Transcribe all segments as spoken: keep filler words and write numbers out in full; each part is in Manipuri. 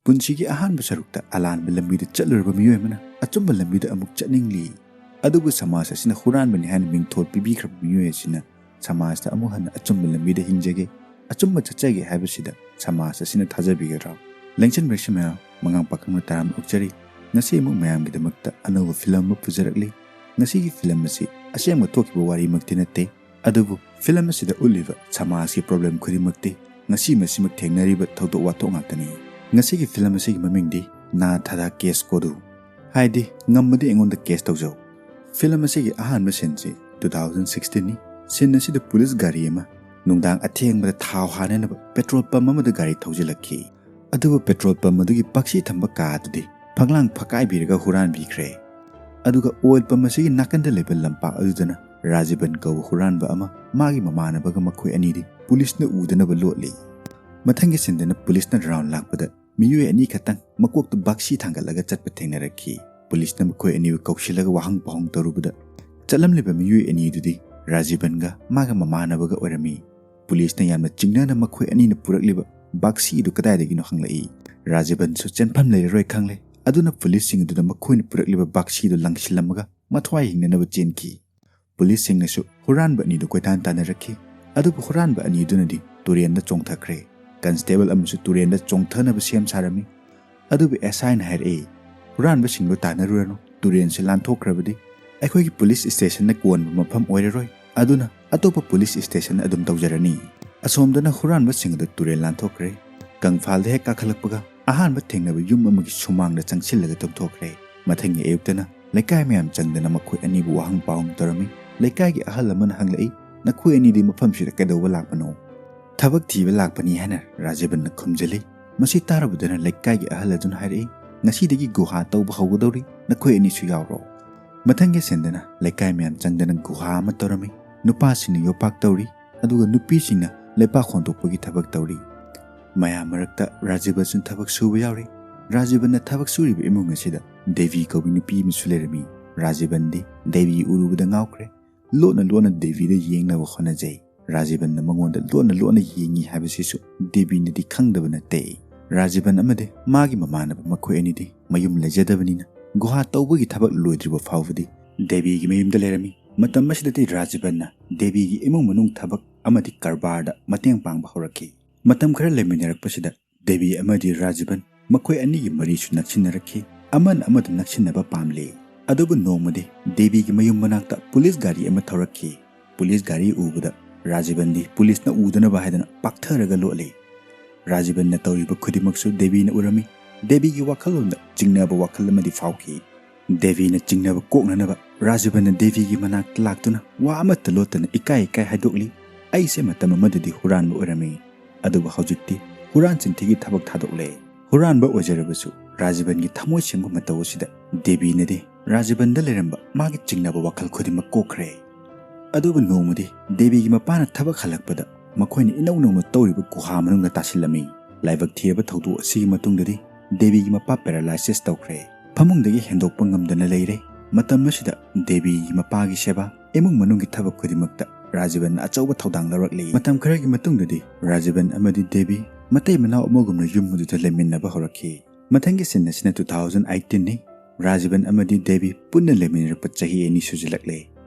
ꯄꯨꯟꯁꯤꯒꯤ ꯑꯍꯥꯟꯕ ꯁꯔꯨꯛꯇ ꯑꯂꯥꯟꯕ ꯂꯝꯕꯤꯗ ꯆꯠꯂꯨꯔꯕ ꯃꯤꯑꯣꯏ ꯑꯃꯅ ꯑꯆꯨꯝꯕ ꯂꯝꯕꯤꯗ ꯑꯃꯨꯛ ꯆꯠꯅꯤꯡꯂꯤ꯫ ꯑꯗꯨꯕꯨ ꯁꯃꯥꯖ ꯑꯁꯤꯅ ꯍꯨꯔꯥꯟꯕꯅꯤ ꯍꯥꯏꯅ ꯃꯤꯡꯊꯣꯜ ꯄꯤꯕꯤꯈ꯭ꯔꯕ ꯃꯤꯑꯣꯏ ꯑꯁꯤꯅ ꯁꯃꯥꯖꯇ ꯑꯃꯨꯛ ꯍꯟꯅ ꯑꯆꯨꯝꯕ ꯂꯝꯕꯤꯗ ꯍꯤꯡꯖꯒꯦ, ꯑꯆꯨꯝꯕ ꯆꯠꯆꯒꯦ ꯍꯥꯏꯕꯁꯤꯗ ꯁꯃꯥꯖ ꯑꯁꯤꯅ ꯊꯥꯖꯕꯤꯒꯗ꯭ꯔꯥ? ꯂꯦꯡꯁꯟꯕꯤꯔꯁꯤ ꯃꯌꯥꯝ, ꯃꯉꯥꯡ ꯄꯥꯈꯪꯅ ꯇꯔꯥꯝꯅ ꯑꯣꯛꯆꯔꯤ꯫ ꯉꯁꯤ ꯑꯃꯨꯛ ꯃꯌꯥꯝꯒꯤꯗꯃꯛꯇ ꯑꯅꯧꯕ ꯐꯤꯂꯝ ꯑꯃ ꯄꯨꯖꯔꯛꯂꯤ꯫ ꯉꯁꯤꯒꯤ ꯐꯤꯂꯝ ꯑꯁꯤ ꯑꯁꯦꯡꯕ ꯊꯣꯛꯈꯤꯕ ꯋꯥꯔꯤꯃꯛꯇꯤ ꯅꯠꯇꯦ, ꯑꯗꯨꯕꯨ ꯐꯤꯂꯝ ꯑꯁꯤꯗ ꯎꯠꯂꯤꯕ ꯁꯃꯥꯖꯀꯤ ꯄ꯭ꯔꯣꯕ꯭ꯂꯦꯝ ꯈꯨꯗꯤꯡꯃꯛꯇꯤ ꯉꯁꯤ ꯃꯁꯤꯃꯛ ꯊꯦꯡꯅꯔꯤꯕ ꯊꯧꯗꯣꯛ ꯋꯥꯊꯣꯛ ꯉꯥꯛꯇꯅꯤ꯫ ꯉꯁꯤꯒꯤ ꯐꯤꯂꯝ ꯑꯁꯤꯒꯤ ꯃꯃꯤꯡꯗꯤ ꯅꯥ ꯊꯥꯗꯥ ꯀꯦꯁ ꯀꯣꯗꯨ, ꯍꯥꯏꯗꯤ ꯉꯝꯃꯗꯤ ꯑꯩꯉꯣꯟꯗ ꯀꯦꯁ ꯇꯧꯖꯧ꯫ ꯐꯤꯂꯝ ꯑꯁꯤꯒꯤ ꯑꯍꯥꯟꯕ ꯁꯤꯟꯁꯤ ꯇꯨ ꯊꯥꯎꯖꯟ ꯁꯤꯛꯁꯇꯤꯟꯅꯤ꯫ ꯁꯤꯟ ꯑꯁꯤꯗ ꯄꯨꯂꯤꯁ ꯒꯥꯔꯤ ꯑꯃ ꯅꯨꯡꯗꯥꯡ ꯑꯊꯦꯡꯕꯗ ꯊꯥꯎ ꯍꯥꯟꯅꯅꯕ ꯄꯦꯇ꯭ꯔꯣꯜ ꯄꯝ ꯑꯃꯗ ꯒꯥꯔꯤ ꯊꯧꯖꯤꯜꯂꯛꯈꯤ꯫ ꯑꯗꯨꯕꯨ ꯄꯦꯇ꯭ꯔꯣꯜ ꯄꯝ ꯑꯗꯨꯒꯤ ꯕꯥꯛꯁꯤ ꯊꯝꯕ ꯀꯥ ꯑꯗꯨꯗꯤ ꯐꯛꯂꯥꯡ ꯐꯛꯀꯥꯏꯕꯤꯔꯒ ꯍꯨꯔꯥꯟꯕꯤꯈ꯭ꯔꯦ꯫ ꯑꯗꯨꯒ ꯑꯣꯏꯜ ꯄꯝ ꯑꯁꯤꯒꯤ ꯅꯥꯀꯟꯗ ꯂꯩꯕ ꯂꯝꯄꯥꯛ ꯑꯗꯨꯗꯅ ꯔꯥꯖꯤꯕꯟ ꯀꯧꯕ ꯍꯨꯔꯥꯟꯕ ꯑꯃ ꯃꯥꯒꯤ ꯃꯃꯥꯟꯅꯕꯒ ꯃꯈꯣꯏ ꯑꯅꯤꯗꯤ ꯄꯨꯂꯤꯁꯅ ꯎꯗꯅꯕ ꯂꯣꯠꯂꯤ꯫ ꯃꯊꯪꯒꯤ ꯁꯤꯟꯗꯅ ꯄꯨꯂꯤꯁꯅ ꯔꯥꯎꯟ ꯂꯥꯛꯄꯗ ꯃꯤꯑꯣꯏ ꯑꯅꯤ ꯈꯛꯇꯪ ꯃꯀꯣꯛꯇ ꯕꯥꯛꯁꯤ ꯊꯥꯡꯒꯠꯂꯒ ꯆꯠꯄ ꯊꯦꯡꯅꯔꯛꯈꯤ꯫ ꯄꯨꯂꯤꯁꯅ ꯃꯈꯣꯏ ꯑꯅꯤꯕꯨ ꯀꯧꯁꯤꯜꯂꯒ ꯋꯥꯍꯪ ꯄꯥꯎꯍꯪ ꯇꯧꯔꯨꯕꯗ ꯆꯠꯂꯝꯂꯤꯕ ꯃꯤꯑꯣꯏ ꯑꯅꯤꯗꯨꯗꯤ ꯔꯥꯖꯤꯕꯟꯒ ꯃꯥꯒ ꯃꯃꯥꯟꯅꯕꯒ ꯑꯣꯏꯔꯝꯃꯤ꯫ ꯄꯨꯂꯤꯁꯅ ꯌꯥꯝꯅ ꯆꯤꯡꯅꯅ ꯃꯈꯣꯏ ꯑꯅꯤꯅ ꯄꯨꯔꯛꯂꯤꯕ ꯕꯥꯛꯁꯤꯗꯨ ꯀꯗꯥꯏꯗꯒꯤꯅꯣ ꯍꯪꯂꯛꯏ꯫ ꯔꯥꯖꯤꯕꯟꯁꯨ ꯆꯦꯟꯐꯝ ꯂꯩꯔꯔꯣꯏ ꯈꯪꯂꯦ꯫ ꯑꯗꯨꯅ ꯄꯨꯂꯤꯁꯁꯤꯡ ꯑꯗꯨꯅ ꯃꯈꯣꯏꯅ ꯄꯨꯔꯛꯂꯤꯕ ꯕꯥꯛꯁꯤꯗꯨ ꯂꯪꯁꯤꯜꯂꯝꯃꯒ ꯃꯊ꯭ꯋꯥꯏ ꯍꯤꯡꯅꯅꯕ ꯆꯦꯟꯈꯤ꯫ ꯄꯨꯂꯤꯁꯁꯤꯡꯅꯁꯨ ꯍꯨꯔꯥꯟꯕ ꯑꯅꯤꯗꯨ ꯀꯣꯏꯇꯥꯟ ꯇꯥꯟꯅꯔꯛꯈꯤ꯫ ꯑꯗꯨꯕꯨ ꯍꯨꯔꯥꯟꯕ ꯑꯅꯤꯗꯨꯅꯗꯤ ꯇꯨꯔꯦꯟꯗ ꯆꯣꯡꯊꯈ꯭ꯔꯦ꯫ ꯀꯟꯁꯇꯦꯕꯜ ꯑꯃꯁꯨ ꯇꯨꯔꯦꯟꯗ ꯆꯣꯡꯊꯅꯕ ꯁꯦꯝ ꯁꯥꯔꯝꯃꯤ꯫ ꯑꯗꯨꯕꯨ ꯑꯦꯁ ꯑꯥꯏꯅ ꯍꯥꯏꯔꯛꯏ, "ꯍꯨꯔꯥꯟꯕꯁꯤꯡꯗꯨ ꯇꯥꯟꯅꯔꯨꯔꯅꯨ, ꯇꯨꯔꯦꯟꯁꯤ ꯂꯥꯟꯊꯣꯛꯈ꯭ꯔꯕꯗꯤ ꯑꯩꯈꯣꯏꯒꯤ ꯄꯨꯂꯤꯁ ꯁ꯭ꯇꯦꯁꯟꯅ ꯀꯣꯟꯕ ꯃꯐꯝ ꯑꯣꯏꯔꯔꯣꯏ, ꯑꯗꯨꯅ ꯑꯇꯣꯞꯄ ꯄꯨꯂꯤꯁ ꯁ꯭ꯇꯦꯁꯟ ꯑꯗꯨꯝ ꯇꯧꯖꯔꯅꯤ"꯫ ꯑꯁꯣꯝꯗꯅ ꯍꯨꯔꯥꯟꯕꯁꯤꯡ ꯑꯗꯨ ꯇꯨꯔꯦꯜ ꯂꯥꯟꯊꯣꯛꯈ꯭ꯔꯦ꯫ ꯀꯪꯐꯥꯜꯗ ꯍꯦꯛ ꯀꯥꯈꯠꯂꯛꯄꯒ ꯑꯍꯥꯟꯕ ꯊꯦꯡꯅꯕ ꯌꯨꯝ ꯑꯃꯒꯤ ꯁꯨꯃꯥꯡꯗ ꯆꯪꯁꯤꯜꯂꯒ ꯇꯨꯝꯊꯣꯛꯈ꯭ꯔꯦ꯫ ꯃꯊꯪꯒꯤ ꯑꯌꯨꯛꯇꯅ ꯂꯩꯀꯥꯏ ꯃꯌꯥꯝ ꯆꯪꯗꯅ ꯃꯈꯣꯏ ꯑꯅꯤꯕꯨ ꯋꯥꯍꯪ ꯄꯥꯎꯍꯪ ꯇꯧꯔꯝꯃꯤ꯫ ꯂꯩꯀꯥꯏꯒꯤ ꯑꯍꯜ ꯑꯃꯅ ꯍꯪꯂꯛꯏ, "ꯅꯈꯣꯏ ꯑꯅꯤꯗꯤ ꯃꯐꯝꯁꯤꯗ ꯀꯩꯗꯧꯕ ꯂꯥꯛꯄꯅꯣ?" "ꯊꯕꯛ ꯊꯤꯕ ꯂꯥꯛꯄꯅꯤ" ꯍꯥꯏꯅ ꯔꯥꯖꯤꯕꯟꯅ ꯈꯨꯝꯖꯤꯜꯂꯤ꯫ ꯃꯁꯤ ꯇꯥꯔꯨꯕꯗꯅ ꯂꯩꯀꯥꯏꯒꯤ ꯑꯍꯜ ꯑꯗꯨꯅ ꯍꯥꯏꯔꯛꯏ, "ꯉꯁꯤꯗꯒꯤ ꯒꯨꯍꯥ ꯇꯧꯕ ꯍꯧꯒꯗꯧꯔꯤ, ꯅꯈꯣꯏ ꯑꯅꯤꯁꯨ ꯌꯥꯎꯔꯣ"꯫ ꯃꯊꯪꯒꯤ ꯁꯤꯟꯗꯅ ꯂꯩꯀꯥꯏ ꯃꯌꯥꯝ ꯆꯪꯗꯅ ꯒꯨꯍꯥ ꯑꯃ ꯇꯧꯔꯝꯃꯤ꯫ ꯅꯨꯄꯥꯁꯤꯡꯅ ꯌꯣꯄꯥꯛ ꯇꯧꯔꯤ, ꯑꯗꯨꯒ ꯅꯨꯄꯤꯁꯤꯡꯅ ꯂꯩꯕꯥꯛ ꯍꯣꯟꯗꯣꯛꯄꯒꯤ ꯊꯕꯛ ꯇꯧꯔꯤ꯫ ꯃꯌꯥꯝ ꯃꯔꯛꯇ ꯔꯥꯖꯤꯕꯟꯁꯨ ꯊꯕꯛ ꯁꯨꯕ ꯌꯥꯎꯔꯤ꯫ ꯔꯥꯖꯤꯕꯟꯅ ꯊꯕꯛ ꯁꯨꯔꯤꯕ ꯏꯃꯨꯡ ꯑꯁꯤꯗ ꯗꯦꯕꯤ ꯀꯧꯕꯤ ꯅꯨꯄꯤ ꯑꯃꯁꯨ ꯂꯩꯔꯝꯃꯤ꯫ ꯔꯥꯖꯤꯕꯟꯗꯤ ꯗꯦꯕꯤ ꯎꯔꯨꯕꯗ ꯉꯥꯎꯈ꯭ꯔꯦ꯫ ꯂꯣꯟꯅ ꯂꯣꯟꯅ ꯗꯦꯕꯤꯗ ꯌꯦꯡꯅꯕ ꯍꯣꯠꯅꯖꯩ꯫ ꯔꯥꯖꯤꯕꯟꯅ ꯃꯉꯣꯟꯗ ꯂꯣꯟꯅ ꯂꯣꯟꯅ ꯌꯦꯡꯉꯤ ꯍꯥꯏꯕꯁꯤꯁꯨ ꯗꯦꯕꯤꯅꯗꯤ ꯈꯪꯗꯕ ꯅꯠꯇꯦ꯫ ꯔꯥꯖꯤꯕꯟ ꯑꯃꯗꯤ ꯃꯥꯒꯤ ꯃꯃꯥꯟꯅꯕ ꯃꯈꯣꯏ ꯑꯅꯤꯗꯤ ꯃꯌꯨꯝ ꯂꯩꯖꯗꯕꯅꯤꯅ ꯒꯨꯍꯥ ꯇꯧꯕꯒꯤ ꯊꯕꯛ ꯂꯣꯏꯗ꯭ꯔꯤꯕ ꯐꯥꯎꯕꯗꯤ ꯗꯦꯕꯤꯒꯤ ꯃꯌꯨꯝꯗ ꯂꯩꯔꯝꯃꯤ꯫ ꯃꯇꯝ ꯑꯁꯤꯗꯗꯤ ꯔꯥꯖꯤꯕꯟꯅ ꯗꯦꯕꯤꯒꯤ ꯏꯃꯨꯡ ꯃꯅꯨꯡ ꯊꯕꯛ ꯑꯃꯗꯤ ꯀꯔꯕꯥꯔꯗ ꯃꯇꯦꯡ ꯄꯥꯡꯕ ꯍꯧꯔꯛꯈꯤ꯫ ꯃꯇꯝ ꯈꯔ ꯂꯩꯃꯤꯟꯅꯔꯛꯄꯁꯤꯗ ꯗꯦꯕꯤ ꯑꯃꯗꯤ ꯔꯥꯖꯤꯕꯟ ꯃꯈꯣꯏ ꯑꯅꯤꯒꯤ ꯃꯔꯤꯁꯨ ꯅꯛꯁꯤꯟꯅꯔꯛꯈꯤ꯫ ꯑꯃꯅ ꯑꯃꯗ ꯅꯛꯁꯤꯟꯅꯕ ꯄꯥꯝꯂꯤ꯫ ꯑꯗꯨꯕꯨ ꯅꯣꯡꯃꯗꯤ ꯗꯦꯕꯤꯒꯤ ꯃꯌꯨꯝ ꯃꯅꯥꯛꯇ ꯄꯨꯂꯤꯁ ꯒꯥꯔꯤ ꯑꯃ ꯊꯧꯔꯛꯈꯤ꯫ ꯄꯨꯂꯤꯁ ꯒꯥꯔꯤ ꯎꯕꯗ ꯔꯥꯖꯤꯕꯟꯗꯤ ꯄꯨꯂꯤꯁꯅ ꯎꯗꯅꯕ ꯍꯥꯏꯗꯅ ꯄꯥꯛꯊꯔꯒ ꯂꯣꯠꯂꯤ꯫ ꯔꯥꯖꯤꯕꯟꯅ ꯇꯧꯔꯤꯕ ꯈꯨꯗꯤꯡꯃꯛꯁꯨ ꯗꯦꯕꯤꯅ ꯎꯔꯝꯃꯤ꯫ ꯗꯦꯕꯤꯒꯤ ꯋꯥꯈꯜꯂꯣꯟꯗ ꯆꯤꯡꯅꯕ ꯋꯥꯈꯜ ꯑꯃꯗꯤ ꯐꯥꯎꯈꯤ꯫ ꯗꯦꯕꯤꯅ ꯆꯤꯡꯅꯕ ꯀꯣꯛꯅꯅꯕ ꯔꯥꯖꯤꯕꯟꯅ ꯗꯦꯕꯤꯒꯤ ꯃꯅꯥꯛꯇ ꯂꯥꯛꯇꯨꯅ ꯋꯥ ꯑꯃꯠꯇ ꯂꯣꯠꯇꯅ ꯏꯀꯥꯏ ꯏꯀꯥꯏ ꯍꯥꯏꯗꯣꯛꯂꯤ, "ꯑꯩꯁꯦ ꯃꯇꯝ ꯑꯃꯗꯗꯤ ꯍꯨꯔꯥꯟꯕ ꯑꯣꯏꯔꯝꯃꯤ, ꯑꯗꯨꯕꯨ ꯍꯧꯖꯤꯛꯇꯤ ꯍꯨꯔꯥꯟ ꯆꯤꯟꯊꯤꯒꯤ ꯊꯕꯛ ꯊꯥꯗꯣꯛꯂꯦ꯫" ꯍꯨꯔꯥꯟꯕ ꯑꯣꯏꯖꯔꯕꯁꯨ ꯔꯥꯖꯤꯕꯟꯒꯤ ꯊꯃꯣꯏ ꯁꯦꯡꯕ ꯃꯇꯧ ꯑꯁꯤꯗ ꯗꯦꯕꯤꯅꯗꯤ ꯔꯥꯖꯤꯕꯟꯗ ꯂꯩꯔꯝꯕ ꯃꯥꯒꯤ ꯆꯤꯡꯅꯕ ꯋꯥꯈꯜ ꯈꯨꯗꯤꯡꯃꯛ ꯀꯣꯛꯈ꯭ꯔꯦ꯫ ꯑꯗꯨꯕꯨ ꯅꯣꯡꯃꯗꯤ ꯗꯦꯕꯤꯒꯤ ꯃꯄꯥꯅ ꯊꯕꯛ ꯍꯜꯂꯛꯄꯗ ꯃꯈꯣꯏꯅ ꯏꯅꯧ ꯅꯧꯅ ꯇꯧꯔꯤꯕ ꯒꯨꯍꯥ ꯃꯅꯨꯡꯗ ꯇꯥꯁꯤꯜꯂꯝꯃꯤ꯫ ꯂꯥꯏꯕꯛ ꯊꯤꯔꯕ ꯊꯧꯗꯣꯛ ꯑꯁꯤꯒꯤ ꯃꯇꯨꯡꯗꯗꯤ ꯗꯦꯕꯤꯒꯤ ꯃꯄꯥ ꯄꯦꯔꯥꯂꯥꯏꯁꯤꯁ ꯇꯧꯈ꯭ꯔꯦ꯫ ꯐꯃꯨꯡꯗꯒꯤ ꯍꯦꯟꯗꯣꯛꯄ ꯉꯝꯗꯅ ꯂꯩꯔꯦ꯫ ꯃꯇꯝ ꯑꯁꯤꯗ ꯗꯦꯕꯤꯒꯤ ꯃꯄꯥꯒꯤ ꯁꯦꯕꯥ, ꯏꯃꯨꯡ ꯃꯅꯨꯡꯒꯤ ꯊꯕꯛ ꯈꯨꯗꯤꯡꯃꯛꯇ ꯔꯥꯖꯤꯕꯟꯅ ꯑꯆꯧꯕ ꯊꯧꯗꯥꯡ ꯂꯧꯔꯛꯂꯤ꯫ ꯃꯇꯝ ꯈꯔꯒꯤ ꯃꯇꯨꯡꯗꯗꯤ ꯔꯥꯖꯤꯕꯟ ꯑꯃꯗꯤ ꯗꯦꯕꯤ ꯃꯇꯩ ꯃꯅꯥꯎ ꯑꯃꯒꯨꯝꯅ ꯌꯨꯝ ꯑꯗꯨꯗ ꯂꯩꯃꯤꯟꯅꯕ ꯍꯧꯔꯛꯈꯤ꯫ ꯃꯊꯪꯒꯤ ꯁꯤꯟ ꯑꯁꯤꯅ two thousand eighteenꯅꯤ꯫ ꯔꯥꯖꯤꯕꯟ ꯑꯃꯗꯤ ꯗꯦꯕꯤ ꯄꯨꯟꯅ ꯂꯩꯃꯤꯟꯅꯔꯛꯄ ꯆꯍꯤ ꯑꯅꯤ ꯁꯨꯖꯤꯜꯂꯛꯂꯦ꯫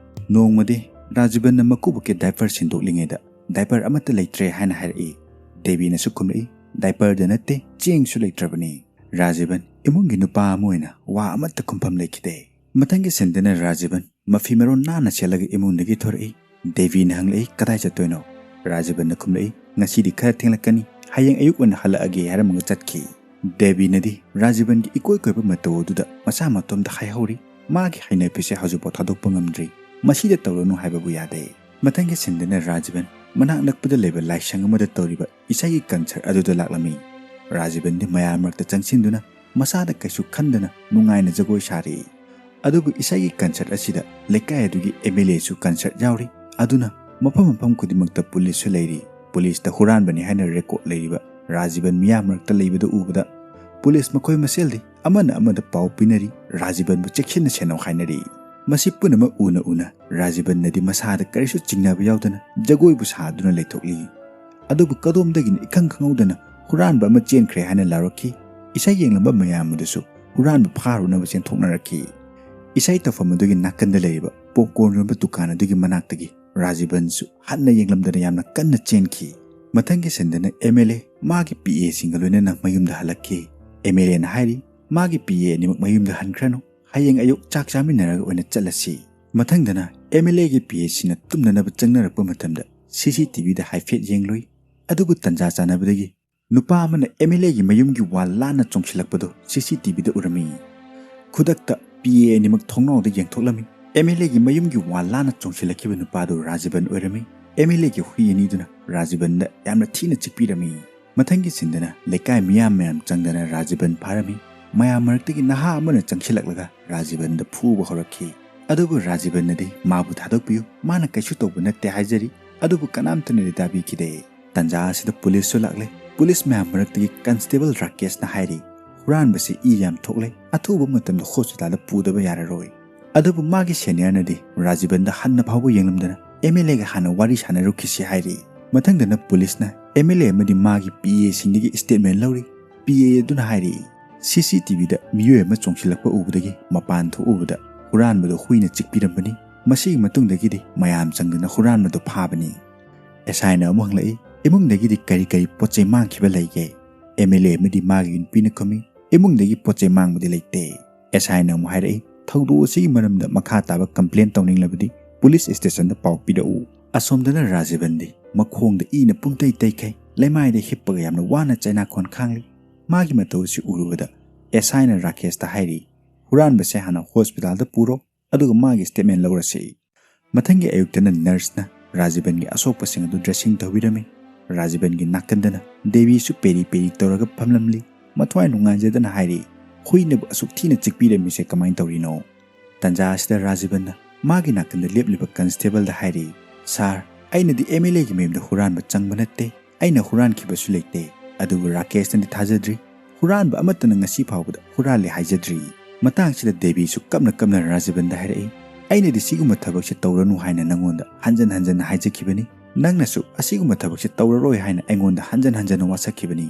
ꯅꯣꯡꯃꯗꯤ ꯔꯥꯖꯤꯕꯟꯅ ꯃꯀꯨꯕꯣꯛꯀꯤ ꯗꯥꯏꯄꯔ ꯁꯤꯟꯗꯣꯛꯂꯤꯉꯩꯗ ꯗꯥꯏꯄꯔ ꯑꯃꯠꯇ ꯂꯩꯇ꯭ꯔꯦ ꯍꯥꯏꯅ ꯍꯥꯏꯔꯛꯏ꯫ ꯗꯦꯕꯤꯅꯁꯨ ꯈꯨꯝꯂꯛꯏ, "ꯗꯥꯏꯄꯔꯗ ꯅꯠꯇꯦ, ꯆꯦꯡꯁꯨ ꯂꯩꯇ꯭ꯔꯕꯅꯤ꯫" ꯔꯥꯖꯤꯕꯟ ꯏꯃꯨꯡꯒꯤ ꯅꯨꯄꯥ ꯑꯃ ꯑꯣꯏꯅ ꯋꯥ ꯑꯃꯠꯇ ꯈꯨꯝꯐꯝ ꯂꯩꯈꯤꯗꯦ꯫ ꯃꯊꯪꯒꯤ ꯁꯤꯟꯗꯅ ꯔꯥꯖꯤꯕꯟ ꯃꯐꯤ ꯃꯔꯣꯟ ꯅꯥꯟꯅ ꯁꯦꯠꯂꯒ ꯏꯃꯨꯡꯗꯒꯤ ꯊꯣꯔꯛꯏ꯫ ꯗꯦꯕꯤꯅ ꯍꯪꯂꯛꯏ, "ꯀꯗꯥꯏ ꯆꯠꯇꯣꯏꯅꯣ?" ꯔꯥꯖꯤꯕꯟꯅ ꯈꯨꯝꯂꯛꯏ, "ꯉꯁꯤꯗꯤ ꯈꯔ ꯊꯦꯡꯂꯛꯀꯅꯤ, ꯍꯌꯦꯡ ꯑꯌꯨꯛ ꯑꯣꯏꯅ ꯍꯜꯂꯛꯑꯒꯦ" ꯍꯥꯏꯔꯝꯃꯒ ꯆꯠꯈꯤ꯫ ꯗꯦꯕꯤꯅꯗꯤ ꯔꯥꯖꯤꯕꯟꯒꯤ ꯏꯀꯣꯏ ꯀꯣꯏꯕ ꯃꯇꯧ ꯑꯗꯨꯗ ꯃꯁꯥ ꯃꯇꯣꯝꯗ ꯍꯥꯏꯍꯧꯔꯤ, ꯃꯥꯒꯤ ꯍꯩꯅꯕꯤꯁꯦ ꯍꯧꯖꯤꯛꯐꯥꯎ ꯊꯥꯗꯣꯛꯄ ꯉꯝꯗ꯭ꯔꯤ꯫ ꯃꯁꯤꯗ ꯇꯧꯔꯅꯨ ꯍꯥꯏꯕꯕꯨ ꯌꯥꯗꯦ꯫ ꯃꯊꯪꯒꯤ ꯁꯤꯟꯗꯅ ꯔꯥꯖꯤꯕꯟ ꯃꯅꯥꯛ ꯅꯛꯄꯗ ꯂꯩꯕ ꯂꯥꯏꯁꯪ ꯑꯃꯗ ꯇꯧꯔꯤꯕ ꯏꯁꯩꯒꯤ ꯀꯟꯁꯔꯠ ꯑꯗꯨꯗ ꯂꯥꯛꯂꯝꯃꯤ꯫ ꯔꯥꯖꯤꯕꯟꯗꯤ ꯃꯌꯥꯝ ꯃꯔꯛꯇ ꯆꯪꯁꯤꯟꯗꯨꯅ ꯃꯁꯥꯗ ꯀꯩꯁꯨ ꯈꯟꯗꯅ ꯅꯨꯡꯉꯥꯏꯅ ꯖꯒꯣꯏ ꯁꯥꯔꯤ꯫ ꯑꯗꯨꯕꯨ ꯏꯁꯩꯒꯤ ꯀꯟꯁꯔꯠ ꯑꯁꯤꯗ ꯂꯩꯀꯥꯏ ꯑꯗꯨꯒꯤ MLAꯁꯨ ꯀꯟꯁꯔꯠ ꯌꯥꯎꯔꯤ꯫ ꯑꯗꯨꯅ ꯃꯐꯝ ꯃꯐꯝ ꯈꯨꯗꯤꯡꯃꯛꯇ ꯄꯨꯂꯤꯁꯁꯨ ꯂꯩꯔꯤ꯫ ꯄꯨꯂꯤꯁꯇ ꯍꯨꯔꯥꯟꯕꯅꯤ ꯍꯥꯏꯅ ꯔꯦꯀꯣꯔꯠ ꯂꯩꯔꯤꯕ ꯔꯥꯖꯤꯕꯟ ꯃꯤꯌꯥꯝ ꯃꯔꯛꯇ ꯂꯩꯕꯗꯨ ꯎꯕꯗ ꯄꯨꯂꯤꯁ ꯃꯈꯣꯏ ꯃꯁꯦꯜꯗꯤ ꯑꯃꯅ ꯑꯃꯗ ꯄꯥꯎ ꯄꯤꯅꯔꯤ, ꯔꯥꯖꯤꯕꯟꯕꯨ ꯆꯦꯛꯁꯤꯟꯅ ꯁꯦꯟꯅꯧ ꯍꯥꯏꯅꯔꯤ꯫ ꯃꯁꯤ ꯄꯨꯝꯅꯃꯛ ꯎꯅ ꯎꯅ ꯔꯥꯖꯤꯕꯟꯅꯗꯤ ꯃꯁꯥꯗ ꯀꯔꯤꯁꯨ ꯆꯤꯡꯅꯕ ꯌꯥꯎꯗꯅ ꯖꯒꯣꯏꯕꯨ ꯁꯥꯗꯨꯅ ꯂꯩꯊꯣꯛꯂꯤ꯫ ꯑꯗꯨꯕꯨ ꯀꯗꯣꯝꯗꯒꯤꯅꯣ ꯏꯈꯪ ꯈꯪꯍꯧꯗꯅ ꯍꯨꯔꯥꯟꯕ ꯑꯃ ꯆꯦꯟꯈ꯭ꯔꯦ ꯍꯥꯏꯅ ꯂꯥꯎꯔꯛꯈꯤ꯫ ꯏꯁꯩ ꯌꯦꯡꯂꯝꯕ ꯃꯌꯥꯝ ꯑꯗꯨꯁꯨ ꯍꯨꯔꯥꯟꯕ ꯐꯥꯔꯨꯅꯕ ꯆꯦꯟꯊꯣꯛꯅꯔꯛꯈꯤ꯫ ꯏꯁꯩ ꯇꯧꯐꯝ ꯑꯗꯨꯒꯤ ꯅꯥꯀꯟꯗ ꯂꯩꯔꯤꯕ popcorn ꯌꯣꯟꯕ ꯗꯨꯀꯥꯟ ꯑꯗꯨꯒꯤ ꯃꯅꯥꯛꯇꯒꯤ ꯔꯥꯖꯤꯕꯟꯁꯨ ꯍꯟꯅ ꯌꯦꯡꯂꯝꯗꯅ ꯌꯥꯝꯅ ꯀꯟꯅ ꯆꯦꯟꯈꯤ꯫ ꯃꯊꯪꯒꯤ ꯁꯤꯟꯗꯅ MLA ꯃꯥꯒꯤ PA ꯁꯤꯡꯒ ꯂꯣꯏꯅꯅ ꯃꯌꯨꯝꯗ ꯍꯜꯂꯛꯈꯤ꯫ MLAꯅ ꯍꯥꯏꯔꯤ, ꯃꯥꯒꯤ PA ꯑꯅꯤꯃꯛ ꯃꯌꯨꯝꯗ ꯍꯟꯈ꯭ꯔꯅꯨ, ꯍꯌꯦꯡ ꯑꯌꯨꯛ ꯆꯥꯛ ꯆꯥꯃꯤꯟꯅꯔꯒ ꯑꯣꯏꯅ ꯆꯠꯂꯁꯤ꯫ ꯃꯊꯪꯗꯅ MLAꯒꯤ PAꯁꯤꯡꯅ ꯇꯨꯝꯅꯅꯕ ꯆꯪꯅꯔꯛꯄ ꯃꯇꯝꯗ CCTVꯗ ꯍꯥꯏꯐꯦꯠ ꯌꯦꯡꯂꯨꯏ꯫ ꯑꯗꯨꯕꯨ ꯇꯟꯖꯥ ꯆꯥꯅꯕꯗꯒꯤ ꯅꯨꯄꯥ ꯑꯃꯅ MLAꯒꯤ ꯃꯌꯨꯝꯒꯤ wall ꯂꯥꯟꯅ ꯆꯣꯡꯁꯤꯜꯂꯛꯄꯗꯨ CCTVꯗ ꯎꯔꯝꯃꯤ꯫ ꯈꯨꯗꯛꯇ PA ꯑꯅꯤꯃꯛ ꯊꯣꯡꯅꯥꯎꯗ ꯌꯦꯡꯊꯣꯛꯂꯝꯃꯤ꯫ MLAꯒꯤ ꯃꯌꯨꯝꯒꯤ wall ꯂꯥꯟꯅ ꯆꯣꯡꯁꯤꯜꯂꯛꯈꯤꯕ ꯅꯨꯄꯥꯗꯨ ꯔꯥꯖꯤꯕꯟ ꯑꯣꯏꯔꯝꯃꯤ꯫ MLAꯒꯤ ꯍꯨꯏ ꯑꯅꯤꯗꯨꯅ ꯔꯥꯖꯤꯕꯟꯗ ꯌꯥꯝꯅ ꯊꯤꯅ ꯆꯤꯛꯄꯤꯔꯝꯃꯤ꯫ ꯃꯊꯪꯒꯤ ꯁꯤꯟꯗꯅ ꯂꯩꯀꯥꯏ ꯃꯤꯌꯥꯝ ꯃꯌꯥꯝ ꯆꯪꯗꯅ ꯔꯥꯖꯤꯕꯟ ꯐꯥꯔꯝꯃꯤ꯫ ꯃꯌꯥꯝ ꯃꯔꯛꯇꯒꯤ ꯅꯍꯥ ꯑꯃꯅ ꯆꯪꯁꯤꯜꯂꯛꯂꯒ ꯔꯥꯖꯤꯕꯟꯗ ꯐꯨꯕ ꯍꯧꯔꯛꯈꯤ꯫ ꯑꯗꯨꯕꯨ ꯔꯥꯖꯤꯕꯟꯅꯗꯤ ꯃꯥꯕꯨ ꯊꯥꯗꯣꯛꯄꯤꯌꯨ, ꯃꯥꯅ ꯀꯩꯁꯨ ꯇꯧꯕ ꯅꯠꯇꯦ ꯍꯥꯏꯖꯔꯤ꯫ ꯑꯗꯨꯕꯨ ꯀꯅꯥꯝꯇꯅꯗꯤ ꯇꯥꯕꯤꯈꯤꯗꯦ꯫ ꯇꯟꯖꯥ ꯑꯁꯤꯗ ꯄꯨꯂꯤꯁꯁꯨ ꯂꯥꯛꯂꯦ꯫ ꯄꯨꯂꯤꯁ ꯃꯌꯥꯝ ꯃꯔꯛꯇꯒꯤ ꯀꯟꯁꯇꯦꯕꯜ ꯔꯥꯀꯦꯁꯅ ꯍꯥꯏꯔꯤ, "ꯍꯨꯔꯥꯟꯕꯁꯤ ꯏ ꯌꯥꯝ ꯊꯣꯛꯂꯦ, ꯑꯊꯨꯕ ꯃꯇꯝꯗ ꯍꯣꯁꯄꯤꯇꯥꯜꯗ ꯄꯨꯗꯕ ꯌꯥꯔꯔꯣꯏ"꯫ ꯑꯗꯨꯕꯨ ꯃꯥꯒꯤ ꯁꯦꯅꯤꯌꯔꯅꯗꯤ ꯔꯥꯖꯤꯕꯟꯗ ꯍꯟꯅ ꯐꯥꯎꯕ ꯌꯦꯡꯂꯝꯗꯅ MLAꯒ ꯍꯥꯟꯅ ꯋꯥꯔꯤ ꯁꯥꯟꯅꯔꯨꯈꯤꯁꯤ ꯍꯥꯏꯔꯤ꯫ ꯃꯊꯪꯗꯅ ꯄꯨꯂꯤꯁꯅ MLA ꯑꯃꯗꯤ ꯃꯥꯒꯤ PAꯁꯤꯡꯗꯒꯤ statement ꯂꯧꯔꯤ꯫ PA ꯑꯗꯨꯅ ꯍꯥꯏꯔꯤ, "CCTVꯗ ꯃꯤꯑꯣꯏ ꯑꯃ ꯆꯣꯡꯁꯤꯜꯂꯛꯄ ꯎꯕꯗꯒꯤ ꯃꯄꯥꯟ ꯊꯣꯛꯎꯕꯗ ꯍꯨꯔꯥꯟꯕꯗꯨ ꯍꯨꯏꯅ ꯆꯤꯛꯄꯤꯔꯝꯕꯅꯤ꯫ ꯃꯁꯤꯒꯤ ꯃꯇꯨꯡꯗꯒꯤꯗꯤ ꯃꯌꯥꯝ ꯆꯪꯗꯨꯅ ꯍꯨꯔꯥꯟꯕꯗꯨ ꯐꯥꯕꯅꯤ"꯫ SIꯅ ꯑꯃꯨꯛ ꯍꯪꯂꯛꯏ, "ꯏꯃꯨꯡꯗꯒꯤꯗꯤ ꯀꯔꯤ ꯀꯔꯤ ꯄꯣꯠ ꯆꯩ ꯃꯥꯡꯈꯤꯕ ꯂꯩꯒꯦ?" MLA ꯑꯃꯗꯤ ꯃꯥꯒꯤ ꯅꯨꯄꯤꯅ ꯈꯨꯝꯃꯤ, "ꯏꯃꯨꯡꯗꯒꯤ ꯄꯣꯠ ꯆꯩ ꯃꯥꯡꯕꯗꯤ ꯂꯩꯇꯦ"꯫ SIꯅ ꯑꯃꯨꯛ ꯍꯥꯏꯔꯛꯏ, "ꯊꯧꯗꯣꯛ ꯑꯁꯤꯒꯤ ꯃꯔꯝꯗ ꯃꯈꯥ ꯇꯥꯕ complain ꯇꯧꯅꯤꯡꯂꯕꯗꯤ ꯄꯨꯂꯤꯁ ꯁ꯭ꯇꯦꯁꯟꯗ ꯄꯥꯎ ꯄꯤꯔꯛꯎ"꯫ ꯑꯁꯣꯝꯗꯅ ꯔꯥꯖꯤꯕꯟꯗꯤ ꯃꯈꯣꯡꯗ ꯏꯅ ꯄꯨꯡꯇꯩ ꯇꯩꯈꯩ ꯂꯩꯃꯥꯏꯗ ꯍꯤꯞꯄꯒ ꯌꯥꯝꯅ ꯋꯥꯅ ꯆꯩꯅꯥꯈꯣꯟ ꯈꯥꯡꯂꯤ꯫ ꯃꯥꯒꯤ ꯃꯇꯧ ꯑꯁꯤ ꯎꯔꯨꯕꯗ SIꯅ ꯔꯥꯀꯦꯁꯇ ꯍꯥꯏꯔꯤ, "ꯍꯨꯔꯥꯟꯕꯁꯦ ꯍꯥꯟꯅ ꯍꯣꯁꯄꯤꯇꯥꯜꯗ ꯄꯨꯔꯣ, ꯑꯗꯨꯒ ꯃꯥꯒꯤ statement ꯂꯧꯔꯁꯤ"꯫ ꯃꯊꯪꯒꯤ ꯑꯌꯨꯛꯇꯅ ꯅꯔꯁꯅ ꯔꯥꯖꯤꯕꯟꯒꯤ ꯑꯁꯣꯛꯄꯁꯤꯡ ꯑꯗꯨ dressing ꯇꯧꯕꯤꯔꯝꯃꯤ꯫ ꯔꯥꯖꯤꯕꯟꯒꯤ ꯅꯥꯀꯟꯗꯅ ꯗꯦꯕꯤꯁꯨ ꯄꯦꯔꯤ ꯄꯦꯔꯤ ꯇꯧꯔꯒ ꯐꯝꯂꯝꯂꯤ꯫ ꯃꯊ꯭ꯋꯥꯏ ꯅꯨꯡꯉꯥꯏꯖꯗꯅ ꯍꯥꯏꯔꯤ, "ꯍꯨꯏꯅꯕꯨ ꯑꯁꯨꯛ ꯊꯤꯅ ꯆꯤꯛꯄꯤꯔꯝꯃꯤꯁꯦ ꯀꯃꯥꯏꯅ ꯇꯧꯔꯤꯅꯣ?" ꯇꯟꯖꯥ ꯑꯁꯤꯗ ꯔꯥꯖꯤꯕꯟꯅ ꯃꯥꯒꯤ ꯅꯥꯀꯟꯗ ꯂꯦꯞꯂꯤꯕ ꯀꯟꯁꯇꯦꯕꯜꯗ ꯍꯥꯏꯔꯤ, "ꯁꯥꯔ, ꯑꯩꯅꯗꯤ MLAꯒꯤ ꯃꯌꯨꯝꯗ ꯍꯨꯔꯥꯟꯕ ꯆꯪꯕ ꯅꯠꯇꯦ, ꯑꯩꯅ ꯍꯨꯔꯥꯟꯈꯤꯕꯁꯨ ꯂꯩꯇꯦ"꯫ ꯑꯗꯨꯕꯨ ꯔꯥꯀꯦꯁꯅꯗꯤ ꯊꯥꯖꯗ꯭ꯔꯤ꯫ "ꯍꯨꯔꯥꯟꯕ ꯑꯃꯠꯇꯅ ꯉꯁꯤ ꯐꯥꯎꯕꯗ ꯍꯨꯔꯥꯜꯂꯦ ꯍꯥꯏꯖꯗ꯭ꯔꯤ"꯫ ꯃꯇꯥꯡꯁꯤꯗ ꯗꯦꯕꯤꯁꯨ ꯀꯞꯅ ꯀꯞꯅ ꯔꯥꯖꯤꯕꯟꯗ ꯍꯥꯏꯔꯛꯏ, "ꯑꯩꯅꯗꯤ ꯁꯤꯒꯨꯝꯕ ꯊꯕꯛꯁꯦ ꯇꯧꯔꯅꯨ ꯍꯥꯏꯅ ꯅꯪꯉꯣꯟꯗ ꯍꯟꯖꯟ ꯍꯟꯖꯟꯅ ꯍꯥꯏꯖꯈꯤꯕꯅꯤ, "ꯅꯪꯅꯁꯨ ꯑꯁꯤꯒꯨꯝꯕ ꯊꯕꯛꯁꯦ ꯇꯧꯔꯔꯣꯏ ꯍꯥꯏꯅ ꯑꯩꯉꯣꯟꯗ ꯍꯟꯖꯟ ꯍꯟꯖꯟꯅ ꯋꯥꯁꯛꯈꯤꯕꯅꯤ꯫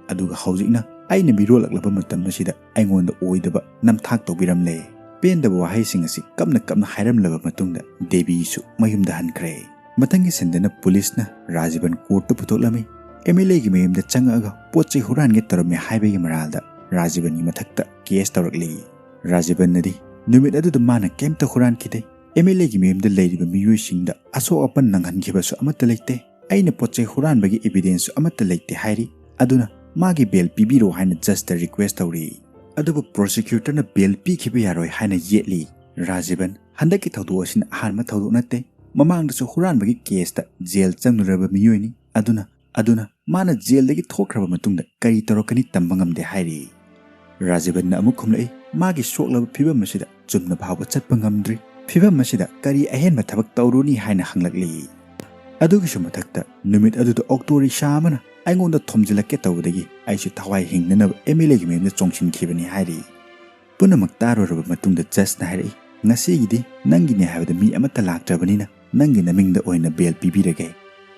ꯑꯗꯨꯒ ꯍꯧꯖꯤꯛꯅ ꯑꯩꯅ ꯃꯤꯔꯣꯜꯂꯛꯂꯕ ꯃꯇꯝ ꯑꯁꯤꯗ ꯑꯩꯉꯣꯟꯗ ꯑꯣꯏꯗꯕ ꯅꯝꯊꯥꯛ ꯇꯧꯕꯤꯔꯝꯂꯦ"꯫ ꯄꯦꯟꯗꯕ ꯋꯥꯍꯩꯁꯤꯡ ꯑꯁꯤ ꯀꯞꯅ ꯀꯞꯅ ꯍꯥꯏꯔꯝꯂꯕ ꯃꯇꯨꯡꯗ ꯗꯦꯕꯤꯁꯨ ꯃꯌꯨꯝꯗ ꯍꯟꯈ꯭ꯔꯦ꯫ ꯃꯊꯪꯒꯤ ꯁꯤꯟꯗꯅ ꯄꯨꯂꯤꯁꯅ ꯔꯥꯖꯤꯕꯟ ꯀꯣꯔꯠꯇ ꯄꯨꯊꯣꯛꯂꯝꯃꯤ꯫ ꯑꯦꯝ ꯑꯦꯜ ꯑꯦꯒꯤ ꯃꯌꯨꯝꯗ ꯆꯪꯉꯛꯑꯒ ꯄꯣꯠ ꯆꯩ ꯍꯨꯔꯥꯟꯒꯦ ꯇꯧꯔꯝꯃꯤ ꯍꯥꯏꯕꯒꯤ ꯃꯔꯥꯜꯗ ꯔꯥꯖꯤꯕꯟꯒꯤ ꯃꯊꯛꯇ ꯀꯦꯁ ꯇꯧꯔꯛꯂꯤ꯫ ꯔꯥꯖꯤꯕꯟꯅꯗꯤ ꯅꯨꯃꯤꯠ ꯑꯗꯨꯗ ꯃꯥꯅ ꯀꯩꯝꯇ ꯍꯨꯔꯥꯟꯈꯤꯗꯦ, ꯑꯦꯝ ꯑꯦꯜ ꯑꯦꯒꯤ ꯃꯌꯨꯝꯗ ꯂꯩꯔꯤꯕ ꯃꯤꯑꯣꯏꯁꯤꯡꯗ ꯑꯁꯣꯛ ꯑꯄꯟ ꯅꯪꯍꯟꯈꯤꯕꯁꯨ ꯑꯃꯠꯇ ꯂꯩꯇꯦ, ꯑꯩꯅ ꯄꯣꯠ ꯆꯩ ꯍꯨꯔꯥꯟꯕꯒꯤ ꯏꯕꯤꯗꯦꯟꯁꯁꯨ ꯑꯃꯠꯇ ꯂꯩꯇꯦ ꯍꯥꯏꯔꯤ꯫ ꯑꯗꯨꯅ ꯃꯥꯒꯤ ꯕꯦꯜ ꯄꯤꯕꯤꯔꯣ ꯍꯥꯏꯅ ꯖꯁꯇ ꯔꯤꯀ꯭ꯋꯦꯁ ꯇꯧꯔꯤ꯫ ꯑꯗꯨꯕꯨ ꯄ꯭ꯔꯣꯁꯤꯀ꯭ꯌꯨꯇꯔꯅ ꯕꯦꯜ ꯄꯤꯈꯤꯕ ꯌꯥꯔꯣꯏ ꯍꯥꯏꯅ ꯌꯦꯠꯂꯤ꯫ ꯔꯥꯖꯤꯕꯟ, ꯍꯟꯗꯛꯀꯤ ꯊꯧꯗꯣꯛ ꯑꯁꯤꯅ ꯑꯍꯥꯟꯕ ꯊꯧꯗꯣꯛ ꯅꯠꯇꯦ, ꯃꯃꯥꯡꯗꯁꯨ ꯍꯨꯔꯥꯟꯕꯒꯤ ꯀꯦꯁꯇ ꯖꯦꯜ ꯆꯪꯂꯨꯔꯕ ꯃꯤꯑꯣꯏꯅꯤ꯫ ꯑꯗꯨꯅ, ꯑꯗꯨꯅ ꯃꯥꯅ ꯖꯦꯜꯗꯒꯤ ꯊꯣꯛꯈ꯭ꯔꯕ ꯃꯇꯨꯡꯗ ꯀꯔꯤ ꯇꯧꯔꯛꯀꯅꯤ ꯇꯝꯕ ꯉꯝꯗꯦ ꯍꯥꯏꯔꯤ꯫ ꯔꯥꯖꯤꯕꯟꯅ ꯑꯃꯨꯛ ꯈꯨꯝꯂꯛꯏ, ꯃꯥꯒꯤ ꯁꯣꯛꯂꯕ ꯐꯤꯕꯝ ꯑꯁꯤꯗ ꯆꯨꯝꯅ ꯐꯥꯎꯕ ꯆꯠꯄ ꯉꯝꯗ꯭ꯔꯤ, ꯐꯤꯕꯝ ꯑꯁꯤꯗ ꯀꯔꯤ ꯑꯍꯦꯟꯕ ꯊꯕꯛ ꯇꯧꯔꯨꯅꯤ ꯍꯥꯏꯅ ꯍꯪꯂꯛꯂꯤ꯫ ꯑꯗꯨꯒꯤꯁꯨ ꯃꯊꯛꯇ ꯅꯨꯃꯤꯠ ꯑꯗꯨꯗ ꯑꯣꯛꯇꯣ ꯔꯤꯛꯁꯥ ꯑꯃꯅ ꯑꯩꯉꯣꯟꯗ ꯊꯣꯝꯖꯤꯜꯂꯛꯀꯦ ꯇꯧꯕꯗꯒꯤ ꯑꯩꯁꯨ ꯊꯋꯥꯏ ꯍꯤꯡꯅꯅꯕ ꯑꯦꯝ ꯑꯦꯜ ꯑꯦꯒꯤ ꯃꯌꯨꯝꯗ ꯆꯣꯡꯁꯤꯟꯈꯤꯕꯅꯤ ꯍꯥꯏꯔꯤ꯫ ꯄꯨꯝꯅꯃꯛ ꯇꯥꯔꯨꯔꯕ ꯃꯇꯨꯡꯗ ꯖꯁꯅ ꯍꯥꯏꯔꯛꯏ, "ꯉꯁꯤꯒꯤꯗꯤ ꯅꯪꯒꯤꯅꯦ ꯍꯥꯏꯕꯗ ꯃꯤ ꯑꯃꯠꯇ ꯂꯥꯛꯇ꯭ꯔꯕꯅꯤꯅ ꯅꯪꯒꯤ ꯅꯃꯤꯡꯗ ꯑꯣꯏꯅ ꯕꯦꯜ ꯄꯤꯕꯤꯔꯒꯦ꯫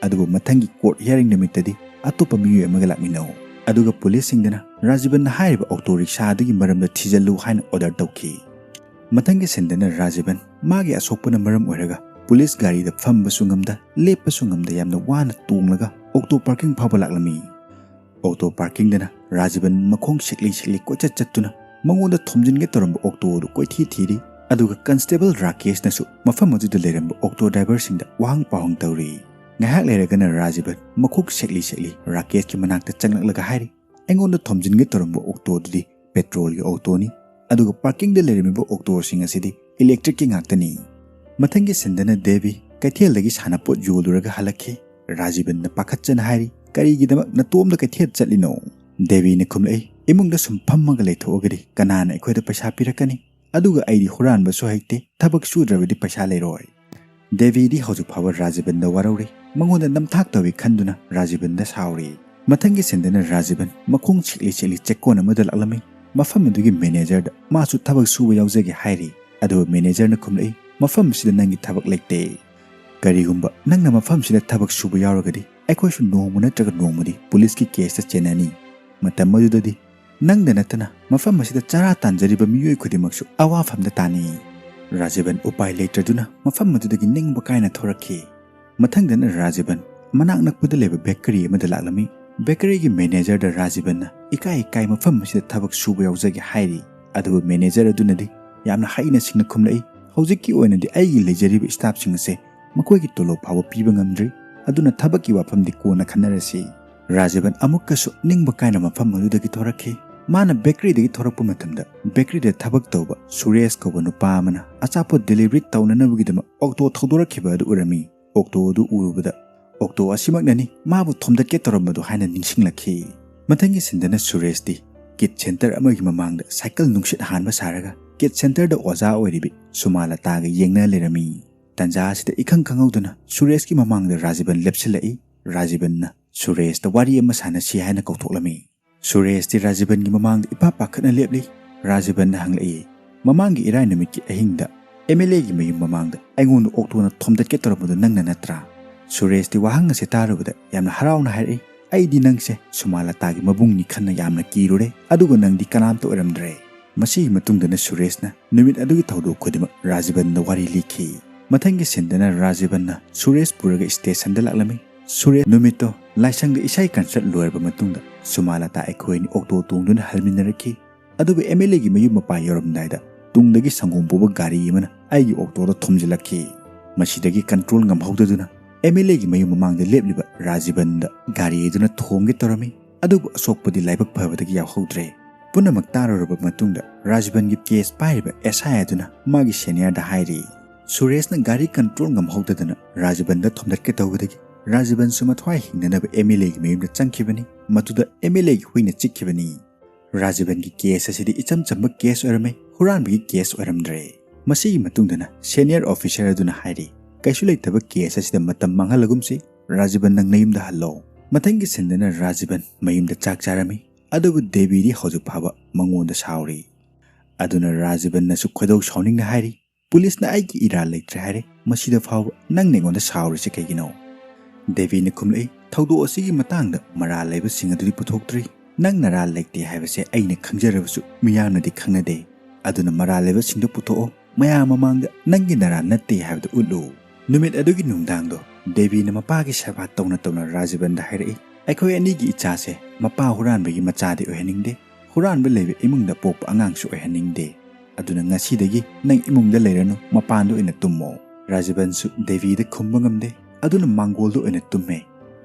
ꯑꯗꯨꯕꯨ ꯃꯊꯪꯒꯤ ꯀꯣꯔꯠ ꯍꯤꯌꯥꯔꯤꯡ ꯅꯨꯃꯤꯠꯇꯗꯤ ꯑꯇꯣꯞꯄ ꯃꯤꯑꯣꯏ ꯑꯃꯒ ꯂꯥꯛꯃꯤꯟꯅꯧ"꯫ ꯑꯗꯨꯒ ꯄꯨꯂꯤꯁꯁꯤꯡꯗꯅ ꯔꯥꯖꯤꯕꯟꯅ ꯍꯥꯏꯔꯤꯕ ꯑꯣꯛꯇꯣ ꯔꯤꯛꯁꯥ ꯑꯗꯨꯒꯤ ꯃꯔꯝꯗ ꯊꯤꯖꯤꯜꯂꯨ ꯍꯥꯏꯅ ꯑꯣꯔꯗꯔ ꯇꯧꯈꯤ꯫ ꯃꯊꯪꯒꯤ ꯁꯤꯟꯗꯅ ꯔꯥꯖꯤꯕꯟ ꯃꯥꯒꯤ ꯑꯁꯣꯛꯄꯅ ꯃꯔꯝ ꯑꯣꯏꯔꯒ ꯄꯨꯂꯤꯁ ꯒꯥꯔꯤꯗ ꯐꯝꯕꯁꯨ ꯉꯝꯗ, ꯂꯦꯞꯄꯁꯨ ꯉꯝꯗ ꯌꯥꯝꯅ ꯋꯥꯅ ꯇꯣꯡꯂꯒ ꯑꯣꯛꯇꯣ ꯄꯥꯔꯀꯤꯡ ꯐꯥꯎꯕ ꯂꯥꯛꯂꯝꯃꯤ꯫ ꯑꯣꯛꯇꯣ ꯄꯥꯔꯀꯤꯡꯗꯅ ꯔꯥꯖꯤꯕꯟ ꯃꯈꯣꯡ ꯁꯦꯛꯂꯤ ꯁꯦꯛꯂꯤ ꯀꯣꯏꯆꯠ ꯆꯠꯇꯨꯅ ꯃꯉꯣꯟꯗ ꯊꯣꯝꯖꯤꯟꯒꯦ ꯇꯧꯔꯝꯕ ꯑꯣꯛꯇꯣ ꯑꯗꯨ ꯀꯣꯏꯊꯤ ꯊꯤꯔꯤ꯫ ꯑꯗꯨꯒ ꯀꯟꯁꯇꯦꯕꯜ ꯔꯥꯀꯦꯁꯅꯁꯨ ꯃꯐꯝ ꯑꯗꯨꯗ ꯂꯩꯔꯝꯕ ꯑꯣꯛꯇꯣ ꯗ꯭ꯔꯥꯏꯚꯔꯁꯤꯡꯗ ꯋꯥꯍꯪ ꯄꯥꯎꯍꯪ ꯇꯧꯔꯤ꯫ ꯉꯥꯏꯍꯥꯛ ꯂꯩꯔꯒꯅ ꯔꯥꯖꯤꯕꯟ ꯃꯈꯣꯡ ꯁꯦꯛꯂꯤ ꯁꯦꯛꯂꯤ ꯔꯥꯀꯦꯁꯀꯤ ꯃꯅꯥꯛꯇ ꯆꯪꯂꯛꯂꯒ ꯍꯥꯏꯔꯤ, "ꯑꯩꯉꯣꯟꯗ ꯊꯣꯝꯖꯤꯟꯒꯦ ꯇꯧꯔꯝꯕ ꯑꯣꯛꯇꯣ ꯑꯗꯨꯗꯤ ꯄꯦꯇ꯭ꯔꯣꯜꯒꯤ ꯑꯣꯛꯇꯣꯅꯤ, ꯑꯗꯨꯒ ꯄꯥꯔꯀꯤꯡꯗ ꯂꯩꯔꯝꯃꯤꯕ ꯑꯣꯛꯇꯣꯁꯤꯡ ꯑꯁꯤꯗꯤ ꯏꯂꯦꯛꯇ꯭ꯔꯤꯛꯀꯤ ꯉꯥꯛꯇꯅꯤ"꯫ ꯃꯊꯪꯒꯤ ꯁꯤꯟꯗꯅ ꯗꯦꯕꯤ ꯀꯩꯊꯦꯜꯗꯒꯤ ꯁꯥꯟꯅꯄꯣꯠ ꯌꯣꯜꯂꯨꯔꯒ ꯍꯜꯂꯛꯈꯤ꯫ ꯔꯥꯖꯤꯕꯟꯅ ꯄꯥꯈꯠꯆꯅ ꯍꯥꯏꯔꯤ, "ꯀꯔꯤꯒꯤꯗꯃꯛ ꯅꯇꯣꯝꯗ ꯀꯩꯊꯦꯜ ꯆꯠꯂꯤꯅꯣ?" ꯗꯦꯕꯤꯅ ꯈꯨꯝꯂꯛꯏ, "ꯏꯃꯨꯡꯗ ꯁꯨꯝ ꯐꯝꯃꯒ ꯂꯩꯊꯣꯛꯑꯒꯗꯤ ꯀꯅꯥꯅ ꯑꯩꯈꯣꯏꯗ ꯄꯩꯁꯥ ꯄꯤꯔꯛꯀꯅꯤ? ꯑꯗꯨꯒ ꯑꯩꯗꯤ ꯍꯨꯔꯥꯟꯕꯁꯨ ꯍꯩꯇꯦ, ꯊꯕꯛ ꯁꯨꯗ꯭ꯔꯕꯗꯤ ꯄꯩꯁꯥ ꯂꯩꯔꯣꯏ"꯫ ꯗꯦꯕꯤꯗꯤ ꯍꯧꯖꯤꯛ ꯐꯥꯎꯕ ꯔꯥꯖꯤꯕꯟꯗ ꯋꯥꯔꯧꯔꯤ, ꯃꯉꯣꯟꯗ ꯅꯝꯊꯥꯛ ꯇꯧꯏ ꯈꯟꯗꯨꯅ ꯔꯥꯖꯤꯕꯟꯗ ꯁꯥꯎꯔꯤ꯫ ꯃꯊꯪꯒꯤ ꯁꯤꯟꯗꯅ ꯔꯥꯖꯤꯕꯟ ꯃꯈꯣꯡ ꯁꯦꯛꯂꯤ ꯁꯦꯛꯂꯤ ꯆꯦꯛꯀꯣꯟ ꯑꯃꯗ ꯂꯥꯛꯂꯝꯃꯤ꯫ ꯃꯐꯝ ꯑꯗꯨꯒꯤ ꯃꯦꯅꯦꯖꯔꯗ ꯃꯥꯁꯨ ꯊꯕꯛ ꯁꯨꯕ ꯌꯥꯎꯖꯒꯦ ꯍꯥꯏꯔꯤ꯫ ꯑꯗꯨꯕꯨ ꯃꯦꯅꯦꯖꯔꯅ ꯈꯨꯝꯂꯛꯏ, "ꯃꯐꯝ ꯑꯁꯤꯗ ꯅꯪꯒꯤ ꯊꯕꯛ ꯂꯩꯇꯦ"꯫ "ꯀꯔꯤꯒꯨꯝꯕ ꯅꯪꯅ ꯃꯐꯝꯁꯤꯗ ꯊꯕꯛ ꯁꯨꯕ ꯌꯥꯎꯔꯒꯗꯤ, ꯑꯩꯈꯣꯏꯁꯨ ꯅꯣꯡꯃ ꯅꯠꯇ꯭ꯔꯒ ꯅꯣꯡꯃꯗꯤ ꯄꯨꯂꯤꯁꯀꯤ ꯀꯦꯁꯇ ꯆꯦꯟꯅꯅꯤ꯫ ꯃꯇꯝ ꯑꯗꯨꯗꯗꯤ ꯅꯪꯗ ꯅꯠꯇꯅ ꯃꯐꯝ ꯑꯁꯤꯗ ꯆꯔꯥ ꯇꯥꯟꯖꯔꯤꯕ ꯃꯤꯑꯣꯏ ꯈꯨꯗꯤꯡꯃꯛꯁꯨ ꯑꯋꯥꯐꯝꯗ ꯇꯥꯅꯤ"꯫ ꯔꯥꯖꯤꯕꯟ ꯎꯄꯥꯏ ꯂꯩꯇ꯭ꯔꯗꯨꯅ ꯃꯐꯝ ꯑꯗꯨꯗꯒꯤ ꯅꯤꯡꯕ ꯀꯥꯏꯅ ꯊꯣꯔꯛꯈꯤ꯫ ꯃꯊꯪꯗꯅ ꯔꯥꯖꯤꯕꯟ ꯃꯅꯥꯛ ꯅꯛꯄꯗ ꯂꯩꯕ ꯕꯦꯀꯔꯤ ꯑꯃꯗ ꯂꯥꯛꯂꯝꯃꯤ꯫ ꯕꯦꯀꯔꯤꯒꯤ ꯃꯦꯅꯦꯖꯔꯗ ꯔꯥꯖꯤꯕꯟꯅ ꯏꯀꯥꯏ ꯏꯀꯥꯏ ꯃꯐꯝ ꯑꯁꯤꯗ ꯊꯕꯛ ꯁꯨꯕ ꯌꯥꯎꯖꯒꯦ ꯍꯥꯏꯔꯤ꯫ ꯑꯗꯨꯕꯨ ꯃꯦꯅꯦꯖꯔ ꯑꯗꯨꯅꯗꯤ ꯌꯥꯝꯅ ꯍꯩꯅ ꯁꯤꯡꯅ ꯈꯨꯝꯂꯛꯏ, "ꯍꯧꯖꯤꯛꯀꯤ ꯑꯣꯏꯅꯗꯤ ꯑꯩꯒꯤ ꯂꯩꯖꯔꯤꯕ ꯁ꯭ꯇꯥꯐꯁꯤꯡ ꯑꯁꯦ ꯃꯈꯣꯏꯒꯤ ꯇꯣꯂꯣꯞ ꯐꯥꯎꯕ ꯄꯤꯕ ꯉꯝꯗ꯭ꯔꯤ, ꯑꯗꯨꯅ ꯊꯕꯛꯀꯤ ꯋꯥꯐꯝꯗꯤ ꯀꯣꯟꯅ ꯈꯟꯅꯔꯁꯤ"꯫ ꯔꯥꯖꯤꯕꯟ ꯑꯃꯨꯛꯀꯁꯨ ꯅꯤꯡꯕ ꯀꯥꯏꯅ ꯃꯐꯝ ꯑꯗꯨꯗꯒꯤ ꯊꯣꯔꯛꯈꯤ꯫ ꯃꯥꯅ ꯕꯦꯀꯔꯤꯗꯒꯤ ꯊꯣꯔꯛꯄ ꯃꯇꯝꯗ, ꯕꯦꯀꯔꯤꯗ ꯊꯕꯛ ꯇꯧꯕ ꯁꯨꯔꯦꯁ ꯀꯧꯕ ꯅꯨꯄꯥ ꯑꯃꯅ ꯑꯆꯥꯄꯣꯠ ꯗꯦꯂꯤꯚꯔꯤ ꯇꯧꯅꯅꯕꯒꯤꯗꯃꯛ ꯑꯣꯛꯇꯣ ꯊꯧꯗꯣꯔꯛꯈꯤꯕ ꯑꯗꯨ ꯎꯔꯝꯃꯤ꯫ ꯑꯣꯛꯇꯣ ꯑꯗꯨ ꯎꯔꯨꯕꯗ, "ꯑꯣꯛꯇꯣ ꯑꯁꯤꯃꯛꯅꯅꯤ ꯃꯥꯕꯨ ꯊꯣꯝꯗꯠꯀꯦ ꯇꯧꯔꯝꯕꯗꯨ" ꯍꯥꯏꯅ ꯅꯤꯡꯁꯤꯡꯂꯛꯈꯤ꯫ ꯃꯊꯪꯒꯤ ꯁꯤꯟꯗꯅ ꯁꯨꯔꯦꯁꯇꯤ ꯀꯤꯠ ꯁꯦꯟꯇꯔ ꯑꯃꯒꯤ ꯃꯃꯥꯡꯗ ꯁꯥꯏꯀꯜ ꯅꯨꯡꯁꯤꯠ ꯍꯥꯟꯕ ꯁꯥꯔꯒ ꯀꯤꯠ ꯁꯦꯟꯇꯔꯗ ꯑꯣꯖꯥ ꯑꯣꯏꯔꯤꯕꯤ ꯁꯨꯃꯥꯂꯇꯥꯒ ꯌꯦꯡꯅ ꯂꯩꯔꯝꯃꯤ꯫ ꯇꯟꯖꯥ ꯑꯁꯤꯗ ꯏꯈꯪ ꯈꯪꯍꯧꯗꯅ ꯁꯨꯔꯦꯁꯀꯤ ꯃꯃꯥꯡꯗ ꯔꯥꯖꯤꯕꯟ ꯂꯦꯞꯁꯤꯜꯂꯛꯏ꯫ ꯔꯥꯖꯤꯕꯟꯅ ꯁꯨꯔꯦꯁꯇ ꯋꯥꯔꯤ ꯑꯃ ꯁꯥꯟꯅꯁꯤ ꯍꯥꯏꯅ ꯀꯧꯊꯣꯛꯂꯝꯃꯤ꯫ ꯁꯨꯔꯦꯁꯇꯤ ꯔꯥꯖꯤꯕꯟꯒꯤ ꯃꯃꯥꯡꯗ ꯏꯄꯥ ꯄꯥꯈꯠꯅ ꯂꯦꯞꯂꯤ꯫ ꯔꯥꯖꯤꯕꯟꯅ ꯍꯪꯂꯛꯏ, "ꯃꯃꯥꯡꯒꯤ ꯏꯔꯥꯏ ꯅꯨꯃꯤꯠꯀꯤ ꯑꯍꯤꯡꯗ ꯑꯦꯝ ꯑꯦꯜ ꯑꯦꯒꯤ ꯃꯌꯨꯝ ꯃꯃꯥꯡꯗ ꯑꯩꯉꯣꯟꯗ ꯑꯣꯛꯇꯣꯅ ꯊꯣꯝꯗꯠꯀꯦ ꯇꯧꯔꯝꯕꯗꯨ ꯅꯪꯅ ꯅꯠꯇ꯭ꯔꯥ?" ꯁꯨꯔꯦꯁꯇꯤ ꯋꯥꯍꯪ ꯑꯁꯤ ꯇꯥꯔꯨꯕꯗ ꯌꯥꯝꯅ ꯍꯔꯥꯎꯅ ꯍꯥꯏꯔꯛꯏ, "ꯑꯩꯗꯤ ꯅꯪꯁꯦ ꯁꯨꯃꯥꯂꯇꯥꯒꯤ ꯃꯕꯨꯡꯅꯤ ꯈꯟꯅ ꯌꯥꯝꯅ ꯀꯤꯔꯨꯔꯦ, ꯑꯗꯨꯒ ꯅꯪꯗꯤ ꯀꯅꯥꯝꯇ ꯑꯣꯏꯔꯝꯗ꯭ꯔꯦ"꯫ ꯃꯁꯤꯒꯤ ꯃꯇꯨꯡꯗꯅ ꯁꯨꯔꯦꯁꯅ ꯅꯨꯃꯤꯠ ꯑꯗꯨꯒꯤ ꯊꯧꯗꯣꯛ ꯈꯨꯗꯤꯡꯃꯛ ꯔꯥꯖꯤꯕꯟꯗ ꯋꯥꯔꯤ ꯂꯤꯈꯤ꯫ ꯃꯊꯪꯒꯤ ꯁꯤꯟꯗꯅ ꯔꯥꯖꯤꯕꯟꯅ ꯁꯨꯔꯦꯁ ꯄꯨꯔꯒ ꯁ꯭ꯇꯦꯁꯟꯗ ꯂꯥꯛꯂꯝꯃꯤ꯫ ꯁꯨꯔꯦꯁ ꯅꯨꯃꯤꯠꯇꯣ ꯂꯥꯏꯁꯪꯗ ꯏꯁꯩ ꯀꯟꯁꯔꯠ ꯂꯣꯏꯔꯕ ꯃꯇꯨꯡꯗ ꯁꯨꯃꯥꯂꯇꯥ ꯑꯩꯈꯣꯏ ꯑꯅꯤ ꯑꯣꯛꯇꯣ ꯇꯣꯡꯗꯨꯅ ꯍꯜꯃꯤꯟꯅꯔꯛꯈꯤ꯫ ꯑꯗꯨꯕꯨ ꯑꯦꯝ ꯑꯦꯜ ꯑꯦꯒꯤ ꯃꯌꯨꯝ ꯃꯄꯥ ꯌꯧꯔꯝꯗꯥꯏꯗ ꯇꯨꯡꯗꯒꯤ ꯁꯪꯒꯣꯝ ꯄꯨꯕ ꯒꯥꯔꯤ ꯑꯃꯅ ꯑꯩꯒꯤ ꯑꯣꯛꯇꯣꯗ ꯊꯣꯝꯖꯤꯜꯂꯛꯈꯤ꯫ ꯃꯁꯤꯗꯒꯤ ꯀꯟꯇ꯭ꯔꯣꯜ ꯉꯝꯍꯧꯗꯗꯨꯅ ꯑꯦꯝ ꯑꯦꯜ ꯑꯦꯒꯤ ꯃꯌꯨꯝ ꯃꯃꯥꯡꯗ ꯂꯦꯞꯂꯤꯕ ꯔꯥꯖꯤꯕꯟꯗ ꯒꯥꯔꯤ ꯑꯗꯨꯅ ꯊꯣꯝꯒꯦ ꯇꯧꯔꯝꯃꯤ꯫ ꯑꯗꯨꯕꯨ ꯑꯁꯣꯛꯄꯗꯤ ꯂꯥꯏꯕꯛ ꯐꯕꯗꯒꯤ ꯌꯥꯎꯍꯧꯗ꯭ꯔꯦ꯫ ꯄꯨꯝꯅꯃꯛ ꯇꯥꯔꯨꯔꯕ ꯃꯇꯨꯡꯗ ꯔꯥꯖꯤꯕꯟꯒꯤ ꯀꯦꯁ ꯄꯥꯏꯔꯤꯕ ꯑꯦꯁ ꯑꯥꯏ ꯑꯗꯨꯅ ꯃꯥꯒꯤ ꯁꯦꯅꯤꯌꯔꯗ ꯍꯥꯏꯔꯤ, "ꯁꯨꯔꯦꯁꯅ ꯒꯥꯔꯤ ꯀꯟꯇ꯭ꯔꯣꯜ ꯉꯝꯍꯧꯗꯗꯅ ꯔꯥꯖꯤꯕꯟꯗ ꯊꯣꯝꯗꯠꯀꯦ ꯇꯧꯕꯗꯒꯤ ꯔꯥꯖꯤꯕꯟꯁꯨ ꯃꯊ꯭ꯋꯥꯏ ꯍꯤꯡꯅꯅꯕ ꯑꯦꯝ ꯑꯦꯜ ꯑꯦꯒꯤ ꯃꯌꯨꯝꯗ ꯆꯪꯈꯤꯕꯅꯤ꯫ ꯃꯗꯨꯗ ꯑꯦꯝ ꯑꯦꯜ ꯑꯦꯒꯤ ꯍꯨꯏꯅ ꯆꯤꯛꯈꯤꯕꯅꯤ"꯫ ꯔꯥꯖꯤꯕꯟꯒꯤ ꯀꯦꯁ ꯑꯁꯤꯗꯤ ꯏꯆꯝ ꯆꯝꯕ ꯀꯦꯁ ꯑꯣꯏꯔꯝꯃꯦ, ꯍꯨꯔꯥꯟꯕꯒꯤ ꯀꯦꯁ ꯑꯣꯏꯔꯝꯗ꯭ꯔꯦ꯫ ꯃꯁꯤꯒꯤ ꯃꯇꯨꯡꯗꯅ ꯁꯦꯅꯤꯌꯔ ꯑꯣꯐꯤꯁꯔ ꯑꯗꯨꯅ ꯍꯥꯏꯔꯤ, "ꯀꯩꯁꯨ ꯂꯩꯇꯕ ꯀꯦꯁ ꯑꯁꯤꯗ ꯃꯇꯝ ꯃꯥꯡꯍꯜꯂꯒꯨꯝꯁꯤ, ꯔꯥꯖꯤꯕꯟ ꯅꯪ ꯅꯌꯨꯝꯗ ꯍꯜꯂꯣ"꯫ ꯃꯊꯪꯒꯤ ꯁꯤꯟꯗꯅ ꯔꯥꯖꯤꯕꯟ ꯃꯌꯨꯝꯗ ꯆꯥꯛ ꯆꯥꯔꯝꯃꯤ, ꯑꯗꯨꯕꯨ ꯗꯦꯕꯤꯗꯤ ꯍꯧꯖꯤꯛ ꯐꯥꯎꯕ ꯃꯉꯣꯟꯗ ꯁꯥꯎꯔꯤ꯫ ꯑꯗꯨꯅ ꯔꯥꯖꯤꯕꯟꯅꯁꯨ ꯈꯣꯏꯗꯧ ꯁꯥꯎꯅꯤꯡꯅ ꯍꯥꯏꯔꯤ, "ꯄꯨꯂꯤꯁꯅ ꯑꯩꯒꯤ ꯏꯔꯥꯜ ꯂꯩꯇ꯭ꯔꯦ ꯍꯥꯏꯔꯦ, ꯃꯁꯤꯗ ꯐꯥꯎꯕ ꯅꯪꯅ ꯑꯩꯉꯣꯟꯗ ꯁꯥꯎꯔꯤꯁꯦ ꯀꯩꯒꯤꯅꯣ?" ꯗꯦꯕꯤꯅ ꯈꯨꯝꯂꯛꯏ, "ꯊꯧꯗꯣꯛ ꯑꯁꯤꯒꯤ ꯃꯇꯥꯡꯗ ꯃꯔꯥꯜ ꯂꯩꯕꯁꯤꯡ ꯑꯗꯨꯗꯤ ꯄꯨꯊꯣꯛꯇ꯭ꯔꯤ꯫ ꯅꯪ ꯅꯔꯥꯜ ꯂꯩꯇꯦ ꯍꯥꯏꯕꯁꯦ ꯑꯩꯅ ꯈꯪꯖꯔꯕꯁꯨ ꯃꯤꯌꯥꯝꯅꯗꯤ ꯈꯪꯅꯗꯦ꯫ ꯑꯗꯨꯅ ꯃꯔꯥꯜ ꯂꯩꯕꯁꯤꯡꯗꯨ ꯄꯨꯊꯣꯛꯑꯣ, ꯃꯌꯥꯝ ꯃꯃꯥꯡꯗ ꯅꯪꯒꯤ ꯅꯔꯥꯜ ꯅꯠꯇꯦ ꯍꯥꯏꯕꯗꯨ ꯎꯠꯂꯨ꯫" ꯅꯨꯃꯤꯠ ꯑꯗꯨꯒꯤ ꯅꯨꯡꯗꯥꯡꯗꯣ ꯗꯦꯕꯤꯅ ꯃꯄꯥꯒꯤ ꯁꯦꯕꯥ ꯇꯧꯅ ꯇꯧꯅ ꯔꯥꯖꯤꯕꯟꯗ ꯍꯥꯏꯔꯛꯏ, "ꯑꯩꯈꯣꯏ ꯑꯅꯤꯒꯤ ꯏꯆꯥꯁꯦ ꯃꯄꯥ ꯍꯨꯔꯥꯟꯕꯒꯤ ꯃꯆꯥꯗꯤ ꯑꯣꯏꯍꯟꯅꯤꯡꯗꯦ, ꯍꯨꯔꯥꯟꯕ ꯂꯩꯕ ꯏꯃꯨꯡꯗ ꯄꯣꯛꯄ ꯑꯉꯥꯡꯁꯨ ꯑꯣꯏꯍꯟꯅꯤꯡꯗꯦ꯫ ꯑꯗꯨꯅ ꯉꯁꯤꯗꯒꯤ ꯅꯪ ꯏꯃꯨꯡꯗ ꯂꯩꯔꯅꯨ, ꯃꯄꯥꯟꯗ ꯑꯣꯏꯅ ꯇꯨꯝꯃꯣ꯫" ꯔꯥꯖꯤꯕꯟꯁꯨ ꯗꯦꯕꯤꯗ ꯈꯨꯝꯕ ꯉꯝꯗꯦ, ꯑꯗꯨꯅ ꯃꯥꯡꯒꯣꯜꯗ ꯑꯣꯏꯅ ꯇꯨꯝꯃꯦ꯫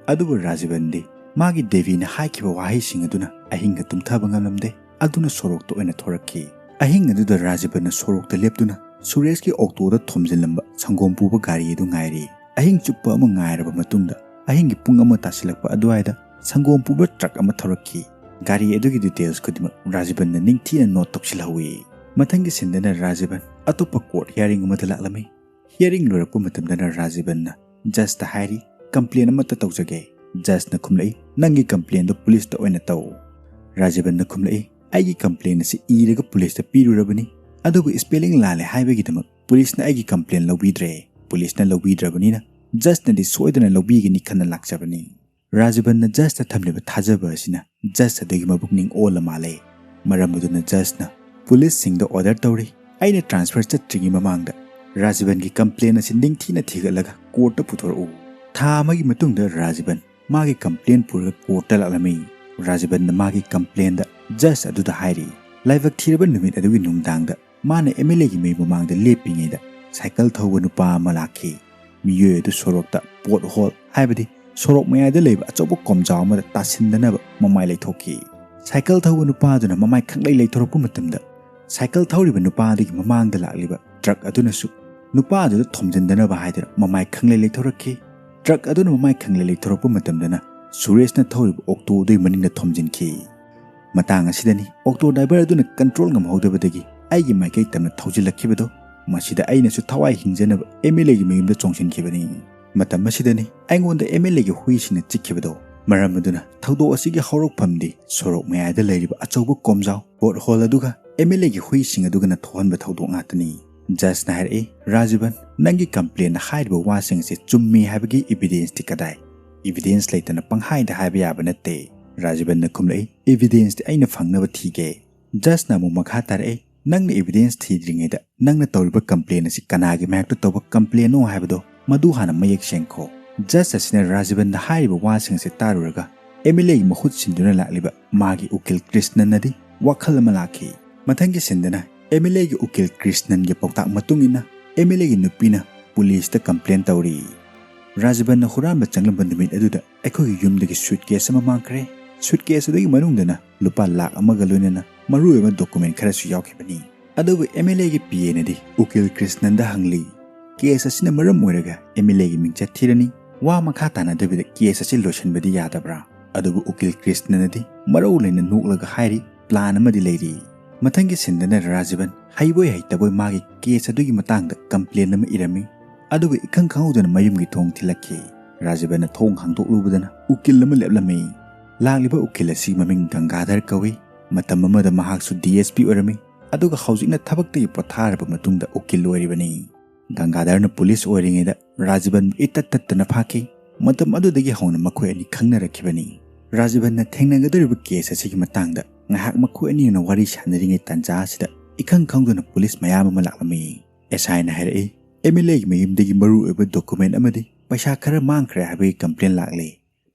ꯑꯗꯨꯕꯨ ꯔꯥꯖꯤꯕꯟꯗꯤ ꯃꯥꯒꯤ ꯗꯦꯕꯤꯅ ꯍꯥꯏꯈꯤꯕ ꯋꯥꯍꯩꯁꯤꯡ ꯑꯗꯨꯅ ꯑꯍꯤꯡꯒ ꯇꯨꯝꯊꯕ ꯉꯝꯂꯝꯗꯦ, ꯑꯗꯨꯅ ꯁꯣꯔꯣꯛꯇ ꯑꯣꯏꯅ ꯊꯣꯔꯛꯈꯤ꯫ ꯑꯍꯤꯡ ꯑꯗꯨꯗ ꯔꯥꯖꯤꯕꯟꯅ ꯁꯣꯔꯣꯛꯇ ꯂꯦꯞꯇꯨꯅ ꯁꯨꯔꯦꯁꯀꯤ ꯑꯣꯛꯇꯣꯗ ꯊꯣꯝꯖꯤꯜꯂꯝꯕ ꯁꯪꯒꯣꯝ ꯄꯨꯕ ꯒꯥꯔꯤ ꯑꯗꯨ ꯉꯥꯏꯔꯤ꯫ ꯑꯍꯤꯡ ꯆꯨꯞꯄ ꯑꯃ ꯉꯥꯏꯔꯕ ꯃꯇꯨꯡꯗ ꯑꯍꯤꯡꯒꯤ ꯄꯨꯡ ꯑꯃ ꯇꯥꯁꯤꯜꯂꯛꯄ ꯑꯗꯨꯋꯥꯏꯗ ꯁꯪꯒꯣꯝ ꯄꯨꯕ ꯇ꯭ꯔꯛ ꯑꯃ ꯊꯧꯔꯛꯈꯤ꯫ ꯒꯥꯔꯤ ꯑꯗꯨꯒꯤ ꯗꯤꯇꯦꯜꯁ ꯈꯨꯗꯤꯡꯃꯛ ꯔꯥꯖꯤꯕꯟꯅ ꯅꯤꯡꯊꯤꯅ ꯅꯣꯠ ꯇꯧꯁꯤꯜꯍꯧꯏ꯫ ꯃꯊꯪꯒꯤ ꯁꯤꯟꯗꯅ ꯔꯥꯖꯤꯕꯟ ꯑꯇꯣꯞꯄ ꯀꯣꯔꯠ ꯍꯤꯌꯥꯔꯤꯡ ꯑꯃꯗ ꯂꯥꯛꯂꯝꯃꯤ꯫ ꯍꯤꯌꯥꯔꯤꯡ ꯂꯣꯏꯔꯛꯄ ꯃꯇꯝꯗꯅ ꯔꯥꯖꯤꯕꯟꯅ ꯖꯖꯇ ꯍꯥꯏꯔꯤ, "ꯀꯝꯄ꯭ꯂꯦꯟ ꯑꯃꯠꯇ ꯇꯧꯖꯒꯦ꯫" ꯖꯖꯅ ꯈꯨꯝꯂꯛꯏ, "ꯅꯪꯒꯤ ꯀꯝꯄ꯭ꯂꯦꯟꯗꯣ ꯄꯨꯂꯤꯁꯇ ꯑꯣꯏꯅ ꯇꯧ꯫" ꯔꯥꯖꯤꯕꯟꯅ ꯈꯨꯝꯂꯛꯏ, "ꯑꯩꯒꯤ ꯀꯝꯄ꯭ꯂꯦꯟ ꯑꯁꯤ ꯏꯔꯒ ꯄꯨꯂꯤꯁꯇ ꯄꯤꯔꯨꯔꯕꯅꯤ, ꯑꯗꯨꯕꯨ ꯁ꯭ꯄꯦꯂꯤꯡ ꯂꯥꯜꯂꯦ ꯍꯥꯏꯕꯒꯤꯗꯃꯛ ꯄꯨꯂꯤꯁꯅ ꯑꯩꯒꯤ ꯀꯝꯄ꯭ꯂꯦꯟ ꯂꯧꯕꯤꯗ꯭ꯔꯦ꯫ ꯄꯨꯂꯤꯁꯅ ꯂꯧꯕꯤꯗ꯭ꯔꯕꯅꯤꯅ ꯖꯖꯅꯗꯤ ꯁꯣꯏꯗꯅ ꯂꯧꯕꯤꯒꯅꯤ ꯈꯟꯅ ꯂꯥꯛꯆꯕꯅꯤ꯫" ꯔꯥꯖꯤꯕꯟꯅ ꯖꯖꯇ ꯊꯝꯂꯤꯕ ꯊꯥꯖꯕ ꯑꯁꯤꯅ ꯖꯖ ꯑꯗꯨꯒꯤ ꯃꯕꯨꯛꯅꯤꯡ ꯑꯣꯜꯂ ꯃꯥꯜꯂꯦ꯫ ꯃꯔꯝ ꯑꯗꯨꯅ ꯖꯖꯅ ꯄꯨꯂꯤꯁꯁꯤꯡꯗ ꯑꯣꯔꯗꯔ ꯇꯧꯔꯤ, "ꯑꯩꯅ ꯇ꯭ꯔꯥꯟꯁꯐꯔ ꯆꯠꯇ꯭ꯔꯤꯉꯩ ꯃꯃꯥꯡꯗ ꯔꯥꯖꯤꯕꯟꯒꯤ ꯀꯝꯄ꯭ꯂꯦꯟ ꯑꯁꯤ ꯅꯤꯡꯊꯤꯅ ꯊꯤꯒꯠꯂꯒ ꯀꯣꯔꯠꯇ ꯄꯨꯊꯣꯔꯛꯎ꯫" ꯊꯥ ꯑꯃꯒꯤ ꯃꯇꯨꯡꯗ ꯔꯥꯖꯤꯕꯟ ꯃꯥꯒꯤ ꯀꯝꯄ꯭ꯂꯦꯟ ꯄꯨꯔꯒ ꯀꯣꯔꯠꯇ ꯂꯥꯛꯂꯝꯃꯤ꯫ ꯔꯥꯖꯤꯕꯟꯅ ꯃꯥꯒꯤ ꯀꯝꯄ꯭ꯂꯦꯟꯗ ꯖꯖ ꯑꯗꯨꯗ ꯍꯥꯏꯔꯤ, ꯂꯥꯏꯕꯛ ꯊꯤꯔꯕ ꯅꯨꯃꯤꯠ ꯑꯗꯨꯒꯤ ꯅꯨꯡꯗꯥꯡꯗ ꯃꯥꯅ ꯑꯦꯝ ꯑꯦꯜ ꯑꯦꯒꯤ ꯃꯌꯨꯝ ꯃꯃꯥꯡꯗ ꯂꯦꯞꯄꯤꯉꯩꯗ ꯁꯥꯏꯀꯜ ꯊꯧꯕ ꯅꯨꯄꯥ ꯑꯃ ꯂꯥꯛꯈꯤ꯫ ꯃꯤꯑꯣꯏ ꯑꯗꯨ ꯁꯣꯔꯣꯛꯇ ꯄꯣꯠ ꯍꯣꯜ, ꯍꯥꯏꯕꯗꯤ ꯁꯣꯔꯣꯛ ꯃꯌꯥꯏꯗ ꯂꯩꯕ ꯑꯆꯧꯕ ꯀꯣꯝꯖꯥꯎ ꯑꯃꯗ ꯇꯥꯁꯤꯟꯗꯅꯕ ꯃꯃꯥꯏ ꯂꯩꯊꯣꯛꯈꯤ꯫ ꯁꯥꯏꯀꯜ ꯊꯧꯕ ꯅꯨꯄꯥ ꯑꯗꯨꯅ ꯃꯃꯥꯏ ꯈꯪꯂꯩ ꯂꯩꯊꯣꯔꯛꯄ ꯃꯇꯝꯗ ꯁꯥꯏꯀꯜ ꯊꯧꯔꯤꯕ ꯅꯨꯄꯥ ꯑꯗꯨꯒꯤ ꯃꯃꯥꯡꯗ ꯂꯥꯛꯂꯤꯕ ꯇ꯭ꯔꯛ ꯑꯗꯨꯅꯁꯨ ꯅꯨꯄꯥ ꯑꯗꯨꯗ ꯊꯣꯝꯖꯤꯟꯗꯅꯕ ꯍꯥꯏꯗꯨꯅ ꯃꯃꯥꯏ ꯈꯪꯂꯩ ꯂꯩꯊꯣꯔꯛꯈꯤ꯫ ꯇ꯭ꯔꯛ ꯑꯗꯨꯅ ꯃꯃꯥꯏ ꯈꯪꯂꯩ ꯂꯩꯊꯣꯔꯛꯄ ꯃꯇꯝꯗꯅ ꯁꯨꯔꯦꯁꯅ ꯊꯧꯔꯤꯕ ꯑꯣꯛꯇꯣ ꯑꯗꯨꯒꯤ ꯃꯅꯤꯡꯗ ꯊꯣꯝꯖꯤꯟꯈꯤ꯫ ꯃꯇꯥꯡ ꯑꯁꯤꯗꯅꯤ ꯑꯣꯛꯇꯣ ꯗ꯭ꯔꯥꯏꯚꯔ ꯑꯗꯨꯅ ꯀꯟꯇ꯭ꯔꯣꯜ ꯉꯝꯍꯧꯗꯕꯗꯒꯤ ꯑꯩꯒꯤ ꯃꯥꯏꯀꯩ ꯇꯝꯅ ꯊꯧꯖꯤꯜꯂꯛꯈꯤꯕꯗꯣ꯫ ꯃꯁꯤꯗ ꯑꯩꯅꯁꯨ ꯊꯋꯥꯏ ꯍꯤꯡꯖꯅꯕ ꯑꯦꯝ ꯑꯦꯜ ꯑꯦꯒꯤ ꯃꯌꯨꯝꯗ ꯆꯣꯡꯁꯤꯟꯈꯤꯕꯅꯤ꯫ ꯃꯇꯝ ꯑꯁꯤꯗꯅꯤ ꯑꯩꯉꯣꯟꯗ ꯑꯦꯝ ꯑꯦꯜ ꯑꯦꯒꯤ ꯍꯨꯏꯁꯤꯡꯅ ꯆꯤꯛꯈꯤꯕꯗꯣ꯫ ꯃꯔꯝ ꯑꯗꯨꯅ ꯊꯧꯗꯣꯛ ꯑꯁꯤꯒꯤ ꯍꯧꯔꯛꯐꯝꯗꯤ ꯁꯣꯔꯣꯛ ꯃꯌꯥꯏꯗ ꯂꯩꯔꯤꯕ ꯑꯆꯧꯕ ꯀꯣꯝꯖꯥꯎ, ꯄꯣꯠ ꯍꯣꯜ ꯑꯗꯨꯒ ꯑꯦꯝ ꯑꯦꯜ ꯑꯦꯒꯤ ꯍꯨꯏꯁꯤꯡ ꯑꯗꯨꯒꯅ ꯊꯣꯛꯍꯟꯕ ꯊꯧꯗꯣꯛ ꯉꯥꯛꯇꯅꯤ꯫ ꯖꯁꯅ ꯍꯥꯏꯔꯛꯏ, "ꯔꯥꯖꯤꯕꯟ, ꯅꯪꯒꯤ ꯀꯝꯄ꯭ꯂꯦꯟꯗ ꯍꯥꯏꯔꯤꯕ ꯋꯥꯁꯤꯡꯁꯦ ꯆꯨꯝꯃꯤ ꯍꯥꯏꯕꯒꯤ ꯏꯕꯤꯗꯦꯟꯁꯇꯤ ꯀꯗꯥꯏ? ꯏꯕꯤꯗꯦꯟꯁ ꯂꯩꯇꯅ ꯄꯪꯍꯥꯏꯗ ꯍꯥꯏꯕ ꯌꯥꯕ ꯅꯠꯇꯦ꯫" ꯔꯥꯖꯤꯕꯟꯅ ꯈꯨꯝꯂꯛꯏ, "ꯏꯕꯤꯗꯦꯟꯁꯇꯤ ꯑꯩꯅ ꯐꯪꯅꯕ ꯊꯤꯒꯦ꯫" ꯖꯁꯅ ꯑꯃꯨꯛ ꯃꯈꯥ ꯇꯥꯔꯛꯏ, "ꯅꯪꯅ ꯏꯕꯤꯗꯦꯟꯁ ꯊꯤꯗ꯭ꯔꯤꯉꯩꯗ ꯅꯪꯅ ꯇꯧꯔꯤꯕ ꯀꯝꯄ꯭ꯂꯦꯟ ꯑꯁꯤ ꯀꯅꯥꯒꯤ ꯃꯥꯌꯣꯛꯇ ꯇꯧꯕ ꯀꯝꯄ꯭ꯂꯦꯟꯅꯣ ꯍꯥꯏꯕꯗꯣ ꯃꯗꯨ ꯍꯥꯟꯅ ꯃꯌꯦꯛ ꯁꯦꯡꯈꯣ꯫" ꯖꯁ ꯑꯁꯤꯅ ꯔꯥꯖꯤꯕꯟꯅ ꯍꯥꯏꯔꯤꯕ ꯋꯥꯁꯤꯡ ꯑꯁꯤ ꯇꯥꯔꯨꯔꯒ ꯑꯦꯝ ꯑꯦꯜ ꯑꯦꯒꯤ ꯃꯍꯨꯠ ꯁꯤꯟꯗꯨꯅ ꯂꯥꯛꯂꯤꯕ ꯃꯥꯒꯤ ꯎꯀꯤꯜ ꯀ꯭ꯔꯤꯁꯅꯟꯅꯗꯤ ꯋꯥꯈꯜ ꯑꯃ ꯂꯥꯛꯈꯤ꯫ ꯃꯊꯪꯒꯤ ꯁꯤꯟꯗꯅ ꯑꯦꯝ ꯑꯦꯜ ꯑꯦꯒꯤ ꯎꯀꯤꯜ ꯀ꯭ꯔꯤꯁꯅꯟꯒꯤ ꯄꯥꯎꯇꯥꯛ ꯃꯇꯨꯡ ꯏꯟꯅ ꯑꯦꯝ ꯑꯦꯜ ꯑꯦꯒꯤ ꯅꯨꯄꯤꯅ ꯄꯨꯂꯤꯁꯇ ꯀꯝꯄ꯭ꯂꯦꯟ ꯇꯧꯔꯤ꯫ "ꯔꯥꯖꯤꯕꯟꯅ ꯍꯨꯔꯥꯟꯕ ꯆꯪꯂꯝꯕ ꯅꯨꯃꯤꯠ ꯑꯗꯨꯗ ꯑꯩꯈꯣꯏꯒꯤ ꯌꯨꯝꯗꯒꯤ ꯁꯨꯠꯀꯦꯁ ꯑꯃ ꯃꯥꯡꯈ꯭ꯔꯦ꯫ ꯁꯨꯠꯀꯦꯁ ꯑꯗꯨꯒꯤ ꯃꯅꯨꯡꯗꯅ ꯂꯨꯄꯥ ꯂꯥꯈ ꯑꯃꯒ ꯂꯣꯏꯅꯅ ꯃꯔꯨꯑꯣꯏꯕ ꯗꯣꯀꯨꯃꯦꯟ ꯈꯔꯁꯨ ꯌꯥꯎꯈꯤꯕꯅꯤ꯫" ꯑꯗꯨꯕꯨ ꯑꯦꯝ ꯑꯦꯜ ꯑꯦꯒꯤ ꯄꯤ ꯑꯦꯅꯗꯤ ꯎꯀꯤꯜ ꯀ꯭ꯔꯤꯁꯅꯟꯗ ꯍꯪꯂꯤ, "ꯀꯦꯁ ꯑꯁꯤꯅ ꯃꯔꯝ ꯑꯣꯏꯔꯒ ꯑꯦꯝ ꯑꯦꯜ ꯑꯦꯒꯤ ꯃꯤꯡꯆꯠ ꯊꯤꯔꯅꯤ꯫ ꯋꯥ ꯃꯈꯥ ꯇꯥꯅꯗꯕꯤꯗ ꯀꯦꯁ ꯑꯁꯤ ꯂꯣꯏꯁꯤꯟꯕꯗꯤ ꯌꯥꯗꯕ꯭ꯔꯥ?" ꯑꯗꯨꯕꯨ ꯎꯀꯤꯜ ꯀ꯭ꯔꯤꯁꯅꯅꯗꯤ ꯃꯔꯧ ꯂꯩꯅ ꯅꯣꯛꯂꯒ ꯍꯥꯏꯔꯤ, "ꯄ꯭ꯂꯥꯟ ꯑꯃꯗꯤ ꯂꯩꯔꯤ꯫" ꯃꯊꯪꯒꯤ ꯁꯤꯟꯗꯅ ꯔꯥꯖꯤꯕꯟ ꯍꯩꯕꯣꯏ ꯍꯩꯇꯕꯣꯏ ꯃꯥꯒꯤ ꯀꯦꯁ ꯑꯗꯨꯒꯤ ꯃꯇꯥꯡꯗ ꯀꯝꯄ꯭ꯂꯦꯟ ꯑꯃ ꯏꯔꯝꯃꯤ꯫ ꯑꯗꯨꯒ ꯏꯈꯪ ꯈꯪꯍꯧꯗꯅ ꯃꯌꯨꯝꯒꯤ ꯊꯣꯡ ꯊꯤꯜꯂꯛꯈꯤ꯫ ꯔꯥꯖꯤꯕꯟꯅ ꯊꯣꯡ ꯍꯥꯡꯗꯣꯛꯂꯨꯕꯗꯅ ꯎꯀꯤꯜ ꯑꯃ ꯂꯦꯞꯂꯝꯃꯤ꯫ ꯂꯥꯛꯂꯤꯕ ꯎꯀꯤꯜ ꯑꯁꯤ ꯃꯃꯤꯡ ꯒꯪꯒꯥꯙꯔ ꯀꯧꯏ꯫ ꯃꯇꯝ ꯑꯃꯗ ꯃꯍꯥꯛꯁꯨ ꯗꯤ ꯑꯦꯁ ꯄꯤ ꯑꯣꯏꯔꯝꯃꯤ, ꯑꯗꯨꯒ ꯍꯧꯖꯤꯛꯅ ꯊꯕꯛꯇꯒꯤ ꯄꯣꯊꯥꯔꯕ ꯃꯇꯨꯡꯗ ꯎꯀꯤꯜ ꯑꯣꯏꯔꯤꯕꯅꯤ꯫ ꯒꯪꯒꯥꯙꯔꯅ ꯄꯨꯂꯤꯁ ꯑꯣꯏꯔꯤꯉꯩꯗ ꯔꯥꯖꯤꯕꯟꯕꯨ ꯏꯇꯠ ꯇꯠꯇꯅ ꯐꯥꯈꯤ꯫ ꯃꯇꯝ ꯑꯗꯨꯗꯒꯤ ꯍꯧꯅ ꯃꯈꯣꯏ ꯑꯅꯤ ꯈꯪꯅꯔꯛꯈꯤꯕꯅꯤ꯫ ꯔꯥꯖꯤꯕꯟꯅ ꯊꯦꯡꯅꯒꯗꯧꯔꯤꯕ ꯀꯦꯁ ꯑꯁꯤꯒꯤ ꯃꯇꯥꯡꯗ ꯉꯥꯏꯍꯥꯛ ꯃꯈꯣꯏ ꯑꯅꯤꯅ ꯋꯥꯔꯤ ꯁꯥꯟꯅꯔꯤꯉꯩ ꯇꯥꯟꯖꯥ ꯑꯁꯤꯗ ꯏꯈꯪ ꯈꯪꯗꯅ ꯄꯨꯂꯤꯁ ꯃꯌꯥꯝ ꯑꯃ ꯂꯥꯛꯂꯝꯃꯤ꯫ ꯑꯦꯁ ꯑꯥꯏꯅ ꯍꯥꯏꯔꯛꯏ, "ꯑꯦꯝ ꯑꯦꯜ ꯑꯦꯒꯤ ꯃꯌꯨꯝꯗꯒꯤ ꯃꯔꯨꯑꯣꯏꯕ ꯗꯣꯀꯨꯃꯦꯟ ꯑꯃꯗꯤ ꯄꯩꯁꯥ ꯈꯔ ꯃꯥꯡꯈ꯭ꯔꯦ ꯍꯥꯏꯕꯒꯤ ꯀꯝꯄ꯭ꯂꯦꯟ ꯂꯥꯛꯂꯦ꯫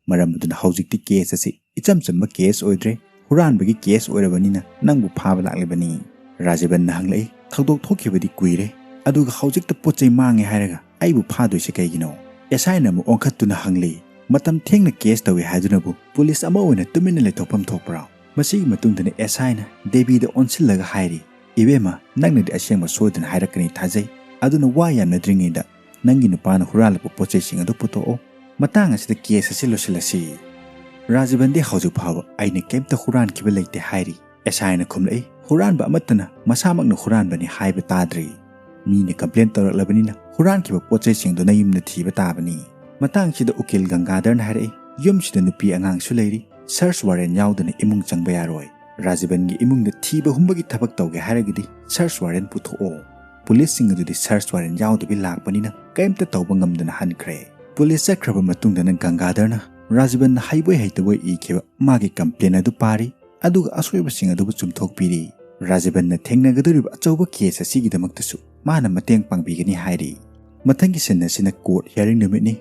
ꯃꯔꯝ ꯑꯗꯨꯅ ꯍꯧꯖꯤꯛꯇꯤ ꯀꯦꯁ ꯑꯁꯤ ꯏꯆꯝ ꯆꯝꯕ ꯀꯦꯁ ꯑꯣꯏꯗ꯭ꯔꯦ, ꯍꯨꯔꯥꯟꯕꯒꯤ ꯀꯦꯁ ꯑꯣꯏꯔꯕꯅꯤꯅ ꯅꯪꯕꯨ ꯐꯥꯕ ꯂꯥꯛꯂꯤꯕꯅꯤ꯫" ꯔꯥꯖꯤꯕꯟꯅ ꯍꯪꯂꯛꯏ, "ꯊꯧꯗꯣꯛ ꯊꯣꯛꯈꯤꯕꯗꯤ ꯀꯨꯏꯔꯦ, ꯑꯗꯨꯒ ꯍꯧꯖꯤꯛꯇ ꯄꯣꯠ ꯆꯩ ꯃꯥꯡꯉꯦ ꯍꯥꯏꯔꯒ ꯑꯩꯕꯨ ꯐꯥꯗꯣꯏꯁꯦ ꯀꯩꯒꯤꯅꯣ?" ꯑꯦꯁ ꯑꯥꯏꯅ ꯑꯃꯨꯛ ꯑꯣꯟꯈꯠꯇꯨꯅ ꯍꯪꯂꯤ, "ꯃꯇꯝ ꯊꯦꯡꯅ ꯀꯦꯁ ꯇꯧꯏ ꯍꯥꯏꯗꯨꯅꯕꯨ ꯄꯨꯂꯤꯁ ꯑꯃ ꯑꯣꯏꯅ ꯇꯨꯃꯤꯟꯅ ꯂꯩꯊꯣꯛꯐꯝ ꯊꯣꯛꯄ꯭ꯔꯥ?" ꯃꯁꯤꯒꯤ ꯃꯇꯨꯡꯗꯅ ꯑꯦꯁ ꯑꯥꯏꯅ ꯗꯦꯕꯤꯗ ꯑꯣꯟꯁꯤꯜꯂꯒ ꯍꯥꯏꯔꯤ, "ꯏꯕꯦꯝꯃ, ꯅꯪꯅꯗꯤ ꯑꯁꯦꯡꯕ ꯁꯣꯏꯗꯅ ꯍꯥꯏꯔꯛꯀꯅꯤ ꯊꯥꯖꯩ꯫ ꯑꯗꯨꯅ ꯋꯥ ꯌꯥꯝꯅꯗ꯭ꯔꯤꯉꯩꯗ ꯅꯪꯒꯤ ꯅꯨꯄꯥꯅ ꯍꯨꯔꯥꯜꯂꯛꯄ ꯄꯣꯠ ꯆꯩꯁꯤꯡ ꯑꯗꯨ ꯄꯨꯊꯣꯛꯑꯣ꯫ ꯃꯇꯥꯡ ꯑꯁꯤꯗ ꯀꯦꯁ ꯑꯁꯤ ꯂꯣꯏꯁꯤꯜꯂꯁꯤ꯫ ꯔꯥꯖꯤꯕꯟꯗꯤ ꯍꯧꯖꯤꯛ ꯐꯥꯎꯕ ꯑꯩꯅ ꯀꯩꯝꯇ ꯍꯨꯔꯥꯟꯈꯤꯕ ꯂꯩꯇꯦ" ꯍꯥꯏꯔꯤ꯫ ꯑꯦꯁ ꯑꯥꯏꯅ ꯈꯨꯝꯂꯛꯏ, "ꯍꯨꯔꯥꯟꯕ ꯑꯃꯠꯇꯅ ꯃꯁꯥꯃꯛꯅ ꯍꯨꯔꯥꯟꯕꯅꯤ ꯍꯥꯏꯕ ꯇꯥꯗ꯭ꯔꯤ꯫ ꯃꯤꯅ ꯀꯝꯄ꯭ꯂꯦꯟ ꯇꯧꯔꯛꯂꯕꯅꯤꯅ ꯍꯨꯔꯥꯟꯈꯤꯕ ꯄꯣꯠ ꯆꯩꯁꯤꯡꯗꯨ ꯅꯌꯨꯝꯗ ꯊꯤꯕ ꯇꯥꯕꯅꯤ꯫" ꯃꯇꯥꯡꯁꯤꯗ ꯎꯀꯤꯜ ꯒꯪꯒꯥꯙꯔꯅ ꯍꯥꯏꯔꯛꯏ, "ꯌꯨꯝꯁꯤꯗ ꯅꯨꯄꯤ ꯑꯉꯥꯡꯁꯨ ꯂꯩꯔꯤ, ꯁꯔꯆ ꯋꯥꯔꯦꯟ ꯌꯥꯎꯗꯅ ꯏꯃꯨꯡ ꯆꯪꯕ ꯌꯥꯔꯣꯏ꯫ ꯔꯥꯖꯤꯕꯟꯒꯤ ꯏꯃꯨꯡꯗ ꯊꯤꯕ ꯍꯨꯝꯕꯒꯤ ꯊꯕꯛ ꯇꯧꯒꯦ ꯍꯥꯏꯔꯒꯗꯤ ꯁꯔꯆ ꯋꯥꯔꯦꯟ ꯄꯨꯊꯣꯛꯑꯣ꯫" ꯄꯨꯂꯤꯁꯁꯤꯡ ꯑꯗꯨꯗꯤ search warrant ꯌꯥꯎꯗꯕꯤ ꯂꯥꯛꯄꯅꯤꯅ ꯀꯔꯤꯝꯇ ꯇꯧꯕ ꯉꯝꯗꯅ ꯍꯟꯈ꯭ꯔꯦ꯫ ꯄꯨꯂꯤꯁ ꯆꯠꯈ꯭ꯔꯕ ꯃꯇꯨꯡꯗꯅ ꯒꯪꯒꯥꯙꯔꯅ ꯔꯥꯖꯤꯕꯟꯅ ꯍꯩꯕꯣꯏ ꯍꯩꯇꯕꯣꯏ ꯏꯈꯤꯕ ꯃꯥꯒꯤ complaint ꯑꯗꯨ ꯄꯥꯔꯤ, ꯑꯗꯨꯒ ꯑꯁꯣꯏꯕꯁꯤꯡ ꯑꯗꯨꯕꯨ ꯆꯨꯝꯊꯣꯛꯄꯤꯔꯤ꯫ ꯔꯥꯖꯤꯕꯟꯅ ꯊꯦꯡꯅꯒꯗꯧꯔꯤꯕ ꯑꯆꯧꯕ case ꯑꯁꯤꯒꯤꯗꯃꯛꯇꯁꯨ ꯃꯥꯅ ꯃꯇꯦꯡ ꯄꯥꯡꯕꯤꯒꯅꯤ ꯍꯥꯏꯔꯤ꯫ ꯃꯊꯪꯒꯤ scene ꯑꯁꯤꯅ court hearing ꯅꯨꯃꯤꯠꯅꯤ꯫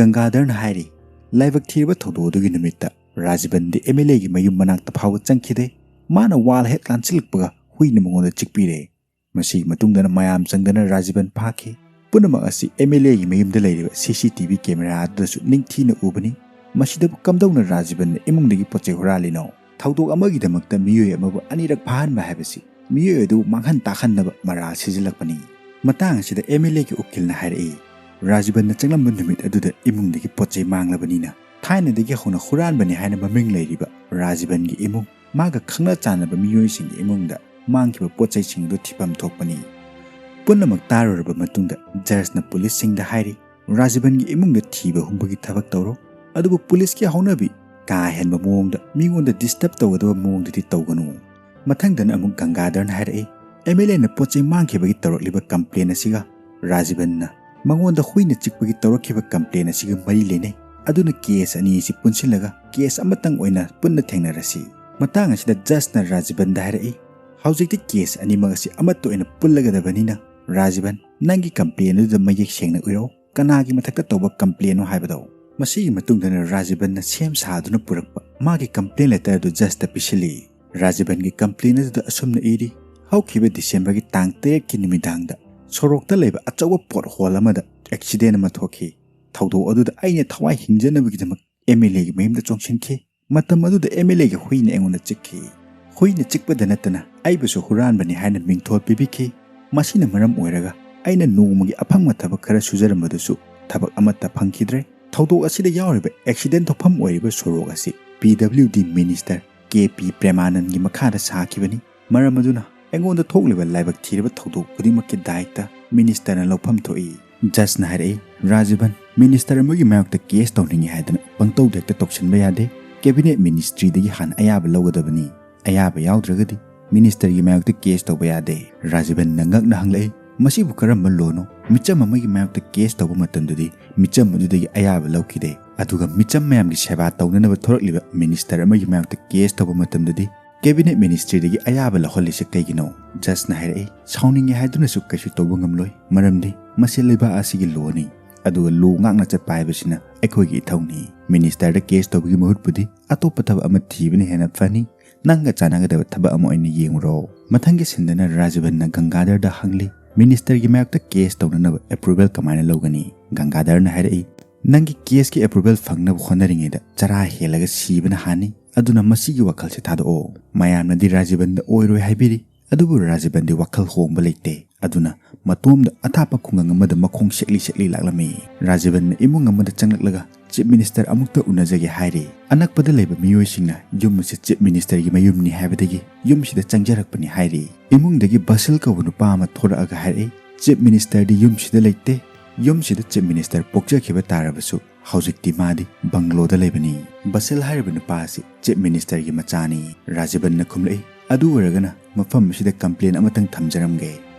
ꯒꯪꯒꯥꯙꯔꯅ ꯍꯥꯏꯔꯤ, ꯂꯥꯏꯕꯛ ꯊꯤꯔꯕ ꯊꯧꯗꯣꯛ ꯑꯗꯨꯒꯤ ꯅꯨꯃꯤꯠꯇ ꯔꯥꯖꯤꯕꯟꯗꯤ MLA ꯒꯤ ꯃꯌꯨꯝ ꯃꯅꯥꯛꯇ ꯐꯥꯎꯕ ꯆꯪꯈꯤꯗꯦ꯫ ꯃꯥꯅ wall ꯍꯦꯛ ꯂꯥꯟꯁꯤꯜꯂꯛꯄꯒ ꯍꯨꯏꯅ ꯃꯉꯣꯟꯗ ꯆꯤꯛꯄꯤꯔꯦ꯫ ꯃꯁꯤꯒꯤ ꯃꯇꯨꯡꯗꯅ ꯃꯌꯥꯝ ꯆꯪꯗꯅ ꯔꯥꯖꯤꯕꯟ ꯐꯥꯈꯤ꯫ ꯄꯨꯝꯅꯃꯛ ꯑꯁꯤ MLA ꯒꯤ ꯃꯌꯨꯝꯗ ꯂꯩꯔꯤꯕ CCTV camera ꯑꯗꯨꯗꯁꯨ ꯅꯤꯡꯊꯤꯅ ꯎꯕꯅꯤ꯫ ꯃꯁꯤꯗꯕꯨ ꯀꯝꯗꯧꯅ ꯔꯥꯖꯤꯕꯟꯅ ꯏꯃꯨꯡꯗꯒꯤ ꯄꯣꯠ ꯆꯩ ꯍꯨꯔꯥꯜꯂꯤꯅꯣ? ꯊꯧꯗꯣꯛ ꯑꯃꯒꯤꯗꯃꯛꯇ ꯃꯤꯑꯣꯏ ꯑꯃꯕꯨ ꯑꯅꯤꯔꯛ ꯐꯥꯍꯟꯕ ꯍꯥꯏꯕꯁꯤ ꯃꯤꯑꯣꯏ ꯑꯗꯨ ꯃꯥꯡꯍꯟ ꯇꯥꯛꯍꯟꯅꯕ ꯃꯔꯥꯜ ꯁꯤꯖꯤꯜꯂꯛꯄꯅꯤ꯫ ꯃꯇꯥꯡ ꯑꯁꯤꯗ MLA ꯒꯤ ꯎꯀꯤꯜꯅ ꯍꯥꯏꯔꯛꯏ, ꯔꯥꯖꯤꯕꯟꯅ ꯆꯪꯂꯝꯕ ꯅꯨꯃꯤꯠ ꯑꯗꯨꯗ ꯏꯃꯨꯡꯗꯒꯤ ꯄꯣꯠ ꯆꯩ ꯃꯥꯡꯂꯕꯅꯤꯅ ꯊꯥꯏꯅꯗꯒꯤ ꯍꯧꯅ ꯍꯨꯔꯥꯟꯕꯅꯤ ꯍꯥꯏꯅ ꯃꯃꯤꯡ ꯂꯩꯔꯤꯕ ꯔꯥꯖꯤꯕꯟꯒꯤ ꯏꯃꯨꯡ, ꯃꯥꯒ ꯈꯪꯅ ꯆꯥꯟꯅꯕ ꯃꯤꯑꯣꯏꯁꯤꯡꯒꯤ ꯏꯃꯨꯡꯗ ꯃꯥꯡꯈꯤꯕ ꯄꯣꯠ ꯆꯩꯁꯤꯡ ꯑꯗꯨ ꯊꯤꯐꯝ ꯊꯣꯛꯄꯅꯤ꯫ ꯄꯨꯝꯅꯃꯛ ꯇꯥꯔꯨꯔꯕ ꯃꯇꯨꯡꯗ ꯖꯖꯅ ꯄꯨꯂꯤꯁꯁꯤꯡꯗ ꯍꯥꯏꯔꯤ, ꯔꯥꯖꯤꯕꯟꯒꯤ ꯏꯃꯨꯡꯗ ꯊꯤꯕ ꯍꯨꯝꯕꯒꯤ ꯊꯕꯛ ꯇꯧꯔꯣ, ꯑꯗꯨꯕꯨ ꯄꯨꯂꯤꯁꯀꯤ ꯍꯧꯅꯕꯤ ꯀꯥ ꯍꯦꯟꯕ ꯃꯑꯣꯡꯗ ꯃꯤꯉꯣꯟꯗ disturb ꯇꯧꯒꯗꯕ ꯃꯑꯣꯡꯗꯗꯤ ꯇꯧꯒꯅꯨ꯫ ꯃꯊꯪꯗꯅ ꯑꯃꯨꯛ ꯒꯪꯒꯥꯙꯔꯅ ꯍꯥꯏꯔꯛꯏ, MLA ꯅ ꯄꯣꯠ ꯆꯩ ꯃꯥꯡꯈꯤꯕꯒꯤ ꯇꯧꯔꯛꯂꯤꯕ complaint ꯑꯁꯤꯒ ꯔꯥꯖꯤꯕꯟꯅ ꯃꯉꯣꯟꯗ ꯍꯨꯏꯅ ꯆꯤꯛꯄꯒꯤ ꯇꯧꯔꯛꯈꯤꯕ complaint ꯑꯁꯤꯒ ꯃꯔꯤ ꯂꯩꯅꯩ꯫ ꯑꯗꯨꯅ case ꯑꯅꯤ ꯑꯁꯤ ꯄꯨꯟꯁꯤꯜꯂꯒ case ꯑꯃꯇꯪ ꯑꯣꯏꯅ ꯄꯨꯟꯅ ꯊꯦꯡꯅꯔꯁꯤ꯫ ꯃꯇꯥꯡ ꯑꯁꯤꯗ ꯖꯖꯅ ꯔꯥꯖꯤꯕꯟꯗ ꯍꯥꯏꯔꯛꯏ, ꯍꯧꯖꯤꯛꯇꯤ case ꯑꯅꯤꯃꯛ ꯑꯁꯤ ꯑꯃꯠꯇ ꯑꯣꯏꯅ ꯄꯨꯜꯂꯒꯗꯕꯅꯤꯅ, ꯔꯥꯖꯤꯕꯟ, ꯅꯪꯒꯤ complaint ꯑꯗꯨꯗ ꯃꯌꯦꯛ ꯁꯦꯡꯅ ꯎꯏꯔꯛꯎ, ꯀꯅꯥꯒꯤ ꯃꯊꯛꯇ ꯇꯧꯕ complaint ꯅꯣ ꯍꯥꯏꯕꯗꯣ꯫ ꯃꯁꯤꯒꯤ ꯃꯇꯨꯡꯗꯅ ꯔꯥꯖꯤꯕꯟꯅ ꯁꯦꯝ ꯁꯥꯗꯨꯅ ꯄꯨꯔꯛꯄ ꯃꯥꯒꯤ complaint letter ꯑꯗꯨ ꯖꯖꯇ ꯄꯤꯁꯤꯜꯂꯤ꯫ ꯔꯥꯖꯤꯕꯟꯒꯤ complaint ꯑꯗꯨꯗ ꯑꯁꯨꯝꯅ ꯏꯔꯤ, ꯍꯧꯈꯤꯕ ꯗꯤꯁꯦꯝꯕꯔꯒꯤ ꯇꯥꯡ ꯇꯔꯦꯠꯀꯤ ꯅꯨꯃꯤꯗꯥꯡꯗ ꯁꯣꯔꯣꯛꯇ ꯂꯩꯕ ꯑꯆꯧꯕ pothole ꯑꯃꯗ accident ꯑꯃ ꯊꯣꯛꯈꯤ꯫ ꯊꯧꯗꯣꯛ ꯑꯗꯨꯗ ꯑꯩꯅ ꯊꯋꯥꯏ ꯍꯤꯡꯖꯅꯕꯒꯤꯗꯃꯛ MLA ꯒꯤ ꯃꯌꯨꯝꯗ ꯆꯣꯡꯁꯤꯟꯈꯤ꯫ ꯃꯇꯝ ꯑꯗꯨꯗ MLA ꯒꯤ ꯍꯨꯏꯅ ꯑꯩꯉꯣꯟꯗ ꯆꯤꯛꯈꯤ꯫ ꯍꯨꯏꯅ ꯆꯤꯛꯄꯗ ꯅꯠꯇꯅ ꯑꯩꯕꯨꯁꯨ ꯍꯨꯔꯥꯟꯕꯅꯤ ꯍꯥꯏꯅ ꯃꯤꯡꯊꯣꯜ ꯄꯤꯕꯤꯈꯤ꯫ ꯃꯁꯤꯅ ꯃꯔꯝ ꯑꯣꯏꯔꯒ ꯑꯩꯅ ꯅꯣꯡꯃꯒꯤ ꯑꯐꯪꯕ ꯊꯕꯛ ꯈꯔ ꯁꯨꯖꯔꯝꯕꯗꯨꯁꯨ ꯊꯕꯛ ꯑꯃꯠꯇ ꯐꯪꯈꯤꯗ꯭ꯔꯦ꯫ ꯊꯧꯗꯣꯛ ꯑꯁꯤꯗ ꯌꯥꯎꯔꯤꯕ accident ꯊꯣꯛꯐꯝ ꯑꯣꯏꯔꯤꯕ ꯁꯣꯔꯣꯛ ꯑꯁꯤ PWD minister KP ꯄ꯭ꯔꯦꯃꯥꯅꯟꯒꯤ ꯃꯈꯥꯗ ꯁꯥꯈꯤꯕꯅꯤ꯫ ꯃꯔꯝ ꯑꯗꯨꯅ ꯑꯩꯉꯣꯟꯗ ꯊꯣꯛꯂꯤꯕ ꯂꯥꯏꯕꯛ ꯊꯤꯔꯕ ꯊꯧꯗꯣꯛ ꯈꯨꯗꯤꯡꯃꯛꯀꯤ ꯗꯥꯏꯇ minister ꯅ ꯂꯧꯐꯝ ꯊꯣꯛꯏ꯫ ꯖꯖꯅ ꯍꯥꯏꯔꯛꯏ, ꯔꯥꯖꯤꯕꯟ, minister ꯑꯃꯒꯤ ꯃꯥꯌꯣꯛꯇ case ꯇꯧꯅꯤꯡꯉꯤ ꯍꯥꯏꯗꯅ ꯄꯪꯇꯧꯗ ꯍꯦꯛꯇ ꯇꯧꯁꯤꯟꯕ ꯌꯥꯗꯦ꯫ Cabinet ministry ꯗꯒꯤ ꯍꯥꯟꯅ ꯑꯌꯥꯕ ꯂꯧꯒꯗꯕꯅꯤ꯫ ꯑꯌꯥꯕ ꯌꯥꯎꯗ꯭ꯔꯒꯗꯤ minister ꯒꯤ ꯃꯥꯌꯣꯛꯇ case ꯇꯧꯕ ꯌꯥꯗꯦ꯫ ꯔꯥꯖꯤꯕꯟꯅ ꯉꯛꯅ ꯍꯪꯂꯛꯏ, "ꯃꯁꯤꯕꯨ ꯀꯔꯝꯕ ꯂꯣꯅꯣ? ꯃꯤꯆꯝ ꯑꯃꯒꯤ ꯃꯥꯌꯣꯛꯇ ꯀꯦꯁ ꯇꯧꯕ ꯃꯇꯝꯗꯗꯤ ꯃꯤꯆꯝ ꯑꯗꯨꯗꯒꯤ ꯑꯌꯥꯕ ꯂꯧꯈꯤꯗꯦ, ꯑꯗꯨꯒ ꯃꯤꯆꯝ ꯃꯌꯥꯝꯒꯤ ꯁꯦꯕꯥ ꯇꯧꯅꯅꯕ ꯊꯣꯔꯛꯂꯤꯕ ꯃꯤꯅꯤꯁꯇꯔ ꯑꯃꯒꯤ ꯃꯥꯌꯣꯛꯇ ꯀꯦꯁ ꯇꯧꯕ ꯃꯇꯝꯗꯗꯤ ꯀꯦꯕꯤꯅꯦꯠ ꯃꯤꯅꯤꯁꯇ꯭ꯔꯤꯗꯒꯤ ꯑꯌꯥꯕ ꯂꯧꯍꯜꯂꯤꯁꯦ ꯀꯩꯒꯤꯅꯣ?" ꯖꯖꯅ ꯍꯥꯏꯔꯛꯏ, "ꯁꯥꯎꯅꯤꯡꯉꯦ ꯍꯥꯏꯗꯨꯅꯁꯨ ꯀꯩꯁꯨ ꯇꯧꯕ ꯉꯝꯂꯣꯏ, ꯃꯔꯝꯗꯤ ꯃꯁꯤ ꯂꯩꯕꯥꯛ ꯑꯁꯤꯒꯤ ꯂꯣꯅꯤ, ꯑꯗꯨꯒ ꯂꯣ ꯉꯥꯛꯅ ꯆꯠꯄ ꯍꯥꯏꯕꯁꯤꯅ ꯑꯩꯈꯣꯏꯒꯤ ꯏꯊꯧꯅꯤ꯫ ꯃꯤꯅꯤꯁꯇꯔꯗ ꯀꯦꯁ ꯇꯧꯕꯒꯤ ꯃꯍꯨꯠꯄꯨꯗꯤ ꯑꯇꯣꯞꯄ ꯊꯕꯛ ꯑꯃ ꯊꯤꯕꯅ ꯍꯦꯟꯅ ꯐꯅꯤ꯫ ꯅꯪꯒ ꯆꯥꯟꯅꯒꯗꯕ ꯊꯕꯛ ꯑꯃ ꯑꯣꯏꯅ ꯌꯦꯡꯉꯨꯔꯣ꯫" ꯃꯊꯪꯒꯤ ꯁꯤꯟꯗꯅ ꯔꯥꯖꯕꯟꯅ ꯒꯪꯒꯥꯙꯔꯗ ꯍꯪꯂꯤ, "ꯃꯤꯅꯤꯁꯇꯔꯒꯤ ꯃꯥꯌꯣꯛꯇ ꯀꯦꯁ ꯇꯧꯅꯅꯕ ꯑꯦꯄ꯭ꯔꯨꯚꯦꯜ ꯀꯃꯥꯏꯅ ꯂꯧꯒꯅꯤ?" ꯒꯪꯒꯥꯙꯔꯅ ꯍꯥꯏꯔꯛꯏ, "ꯅꯪꯒꯤ ꯀꯦꯁꯀꯤ ꯑꯦꯄ꯭ꯔꯨꯚꯦꯜ ꯐꯪꯅꯕ ꯍꯣꯠꯅꯔꯤꯉꯩꯗ ꯆꯔꯥ ꯍꯦꯜꯂꯒ ꯁꯤꯕꯅ ꯍꯥꯟꯅꯤ, ꯑꯗꯨꯅ ꯃꯁꯤꯒꯤ ꯋꯥꯈꯜꯁꯦ ꯊꯥꯗꯣꯛꯑꯣ꯫" ꯃꯌꯥꯝꯅꯗꯤ ꯔꯥꯖꯕꯟꯗ ꯑꯣꯏꯔꯣꯏ ꯍꯥꯏꯕꯤꯔꯤ, ꯑꯗꯨꯕꯨ ꯔꯥꯖꯕꯟꯗꯤ ꯋꯥꯈꯜ ꯍꯣꯡꯕ ꯂꯩꯇꯦ꯫ ꯑꯗꯨꯅ ꯃꯇꯣꯝꯗ ꯑꯊꯥꯞꯄ ꯈꯨꯡꯒꯪ ꯑꯃꯗ ꯃꯈꯣꯡ ꯁꯦꯛꯂꯤ ꯁꯦꯛꯂꯤ ꯂꯥꯛꯂꯝꯃꯤ꯫ ꯔꯥꯖꯕꯟꯅ ꯏꯃꯨꯡ ꯑꯃꯗ ꯆꯪꯂꯛꯂꯒ ꯆꯤꯐ ꯃꯤꯅꯤꯁꯇꯔ ꯑꯃꯨꯛꯇ ꯎꯅꯖꯒꯦ ꯍꯥꯏꯔꯤ꯫ ꯑꯅꯛꯄꯗ ꯂꯩꯕ ꯃꯤꯑꯣꯏꯁꯤꯡꯅ ꯌꯨꯝ ꯑꯁꯤ ꯆꯤꯐ ꯃꯤꯅꯤꯁꯇꯔꯒꯤ ꯃꯌꯨꯝꯅꯤ ꯍꯥꯏꯕꯗꯒꯤ ꯌꯨꯝꯁꯤꯗ ꯆꯪꯖꯔꯛꯄꯅꯤ ꯍꯥꯏꯔꯤ꯫ ꯏꯃꯨꯡꯗꯒꯤ ꯕꯁꯤꯜ ꯀꯧꯕ ꯅꯨꯄꯥ ꯑꯃ ꯊꯣꯔꯛꯑꯒ ꯍꯥꯏꯔꯛꯏ, "ꯆꯤꯐ ꯃꯤꯅꯤꯁꯇꯔꯗꯤ ꯌꯨꯝꯁꯤꯗ ꯂꯩꯇꯦ꯫ ꯌꯨꯝꯁꯤꯗ ꯆꯤꯐ ꯃꯤꯅꯤꯁꯇꯔ ꯄꯣꯛꯆꯈꯤꯕ ꯇꯥꯔꯕꯁꯨ ꯍꯧꯖꯤꯛꯇꯤ ꯃꯥꯗꯤ ꯕꯪꯒ꯭ꯂꯣꯗ ꯂꯩꯕꯅꯤ꯫" ꯕꯁꯤꯜ ꯍꯥꯏꯔꯤꯕ ꯅꯨꯄꯥ ꯑꯁꯤ ꯆꯤꯐ ꯃꯤꯅꯤꯁꯇꯔꯒꯤ ꯃꯆꯥꯅꯤ꯫ ꯔꯥꯖꯕꯟꯅ ꯈꯨꯝꯂꯛꯏ, "ꯑꯗꯨ ꯑꯣꯏꯔꯒꯅ ꯃꯐꯝ ꯑꯁꯤꯗ ꯀꯝꯄ꯭ꯂꯦꯟ ꯑꯃꯇꯪ ꯊꯝꯖꯔꯝꯒꯦ꯫"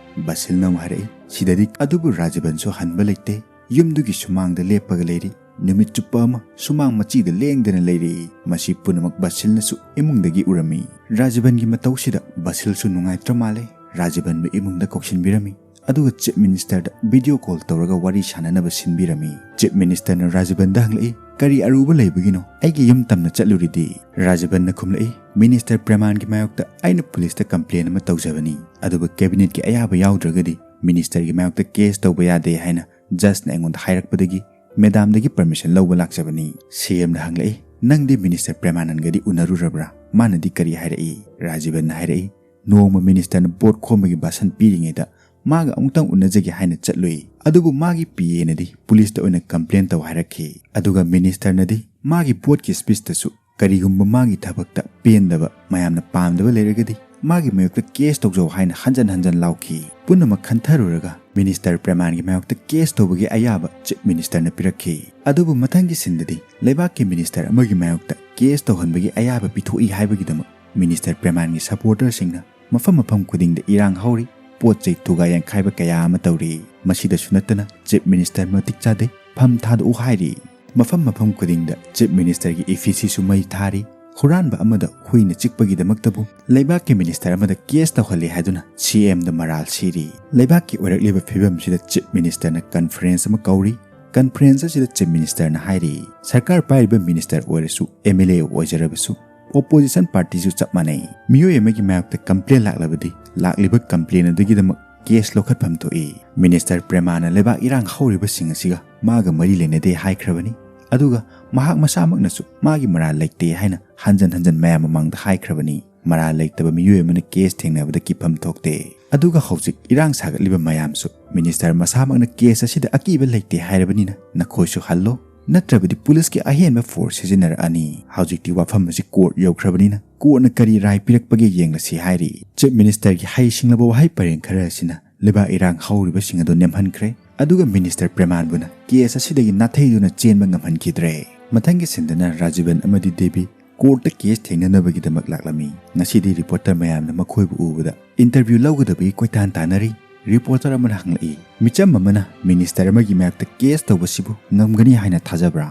ꯕꯁꯤꯜꯅ ꯑꯃꯨꯛ ꯍꯥꯏꯔꯛꯏ, "ꯁꯤꯗꯗꯤ"꯫ ꯑꯗꯨꯕꯨ ꯔꯥꯖꯕꯟꯁꯨ ꯍꯟꯕ ꯂꯩꯇꯦ꯫ ꯌꯨꯝꯗꯨꯒꯤ ꯁꯨꯃꯥꯡꯗ ꯂꯦꯞꯄꯒ ꯂꯩꯔꯤ꯫ ꯅꯨꯃꯤꯠ ꯆꯨꯞꯄ ꯑꯃ ꯁꯨꯃꯥꯡ ꯃꯆꯤꯗ ꯂꯦꯡꯗꯅ ꯂꯩꯔꯤ꯫ ꯃꯁꯤ ꯄꯨꯝꯅꯃꯛ ꯕꯁꯤꯜꯅꯁꯨ ꯏꯃꯨꯡꯗꯒꯤ ꯎꯔꯝꯃꯤ꯫ ꯔꯥꯖꯕꯟꯒꯤ ꯃꯇꯧꯁꯤꯗ ꯕꯁꯤꯜꯁꯨ ꯅꯨꯡꯉꯥꯏꯇ꯭ꯔ ꯃꯥꯜꯂꯦ꯫ ꯔꯥꯖꯕꯟꯕꯨ ꯏꯃꯨꯡꯗ ꯀꯧꯁꯤꯟꯕꯤꯔꯝꯃꯤ꯫ ꯑꯗꯨꯒ ꯆꯤꯐ ꯃꯤꯅꯤꯁꯇꯔꯗ ꯚꯤꯗꯤꯑꯣ ꯀꯣꯜ ꯇꯧꯔꯒ ꯋꯥꯔꯤ ꯁꯥꯟꯅꯅꯕ ꯁꯤꯟꯕꯤꯔꯝꯃꯤ꯫ ꯆꯤꯐ ꯃꯤꯅꯤꯁꯇꯔꯅ ꯔꯥꯖꯕꯟꯗ ꯍꯪꯂꯛꯏ, "ꯀꯔꯤ ꯑꯔꯨꯕ ꯂꯩꯕꯒꯤꯅꯣ ꯑꯩꯒꯤ ꯌꯨꯝ ꯇꯝꯅ ꯆꯠꯂꯨꯔꯤꯗꯤ?" ꯔꯥꯖꯕꯟꯅ ꯈꯨꯝꯂꯛꯏ, "ꯃꯤꯅꯤꯁꯇꯔ ꯄ꯭ꯔꯦꯃꯥꯟꯒꯤ ꯃꯥꯌꯣꯛꯇ ꯑꯩꯅ ꯄꯨꯂꯤꯁꯇ ꯀꯝꯄ꯭ꯂꯦꯟ ꯑꯃ ꯇꯧꯖꯕꯅꯤ, ꯑꯗꯨꯒ ꯀꯦꯕꯤꯅꯦꯠꯀꯤ ꯑꯌꯥꯕ ꯌꯥꯎꯗ꯭ꯔꯒꯗꯤ ꯃꯤꯅꯤꯁꯇꯔꯒꯤ ꯃꯥꯌꯣꯛꯇ ꯀꯦꯁ ꯇꯧꯕ ꯌꯥꯗꯦ ꯍꯥꯏꯅ ꯖꯖꯅ ꯑꯩꯉꯣꯟꯗ ꯍꯥꯏꯔꯛꯄꯗꯒꯤ ꯃꯦꯗꯥꯝꯗꯒꯤ ꯄꯔꯃꯤꯁꯟ ꯂꯧꯕ ꯂꯥꯛꯆꯕꯅꯤ꯫" ꯁꯤꯑꯦꯝꯅ ꯍꯪꯂꯛꯏ, "ꯅꯪꯗꯤ ꯃꯤꯅꯤꯁꯇꯔ ꯄ꯭ꯔꯦꯃꯥꯅꯟꯒꯗꯤ ꯎꯅꯔꯨꯔꯕ꯭ꯔꯥ? ꯃꯥꯅꯗꯤ ꯀꯔꯤ ꯍꯥꯏꯔꯛꯏ?" ꯔꯥꯖꯕꯟꯅ ꯍꯥꯏꯔꯛꯏ, "ꯅꯣꯡꯃ ꯃꯤꯅꯤꯁꯇꯔꯅ ꯚꯣꯠ ꯈꯣꯝꯕꯒꯤ ꯚꯥꯁꯟ ꯄꯤꯔꯤꯉꯩꯗ ꯃꯥꯒ ꯑꯃꯨꯛꯇꯪ ꯎꯅꯖꯒꯦ ꯍꯥꯏꯅ ꯆꯠꯂꯨꯏ꯫ ꯑꯗꯨꯕꯨ ꯃꯥꯒꯤ ꯄꯤ ꯑꯦꯅꯗꯤ ꯄꯨꯂꯤꯁꯇ ꯑꯣꯏꯅ ꯀꯝꯄ꯭ꯂꯦꯟ ꯇꯧ ꯍꯥꯏꯔꯛꯈꯤ꯫ ꯑꯗꯨꯒ ꯃꯤꯅꯤꯁꯇꯔꯅꯗꯤ ꯃꯥꯒꯤ ꯚꯣꯠꯀꯤ ꯁ꯭ꯄꯤꯆꯇꯁꯨ ꯀꯔꯤꯒꯨꯝꯕ ꯃꯥꯒꯤ ꯊꯕꯛꯇ ꯄꯦꯟꯗꯕ, ꯃꯌꯥꯝꯅ ꯄꯥꯝꯗꯕ ꯂꯩꯔꯒꯗꯤ ꯃꯥꯒꯤ ꯃꯥꯌꯣꯛꯇ ꯀꯦꯁ ꯇꯧꯖꯧ ꯍꯥꯏꯅ ꯍꯟꯖꯟ ꯍꯟꯖꯟ ꯂꯥꯎꯈꯤ꯫ ꯄꯨꯝꯅꯃꯛ ꯈꯟꯊꯔꯨꯔꯒ ꯃꯤꯅꯤꯁꯇꯔ ꯄ꯭ꯔꯦꯃꯥꯟꯒꯤ ꯃꯥꯌꯣꯛꯇ ꯀꯦꯁ ꯇꯧꯕꯒꯤ ꯑꯌꯥꯕ ꯆꯤꯐ ꯃꯤꯅꯤꯁꯇꯔꯅ ꯄꯤꯔꯛꯈꯤ꯫ ꯑꯗꯨꯕꯨ ꯃꯊꯪꯒꯤ ꯁꯤꯟꯗꯗꯤ ꯂꯩꯕꯥꯛꯀꯤ ꯃꯤꯅꯤꯁꯇꯔ ꯑꯃꯒꯤ ꯃꯥꯌꯣꯛꯇ ꯀꯦꯁ ꯇꯧꯍꯟꯕꯒꯤ ꯑꯌꯥꯕ ꯄꯤꯊꯣꯛꯏ ꯍꯥꯏꯕꯒꯤꯗꯃꯛ ꯃꯤꯅꯤꯁꯇꯔ ꯄ꯭ꯔꯦꯃꯥꯟꯒꯤ ꯁꯄꯣꯔꯇꯔꯁꯤꯡꯅ ꯃꯐꯝ ꯃꯐꯝ ꯈꯨꯗꯤꯡꯗ ꯏꯔꯥꯡ ꯍꯧꯔꯤ꯫ ꯄꯣꯠ ꯆꯩ ꯊꯨꯒꯥꯏ ꯌꯥꯡꯈꯥꯏꯕ ꯀꯌꯥ ꯑꯃ ꯇꯧꯔꯤ꯫ ꯃꯁꯤꯗꯁꯨ ꯅꯠꯇꯅ Chief Minister ꯃꯇꯤꯛ ꯆꯥꯗꯦ, ꯐꯝ ꯊꯥꯗꯣꯛꯎ ꯍꯥꯏꯔꯤ꯫ ꯃꯐꯝ ꯃꯐꯝ ꯈꯨꯗꯤꯡꯗ Chief Ministerꯒꯤ efficyꯁꯨ ꯃꯩ ꯊꯥꯔꯤ꯫ ꯍꯨꯔꯥꯟꯕ ꯑꯃꯗ ꯍꯨꯏꯅ ꯆꯤꯛꯄꯒꯤꯗꯃꯛꯇꯕꯨ ꯂꯩꯕꯥꯛꯀꯤ minister ꯑꯃꯗ case ꯇꯧꯍꯜꯂꯤ ꯍꯥꯏꯗꯨꯅ CMꯗ ꯃꯔꯥꯜ ꯁꯤꯔꯤ꯫ ꯂꯩꯕꯥꯛꯀꯤ ꯑꯣꯏꯔꯛꯂꯤꯕ ꯐꯤꯕꯝꯁꯤꯗ Chief Ministerꯅ conference ꯑꯃ ꯀꯧꯔꯤ꯫ Conference ꯑꯁꯤꯗ Chief Ministerꯅ ꯍꯥꯏꯔꯤ, ꯁꯔꯀꯥꯔ ꯄꯥꯏꯔꯤꯕ minister ꯑꯣꯏꯔꯁꯨ, MLA ꯑꯣꯏꯖꯔꯕꯁꯨ, opposition partyꯁꯨ ꯆꯞ ꯃꯥꯟꯅꯩ꯫ ꯃꯤꯑꯣꯏ ꯑꯃꯒꯤ ꯃꯥꯌꯣꯛꯇ complain ꯂꯥꯛꯂꯕꯗꯤ, ꯂꯥꯛꯂꯤꯕ complain ꯑꯗꯨꯒꯤꯗꯃꯛ case ꯂꯧꯈꯠꯐꯝ ꯊꯣꯛꯏ꯫ Minister ꯄ꯭ꯔꯦꯃꯥꯅ ꯂꯩꯕꯥꯛ ꯏꯔꯥꯡ ꯍꯧꯔꯤꯕꯁꯤꯡ ꯑꯁꯤꯒ ꯃꯥꯒ ꯃꯔꯤ ꯂꯩꯅꯗꯦ ꯍꯥꯏꯈ꯭ꯔꯕꯅꯤ꯫ ꯑꯗꯨꯒ ꯃꯍꯥꯛ ꯃꯁꯥꯃꯛꯅꯁꯨ ꯃꯥꯒꯤ ꯃꯔꯥꯜ ꯂꯩꯇꯦ ꯍꯥꯏꯅ ꯍꯟꯖꯟ ꯍꯟꯖꯟ ꯃꯌꯥꯝ ꯃꯃꯥꯡꯗ ꯍꯥꯏꯈ꯭ꯔꯕꯅꯤ꯫ ꯃꯔꯥꯜ ꯂꯩꯇꯕ ꯃꯤꯑꯣꯏ ꯑꯃꯅ case ꯊꯦꯡꯅꯕꯗ ꯀꯤꯐꯝ ꯊꯣꯛꯇꯦ꯫ ꯑꯗꯨꯒ ꯍꯧꯖꯤꯛ ꯏꯔꯥꯡ ꯁꯥꯒꯠꯂꯤꯕ ꯃꯌꯥꯝꯁꯨ minister ꯃꯁꯥꯃꯛꯅ case ꯑꯁꯤꯗ ꯑꯀꯤꯕ ꯂꯩꯇꯦ ꯍꯥꯏꯔꯕꯅꯤꯅ ꯅꯈꯣꯏꯁꯨ ꯍꯜꯂꯣ, ꯅꯠꯇ꯭ꯔꯕꯗꯤ policeꯀꯤ ꯑꯍꯦꯟꯕ force ꯁꯤꯖꯤꯟꯅꯔꯛꯑꯅꯤ꯫ ꯍꯧꯖꯤꯛꯇꯤ ꯋꯥꯐꯝ ꯑꯁꯤ court ꯌꯧꯈ꯭ꯔꯕꯅꯤꯅ courtꯅ ꯀꯔꯤ ꯔꯥꯏ ꯄꯤꯔꯛꯄꯒꯦ ꯌꯦꯡꯂꯁꯤ ꯍꯥꯏꯔꯤ꯫ Chief Ministerꯒꯤ ꯍꯩ ꯁꯤꯡꯂꯕ ꯋꯥꯍꯩ ꯄꯔꯦꯡ ꯈꯔ ꯑꯁꯤꯅ ꯂꯩꯕꯥꯛ ꯏꯔꯥꯡ ꯍꯧꯔꯤꯕꯁꯤꯡ ꯑꯗꯨ ꯅꯦꯝꯍꯟꯈ꯭ꯔꯦ꯫ ꯑꯗꯨꯒ minister ꯄ꯭ꯔꯦꯃꯥꯟꯕꯨꯅ case ꯑꯁꯤꯗꯒꯤ ꯅꯥꯊꯩꯗꯨꯅ ꯆꯦꯟꯕ ꯉꯝꯍꯟꯈꯤꯗ꯭ꯔꯦ꯫ ꯃꯊꯪꯒꯤ ꯁꯤꯟꯗꯅ ꯔꯥꯖꯤꯕꯟ ꯑꯃꯗꯤ ꯗꯦꯕꯤ courtꯇ case ꯊꯦꯡꯅꯅꯕꯒꯤꯗꯃꯛ ꯂꯥꯛꯂꯝꯃꯤ꯫ ꯉꯁꯤꯗꯤ reporter ꯃꯌꯥꯝꯅ ꯃꯈꯣꯏꯕꯨ ꯎꯕꯗ interview ꯂꯧꯒꯗꯕꯒꯤ ꯀꯣꯏꯇꯥꯟ ꯇꯥꯟꯅꯔꯤ꯫ Reporter ꯑꯃꯅ ꯍꯪꯂꯛꯏ, ꯃꯤꯆꯝ ꯑꯃꯅ minister ꯑꯃꯒꯤ ꯃꯥꯌꯣꯛꯇ case ꯇꯧꯕꯁꯤꯕꯨ ꯉꯝꯒꯅꯤ ꯍꯥꯏꯅ ꯊꯥꯖꯕ꯭ꯔꯥ?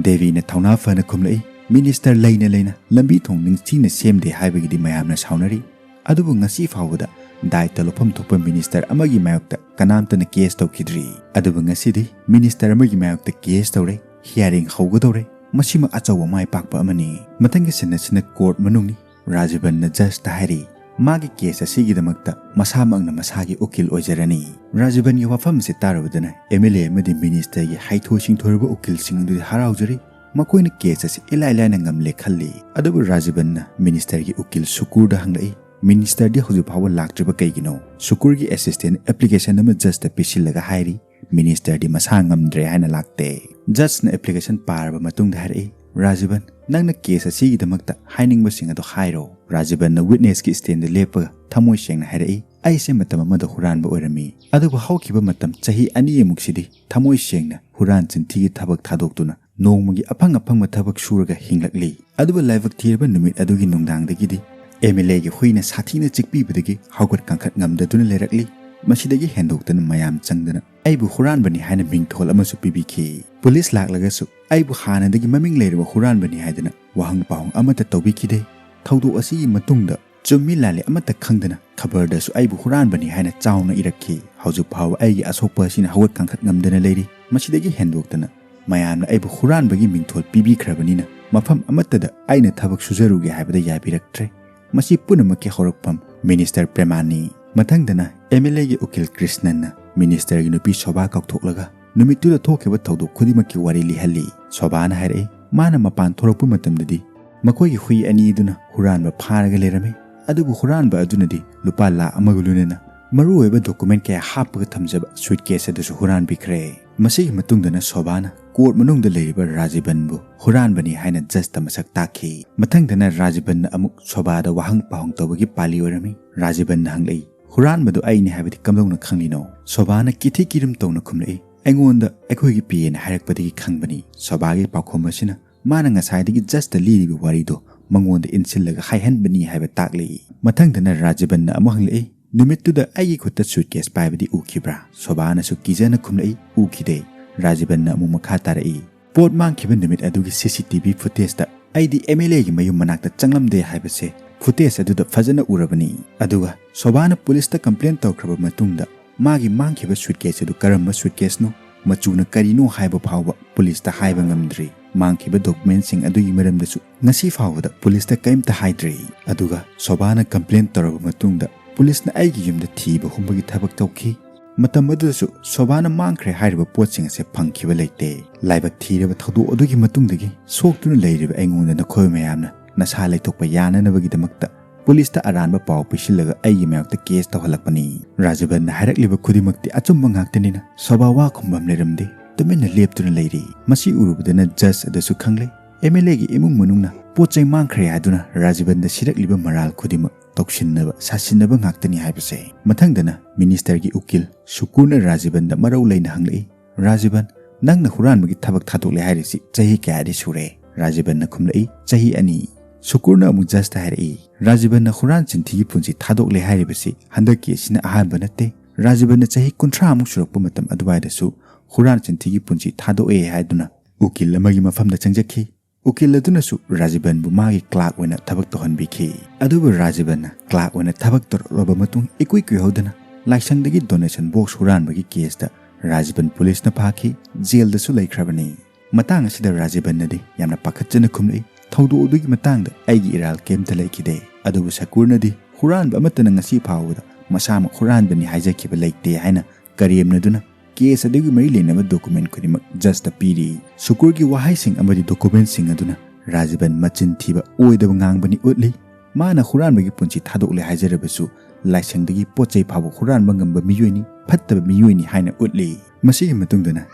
ꯗꯦꯕꯤꯅ ꯊꯧꯅꯥ ꯐꯅ ꯈꯨꯝꯂꯛꯏ, minister ꯂꯩꯅ ꯂꯩꯅ ꯂꯝꯕꯤ ꯊꯣꯡ ꯅꯤꯡꯊꯤꯅ ꯁꯦꯝꯗꯦ ꯍꯥꯏꯕꯒꯤꯗꯤ ꯃꯌꯥꯝꯅ ꯁꯥꯎꯅꯔꯤ꯫ ꯑꯗꯨꯕꯨ ꯉꯁꯤ ꯐꯥꯎꯕꯗ ꯗꯥꯏꯇ ꯂꯧꯐꯝ ꯊꯣꯛꯄ minister ꯑꯃꯒꯤ ꯃꯥꯌꯣꯛꯇ ꯀꯅꯥꯝꯇꯅ case ꯇꯧꯈꯤꯗ꯭ꯔꯤ꯫ ꯑꯗꯨꯕꯨ ꯉꯁꯤꯗꯤ minister ꯑꯃꯒꯤ ꯃꯥꯌꯣꯛꯇ case ꯇꯧꯔꯦ, hearing ꯍꯧꯒꯗꯧꯔꯦ꯫ ꯃꯁꯤꯃꯛ ꯑꯆꯧꯕ ꯃꯥꯏ ꯄꯥꯛꯄ ꯑꯃꯅꯤ꯫ ꯃꯊꯪꯒꯤ ꯁꯤꯟ ꯑꯁꯤꯅ court ꯃꯅꯨꯡꯅꯤ꯫ ꯔꯥꯖꯤꯕꯟꯅ judgeꯇ ꯍꯥꯏꯔꯤ, ꯃꯥꯒꯤ case ꯑꯁꯤꯒꯤꯗꯃꯛꯇ ꯃꯁꯥꯃꯛꯅ ꯃꯁꯥꯒꯤ ꯎꯀꯤꯜ ꯑꯣꯏꯖꯔꯅꯤ꯫ ꯔꯥꯖꯤꯕꯟꯒꯤ ꯋꯥꯐꯝ ꯑꯁꯤ ꯇꯥꯔꯨꯕꯗꯅ MLA ꯑꯃꯗꯤ ministerꯒꯤ ꯍꯩꯊꯣꯏ ꯁꯤꯡꯊꯣꯏꯔꯕ ꯎꯀꯤꯜꯁꯤꯡ ꯑꯗꯨꯗꯤ ꯍꯔꯥꯎꯖꯔꯤ꯫ ꯃꯈꯣꯏꯅ case ꯑꯁꯤ ꯏꯂꯥꯏ ꯂꯥꯏꯅ ꯉꯝꯂꯦ ꯈꯜꯂꯤ꯫ ꯑꯗꯨꯕꯨ ꯔꯥꯖꯤꯕꯟꯅ ministerꯒꯤ ꯎꯀꯤꯜ ꯁꯨꯀꯨꯔꯗ ꯍꯪꯂꯛꯏ, ministerꯗꯤ ꯍꯧꯖꯤꯛ ꯐꯥꯎꯕ ꯂꯥꯛꯇ꯭ꯔꯤꯕ ꯀꯩꯒꯤꯅꯣ? ꯁꯨꯀꯨꯔꯒꯤ assistant application ꯑꯃ judgeꯇ ꯄꯤꯁꯤꯜꯂꯒ ꯍꯥꯏꯔꯤ, ministerꯗꯤ ꯃꯁꯥ ꯉꯝꯗ꯭ꯔꯦ ꯍꯥꯏꯅ ꯂꯥꯛꯇꯦ꯫ Judgeꯅ application ꯄꯥꯔꯕ ꯃꯇꯨꯡꯗ ꯍꯥꯏꯔꯛꯏ, ꯔꯥꯖꯤꯕꯟ, ꯅꯪꯅ case ꯑꯁꯤꯒꯤꯗꯃꯛꯇ ꯍꯥꯏꯅꯤꯡꯕꯁꯤꯡ ꯑꯗꯨ ꯍꯥꯏꯔꯣ꯫ ꯔꯥꯖꯤꯕꯟꯅ witnessꯀꯤ standꯗ ꯂꯦꯞꯄꯒ ꯊꯃꯣꯏ ꯁꯦꯡꯅ ꯍꯥꯏꯔꯛꯏ, ꯑꯩꯁꯦ ꯃꯇꯝ ꯑꯃꯗ ꯍꯨꯔꯥꯟꯕ ꯑꯣꯏꯔꯝꯃꯤ, ꯑꯗꯨꯕꯨ ꯍꯧꯈꯤꯕ ꯃꯇꯝ ꯆꯍꯤ ꯑꯅꯤꯃꯨꯛꯁꯤꯗꯤ ꯊꯃꯣꯏ ꯁꯦꯡꯅ ꯍꯨꯔꯥꯟ ꯆꯤꯟꯊꯤꯒꯤ ꯊꯕꯛ ꯊꯥꯗꯣꯛꯇꯨꯅ ꯅꯣꯡꯃꯒꯤ ꯑꯐꯪ ꯑꯐꯪꯕ ꯊꯕꯛ ꯁꯨꯔꯒ ꯍꯤꯡꯂꯛꯂꯤ꯫ ꯑꯗꯨꯕꯨ ꯂꯥꯏꯕꯛ ꯊꯤꯔꯕ ꯅꯨꯃꯤꯠ ꯑꯗꯨꯒꯤ ꯅꯨꯡꯗꯥꯡꯗꯒꯤꯗꯤ ꯑꯦꯝ ꯑꯦꯜ ꯑꯦꯒꯤ ꯍꯨꯏꯅ ꯁꯥꯊꯤꯅ ꯆꯤꯛꯄꯤꯕꯗꯒꯤ ꯍꯧꯒꯠ ꯀꯥꯡꯈꯠ ꯉꯝꯗꯗꯨꯅ ꯂꯩꯔꯛꯂꯤ꯫ ꯃꯁꯤꯗꯒꯤ ꯍꯦꯟꯗꯣꯛꯇꯅ ꯃꯌꯥꯝ ꯆꯪꯗꯅ ꯑꯩꯕꯨ ꯍꯨꯔꯥꯟꯕꯅꯤ ꯍꯥꯏꯅ ꯃꯤꯡꯊꯣꯜ ꯑꯃꯁꯨ ꯄꯤꯕꯤꯈꯤ꯫ ꯄꯨꯂꯤꯁ ꯂꯥꯛꯂꯒꯁꯨ ꯑꯩꯕꯨ ꯍꯥꯟꯅꯗꯒꯤ ꯃꯃꯤꯡ ꯂꯩꯔꯕ ꯍꯨꯔꯥꯟꯕꯅꯤ ꯍꯥꯏꯗꯅ ꯋꯥꯍꯪ ꯄꯥꯎꯍꯪ ꯑꯃꯠꯇ ꯇꯧꯕꯤꯈꯤꯗꯦ꯫ ꯊꯧꯗꯣꯛ ꯑꯁꯤꯒꯤ ꯃꯇꯨꯡꯗ ꯆꯨꯝꯃꯤ ꯂꯥꯜꯂꯤ ꯑꯃꯠꯇ ꯈꯪꯗꯅ ꯈꯕꯔꯗꯁꯨ ꯑꯩꯕꯨ ꯍꯨꯔꯥꯟꯕꯅꯤ ꯍꯥꯏꯅ ꯆꯥꯎꯅ ꯏꯔꯛꯈꯤ꯫ ꯍꯧꯖꯤꯛ ꯐꯥꯎꯕ ꯑꯩꯒꯤ ꯑꯁꯣꯛꯄ ꯑꯁꯤꯅ ꯍꯧꯒꯠ ꯀꯥꯡꯈꯠ ꯉꯝꯗꯅ ꯂꯩꯔꯤ꯫ ꯃꯁꯤꯗꯒꯤ ꯍꯦꯟꯗꯣꯛꯇꯅ ꯃꯌꯥꯝꯅ ꯑꯩꯕꯨ ꯍꯨꯔꯥꯟꯕꯒꯤ ꯃꯤꯡꯊꯣꯜ ꯄꯤꯕꯤꯈ꯭ꯔꯕꯅꯤꯅ ꯃꯐꯝ ꯑꯃꯠꯇꯗ ꯑꯩꯅ ꯊꯕꯛ ꯁꯨꯖꯔꯨꯒꯦ ꯍꯥꯏꯕꯗ ꯌꯥꯕꯤꯔꯛꯇ꯭ꯔꯦ꯫ ꯃꯁꯤ ꯄꯨꯝꯅꯃꯛꯀꯤ ꯍꯧꯔꯛꯐꯝ ꯃꯤꯅꯤꯁꯇꯔ ꯄ꯭ꯔꯦꯃꯥꯅꯤ꯫ ꯃꯊꯪꯗꯅ ꯑꯦꯝ ꯑꯦꯜ ꯑꯦꯒꯤ ꯎꯀꯤꯜ ꯀ꯭ꯔꯤꯁꯅꯟꯅ ꯃꯤꯅꯤꯁꯇꯔꯒꯤ ꯅꯨꯄꯤ ꯁꯣꯚꯥ ꯀꯧꯊꯣꯛꯂꯒ ꯅꯨꯃꯤꯠꯇꯨꯗ ꯊꯣꯛꯈꯤꯕ ꯊꯧꯗꯣꯛ ꯈꯨꯗꯤꯡꯃꯛꯀꯤ ꯋꯥꯔꯤ ꯂꯤꯍꯜꯂꯤ꯫ ꯁꯣꯚꯥꯅ ꯍꯥꯏꯔꯛꯏ, ꯃꯥꯅ ꯃꯄꯥꯟ ꯊꯣꯔꯛꯄ ꯃꯇꯝꯗꯗꯤ ꯃꯈꯣꯏꯒꯤ ꯍꯨꯏ ꯑꯅꯤ ꯑꯗꯨꯅ ꯍꯨꯔꯥꯟꯕ ꯐꯥꯔꯒ ꯂꯩꯔꯝꯃꯤ꯫ ꯑꯗꯨꯕꯨ ꯍꯨꯔꯥꯟꯕ ꯑꯗꯨꯅꯗꯤ ꯂꯨꯄꯥ ꯂꯥꯈ ꯑꯃꯒ ꯂꯣꯏꯅꯅ ꯃꯔꯨꯑꯣꯏꯕ ꯗꯣꯀꯨꯃꯦꯟ ꯀꯌꯥ ꯍꯥꯞꯄꯒ ꯊꯝꯖꯕ ꯁꯨꯠꯀꯦꯁ ꯑꯗꯨꯁꯨ ꯍꯨꯔꯥꯟꯕꯤꯈ꯭ꯔꯦ꯫ ꯃꯁꯤꯒꯤ ꯃꯇꯨꯡꯗꯅ ꯁꯣꯚꯥꯅ ꯀꯣꯔꯠ ꯃꯅꯨꯡꯗ ꯂꯩꯔꯤꯕ ꯔꯥꯖꯤꯕꯟꯕꯨ ꯍꯨꯔꯥꯟꯕꯅꯤ ꯍꯥꯏꯅ ꯖꯁꯇ ꯃꯁꯛ ꯇꯥꯛꯈꯤ꯫ ꯃꯊꯪꯗꯅ ꯔꯥꯖꯤꯕꯟꯅ ꯑꯃꯨꯛ ꯁꯣꯚꯥꯗ ꯋꯥꯍꯪ ꯄꯥꯎꯍꯪ ꯇꯧꯕꯒꯤ ꯄꯥꯂꯤ ꯑꯣꯏꯔꯝꯃꯤ꯫ ꯔꯥꯖꯤꯕꯟꯅ ꯍꯪꯂꯛꯏ, "ꯍꯨꯔꯥꯟꯕꯗꯨ ꯑꯩꯅꯤ ꯍꯥꯏꯕꯗꯤ ꯀꯝꯗꯧꯅ ꯈꯪꯂꯤꯅꯣ?" ꯁꯣꯚꯥꯅ ꯀꯤꯊꯤ ꯀꯤꯔꯨꯝ ꯇꯧꯅ ꯈꯨꯝꯂꯛꯏ, "ꯑꯩꯉꯣꯟꯗ ꯑꯩꯈꯣꯏꯒꯤ ꯄꯤ ꯑꯦꯅ ꯍꯥꯏꯔꯛꯄꯗꯒꯤ ꯈꯪꯕꯅꯤ꯫" ꯁꯣꯚꯥꯒꯤ ꯄꯥꯎꯈꯨꯝ ꯑꯁꯤꯅ ꯃꯥꯅ ꯉꯁꯥꯏꯗꯒꯤ ꯖꯁꯇ ꯂꯤꯔꯤꯕ ꯋꯥꯔꯤꯗꯨ ꯃꯉꯣꯟꯗ ꯏꯟꯁꯤꯜꯂꯒ ꯍꯥꯏꯍꯟꯕꯅꯤ ꯍꯥꯏꯕ ꯇꯥꯛꯂꯤ꯫ ꯃꯊꯪꯗꯅ ꯔꯥꯖꯤꯕꯟꯅ ꯑꯃꯨꯛ ꯍꯪꯂꯛꯏ, "ꯅꯨꯃꯤꯠꯇꯨꯗ ꯑꯩꯒꯤ ꯈꯨꯠꯇ ꯁꯨꯠꯀꯦꯁ ꯄꯥꯏꯕꯗꯤ ꯎꯈꯤꯕ꯭ꯔꯥ?" ꯁꯣꯚꯥꯅꯁꯨ ꯀꯤꯖꯅ ꯈꯨꯝꯂꯛꯏ, "ꯎꯈꯤꯗꯦ꯫" ꯔꯥꯖꯤꯕꯟꯅ ꯑꯃꯨꯛ ꯃꯈꯥ ꯇꯥꯔꯛꯏ, "ꯄꯣꯠ ꯃꯥꯡꯈꯤꯕ ꯅꯨꯃꯤꯠ ꯑꯗꯨꯒꯤ ꯁꯤ ꯁꯤ ꯇꯤ ꯚꯤ ꯐꯨꯇꯦꯖꯇ ꯑꯩꯗꯤ ꯑꯦꯝ ꯑꯦꯜ ꯑꯦꯒꯤ ꯃꯌꯨꯝ ꯃꯅꯥꯛꯇ ꯆꯪꯂꯝꯗꯦ ꯍꯥꯏꯕꯁꯦ ꯐꯨꯇꯦꯖ ꯑꯗꯨꯗ ꯐꯖꯅ ꯎꯔꯕꯅꯤ꯫ ꯑꯗꯨꯒ ꯁꯣꯚꯥꯅ ꯄꯨꯂꯤꯁꯇ ꯀꯝꯄ꯭ꯂꯦꯟ ꯇꯧꯈ꯭ꯔꯕ ꯃꯇꯨꯡꯗ ꯃꯥꯒꯤ ꯃꯥꯡꯈꯤꯕ ꯁꯨꯠꯀꯦꯁ ꯑꯗꯨ ꯀꯔꯝꯕ ꯁꯨꯠꯀꯦꯁꯅꯣ, ꯃꯆꯨꯅ ꯀꯔꯤꯅꯣ ꯍꯥꯏꯕ ꯐꯥꯎꯕ ꯄꯨꯂꯤꯁꯇ ꯍꯥꯏꯕ ꯉꯝꯗ꯭ꯔꯤ꯫ ꯃꯥꯡꯈꯤꯕ ꯗꯣꯀꯨꯃꯦꯟꯁꯤꯡ ꯑꯗꯨꯒꯤ ꯃꯔꯝꯗꯁꯨ ꯉꯁꯤ ꯐꯥꯎꯕꯗ ꯄꯨꯂꯤꯁꯇ ꯀꯔꯤꯝꯇ ꯍꯥꯏꯗ꯭ꯔꯤ꯫ ꯑꯗꯨꯒ ꯁꯣꯚꯥꯅ ꯀꯝꯄ꯭ꯂꯦꯟ ꯇꯧꯔꯕ ꯃꯇꯨꯡꯗ ꯄꯨꯂꯤꯁꯅ ꯑꯩꯒꯤ ꯌꯨꯝꯗ ꯊꯤꯕ ꯍꯨꯝꯕꯒꯤ ꯊꯕꯛ ꯇꯧꯈꯤ꯫ ꯃꯇꯝ ꯑꯗꯨꯗꯁꯨ ꯁꯣꯚꯥꯅ ꯃꯥꯡꯈ꯭ꯔꯦ ꯍꯥꯏꯔꯤꯕ ꯄꯣꯠꯁꯤꯡ ꯑꯁꯦ ꯐꯪꯈꯤꯕ ꯂꯩꯇꯦ꯫ ꯂꯥꯏꯕꯛ ꯊꯤꯔꯕ ꯊꯧꯗꯣꯛ ꯑꯗꯨꯒꯤ ꯃꯇꯨꯡꯗꯒꯤ ꯁꯣꯛꯇꯨꯅ ꯂꯩꯔꯤꯕ ꯑꯩꯉꯣꯟꯗ ꯅꯈꯣꯏ ꯃꯌꯥꯝꯅ ꯅꯁꯥ ꯂꯩꯊꯣꯛꯄ ꯌꯥꯅꯅꯕꯒꯤꯗꯃꯛꯇ ꯄꯨꯂꯤꯁꯇ ꯑꯔꯥꯟꯕ ꯄꯥꯎ ꯄꯤꯁꯤꯜꯂꯒ ꯑꯩꯒꯤ ꯃꯥꯌꯣꯛꯇ ꯀꯦꯁ ꯇꯧꯍꯜꯂꯛꯄꯅꯤ꯫ ꯔꯥꯖꯕꯟꯅ ꯍꯥꯏꯔꯛꯂꯤꯕ ꯈꯨꯗꯤꯡꯃꯛꯇꯤ ꯑꯆꯨꯝꯕ ꯉꯥꯛꯇꯅꯤꯅ ꯁꯣꯚꯥ ꯋꯥ ꯈꯨꯝꯐꯝ ꯂꯩꯔꯝꯗꯦ꯫ ꯇꯨꯃꯤꯟꯅ ꯂꯦꯞꯇꯨꯅ ꯂꯩꯔꯤ꯫ ꯃꯁꯤ ꯎꯔꯨꯕꯗꯅ ꯖꯁ ꯑꯗꯨꯁꯨ ꯈꯪꯂꯦ꯫ ꯑꯦꯝ ꯑꯦꯜ ꯑꯦꯒꯤ ꯏꯃꯨꯡ ꯃꯅꯨꯡꯅ ꯄꯣꯠ ꯆꯩ ꯃꯥꯡꯈ꯭ꯔꯦ ꯍꯥꯏꯗꯨꯅ ꯔꯥꯖꯕꯟꯗ ꯁꯤꯔꯛꯂꯤꯕ ꯃꯔꯥꯜ ꯈꯨꯗꯤꯡꯃꯛ ꯇꯧꯁꯤꯟꯅꯕ, ꯁꯥꯁꯤꯟꯅꯕ ꯉꯥꯛꯇꯅꯤ ꯍꯥꯏꯕꯁꯦ꯫ ꯃꯊꯪꯗꯅ ꯃꯤꯅꯤꯁꯇꯔꯒꯤ ꯎꯀꯤꯜ ꯁꯨꯀꯨꯔꯅ ꯔꯥꯖꯕꯟꯗ ꯃꯔꯧ ꯂꯩꯅ ꯍꯪꯂꯛꯏ, "ꯔꯥꯖꯕꯟ, ꯅꯪꯅ ꯍꯨꯔꯥꯟꯕꯒꯤ ꯊꯕꯛ ꯊꯥꯗꯣꯛꯂꯦ ꯍꯥꯏꯔꯤꯁꯤ ꯆꯍꯤ ꯀꯌꯥꯗꯤ ꯁꯨꯔꯦ?" ꯔꯥꯖꯕꯟꯅ ꯈꯨꯝꯂꯛꯏ, "ꯆꯍꯤ ꯑꯅꯤ꯫" ꯁꯨꯀꯨꯔꯅ ꯑꯃꯨꯛ ꯖꯁꯇ ꯍꯥꯏꯔꯛꯏ, "ꯔꯥꯖꯤꯕꯟꯅ ꯍꯨꯔꯥꯟ ꯆꯤꯟꯊꯤꯒꯤ ꯄꯨꯟꯁꯤ ꯊꯥꯗꯣꯛꯂꯦ ꯍꯥꯏꯔꯤꯕꯁꯤ ꯍꯟꯗꯛꯀꯤ ꯑꯁꯤꯅ ꯑꯍꯥꯟꯕ ꯅꯠꯇꯦ꯫ ꯔꯥꯖꯤꯕꯟꯅ ꯆꯍꯤ ꯀꯨꯟꯊ꯭ꯔꯥ ꯃꯨꯛ ꯁꯨꯔꯛꯄ ꯃꯇꯝ ꯑꯗꯨꯋꯥꯏꯗꯁꯨ ꯍꯨꯔꯥꯟ ꯆꯤꯟꯊꯤꯒꯤ ꯄꯨꯟꯁꯤ ꯊꯥꯗꯣꯛꯑꯦ" ꯍꯥꯏꯗꯨꯅ ꯎꯀꯤꯜ ꯑꯃꯒꯤ ꯃꯐꯝꯗ ꯆꯪꯖꯈꯤ꯫ ꯎꯀꯤꯜ ꯑꯗꯨꯅꯁꯨ ꯔꯥꯖꯤꯕꯟꯕꯨ ꯃꯥꯒꯤ ꯀ꯭ꯂꯥꯔꯛ ꯑꯣꯏꯅ ꯊꯕꯛ ꯇꯧꯍꯟꯕꯤꯈꯤ꯫ ꯑꯗꯨꯕꯨ ꯔꯥꯖꯤꯕꯟꯅ ꯀ꯭ꯂꯥꯔꯛ ꯑꯣꯏꯅ ꯊꯕꯛ ꯇꯧꯔꯛꯂꯕ ꯃꯇꯨꯡ ꯏꯀꯨꯏ ꯀꯨꯏꯍꯧꯗꯅ ꯂꯥꯏꯁꯪꯗꯒꯤ ꯗꯣꯅꯦꯁꯟ ꯕꯣꯛꯁ ꯍꯨꯔꯥꯟꯕꯒꯤ ꯀꯦꯁꯇ ꯔꯥꯖꯤꯕꯟ ꯄꯨꯂꯤꯁꯅ ꯐꯥꯈꯤ, ꯖꯦꯜꯗꯁꯨ ꯂꯩꯈ꯭ꯔꯕꯅꯤ꯫ ꯃꯇꯥꯡ ꯑꯁꯤꯗ ꯔꯥꯖꯤꯕꯟꯅꯗꯤ ꯌꯥꯝꯅ ꯄꯥꯈꯠꯆꯅ ꯈꯨꯝꯂꯛꯏ, "ꯊꯧꯗꯣꯛ ꯑꯗꯨꯒꯤ ꯃꯇꯥꯡꯗ ꯑꯩꯒꯤ ꯏꯔꯥꯜ ꯀꯩꯝꯇ ꯂꯩꯈꯤꯗꯦ"꯫ ꯑꯗꯨꯕꯨ ꯁꯀꯨꯔꯅꯗꯤ ꯍꯨꯔꯥꯟꯕ ꯑꯃꯠꯇꯅ ꯉꯁꯤ ꯐꯥꯎꯕꯗ ꯃꯁꯥꯃꯛ ꯍꯨꯔꯥꯟꯕꯅꯤ ꯍꯥꯏꯖꯈꯤꯕ ꯂꯩꯇꯦ ꯍꯥꯏꯅ ꯀꯔꯦꯝꯅꯗꯨꯅ ꯀꯦꯁ ꯑꯗꯨꯒꯤ ꯃꯔꯤ ꯂꯩꯅꯕ ꯗꯣꯀꯨꯃꯦꯟ ꯈꯨꯗꯤꯡꯃꯛ ꯖꯁꯇ ꯄꯤꯔꯤ꯫ ꯁꯨꯀꯨꯔꯒꯤ ꯋꯥꯍꯩꯁꯤꯡ ꯑꯃꯗꯤ ꯗꯣꯀꯨꯃꯦꯟꯁꯤꯡ ꯑꯗꯨꯅ ꯔꯥꯖꯤꯕꯟ ꯃꯆꯤꯟ ꯊꯤꯕ, ꯑꯣꯏꯗꯕ ꯉꯥꯡꯕꯅꯤ ꯎꯠꯂꯤ꯫ ꯃꯥꯅ ꯍꯨꯔꯥꯟꯕꯒꯤ ꯄꯨꯟꯁꯤ ꯊꯥꯗꯣꯛꯂꯦ ꯍꯥꯏꯖꯔꯕꯁꯨ ꯂꯥꯏꯁꯪꯗꯒꯤ ꯄꯣꯠ ꯆꯩ ꯐꯥꯎꯕ ꯍꯨꯔꯥꯟꯕ ꯉꯝꯕ ꯃꯤꯑꯣꯏꯅꯤ, ꯐꯠꯇꯕ ꯃꯤꯑꯣꯏꯅꯤ ꯍꯥꯏꯅ ꯎꯠꯂꯤ꯫ ꯃꯁꯤꯒꯤ ꯃꯇꯨꯡꯗꯅ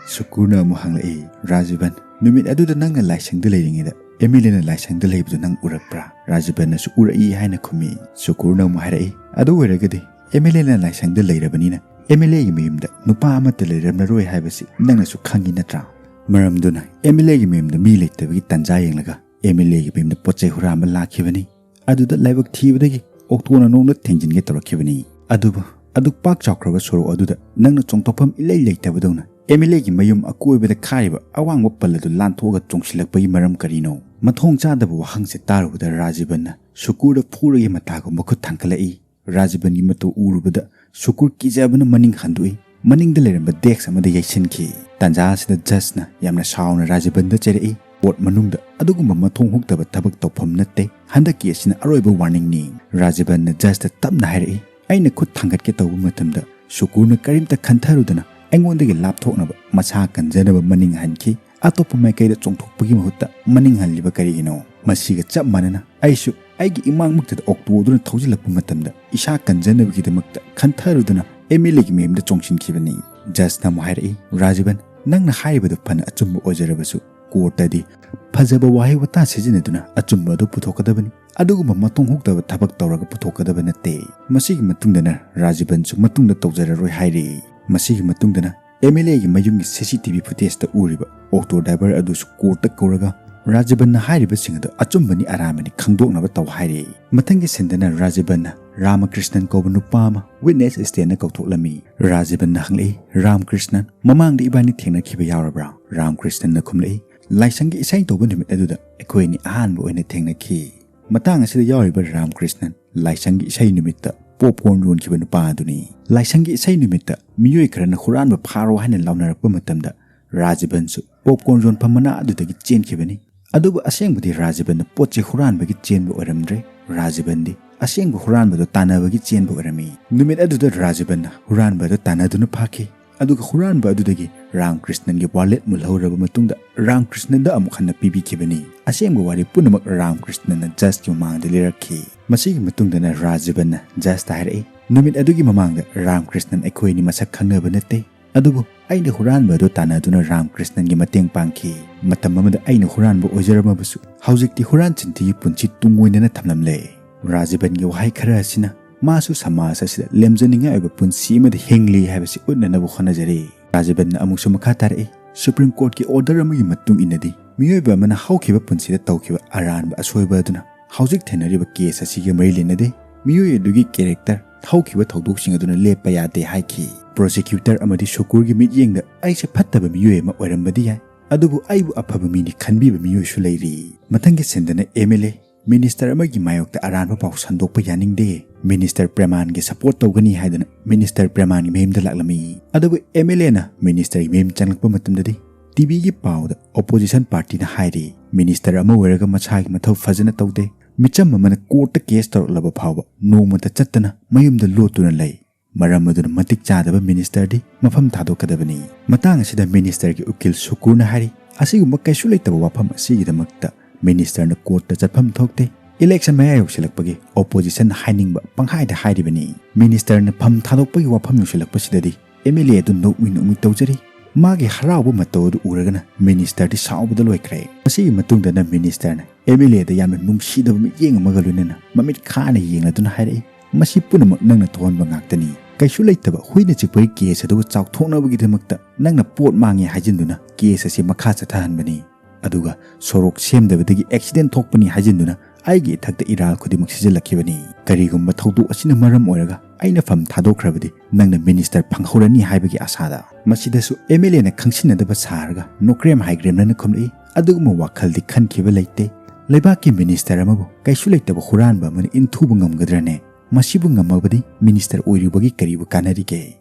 ꯁꯨꯀꯨꯔꯅ ꯑꯃꯨꯛ ꯍꯪꯂꯛꯏ, "ꯔꯥꯖꯤꯕꯟ, ꯅꯨꯃꯤꯠ ꯑꯗꯨꯗ ꯅꯪꯅ ꯂꯥꯏꯁꯪꯗ ꯂꯩꯔꯤꯉꯩꯗ ꯑꯦꯝ ꯑꯦꯜ ꯑꯦꯅ ꯂꯥꯏꯁꯪꯗ ꯂꯩꯕꯗꯨ ꯅꯪ ꯎꯔꯛꯄ꯭ꯔꯥ?" ꯔꯥꯖꯤꯕꯟꯅꯁꯨ "ꯎꯔꯛꯏ" ꯍꯥꯏꯅ ꯈꯨꯝꯃꯤ꯫ ꯁꯨꯀꯨꯔꯅ ꯑꯃꯨꯛ ꯍꯥꯏꯔꯛꯏ, "ꯑꯗꯨ ꯑꯣꯏꯔꯒꯗꯤ ꯑꯦꯝ ꯑꯦꯜ ꯑꯦꯅ ꯂꯥꯏꯁꯪꯗ ꯂꯩꯔꯕꯅꯤꯅ ꯑꯦꯝ ꯑꯦꯜ ꯑꯦꯒꯤ ꯃꯌꯨꯝꯗ ꯅꯨꯄꯥ ꯑꯃꯠꯇ ꯂꯩꯔꯝꯂꯔꯣꯏ ꯍꯥꯏꯕꯁꯤ ꯅꯪꯅꯁꯨ ꯈꯪꯉꯤ ꯅꯠꯇ꯭ꯔꯥ? ꯃꯔꯝꯗꯨꯅ ꯑꯦꯝ ꯑꯦꯜ ꯑꯦꯒꯤ ꯃꯌꯨꯝꯗ ꯃꯤ ꯂꯩꯇꯕꯒꯤ ꯇꯥꯟꯖꯥ ꯌꯦꯡꯂꯒ ꯑꯦꯝ ꯑꯦꯜ ꯑꯦꯒꯤ ꯃꯌꯨꯝꯗ ꯄꯣꯠ ꯆꯩ ꯍꯨꯔꯥꯟꯕ ꯂꯥꯛꯈꯤꯕꯅꯤ꯫ ꯑꯗꯨꯗ ꯂꯥꯏꯕꯛ ꯊꯤꯕꯗꯒꯤ ꯑꯣꯛꯇꯣꯅ ꯅꯣꯡꯗ ꯊꯦꯡꯖꯤꯟꯒꯦ ꯇꯧꯔꯛꯈꯤꯕꯅꯤ꯫ ꯑꯗꯨꯕꯨ ꯑꯗꯨꯛ ꯄꯥꯛ ꯆꯥꯎꯈ꯭ꯔꯕ ꯁꯣꯔꯣꯛ ꯑꯗꯨꯗ ꯅꯪꯅ ꯆꯣꯡꯊꯣꯛꯐꯝ ꯏꯂꯩ ꯂꯩꯇꯕꯗꯧꯅ ꯑꯦꯝ ꯑꯦꯜ ꯑꯦꯒꯤ ꯃꯌꯨꯝ ꯑꯀꯣꯏꯕꯗ ꯈꯥꯔꯤꯕ ꯑꯋꯥꯡꯕ ꯄꯜ ꯑꯗꯨ ꯂꯥꯟꯊꯣꯛꯑꯒ ꯆꯣꯡꯁꯤꯜꯂꯛꯄꯒꯤ ꯃꯔꯝ ꯀꯔꯤꯅꯣ?" ꯃꯊꯣꯡ ꯆꯥꯗꯕ ꯋꯥꯍꯪꯁꯦ ꯇꯥꯔꯨꯕꯗ ꯔꯥꯖꯤꯕꯟꯅ ꯁꯨꯀꯨꯔꯗ ꯐꯨꯔꯒꯤ ꯃꯇꯥꯒꯨꯝꯕ ꯈꯨꯠ ꯊꯥꯡꯒꯠꯂꯛꯏ꯫ ꯔꯥꯖꯤꯕꯟꯒꯤ ꯃꯇꯧ ꯎꯔꯨꯕꯗ ꯁꯨꯀꯨꯔ ꯀꯤꯖꯕꯅ ꯃꯅꯤꯡ ꯍꯟꯗꯣꯛꯏ꯫ ꯃꯅꯤꯡꯗ ꯂꯩꯔꯝꯕ ꯗꯦꯛꯁ ꯑꯃꯗ ꯌꯩꯁꯤꯟꯈꯤ꯫ ꯇꯥꯟꯖꯥ ꯑꯁꯤꯗ ꯖꯁꯅ ꯌꯥꯝꯅ ꯁꯥꯎꯅ ꯔꯥꯖꯤꯕꯟꯗ ꯆꯩꯔꯛꯏ, "ꯀꯣꯔꯠ ꯃꯅꯨꯡꯗ ꯑꯗꯨꯒꯨꯝꯕ ꯃꯊꯣꯡ ꯍꯨꯛꯇꯕ ꯊꯕꯛ ꯇꯧꯐꯝ ꯅꯠꯇꯦ꯫ ꯍꯟꯗꯛꯀꯤ ꯑꯁꯤꯅ ꯑꯔꯣꯏꯕ ꯋꯥꯔꯅꯤꯡꯅꯤ"꯫ ꯔꯥꯖꯤꯕꯟꯅ ꯖꯁꯇ ꯇꯞꯅ ꯍꯥꯏꯔꯛꯏ, "ꯑꯩꯅ ꯈꯨꯠ ꯊꯥꯡꯒꯠꯀꯦ ꯇꯧꯕ ꯃꯇꯝꯗ ꯁꯨꯀꯨꯔꯅ ꯀꯔꯤꯝꯇ ꯈꯟꯊꯔꯨꯗꯅ ꯑꯩꯉꯣꯟꯗꯒꯤ ꯂꯥꯞꯊꯣꯛꯅꯕ ꯃꯁꯥ ꯀꯟꯖꯅꯕ ꯃꯅꯤꯡ ꯍꯟꯈꯤ꯫ ꯑꯇꯣꯞꯄ ꯃꯥꯏꯀꯩꯗ ꯆꯣꯡꯊꯣꯛꯄꯒꯤ ꯃꯍꯨꯠꯇ ꯃꯅꯤꯡ ꯍꯜꯂꯤꯕ ꯀꯔꯤꯒꯤꯅꯣ?" ꯃꯁꯤꯒ ꯆꯞ ꯃꯥꯟꯅꯅ ꯑꯩꯁꯨ ꯑꯩꯒꯤ ꯏꯃꯥꯡꯃꯛꯇꯗ ꯑꯣꯛꯇꯣ ꯑꯗꯨꯅ ꯊꯧꯖꯤꯜꯂꯛꯄ ꯃꯇꯝꯗ ꯏꯁꯥ ꯀꯟꯖꯅꯕꯒꯤꯗꯃꯛꯇ ꯈꯟꯊꯔꯨꯗꯅ ꯑꯦꯝ ꯑꯦꯜ ꯑꯦꯒꯤ ꯃꯌꯨꯝꯗ ꯆꯣꯡꯁꯤꯟꯈꯤꯕꯅꯤ꯫ ꯖꯁꯅ ꯑꯃꯨꯛ ꯍꯥꯏꯔꯛꯏ, "ꯔꯥꯖꯤꯕꯟ, ꯅꯪꯅ ꯍꯥꯏꯔꯤꯕꯗꯨ ꯐꯅ ꯑꯆꯨꯝꯕ ꯑꯣꯏꯖꯔꯕꯁꯨ ꯀꯣꯔꯠꯇꯗꯤ ꯐꯖꯕ ꯋꯥꯍꯩ ꯋꯥꯇꯥ ꯁꯤꯖꯤꯟꯅꯗꯨꯅ ꯑꯆꯨꯝꯕ ꯑꯗꯨ ꯄꯨꯊꯣꯛꯀꯗꯕꯅꯤ꯫ ꯑꯗꯨꯒꯨꯝꯕ ꯃꯊꯣꯡ ꯍꯨꯛꯇꯕ ꯊꯕꯛ ꯇꯧꯔꯒ ꯄꯨꯊꯣꯛꯀꯗꯕ ꯅꯠꯇꯦ"꯫ ꯃꯁꯤꯒꯤ ꯃꯇꯨꯡꯗꯅ ꯔꯥꯖꯤꯕꯟꯁꯨ ꯃꯇꯨꯡꯗ ꯇꯧꯖꯔꯔꯣꯏ ꯍꯥꯏꯔꯤ꯫ ꯃꯁꯤꯒꯤ ꯃꯇꯨꯡꯗꯅ ꯑꯦꯝ ꯑꯦꯜ ꯑꯦꯒꯤ ꯃꯌꯨꯝꯒꯤ ꯁꯤ ꯁꯤ ꯇꯤ ꯚꯤ ꯐꯨꯇꯦꯖꯇ ꯎꯔꯤꯕ ꯑꯣꯛꯇꯣ ꯗ꯭ꯔꯥꯏꯚꯔ ꯑꯗꯨꯁꯨ ꯀꯣꯔꯠꯇ ꯀꯧꯔꯒ ꯔꯥꯖꯤꯕꯟꯅ ꯍꯥꯏꯔꯤꯕꯁꯤꯡ ꯑꯗꯨ ꯑꯆꯨꯝꯕꯅꯤ ꯑꯔꯥꯟꯕꯅꯤ ꯈꯪꯗꯣꯛꯅꯕ ꯇꯧ ꯍꯥꯏꯔꯛꯏ꯫ ꯃꯊꯪꯒꯤ ꯁꯤꯟꯗꯅ ꯔꯥꯖꯤꯕꯟꯅ ꯔꯥꯃꯀ꯭ꯔꯤꯁꯅꯟ ꯀꯧꯕ ꯅꯨꯄꯥ ꯑꯃ ꯋꯤꯠꯅꯦꯁ ꯁ꯭ꯇꯦꯟꯗ ꯀꯧꯊꯣꯛꯂꯝꯃꯤ꯫ ꯔꯥꯖꯤꯕꯟꯅ ꯍꯪꯂꯛꯏ, "ꯔꯥꯃꯀ꯭ꯔꯤꯁꯅꯟ, ꯃꯃꯥꯡꯗ ꯏꯕꯥꯅꯤ ꯊꯦꯡꯅꯈꯤꯕ ꯌꯥꯎꯔꯕ꯭ꯔꯥ?" ꯔꯥꯃꯀ꯭ꯔꯤꯁꯅꯟꯅ ꯈꯨꯝꯂꯛꯏ, "ꯂꯥꯏꯁꯪꯒꯤ ꯏꯁꯩ ꯇꯧꯕ ꯅꯨꯃꯤꯠ ꯑꯗꯨꯗ ꯑꯩꯈꯣꯏ ꯑꯅꯤ ꯑꯍꯥꯟꯕ ꯑꯣꯏꯅ ꯊꯦꯡꯅꯈꯤ"꯫ ꯃꯇꯥꯡ ꯑꯁꯤꯗ ꯌꯥꯎꯔꯤꯕ ꯔꯥꯃꯀ꯭ꯔꯤꯁꯅꯟ ꯂꯥꯏꯁꯪꯒꯤ ꯏꯁꯩ ꯅꯨꯃꯤꯠꯇ ꯄꯣꯞꯀꯣꯔꯟ ꯌꯣꯟꯈꯤꯕ ꯅꯨꯄꯥ ꯑꯗꯨꯅꯤ꯫ ꯂꯥꯏꯁꯪꯒꯤ ꯏꯁꯩ ꯅꯨꯃꯤꯠꯇ ꯃꯤꯑꯣꯏ ꯈꯔꯅ ꯍꯨꯔꯥꯟꯕ ꯐꯥꯔꯣ ꯍꯥꯏꯅ ꯂꯥꯎꯅꯔꯛꯄ ꯃꯇꯝꯗ ꯔꯥꯖꯤꯕꯟꯁꯨ ꯄꯣꯞꯀꯣꯔꯟ ꯌꯣꯟꯐꯝ ꯃꯅꯥ ꯑꯗꯨꯗꯒꯤ ꯆꯦꯟꯈꯤꯕꯅꯤ꯫ ꯑꯗꯨꯕꯨ ꯑꯁꯦꯡꯕꯗꯤ ꯔꯥꯖꯤꯕꯟꯅ ꯄꯣꯠꯁꯤ ꯍꯨꯔꯥꯟꯕꯒꯤ ꯆꯦꯟꯕ ꯑꯣꯏꯔꯝꯗ꯭ꯔꯦ꯫ ꯔꯥꯖꯤꯕꯟꯗꯤ ꯑꯁꯦꯡꯕ ꯍꯨꯔꯥꯟꯕꯗꯨ ꯇꯥꯟꯅꯕꯒꯤ ꯆꯦꯟꯕ ꯑꯣꯏꯔꯝꯃꯤ꯫ ꯅꯨꯃꯤꯠ ꯑꯗꯨꯗ ꯔꯥꯖꯤꯕꯟꯅ ꯍꯨꯔꯥꯟꯕ ꯑꯗꯨ ꯇꯥꯟꯅꯗꯨꯅ ꯐꯥꯈꯤ꯫ ꯑꯗꯨꯒ ꯍꯨꯔꯥꯟꯕ ꯑꯗꯨꯗꯒꯤ ꯔꯥꯃꯀ꯭ꯔꯤꯁꯅꯟꯒꯤ ꯋꯥꯂꯦꯠ ꯃꯨꯜꯍꯧꯔꯕ ꯃꯇꯨꯡꯗ ꯔꯥꯃꯀ꯭ꯔꯤꯁꯅꯟꯗ ꯑꯃꯨꯛ ꯍꯟꯅ ꯄꯤꯕꯤꯈꯤꯕꯅꯤ꯫ ꯑꯁꯦꯡꯕ ꯋꯥꯔꯤ ꯄꯨꯝꯅꯃꯛ ꯔꯥꯃꯀ꯭ꯔꯤꯁꯅꯟꯅ ꯖꯁꯀꯤ ꯃꯃꯥꯡꯗ ꯂꯤꯔꯛꯈꯤ꯫ ꯃꯁꯤꯒꯤ ꯃꯇꯨꯡꯗꯅ ꯔꯥꯖꯤꯕꯟꯅ ꯖꯁꯇ ꯍꯥꯏꯔꯛꯏ, "ꯅꯨꯃꯤꯠ ꯑꯗꯨꯒꯤ ꯃꯃꯥꯡꯗ ꯔꯥꯃꯀ꯭ꯔꯤꯁꯅꯟ ꯑꯩꯈꯣꯏ ꯑꯅꯤ ꯃꯁꯛ ꯈꯪꯅꯕ ꯅꯠꯇꯦ, ꯑꯗꯨꯕꯨ ꯑꯩꯅ ꯍꯨꯔꯥꯟꯕ ꯑꯗꯨ ꯇꯥꯟꯅꯗꯨꯅ ꯔꯥꯃꯀ꯭ꯔꯤꯁꯅꯟꯒꯤ ꯃꯇꯦꯡ ꯄꯥꯡꯈꯤ꯫ ꯃꯇꯝ ꯑꯃꯗ ꯑꯩꯅ ꯍꯨꯔꯥꯟꯕ ꯑꯣꯏꯖꯔꯝꯃꯕꯁꯨ ꯍꯧꯖꯤꯛꯇꯤ ꯍꯨꯔꯥꯟ ꯆꯤꯟꯊꯤꯒꯤ ꯄꯨꯟꯁꯤ ꯇꯨꯡ ꯑꯣꯏꯅꯅ ꯊꯝꯂꯝꯂꯦ"꯫ ꯔꯥꯖꯤꯕꯟꯒꯤ ꯋꯥꯍꯩ ꯈꯔ ꯑꯁꯤꯅ ꯃꯥꯁꯨ ꯁꯃꯥꯖ ꯑꯁꯤꯗ ꯂꯦꯝꯖꯅꯤꯡꯉꯥꯏ ꯑꯣꯏꯕ ꯄꯨꯟꯁꯤ ꯑꯃꯗ ꯍꯤꯡꯂꯤ ꯍꯥꯏꯕꯁꯤ ꯎꯠꯅꯅꯕ ꯍꯣꯠꯅꯖꯔꯤ꯫ ꯔꯥꯖꯤꯕꯟꯅ ꯑꯃꯨꯛꯁꯨ ꯃꯈꯥ ꯇꯥꯔꯛꯏ, "ꯁꯨꯄ꯭ꯔꯤꯝ ꯀꯣꯔꯠꯀꯤ ꯑꯣꯔꯗꯔ ꯑꯃꯒꯤ ꯃꯇꯨꯡ ꯏꯟꯅꯗꯤ ꯃꯤꯑꯣꯏꯕ ꯑꯃꯅ ꯍꯧꯈꯤꯕ ꯄꯨꯟꯁꯤꯗ ꯇꯧꯈꯤꯕ ꯑꯔꯥꯟꯕ ꯑꯁꯣꯏꯕ ꯑꯗꯨꯅ ꯍꯧꯖꯤꯛ ꯊꯦꯡꯅꯔꯤꯕ ꯀꯦꯁ ꯑꯁꯤꯒ ꯃꯔꯤ ꯂꯩꯅꯗꯦ꯫ ꯃꯤꯑꯣꯏ ꯑꯗꯨꯒꯤ ꯀꯦꯔꯦꯛꯇꯔ, ꯍꯧꯈꯤꯕ ꯊꯧꯗꯣꯛꯁꯤꯡ ꯑꯗꯨꯅ ꯂꯦꯞꯄ ꯌꯥꯗꯦ" ꯍꯥꯏꯈꯤ꯫ ꯄ꯭ꯔꯣꯁꯤꯀ꯭ꯌꯨꯇꯔ ꯑꯃꯗꯤ ꯁꯨꯀꯨꯔꯒꯤ ꯃꯤꯠꯌꯦꯡꯗ ꯑꯩꯁꯦ ꯐꯠꯇꯕ ꯃꯤꯑꯣꯏ ꯑꯃ ꯑꯣꯏꯔꯝꯕꯗꯤ ꯌꯥꯏ, ꯑꯗꯨꯕꯨ ꯑꯩꯕꯨ ꯑꯐꯕ ꯃꯤꯅꯤ ꯈꯟꯕꯤꯕ ꯃꯤꯑꯣꯏꯁꯨ ꯂꯩꯔꯤ꯫ ꯃꯊꯪꯒꯤ ꯁꯤꯟꯗꯅ ꯑꯦꯝ ꯑꯦꯜ ꯑꯦ ꯃꯤꯅꯤꯁꯇꯔ ꯑꯃꯒꯤ ꯃꯥꯌꯣꯛꯇ ꯑꯔꯥꯟꯕ ꯄꯥꯎ ꯁꯟꯗꯣꯛꯄ ꯌꯥꯅꯤꯡꯗꯦ, ꯃꯤꯅꯤꯁꯇꯔ ꯄ꯭ꯔꯦꯃꯥꯟꯒꯤ ꯁꯄꯣꯔꯠ ꯇꯧꯒꯅꯤ ꯍꯥꯏꯗꯨꯅ ꯃꯤꯅꯤꯁꯇꯔ ꯄ꯭ꯔꯦꯃꯥꯟꯒꯤ ꯃꯌꯨꯝꯗ ꯂꯥꯛꯂꯝꯃꯤ꯫ ꯑꯗꯨꯕꯨ ꯑꯦꯝ ꯑꯦꯜ ꯑꯦꯅ ꯃꯤꯅꯤꯁꯇꯔꯒꯤ ꯃꯌꯨꯝ ꯆꯪꯂꯛꯄ ꯃꯇꯝꯗꯗꯤ ꯇꯤ ꯚꯤꯒꯤ ꯄꯥꯎꯗ ꯑꯣꯄꯣꯖꯤꯁꯟ ꯄꯥꯔꯇꯤꯅ ꯍꯥꯏꯔꯤ, ꯃꯤꯅꯤꯁꯇꯔ ꯑꯃ ꯑꯣꯏꯔꯒ ꯃꯁꯥꯒꯤ ꯃꯊꯧ ꯐꯖꯅ ꯇꯧꯗꯦ, ꯃꯤꯆꯝ ꯑꯃꯅ ꯀꯣꯔꯠꯇ ꯀꯦꯁ ꯇꯧꯔꯛꯂꯕ ꯐꯥꯎꯕ ꯅꯣꯡꯃꯇ ꯆꯠꯇꯅ ꯃꯌꯨꯝꯗ ꯂꯣꯠꯇꯨꯅ ꯂꯩ꯫ ꯃꯔꯝ ꯑꯗꯨꯅ ꯃꯇꯤꯛ ꯆꯥꯗꯕ ꯃꯤꯅꯤꯁꯇꯔꯗꯤ ꯃꯐꯝ ꯊꯥꯗꯣꯛꯀꯗꯕꯅꯤ꯫ ꯃꯇꯥꯡ ꯑꯁꯤꯗ ꯃꯤꯅꯤꯁꯇꯔꯒꯤ ꯎꯀꯤꯜ ꯁꯨꯀꯨꯔꯅ ꯍꯥꯏꯔꯤ, "ꯑꯁꯤꯒꯨꯝꯕ ꯀꯩꯁꯨ ꯂꯩꯇꯕ ꯋꯥꯐꯝ ꯑꯁꯤꯒꯤꯗꯃꯛꯇ ꯃꯤꯅꯤꯁꯇꯔꯅ ꯀꯣꯔꯠꯇ ꯆꯠꯐꯝ ꯊꯣꯛꯇꯦ꯫ ꯏꯂꯦꯛꯁꯟ ꯃꯌꯥ ꯌꯧꯁꯤꯜꯂꯛꯄꯒꯤ ꯑꯣꯄꯣꯖꯤꯁꯟꯅ ꯍꯥꯏꯅꯤꯡꯕ ꯄꯪꯍꯥꯏꯗ ꯍꯥꯏꯔꯤꯕꯅꯤ"꯫ ꯃꯤꯅꯤꯁꯇꯔꯅ ꯐꯝ ꯊꯥꯗꯣꯛꯄꯒꯤ ꯋꯥꯐꯝ ꯌꯧꯁꯤꯜꯂꯛꯄꯁꯤꯗꯗꯤ ꯑꯦꯝ ꯑꯦꯜ ꯑꯦ ꯑꯗꯨ ꯅꯣꯛꯃꯤ ꯅꯣꯛꯃꯤ ꯇꯧꯖꯔꯤ꯫ ꯃꯥꯒꯤ ꯍꯔꯥꯎꯕ ꯃꯇꯧ ꯑꯗꯨ ꯎꯔꯒꯅ ꯃꯤꯅꯤꯁꯇꯔꯗꯤ ꯁꯥꯎꯕꯗ ꯂꯣꯏꯈ꯭ꯔꯦ꯫ ꯃꯁꯤꯒꯤ ꯃꯇꯨꯡꯗꯅ ꯃꯤꯅꯤꯁꯇꯔꯅ ꯑꯦꯝ ꯑꯦꯜ ꯑꯦꯗ ꯌꯥꯝꯅ ꯅꯨꯡꯁꯤꯗꯕ ꯃꯤꯠꯌꯦꯡ ꯑꯃꯒ ꯂꯣꯏꯅꯅ ꯃꯃꯤꯠ ꯈꯥꯅ ꯌꯦꯡꯂꯗꯨꯅ ꯍꯥꯏꯔꯛꯏ, "ꯃꯁꯤ ꯄꯨꯝꯅꯃꯛ ꯅꯪꯅ ꯊꯣꯛꯍꯟꯕ ꯉꯥꯛꯇꯅꯤ꯫ ꯀꯩꯁꯨ ꯂꯩꯇꯕ ꯍꯨꯏꯅ ꯆꯤꯛꯄꯒꯤ ꯀꯦꯁ ꯑꯗꯨꯕꯨ ꯆꯥꯎꯊꯣꯛꯅꯕꯒꯤꯗꯃꯛꯇ ꯅꯪꯅ ꯄꯣꯠ ꯃꯥꯡꯉꯤ ꯍꯥꯏꯖꯤꯟꯗꯨꯅ ꯀꯦꯁ ꯑꯁꯤ ꯃꯈꯥ ꯆꯠꯊꯍꯟꯕꯅꯤ"꯫ ꯑꯗꯨꯒ ꯁꯣꯔꯣꯛ ꯁꯦꯝꯗꯕꯗꯒꯤ ꯑꯦꯛꯁꯤꯗꯦꯟ ꯊꯣꯛꯄꯅꯤ ꯍꯥꯏꯖꯤꯟꯗꯨꯅ ꯑꯩꯒꯤ ꯏꯊꯛꯇ ꯏꯔꯥꯜ ꯈꯨꯗꯤꯡꯃꯛ ꯁꯤꯖꯤꯜꯂꯛꯈꯤꯕꯅꯤ꯫ ꯀꯔꯤꯒꯨꯝꯕ ꯊꯧꯗꯣꯛ ꯑꯁꯤꯅ ꯃꯔꯝ ꯑꯣꯏꯔꯒ ꯑꯩꯅ ꯐꯝ ꯊꯥꯗꯣꯛꯈ꯭ꯔꯕꯗꯤ ꯅꯪꯅ ꯃꯤꯅꯤꯁꯇꯔ ꯐꯪꯍꯧꯔꯅꯤ ꯍꯥꯏꯕꯒꯤ ꯑꯁꯥꯗ꯫ ꯃꯁꯤꯗꯁꯨ ꯑꯦꯝ ꯑꯦꯜ ꯑꯦꯅ ꯈꯪꯁꯤꯟꯅꯗꯕ ꯁꯥꯔꯒ ꯅꯣꯀ꯭ꯔꯦꯝ ꯍꯥꯏꯒ꯭ꯔꯦꯝꯅꯅ ꯈꯨꯝꯂꯛꯏ, "ꯑꯗꯨꯒꯨꯝꯕ ꯋꯥꯈꯜꯗꯤ ꯈꯟꯈꯤꯕ ꯂꯩꯇꯦ꯫ ꯂꯩꯕꯥꯛꯀꯤ ꯃꯤꯅꯤꯁꯇꯔ ꯑꯃꯕꯨ ꯀꯩꯁꯨ ꯂꯩꯇꯕ ꯍꯨꯔꯥꯟꯕ ꯑꯃꯅ ꯏꯟꯊꯨꯕ ꯉꯝꯒꯗ꯭ꯔꯅꯦ? ꯃꯁꯤꯕꯨ ꯉꯝꯃꯕꯗꯤ ꯃꯤꯅꯤꯁꯇꯔ ꯑꯣꯏꯔꯨꯕꯒꯤ ꯀꯔꯤꯕꯨ ꯀꯥꯟꯅꯔꯤꯒꯦ?"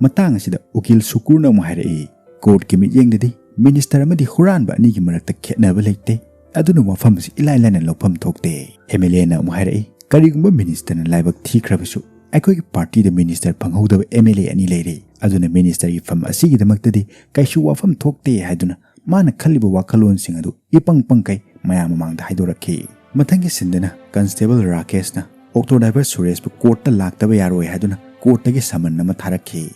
ꯃꯇꯥꯡ ꯑꯁꯤꯗ ꯎꯀꯤꯜ ꯁꯨꯀꯨꯔꯅ ꯑꯃꯨꯛ ꯍꯥꯏꯔꯛꯏ, "ꯀꯣꯔꯠꯀꯤ ꯃꯤꯠꯌꯦꯡꯗꯗꯤ ꯃꯤꯅꯤꯁꯇꯔ ꯑꯃꯗꯤ ꯍꯨꯔꯥꯟꯕ ꯑꯅꯤꯒꯤ ꯃꯔꯛꯇ ꯈꯦꯠꯅꯕ ꯂꯩꯇꯦ, ꯑꯗꯨꯅ ꯋꯥꯐꯝ ꯑꯁꯤ ꯏꯂꯥꯏ ꯂꯥꯏꯅ ꯂꯧꯐꯝ ꯊꯣꯛꯇꯦ꯫" ꯑꯦꯝ ꯑꯦꯜ ꯑꯦꯅ ꯑꯃꯨꯛ ꯍꯥꯏꯔꯛꯏ, "ꯀꯔꯤꯒꯨꯝꯕ ꯃꯤꯅꯤꯁꯇꯔꯅ ꯂꯥꯏꯕꯛ ꯊꯤꯈ꯭ꯔꯕꯁꯨ ꯑꯩꯈꯣꯏꯒꯤ ꯄꯥꯔꯇꯤꯗ ꯃꯤꯅꯤꯁꯇꯔ ꯐꯪꯍꯧꯗꯕ ꯑꯦꯝ ꯑꯦꯜ ꯑꯦ ꯑꯅꯤ ꯂꯩꯔꯦ, ꯑꯗꯨꯅ ꯃꯤꯅꯤꯁꯇꯔꯒꯤ ꯐꯝ ꯑꯁꯤꯒꯤꯗꯃꯛꯇꯗꯤ ꯀꯩꯁꯨ ꯋꯥꯐꯝ ꯊꯣꯛꯇꯦ" ꯍꯥꯏꯗꯨꯅ ꯃꯥꯅ ꯈꯜꯂꯤꯕ ꯋꯥꯈꯜꯂꯣꯟꯁꯤꯡ ꯑꯗꯨ ꯏꯄꯪ ꯄꯪꯈꯩ ꯃꯌꯥꯝ ꯃꯃꯥꯡꯗ ꯍꯥꯏꯗꯣꯔꯛꯈꯤ꯫ ꯃꯊꯪꯒꯤ ꯁꯤꯟꯗꯅ ꯀꯟꯁꯇꯦꯕꯜ ꯔꯥꯀꯦꯁꯅ ꯑꯣꯛꯇꯣ ꯗ꯭ꯔꯥꯏꯚꯔ ꯁꯨꯔꯦꯁꯄꯨ ꯀꯣꯔꯠꯇ ꯂꯥꯛꯇꯕ ꯌꯥꯔꯣꯏ ꯍꯥꯏꯗꯨꯅ ꯀꯣꯔꯠꯇꯒꯤ ꯁꯃꯟ ꯑꯃ ꯊꯥꯔꯛꯈꯤ꯫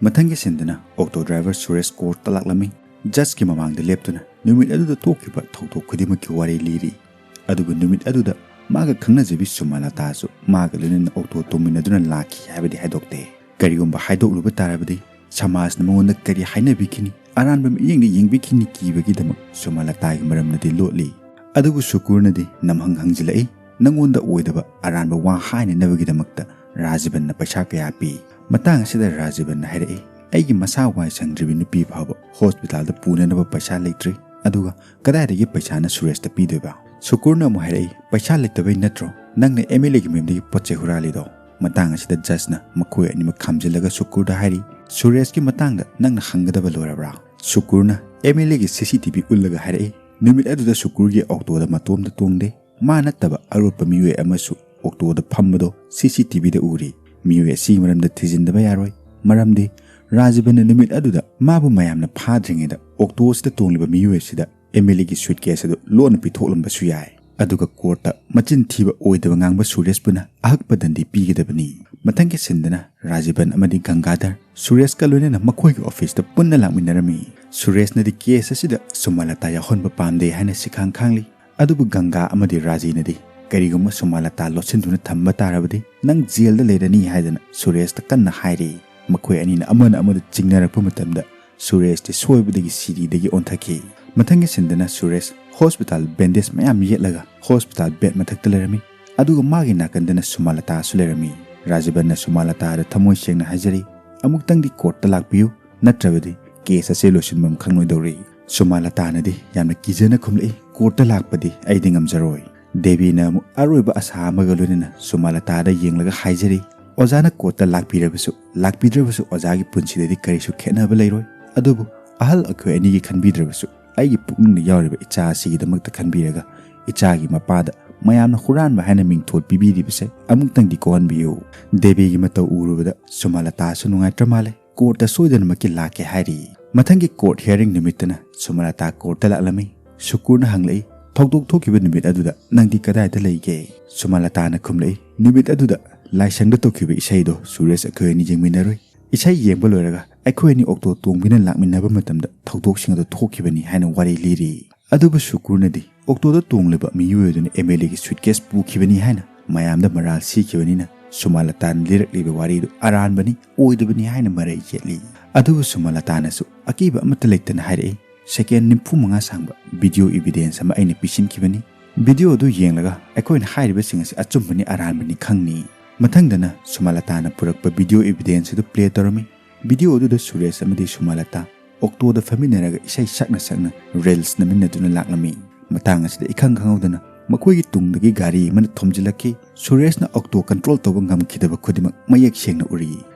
ꯃꯊꯪꯒꯤ ꯁꯤꯟꯗꯅ ꯑꯣꯛꯇꯣ ꯗ꯭ꯔꯥꯏꯚꯔ ꯁꯨꯔꯦꯁ ꯀꯣꯔꯠꯇ ꯂꯥꯛꯂꯝꯃꯤ꯫ ꯖꯖꯀꯤ ꯃꯃꯥꯡꯗ ꯂꯦꯞꯇꯨꯅ ꯅꯨꯃꯤꯠ ꯑꯗꯨꯗ ꯊꯣꯛꯈꯤꯕ ꯊꯧꯗꯣꯛ ꯈꯨꯗꯤꯡꯃꯛꯀꯤ ꯋꯥꯔꯤ ꯂꯤꯔꯤ꯫ ꯑꯗꯨꯒ ꯅꯨꯃꯤꯠ ꯑꯗꯨꯗ ꯃꯥꯒ ꯈꯪꯅꯖꯕꯤ ꯁꯨꯃꯂꯇꯥꯁꯨ ꯃꯥꯒ ꯂꯣꯏꯅꯅ ꯑꯣꯛꯇꯣ ꯇꯣꯡꯃꯤꯟꯅꯗꯨꯅ ꯂꯥꯛꯈꯤ ꯍꯥꯏꯕꯗꯤ ꯍꯥꯏꯗꯣꯛꯇꯦ꯫ ꯀꯔꯤꯒꯨꯝꯕ ꯍꯥꯏꯗꯣꯛꯂꯨꯕ ꯇꯥꯔꯕꯗꯤ ꯁꯃꯥꯖꯅ ꯃꯉꯣꯟꯗ ꯀꯔꯤ ꯍꯥꯏꯅꯕꯤꯈꯤꯅꯤ, ꯑꯔꯥꯟꯕ ꯃꯤꯠꯌꯦꯡꯗ ꯌꯦꯡꯕꯤꯈꯤꯅꯤ ꯀꯤꯕꯒꯤꯗꯃꯛ ꯁꯨꯃꯂꯇꯥꯒꯤ ꯃꯔꯝꯗꯗꯤ ꯂꯣꯠꯂꯤ꯫ ꯑꯗꯨꯕꯨ ꯁꯨꯀꯨꯔꯅꯗꯤ ꯅꯝꯍꯪ ꯍꯪꯖꯤꯜꯂꯛꯏ, "ꯅꯉꯣꯟꯗ ꯑꯣꯏꯗꯕ ꯑꯔꯥꯟꯕ ꯋꯥ ꯍꯥꯏꯅꯅꯕꯒꯤꯗꯃꯛꯇ ꯔꯥꯖꯤꯕꯟꯅ ꯄꯩꯁꯥ ꯀꯌꯥ ꯄꯤ?" ꯃꯇꯥꯡ ꯑꯁꯤꯗ ꯔꯥꯖꯤꯕꯟꯅ ꯍꯥꯏꯔꯛꯏ, "ꯑꯩꯒꯤ ꯃꯁꯥ ꯋꯥꯏ ꯁꯪꯗ꯭ꯔꯤꯕꯤ ꯅꯨꯄꯤ ꯐꯥꯎꯕ ꯍꯣꯁꯄꯤꯇꯥꯜꯗ ꯄꯨꯅꯅꯕ ꯄꯩꯁꯥ ꯂꯩꯇ꯭ꯔꯤ, ꯑꯗꯨꯒ ꯀꯗꯥꯏꯗꯒꯤ ꯄꯩꯁꯥꯅ ꯁꯨꯔꯦꯁꯇ ꯄꯤꯗꯣꯏꯕ?" ꯁꯨꯀꯨꯔꯅ ꯑꯃꯨꯛ ꯍꯥꯏꯔꯛꯏ, "ꯄꯩꯁꯥ ꯂꯩꯇꯕꯩ ꯅꯠꯇ꯭ꯔꯣ ꯅꯪꯅ ꯑꯦꯝ ꯑꯦꯜ ꯑꯦꯒꯤ ꯃꯌꯨꯝꯗꯒꯤ ꯄꯣꯠ ꯆꯩ ꯍꯨꯔꯥꯜꯂꯤꯗꯣ?" ꯃꯇꯥꯡ ꯑꯁꯤꯗ ꯖꯖꯅ ꯃꯈꯣꯏ ꯑꯅꯤꯃꯛ ꯈꯥꯝꯖꯤꯜꯂꯒ ꯁꯨꯀꯨꯔꯗ ꯍꯥꯏꯔꯤ, "ꯁꯨꯔꯦꯁꯀꯤ ꯃꯇꯥꯡꯗ ꯅꯪꯅ ꯍꯪꯒꯗꯕ ꯂꯣꯏꯔꯕ꯭ꯔꯥ?" ꯁꯨꯀꯨꯔꯅ ꯑꯦꯝ ꯑꯦꯜ ꯑꯦꯒꯤ ꯁꯤ ꯁꯤ ꯇꯤ ꯚꯤ ꯎꯠꯂꯒ ꯍꯥꯏꯔꯛꯏ, "ꯅꯨꯃꯤꯠ ꯑꯗꯨꯗ ꯁꯨꯀꯨꯔꯒꯤ ꯑꯣꯛꯇꯣꯗ ꯃꯇꯣꯝꯇ ꯇꯣꯡꯗꯦ꯫ ꯃꯥ ꯅꯠꯇꯕ ꯑꯔꯣꯠꯄ ꯃꯤꯑꯣꯏ ꯑꯃꯁꯨ ꯑꯣꯛꯇꯣꯗ ꯐꯝꯕꯗꯣ ꯁꯤ ꯁꯤ ꯇꯤ ꯚꯤꯗ ꯎꯔꯤ꯫ ꯃꯤꯑꯣꯏ ꯑꯁꯤꯒꯤ ꯃꯔꯝꯗ ꯊꯤꯖꯤꯟꯗꯕ ꯌꯥꯔꯣꯏ, ꯃꯔꯝꯗꯤ ꯔꯥꯖꯤꯕꯟꯅ ꯅꯨꯃꯤꯠ ꯑꯗꯨꯗ ꯃꯥꯕꯨ ꯃꯌꯥꯝꯅ ꯐꯥꯗ꯭ꯔꯤꯉꯩꯗ ꯑꯣꯛꯇꯣ ꯑꯁꯤꯗ ꯇꯣꯡꯂꯤꯕ ꯃꯤꯑꯣꯏ ꯑꯁꯤꯗ ꯑꯦꯝ ꯑꯦꯜ ꯑꯦꯒꯤ ꯁꯨꯠꯀꯦꯁ ꯑꯗꯨ ꯂꯣꯟꯅ ꯄꯤꯊꯣꯛꯂꯝꯕꯁꯨ ꯌꯥꯏ꯫ ꯑꯗꯨꯒ ꯀꯣꯔꯠꯇ ꯃꯆꯤꯟ ꯊꯤꯕ ꯑꯣꯏꯗꯕ ꯉꯥꯡꯕ ꯁꯨꯔꯦꯁꯄꯨꯅ ꯑꯍꯛꯄ ꯗꯟꯗꯤ ꯄꯤꯒꯗꯕꯅꯤ꯫" ꯃꯊꯪꯒꯤ ꯁꯤꯟꯗꯅ ꯔꯥꯖꯤꯕꯟ ꯑꯃꯗꯤ ꯒꯪꯒꯥꯙꯔ ꯁꯨꯔꯦꯁꯀ ꯂꯣꯏꯅꯅ ꯃꯈꯣꯏꯒꯤ ꯑꯣꯐꯤꯁꯇ ꯄꯨꯟꯅ ꯂꯥꯛꯃꯤꯟꯅꯔꯝꯃꯤ꯫ ꯁꯨꯔꯦꯁꯅꯗꯤ ꯀꯦꯁ ꯑꯁꯤꯗ ꯁꯨꯃꯂꯇꯥ ꯌꯥꯎꯍꯟꯕ ꯄꯥꯝꯗꯦ ꯍꯥꯏꯅ ꯁꯤꯈꯥꯡ ꯈꯥꯡꯂꯤ꯫ ꯑꯗꯨꯕꯨ ꯒꯪꯒꯥ ꯑꯃꯗꯤ ꯔꯥꯖꯤꯅꯗꯤ ꯀꯔꯤꯒꯨꯝꯕ ꯁꯨꯃꯂꯇꯥ ꯂꯣꯠꯁꯤꯟꯗꯨꯅ ꯊꯝꯕ ꯇꯥꯔꯕꯗꯤ ꯅꯪ ꯖꯦꯜꯗ ꯂꯩꯔꯅꯤ ꯍꯥꯏꯗꯅ ꯁꯨꯔꯦꯁꯇ ꯀꯟꯅ ꯍꯥꯏꯔꯤ꯫ ꯃꯈꯣꯏ ꯑꯅꯤꯅ ꯑꯃꯅ ꯑꯃꯗ ꯆꯤꯡꯅꯔꯛꯄ ꯃꯇꯝꯗ ꯁꯨꯔꯦꯁꯇꯤ ꯁꯣꯏꯕꯗꯒꯤ ꯁꯤꯗꯤꯗꯒꯤ ꯑꯣꯟꯊꯈꯤ꯫ ꯃꯊꯪꯒꯤ ꯁꯤꯟꯗꯅ ꯁꯨꯔꯦꯁ ꯍꯣꯁꯄꯤꯇꯥꯜ ꯕꯦꯟꯗꯦꯖ ꯃꯌꯥꯝ ꯌꯦꯠꯂꯒ ꯍꯣꯁꯄꯤꯇꯥꯜ ꯕꯦꯗ ꯃꯊꯛꯇ ꯂꯩꯔꯝꯃꯤ꯫ ꯑꯗꯨꯒ ꯃꯥꯒꯤ ꯅꯥꯀꯟꯗꯅ ꯁꯨꯃꯥꯂꯇꯥꯁꯨ ꯂꯩꯔꯝꯃꯤ꯫ ꯔꯥꯖꯕꯟꯅ ꯁꯨꯃꯥꯂꯇꯥꯗ ꯊꯃꯣꯏ ꯁꯦꯡꯅ ꯍꯥꯏꯖꯔꯤ, "ꯑꯃꯨꯛꯇꯪꯗꯤ ꯀꯣꯔꯠꯇ ꯂꯥꯛꯄꯤꯌꯨ, ꯅꯠꯇ꯭ꯔꯕꯗꯤ ꯀꯦꯁ ꯑꯁꯦ ꯂꯣꯏꯁꯤꯟꯐꯝ ꯈꯪꯂꯣꯏꯗꯧꯔꯤ"꯫ ꯁꯨꯃꯥꯂꯇꯥꯅꯗꯤ ꯌꯥꯝꯅ ꯀꯤꯖꯅ ꯈꯨꯝꯂꯛꯏ, "ꯀꯣꯔꯠꯇ ꯂꯥꯛꯄꯗꯤ ꯑꯩꯗꯤ ꯉꯝꯖꯔꯣꯏ"꯫ ꯗꯦꯕꯤꯅ ꯑꯃꯨꯛ ꯑꯔꯣꯏꯕ ꯑꯁꯥ ꯑꯃꯒ ꯂꯣꯏꯅꯅ ꯁꯨꯃꯥꯂꯇꯥꯗ ꯌꯦꯡꯂꯒ ꯍꯥꯏꯖꯔꯤ, "ꯑꯣꯖꯥꯅ ꯀꯣꯔꯠꯇ ꯂꯥꯛꯄꯤꯔꯕꯁꯨ ꯂꯥꯛꯄꯤꯗ꯭ꯔꯕꯁꯨ ꯑꯣꯖꯥꯒꯤ ꯄꯨꯟꯁꯤꯗꯗꯤ ꯀꯔꯤꯁꯨ ꯈꯦꯠꯅꯕ ꯂꯩꯔꯣꯏ꯫ ꯑꯗꯨꯕꯨ ꯑꯍꯜ ꯑꯩꯈꯣꯏ ꯑꯅꯤꯒꯤ ꯈꯟꯕꯤꯗ꯭ꯔꯕꯁꯨ ꯑꯩꯒꯤ ꯄꯨꯛꯅꯤꯡꯗ ꯌꯥꯎꯔꯤꯕ ꯏꯆꯥ ꯑꯁꯤꯒꯤꯗꯃꯛꯇ ꯈꯟꯕꯤꯔꯒ ꯏꯆꯥꯒꯤ ꯃꯄꯥꯗ ꯃꯌꯥꯝꯅ ꯍꯨꯔꯥꯟꯕ ꯍꯥꯏꯅ ꯃꯤꯡꯊꯣꯜ ꯄꯤꯕꯤꯔꯤꯕꯁꯦ ꯑꯃꯨꯛꯇꯪꯗꯤ ꯀꯣꯛꯍꯟꯕꯤꯌꯨ"꯫ ꯗꯦꯕꯤꯒꯤ ꯃꯇꯧ ꯎꯔꯨꯕꯗ ꯁꯨꯃꯥꯂꯇꯥꯁꯨ ꯅꯨꯡꯉꯥꯏꯇ꯭ꯔ ꯃꯥꯜꯂꯦ꯫ "ꯀꯣꯔꯠꯇ ꯁꯣꯏꯗꯅꯃꯛꯀꯤ ꯂꯥꯛꯀꯦ" ꯍꯥꯏꯔꯤ꯫ ꯃꯊꯪꯒꯤ ꯀꯣꯔꯠ ꯍꯤꯌꯥꯔꯤꯡ ꯅꯨꯃꯤꯠꯇꯅ ꯁꯨꯃꯥꯂꯇꯥ ꯀꯣꯔꯠꯇ ꯂꯥꯛꯂꯝꯃꯤ꯫ ꯁꯨꯀꯨꯔꯅ ꯍꯪꯂꯛꯏ, "ꯊꯧꯗꯣꯛ ꯊꯣꯛꯈꯤꯕ ꯅꯨꯃꯤꯠ ꯑꯗꯨꯗ ꯅꯪꯗꯤ ꯀꯗꯥꯏꯗ ꯂꯩꯒꯦ?" ꯁꯨꯃꯥꯂꯇꯥꯅ ꯈꯨꯝꯂꯛꯏ, "ꯅꯨꯃꯤꯠ ꯑꯗꯨꯗ ꯂꯥꯏꯁꯪꯗ ꯇꯧꯈꯤꯕ ꯏꯁꯩꯗꯣ ꯁꯨꯔꯦꯁ ꯑꯩꯈꯣꯏ ꯑꯅꯤ ꯌꯦꯡꯃꯤꯟꯅꯔꯨꯏ꯫ ꯏꯁꯩ ꯌꯦꯡꯕ ꯂꯣꯏꯔꯒ ꯑꯩꯈꯣꯏ ꯑꯅꯤ ꯑꯣꯛꯇꯣ ꯇꯣꯡꯕꯤꯅ ꯂꯥꯛꯃꯤꯟꯅꯕ ꯃꯇꯝꯗ ꯊꯧꯗꯣꯛꯁꯤꯡ ꯑꯗꯨ ꯊꯣꯛꯈꯤꯕꯅꯤ" ꯍꯥꯏꯅ ꯋꯥꯔꯤ ꯂꯤꯔꯤ꯫ ꯑꯗꯨꯕꯨ ꯁꯨꯀꯨꯔꯅꯗꯤ ꯑꯣꯛꯇꯣꯗ ꯇꯣꯡꯂꯤꯕ ꯃꯤꯑꯣꯏ ꯑꯗꯨꯅ ꯑꯦꯝ ꯑꯦꯜ ꯑꯦꯒꯤ ꯁꯨꯏꯠꯀꯦꯁ ꯄꯨꯈꯤꯕꯅꯤ ꯍꯥꯏꯅ ꯃꯌꯥꯝꯗ ꯃꯔꯥꯜ ꯁꯤꯈꯤꯕꯅꯤꯅ ꯁꯨꯃꯥꯂꯇꯥꯅ ꯂꯤꯔꯛꯂꯤꯕ ꯋꯥꯔꯤꯗꯨ ꯑꯔꯥꯟꯕꯅꯤ, ꯑꯣꯏꯗꯕꯅꯤ ꯍꯥꯏꯅ ꯃꯔꯩ ꯌꯦꯠꯂꯤ꯫ ꯑꯗꯨꯕꯨ ꯁꯨꯃꯥꯂꯇꯥꯅꯁꯨ ꯑꯀꯤꯕ ꯑꯃꯠꯇ ꯂꯩꯇꯅ ꯍꯥꯏꯔꯛꯏ, "ꯁꯦꯀꯦꯟ ꯅꯤꯐꯨ ꯃꯉꯥ ꯁꯥꯡꯕ ꯚꯤꯗꯤꯑꯣ ꯏꯚꯤꯗꯦꯟꯁ ꯑꯃ ꯑꯩꯅ ꯄꯤꯁꯤꯟꯈꯤꯕꯅꯤ꯫ ꯚꯤꯗꯤꯑꯣ ꯑꯗꯨ ꯌꯦꯡꯂꯒ ꯑꯩꯈꯣꯏꯅ ꯍꯥꯏꯔꯤꯕꯁꯤꯡ ꯑꯁꯤ ꯑꯆꯨꯝꯕꯅꯤ ꯑꯔꯥꯟꯕꯅꯤ ꯈꯪꯅꯤ"꯫ ꯃꯊꯪꯗꯅ ꯁꯨꯃꯥꯂꯇꯥꯅ ꯄꯨꯔꯛꯄ ꯚꯤꯗꯤꯑꯣ ꯏꯚꯤꯗꯦꯟꯁ ꯑꯗꯨ ꯄ꯭ꯂꯦ ꯇꯧꯔꯝꯃꯤ꯫ ꯚꯤꯗꯤꯑꯣ ꯑꯗꯨꯗ ꯁꯨꯔꯦꯁ ꯑꯃꯗꯤ ꯁꯨꯃꯥꯂꯇꯥ ꯑꯣꯛꯇꯣꯗ ꯐꯝꯃꯤꯟꯅꯔꯒ ꯏꯁꯩ ꯁꯛꯅ ꯁꯛꯅ ꯔꯤꯜꯁ ꯅꯝꯃꯤꯟꯅꯗꯨꯅ ꯂꯥꯛꯂꯝꯃꯤ꯫ ꯃꯇꯥꯡ ꯑꯁꯤꯗ ꯏꯈꯪ ꯈꯪꯍꯧꯗꯅ ꯃꯈꯣꯏꯒꯤ ꯇꯨꯡꯗꯒꯤ ꯒꯥꯔꯤ ꯑꯃꯅ ꯊꯣꯝꯖꯤꯜꯂꯛꯈꯤ꯫ ꯁꯨꯔꯦꯁꯅ ꯑꯣꯛꯇꯣ ꯀꯟꯇ꯭ꯔꯣꯜ ꯇꯧꯕ ꯉꯝꯈꯤꯗꯕ ꯈꯨꯗꯤꯡꯃꯛ ꯃꯌꯦꯛ ꯁꯦꯡꯅ ꯎꯔꯤ꯫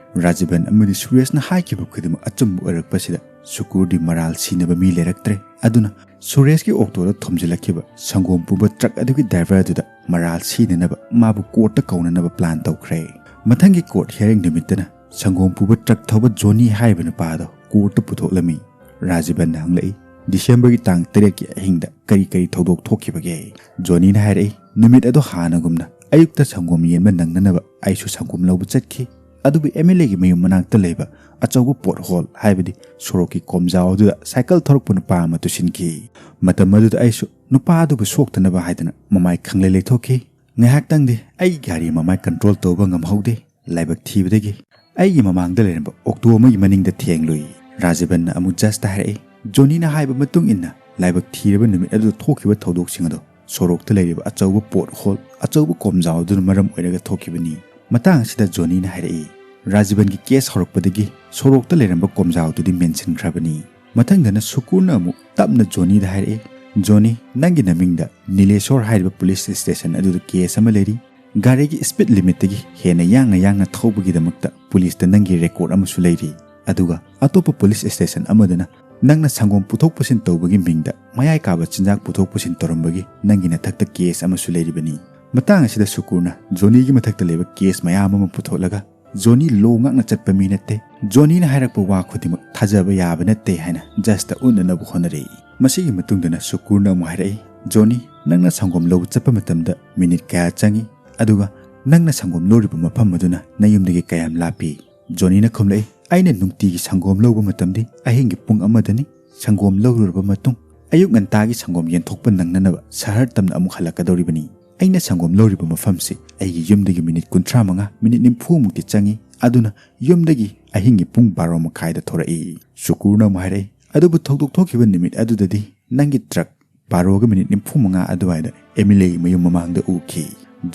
ꯔꯥꯖꯕꯟ ꯑꯃꯗꯤ ꯁꯨꯔꯦꯁꯅ ꯍꯥꯏꯈꯤꯕ ꯈꯨꯗꯤꯡꯃꯛ ꯑꯆꯨꯝꯕ ꯑꯣꯏꯔꯛꯄꯁꯤꯗ ꯁꯨꯀꯨꯔꯗꯤ ꯃꯔꯥꯜ ꯁꯤꯅꯕ ꯃꯤ ꯂꯩꯔꯛꯇ꯭ꯔꯦ꯫ ꯑꯗꯨꯅ ꯁꯨꯔꯦꯁꯀꯤ ꯑꯣꯛꯇꯣꯗ ꯊꯣꯝꯖꯤꯜꯂꯛꯈꯤꯕ ꯁꯪꯒꯣꯝ ꯄꯨꯕ ꯇ꯭ꯔꯛ ꯑꯗꯨꯒꯤ ꯗ꯭ꯔꯥꯏꯚꯔ ꯑꯗꯨꯗ ꯃꯔꯥꯜ ꯁꯤꯅꯅꯕ ꯃꯥꯕꯨ ꯀꯣꯔꯠꯇ ꯀꯧꯅꯅꯕ ꯄ꯭ꯂꯥꯟ ꯇꯧꯈ꯭ꯔꯦ꯫ ꯃꯊꯪꯒꯤ ꯀꯣꯔꯠ ꯍꯤꯌꯥꯔꯤꯡ ꯅꯨꯃꯤꯠꯇꯅ ꯁꯪꯒꯣꯝ ꯄꯨꯕ ꯇ꯭ꯔꯛ ꯊꯧꯕ ꯖꯣꯅꯤ ꯍꯥꯏꯔꯤꯕ ꯅꯨꯄꯥ ꯑꯗꯣ ꯀꯣꯔꯠꯇ ꯄꯨꯊꯣꯛꯂꯝꯃꯤ꯫ ꯔꯥꯖꯕꯟꯅ ꯍꯪꯂꯛꯏ, "ꯗꯤꯁꯦꯝꯕꯔꯒꯤ ꯇꯥꯡ ꯇꯔꯦꯠꯀꯤ ꯑꯍꯤꯡꯗ ꯀꯔꯤ ꯀꯔꯤ ꯊꯧꯗꯣꯛ ꯊꯣꯛꯈꯤꯕꯒꯦ?" ꯖꯣꯅꯤꯅ ꯍꯥꯏꯔꯛꯏ, "ꯅꯨꯃꯤꯠ ꯑꯗꯣ ꯍꯥꯟꯅꯒꯨꯝꯅ ꯑꯌꯨꯛꯇ ꯁꯪꯒꯣꯝ ꯌꯦꯟꯕ ꯅꯪꯅꯅꯕ ꯑꯩꯁꯨ ꯁꯪꯒꯣꯝ ꯂꯧꯕ ꯆꯠꯈꯤ꯫ ꯑꯗꯨꯕꯨ ꯑꯦꯝ ꯑꯦꯜ ꯑꯦꯒꯤ ꯃꯌꯨꯝ ꯃꯅꯥꯛꯇ ꯂꯩꯕ ꯑꯆꯧꯕ ꯄꯣꯠ ꯍꯣꯜ, ꯍꯥꯏꯕꯗꯤ ꯁꯣꯔꯣꯛꯀꯤ ꯀꯣꯝꯖꯥꯎ ꯑꯗꯨꯗ ꯁꯥꯏꯀꯜ ꯊꯧꯔꯛꯄ ꯅꯨꯄꯥ ꯑꯃ ꯇꯨꯁꯤꯟꯈꯤ꯫ ꯃꯇꯝ ꯑꯗꯨꯗ ꯑꯩꯁꯨ ꯅꯨꯄꯥ ꯑꯗꯨꯕꯨ ꯁꯣꯛꯇꯅꯕ ꯍꯥꯏꯗꯅ ꯃꯃꯥꯏ ꯈꯪꯂꯩ ꯂꯩꯊꯣꯛꯈꯤ꯫ ꯉꯥꯏꯍꯥꯛꯇꯪꯗꯤ ꯑꯩꯒꯤ ꯒꯥꯔꯤ ꯃꯃꯥꯏ ꯀꯟꯇ꯭ꯔꯣꯜ ꯇꯧꯕ ꯉꯝꯍꯧꯗꯦ꯫ ꯂꯥꯏꯕꯛ ꯊꯤꯕꯗꯒꯤ ꯑꯩꯒꯤ ꯃꯃꯥꯡꯗ ꯂꯩꯔꯝꯕ ꯑꯣꯛꯇꯣ ꯑꯃꯒꯤ ꯃꯅꯤꯡꯗ ꯊꯦꯡꯂꯨꯏ"꯫ ꯔꯥꯖꯕꯟꯅ ꯑꯃꯨꯛ ꯖꯖꯇ ꯍꯥꯏꯔꯛꯏ, "ꯖꯣꯅꯤꯅ ꯍꯥꯏꯕ ꯃꯇꯨꯡ ꯏꯟꯅ ꯂꯥꯏꯕꯛ ꯊꯤꯔꯕ ꯅꯨꯃꯤꯠ ꯑꯗꯨꯗ ꯊꯣꯛꯈꯤꯕ ꯊꯧꯗꯣꯛꯁꯤꯡ ꯑꯗꯣ ꯁꯣꯔꯣꯛꯇ ꯂꯩꯔꯤꯕ ꯑꯆꯧꯕ ꯄꯣꯠ ꯍꯣꯜ, ꯑꯆꯧꯕ ꯀꯣꯝꯖꯥꯎ ꯑꯗꯨꯅ ꯃꯔꯝ ꯑꯣꯏꯔꯒ ꯊꯣꯛꯈꯤꯕꯅꯤ꯫ ꯃꯇꯥꯡ ꯑꯁꯤꯗ ꯖꯣꯅꯤꯅ ꯍꯥꯏꯔꯛꯏ, ꯔꯥꯖꯤꯕꯟꯒꯤ ꯀꯦꯁ ꯍꯧꯔꯛꯄꯗꯒꯤ ꯁꯣꯔꯣꯛꯇ ꯂꯩꯔꯝꯕ ꯀꯣꯝꯖꯥꯎꯗꯨꯗꯤ ꯃꯦꯟꯁꯤꯟꯈ꯭ꯔꯕꯅꯤ꯫ ꯃꯊꯪꯗꯅ ꯁꯨꯀꯨꯔꯅ ꯑꯃꯨꯛ ꯇꯞꯅ ꯖꯣꯅꯤꯗ ꯍꯥꯏꯔꯛꯏ, "ꯖꯣꯅꯤ, ꯅꯪꯒꯤ ꯅꯃꯤꯡꯗ ꯅꯤꯂꯦꯁꯣꯔ ꯍꯥꯏꯔꯤꯕ ꯄꯨꯂꯤꯁ ꯁ꯭ꯇꯦꯁꯟ ꯑꯗꯨꯗ ꯀꯦꯁ ꯑꯃ ꯂꯩꯔꯤ꯫ ꯒꯥꯔꯤꯒꯤ ꯁ꯭ꯄꯤꯗ ꯂꯤꯃꯤꯠꯇꯒꯤ ꯍꯦꯟꯅ ꯌꯥꯡꯅ ꯌꯥꯡꯅ ꯊꯧꯕꯒꯤꯗꯃꯛꯇ ꯄꯨꯂꯤꯁꯇ ꯅꯪꯒꯤ ꯔꯦꯀꯣꯔꯗ ꯑꯃꯁꯨ ꯂꯩꯔꯤ꯫ ꯑꯗꯨꯒ ꯑꯇꯣꯞꯄ ꯄꯨꯂꯤꯁ ꯁ꯭ꯇꯦꯁꯟ ꯑꯃꯗꯅ ꯅꯪꯅ ꯁꯪꯒꯣꯝ ꯄꯨꯊꯣꯛ ꯄꯨꯁꯤꯟ ꯇꯧꯕꯒꯤ ꯃꯤꯡꯗ ꯃꯌꯥꯏ ꯀꯥꯕ ꯆꯤꯟꯖꯥꯛ ꯄꯨꯊꯣꯛ ꯄꯨꯁꯤꯟ ꯇꯧꯔꯝꯕꯒꯤ ꯅꯪꯒꯤ ꯅꯊꯛꯇ ꯀꯦꯁ ꯑꯃꯁꯨ ꯂꯩꯔꯤꯕꯅꯤ꯫" ꯃꯇꯥꯡ ꯑꯁꯤꯗ ꯁꯨꯀꯨꯔꯅ ꯖꯣꯅꯤꯒꯤ ꯃꯊꯛꯇ ꯂꯩꯕ ꯀꯦꯁ ꯃꯌꯥꯝ ꯑꯃ ꯄꯨꯊꯣꯛꯂꯒ, "ꯖꯣꯅꯤ ꯂꯣ ꯉꯥꯛꯅ ꯆꯠꯄ ꯃꯤ ꯅꯠꯇꯦ, ꯖꯣꯅꯤꯅ ꯍꯥꯏꯔꯛꯄ ꯋꯥ ꯈꯨꯗꯤꯡꯃꯛ ꯊꯥꯖꯕ ꯌꯥꯕ ꯅꯠꯇꯦ" ꯍꯥꯏꯅ ꯖꯁꯇ ꯎꯠꯅꯅꯕ ꯍꯣꯠꯅꯔꯛꯏ꯫ ꯃꯁꯤꯒꯤ ꯃꯇꯨꯡꯗꯅ ꯁꯨꯀꯨꯔꯅ ꯑꯃꯨꯛ ꯍꯥꯏꯔꯛꯏ, "ꯖꯣꯅꯤ, ꯅꯪꯅ ꯁꯪꯒꯣꯝ ꯂꯧꯕ ꯆꯠꯄ ꯃꯇꯝꯗ ꯃꯤꯅꯤꯠ ꯀꯌꯥ ꯆꯪꯏ? ꯑꯗꯨꯒ ꯅꯪꯅ ꯁꯪꯒꯣꯝ ꯂꯧꯔꯤꯕ ꯃꯐꯝ ꯑꯗꯨꯅ ꯅꯌꯨꯝꯗꯒꯤ ꯀꯌꯥꯝ ꯂꯥꯞꯄꯤ?" ꯖꯣꯅꯤꯅ ꯈꯨꯝꯂꯛꯏ, "ꯑꯩꯅ ꯅꯨꯡꯇꯤꯒꯤ ꯁꯪꯒꯣꯝ ꯂꯧꯕ ꯃꯇꯝꯗꯤ ꯑꯍꯤꯡꯒꯤ ꯄꯨꯡ ꯑꯃꯗꯅꯤ꯫ ꯁꯪꯒꯣꯝ ꯂꯧꯔꯨꯔꯕ ꯃꯇꯨꯡ ꯑꯌꯨꯛ ꯉꯟꯇꯥꯒꯤ ꯁꯪꯒꯣꯝ ꯌꯦꯟꯊꯣꯛꯄ ꯅꯪꯅꯅꯕ ꯁꯍꯔ ꯇꯝꯅ ꯑꯃꯨꯛ ꯍꯜꯂꯛꯀꯗꯧꯔꯤꯕꯅꯤ꯫ ꯑꯩꯅ ꯁꯪꯒꯣꯝ ꯂꯧꯔꯤꯕ ꯃꯐꯝꯁꯤ ꯑꯩꯒꯤ ꯌꯨꯝꯗꯒꯤ ꯃꯤꯅꯤꯠ ꯀꯨꯟꯊ꯭ꯔꯥ ꯃꯉꯥ, ꯃꯤꯅꯤꯠ ꯅꯤꯐꯨ ꯃꯨꯛꯇꯤ ꯆꯪꯏ꯫ ꯑꯗꯨꯅ ꯌꯨꯝꯗꯒꯤ ꯑꯍꯤꯡꯒꯤ ꯄꯨꯡ ꯕꯥꯔꯣ ꯃꯈꯥꯏꯗ ꯊꯣꯔꯛꯏ꯫" ꯁꯨꯀꯨꯔꯅ ꯑꯃꯨꯛ ꯍꯥꯏꯔꯛꯏ, "ꯑꯗꯨꯕꯨ ꯊꯧꯗꯣꯛ ꯊꯣꯛꯈꯤꯕ ꯅꯨꯃꯤꯠ ꯑꯗꯨꯗꯗꯤ ꯅꯪꯒꯤ ꯇ꯭ꯔꯛ ꯕꯥꯔꯣꯒ ꯃꯤꯅꯤꯠ ꯅꯤꯐꯨ ꯃꯉꯥ ꯑꯗꯨꯋꯥꯏꯗ ꯑꯦꯝ ꯑꯦꯜ ꯑꯦꯒꯤ ꯃꯌꯨꯝ ꯃꯃꯥꯡꯗ ꯎꯈꯤ꯫"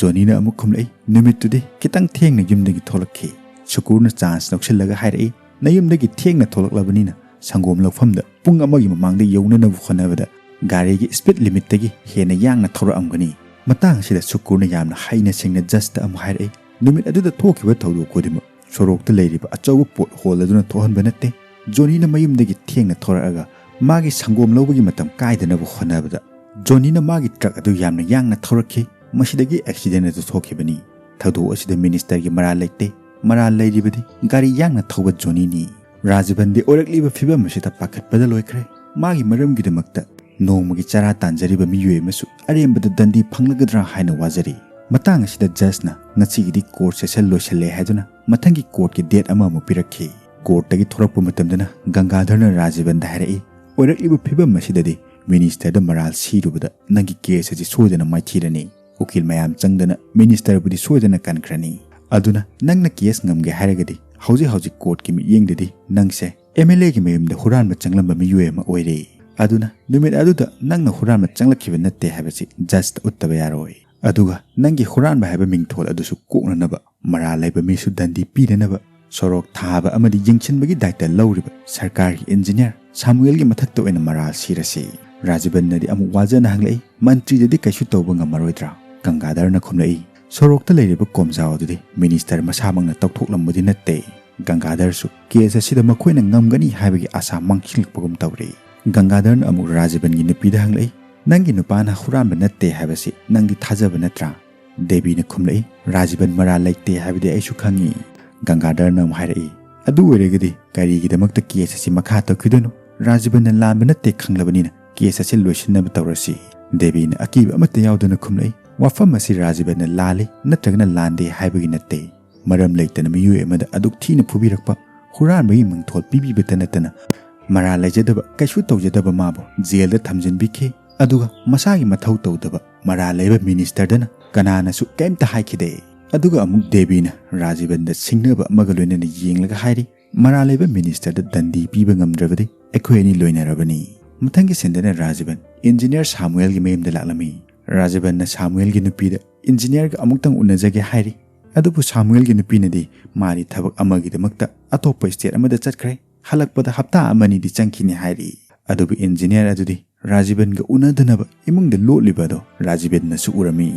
ꯖꯣꯅꯤꯅ ꯑꯃꯨꯛ ꯈꯨꯝꯂꯛꯏ, "ꯅꯨꯃꯤꯠꯇꯨꯗꯤ ꯈꯤꯇꯪ ꯊꯦꯡꯅ ꯌꯨꯝꯗꯒꯤ ꯊꯣꯛꯂꯛꯈꯤ꯫" ꯁꯨꯀꯨꯔꯅ ꯆꯥꯟꯁ ꯂꯧꯁꯤꯜꯂꯒ ꯍꯥꯏꯔꯛꯏ, "ꯅꯌꯨꯝꯗꯒꯤ ꯊꯦꯡꯅ ꯊꯣꯛꯂꯛꯂꯕꯅꯤꯅ ꯁꯪꯒꯣꯝ ꯂꯧꯐꯝꯗ ꯄꯨꯡ ꯑꯃꯒꯤ ꯃꯃꯥꯡꯗ ꯌꯧꯅꯅꯕ ꯍꯣꯠꯅꯕꯗ ꯒꯥꯔꯤꯒꯤ ꯁ꯭ꯄꯤꯗ ꯂꯤꯃꯤꯠꯇꯒꯤ ꯍꯦꯟꯅ ꯌꯥꯡꯅ ꯊꯧꯔꯛꯑꯝꯒꯅꯤ꯫" ꯃꯇꯥꯡ ꯑꯁꯤꯗ ꯁꯨꯀꯨꯔꯅ ꯌꯥꯝꯅ ꯍꯩꯅ ꯁꯤꯡꯅ ꯖꯁꯇ ꯑꯃꯨꯛ ꯍꯥꯏꯔꯛꯏ, "ꯅꯨꯃꯤꯠ ꯑꯗꯨꯗ ꯊꯣꯛꯈꯤꯕ ꯊꯧꯗꯣꯛ ꯈꯨꯗꯤꯡꯃꯛ ꯁꯣꯔꯣꯛꯇ ꯂꯩꯔꯤꯕ ꯑꯆꯧꯕ ꯄꯣꯠ ꯍꯣꯜ ꯑꯗꯨꯅ ꯊꯣꯛꯍꯟꯕ ꯅꯠꯇꯦ꯫ ꯖꯣꯅꯤꯅ ꯃꯌꯨꯝꯗꯒꯤ ꯊꯦꯡꯅ ꯊꯣꯔꯛꯑꯒ ꯃꯥꯒꯤ ꯁꯪꯒꯣꯝ ꯂꯧꯕꯒꯤ ꯃꯇꯝ ꯀꯥꯏꯗꯅꯕ ꯍꯣꯠꯅꯕꯗ ꯖꯣꯅꯤꯅ ꯃꯥꯒꯤ ꯇ꯭ꯔꯛ ꯑꯗꯨ ꯌꯥꯝꯅ ꯌꯥꯡꯅ ꯊꯧꯔꯛꯈꯤ꯫ ꯃꯁꯤꯗꯒꯤ ꯑꯦꯛꯁꯤꯗꯦꯟ ꯑꯗꯨ ꯊꯣꯛꯈꯤꯕꯅꯤ꯫ ꯊꯧꯗꯣꯛ ꯑꯁꯤꯗ ꯃꯤꯅꯤꯁꯇꯔꯒꯤ ꯃꯔꯥꯜ ꯂꯩꯇꯦ꯫ ꯃꯔꯥꯜ ꯂꯩꯔꯤꯕꯗꯤ ꯒꯥꯔꯤ ꯌꯥꯡꯅ ꯊꯧꯕ ꯖꯣꯅꯤꯅꯤ꯫" ꯔꯥꯖꯤꯕꯟꯗꯤ ꯑꯣꯏꯔꯛꯂꯤꯕ ꯐꯤꯕꯝ ꯑꯁꯤꯗ ꯄꯥꯈꯠꯄꯗ ꯂꯣꯏꯈ꯭ꯔꯦ꯫ ꯃꯥꯒꯤ ꯃꯔꯝꯒꯤꯗꯃꯛꯇ ꯅꯣꯡꯃꯒꯤ ꯆꯔꯥ ꯇꯥꯟꯖꯔꯤꯕ ꯃꯤꯑꯣꯏ ꯑꯃꯁꯨ ꯑꯔꯦꯝꯕꯗ ꯗꯟꯗꯤ ꯐꯪꯂꯒꯗ꯭ꯔꯥ ꯍꯥꯏꯅ ꯋꯥꯖꯔꯤ꯫ ꯃꯇꯥꯡ ꯑꯁꯤꯗ ꯖꯁꯅ ꯉꯁꯤꯒꯤꯗꯤ ꯀꯣꯔꯠ ꯁꯦꯁꯟ ꯂꯣꯏꯁꯤꯜꯂꯦ ꯍꯥꯏꯗꯨꯅ ꯃꯊꯪꯒꯤ ꯀꯣꯔꯠꯀꯤ ꯗꯦꯠ ꯑꯃꯃꯨꯛ ꯄꯤꯔꯛꯈꯤ꯫ ꯀꯣꯔꯠꯇꯒꯤ ꯊꯣꯔꯛꯄ ꯃꯇꯝꯗꯅ ꯒꯪꯒꯥꯙꯔꯅ ꯔꯥꯖꯤꯕꯟꯗ ꯍꯥꯏꯔꯛꯏ, "ꯑꯣꯏꯔꯛꯂꯤꯕ ꯐꯤꯕꯝ ꯑꯁꯤꯗꯗꯤ ꯃꯤꯅꯤꯁꯇꯔꯗ ꯃꯔꯥꯜ ꯁꯤꯔꯨꯕꯗ ꯅꯪꯒꯤ ꯀꯦꯁ ꯑꯁꯤ ꯁꯣꯏꯗꯅ ꯃꯥꯏꯊꯤꯔꯅꯤ꯫ ꯎꯀꯤꯜ ꯃꯌꯥꯝ ꯆꯪꯗꯅ ꯃꯤꯅꯤꯁꯇꯔꯕꯨꯗꯤ ꯁꯣꯏꯗꯅ ꯀꯟꯈ꯭ꯔꯅꯤ꯫ ꯑꯗꯨꯅ ꯅꯪꯅ ꯀꯦꯁ ꯉꯝꯒꯦ ꯍꯥꯏꯔꯒꯗꯤ ꯍꯧꯖꯤꯛ ꯍꯧꯖꯤꯛ ꯀꯣꯔꯠꯀꯤ ꯃꯤꯠꯌꯦꯡꯗꯗꯤ ꯅꯪꯁꯦ ꯑꯦꯝ ꯑꯦꯜ ꯑꯦꯒꯤ ꯃꯌꯨꯝꯗ ꯍꯨꯔꯥꯟꯕ ꯆꯪꯂꯝꯕ ꯃꯤꯑꯣꯏ ꯑꯃ ꯑꯣꯏꯔꯦ꯫" ꯑꯗꯨꯅ ꯅꯨꯃꯤꯠ ꯑꯗꯨꯗ ꯅꯪꯅ ꯍꯨꯔꯥꯟꯕ ꯆꯪꯂꯛꯈꯤꯕ ꯅꯠꯇꯦ ꯍꯥꯏꯕꯁꯤ ꯖꯁꯇ ꯎꯠꯇꯕ ꯌꯥꯔꯣꯏ꯫ ꯑꯗꯨꯒ ꯅꯪꯒꯤ ꯍꯨꯔꯥꯟꯕ ꯍꯥꯏꯕ ꯃꯤꯡꯊꯣꯜ ꯑꯗꯨꯁꯨ ꯀꯣꯛꯅꯅꯕ ꯃꯔꯥꯜ ꯂꯩꯕ ꯃꯤꯁꯨ ꯗꯟꯗꯤ ꯄꯤꯗꯅꯕ ꯁꯣꯔꯣꯛ ꯊꯥꯕ ꯑꯃꯗꯤ ꯌꯦꯡꯁꯤꯟꯕꯒꯤ ꯗꯥꯏꯇ ꯂꯧꯔꯤꯕ ꯁꯔꯀꯥꯔꯒꯤ ꯏꯟꯖꯤꯅꯤꯌꯥꯔ ꯁꯥꯃꯨꯑꯦꯜꯒꯤ ꯃꯊꯛꯇ ꯑꯣꯏꯅ ꯃꯔꯥꯜ ꯁꯤꯔꯁꯤ꯫ ꯔꯥꯖꯕꯟꯅꯗꯤ ꯑꯃꯨꯛ ꯋꯥꯖꯅ ꯍꯪꯂꯛꯏ, "ꯃꯟꯇ꯭ꯔꯤꯗꯗꯤ ꯀꯩꯁꯨ ꯇꯧꯕ ꯉꯝꯃꯔꯣꯏꯗ꯭ꯔꯥ?" ꯒꯪꯒꯥꯙꯔꯅ ꯈꯨꯝꯂꯛꯏ, "ꯁꯣꯔꯣꯛꯇ ꯂꯩꯔꯤꯕ ꯀꯣꯝꯖꯥꯎ ꯑꯗꯨꯗꯤ ꯃꯤꯅꯤꯁꯇꯔ ꯃꯁꯥꯃꯛꯅ ꯇꯧꯊꯣꯛꯂꯝꯕꯗꯤ ꯅꯠꯇꯦ꯫" ꯒꯪꯒꯥꯙꯔꯁꯨ ꯀꯦꯁ ꯑꯁꯤꯗ ꯃꯈꯣꯏꯅ ꯉꯝꯒꯅꯤ ꯍꯥꯏꯕꯒꯤ ꯑꯥꯁꯥ ꯃꯥꯡꯁꯤꯜꯂꯛꯄꯒꯨꯝ ꯇꯧꯔꯤ꯫ ꯒꯪꯒꯥꯙꯔꯅ ꯑꯃꯨꯛ ꯔꯥꯖꯕꯟꯒꯤ ꯅꯨꯄꯤꯗ ꯍꯪꯂꯛꯏ, "ꯅꯪꯒꯤ ꯅꯨꯄꯥꯅ ꯍꯨꯔꯥꯟꯕ ꯅꯠꯇꯦ ꯍꯥꯏꯕꯁꯤ ꯅꯪꯗꯤ ꯊꯥꯖꯕ ꯅꯠꯇ꯭ꯔꯥ?" ꯗꯦꯕꯤꯅ ꯈꯨꯝꯂꯛꯏ, "ꯔꯥꯖꯕꯟ ꯃꯔꯥꯜ ꯂꯩꯇꯦ ꯍꯥꯏꯕꯗꯤ ꯑꯩꯁꯨ ꯈꯪꯏ꯫" ꯒꯪꯒꯥꯙꯔꯅ ꯑꯃꯨꯛ ꯍꯥꯏꯔꯛꯏ, "ꯑꯗꯨ ꯑꯣꯏꯔꯒꯗꯤ ꯀꯔꯤꯒꯤꯗꯃꯛꯇ ꯀꯦꯁ ꯑꯁꯤ ꯃꯈꯥ ꯇꯧꯈꯤꯗꯣꯏꯅꯣ? ꯔꯥꯖꯕꯟꯅ ꯂꯥꯟꯕ ꯅꯠꯇꯦ ꯈꯪꯂꯕꯅꯤꯅ ꯀꯦꯁ ꯑꯁꯤ ꯂꯣꯏꯁꯤꯟꯅꯕ ꯇꯧꯔꯁꯤ꯫" ꯗꯦꯕꯤꯅ ꯑꯀꯤꯕ ꯑꯃꯠꯇ ꯌꯥꯎꯗꯅ ꯈꯨꯝꯂꯛꯏ, "ꯋꯥꯐꯝ ꯑꯁꯤ ꯔꯥꯖꯕꯟꯅ ꯂꯥꯜꯂꯤ ꯅꯠꯇ꯭ꯔꯒꯅ ꯂꯥꯟꯗꯦ ꯍꯥꯏꯕꯒꯤ ꯅꯠꯇꯦ꯫ ꯃꯔꯝ ꯂꯩꯇꯅ ꯃꯤꯑꯣꯏ ꯑꯃꯗ ꯑꯗꯨꯛ ꯊꯤꯅ ꯐꯨꯕꯤꯔꯛꯄ, ꯍꯨꯔꯥꯟꯕꯒꯤ ꯃꯤꯡꯊꯣꯜ ꯄꯤꯕꯤꯕꯇ ꯅꯠꯇꯅ ꯃꯔꯥꯜ ꯂꯩꯖꯗꯕ, ꯀꯩꯁꯨ ꯇꯧꯖꯗꯕ ꯃꯥꯕꯨ ꯖꯦꯜꯗ ꯊꯝꯖꯤꯟꯕꯤꯈꯤ꯫ ꯑꯗꯨꯒ ꯃꯁꯥꯒꯤ ꯃꯊꯧ ꯇꯧꯗꯕ ꯃꯔꯥꯜ ꯂꯩꯕ ꯃꯤꯅꯤꯁꯇꯔꯗꯅ ꯀꯅꯥꯅꯁꯨ ꯀꯩꯝꯇ ꯍꯥꯏꯈꯤꯗꯦ꯫" ꯑꯗꯨꯒ ꯑꯃꯨꯛ ꯗꯦꯕꯤꯅ ꯔꯥꯖꯤꯕꯟꯗ ꯁꯤꯡꯅꯕ ꯑꯃꯒ ꯂꯣꯏꯅꯅ ꯌꯦꯡꯂꯒ ꯍꯥꯏꯔꯤ, "ꯃꯔꯥꯜ ꯂꯩꯕ ꯃꯤꯅꯤꯁꯇꯔꯗ ꯗꯟꯗꯤ ꯄꯤꯕ ꯉꯝꯗ꯭ꯔꯕꯗꯤ ꯑꯩꯈꯣꯏ ꯑꯅꯤ ꯂꯣꯏꯅꯔꯕꯅꯤ꯫" ꯃꯊꯪꯒꯤ ꯁꯤꯟꯗꯅ ꯔꯥꯖꯤꯕꯟ ꯏꯟꯖꯤꯅꯤꯌꯥꯔ ꯁꯥꯃꯨꯑꯦꯜꯒꯤ ꯃꯌꯨꯝꯗ ꯂꯥꯛꯂꯝꯃꯤ꯫ ꯔꯥꯖꯤꯕꯟꯅ ꯁꯥꯃꯨꯑꯦꯜꯒꯤ ꯅꯨꯄꯤꯗ ꯏꯟꯖꯤꯅꯤꯌꯥꯔꯒ ꯑꯃꯨꯛꯇꯪ ꯎꯅꯖꯒꯦ ꯍꯥꯏꯔꯤ꯫ ꯑꯗꯨꯕꯨ ꯁꯥꯃꯨꯑꯦꯜꯒꯤ ꯅꯨꯄꯤꯅꯗꯤ ꯃꯥꯗꯤ ꯊꯕꯛ ꯑꯃꯒꯤꯗꯃꯛꯇ ꯑꯇꯣꯞꯄ ꯁ꯭ꯇꯦꯠ ꯑꯃꯗ ꯆꯠꯈ꯭ꯔꯦ, ꯍꯜꯂꯛꯄꯗ ꯍꯞꯇꯥ ꯑꯃꯅꯤꯗꯤ ꯆꯪꯈꯤꯅꯤ ꯍꯥꯏꯔꯤ꯫ ꯑꯗꯨꯕꯨ ꯏꯟꯖꯤꯅꯤꯌꯥꯔ ꯑꯗꯨꯗꯤ ꯔꯥꯖꯤꯕꯟꯒ ꯎꯅꯗꯅꯕ ꯏꯃꯨꯡꯗ ꯂꯣꯠꯂꯤꯕ ꯑꯗꯣ ꯔꯥꯖꯤꯕꯟꯅꯁꯨ ꯎꯔꯝꯃꯤ꯫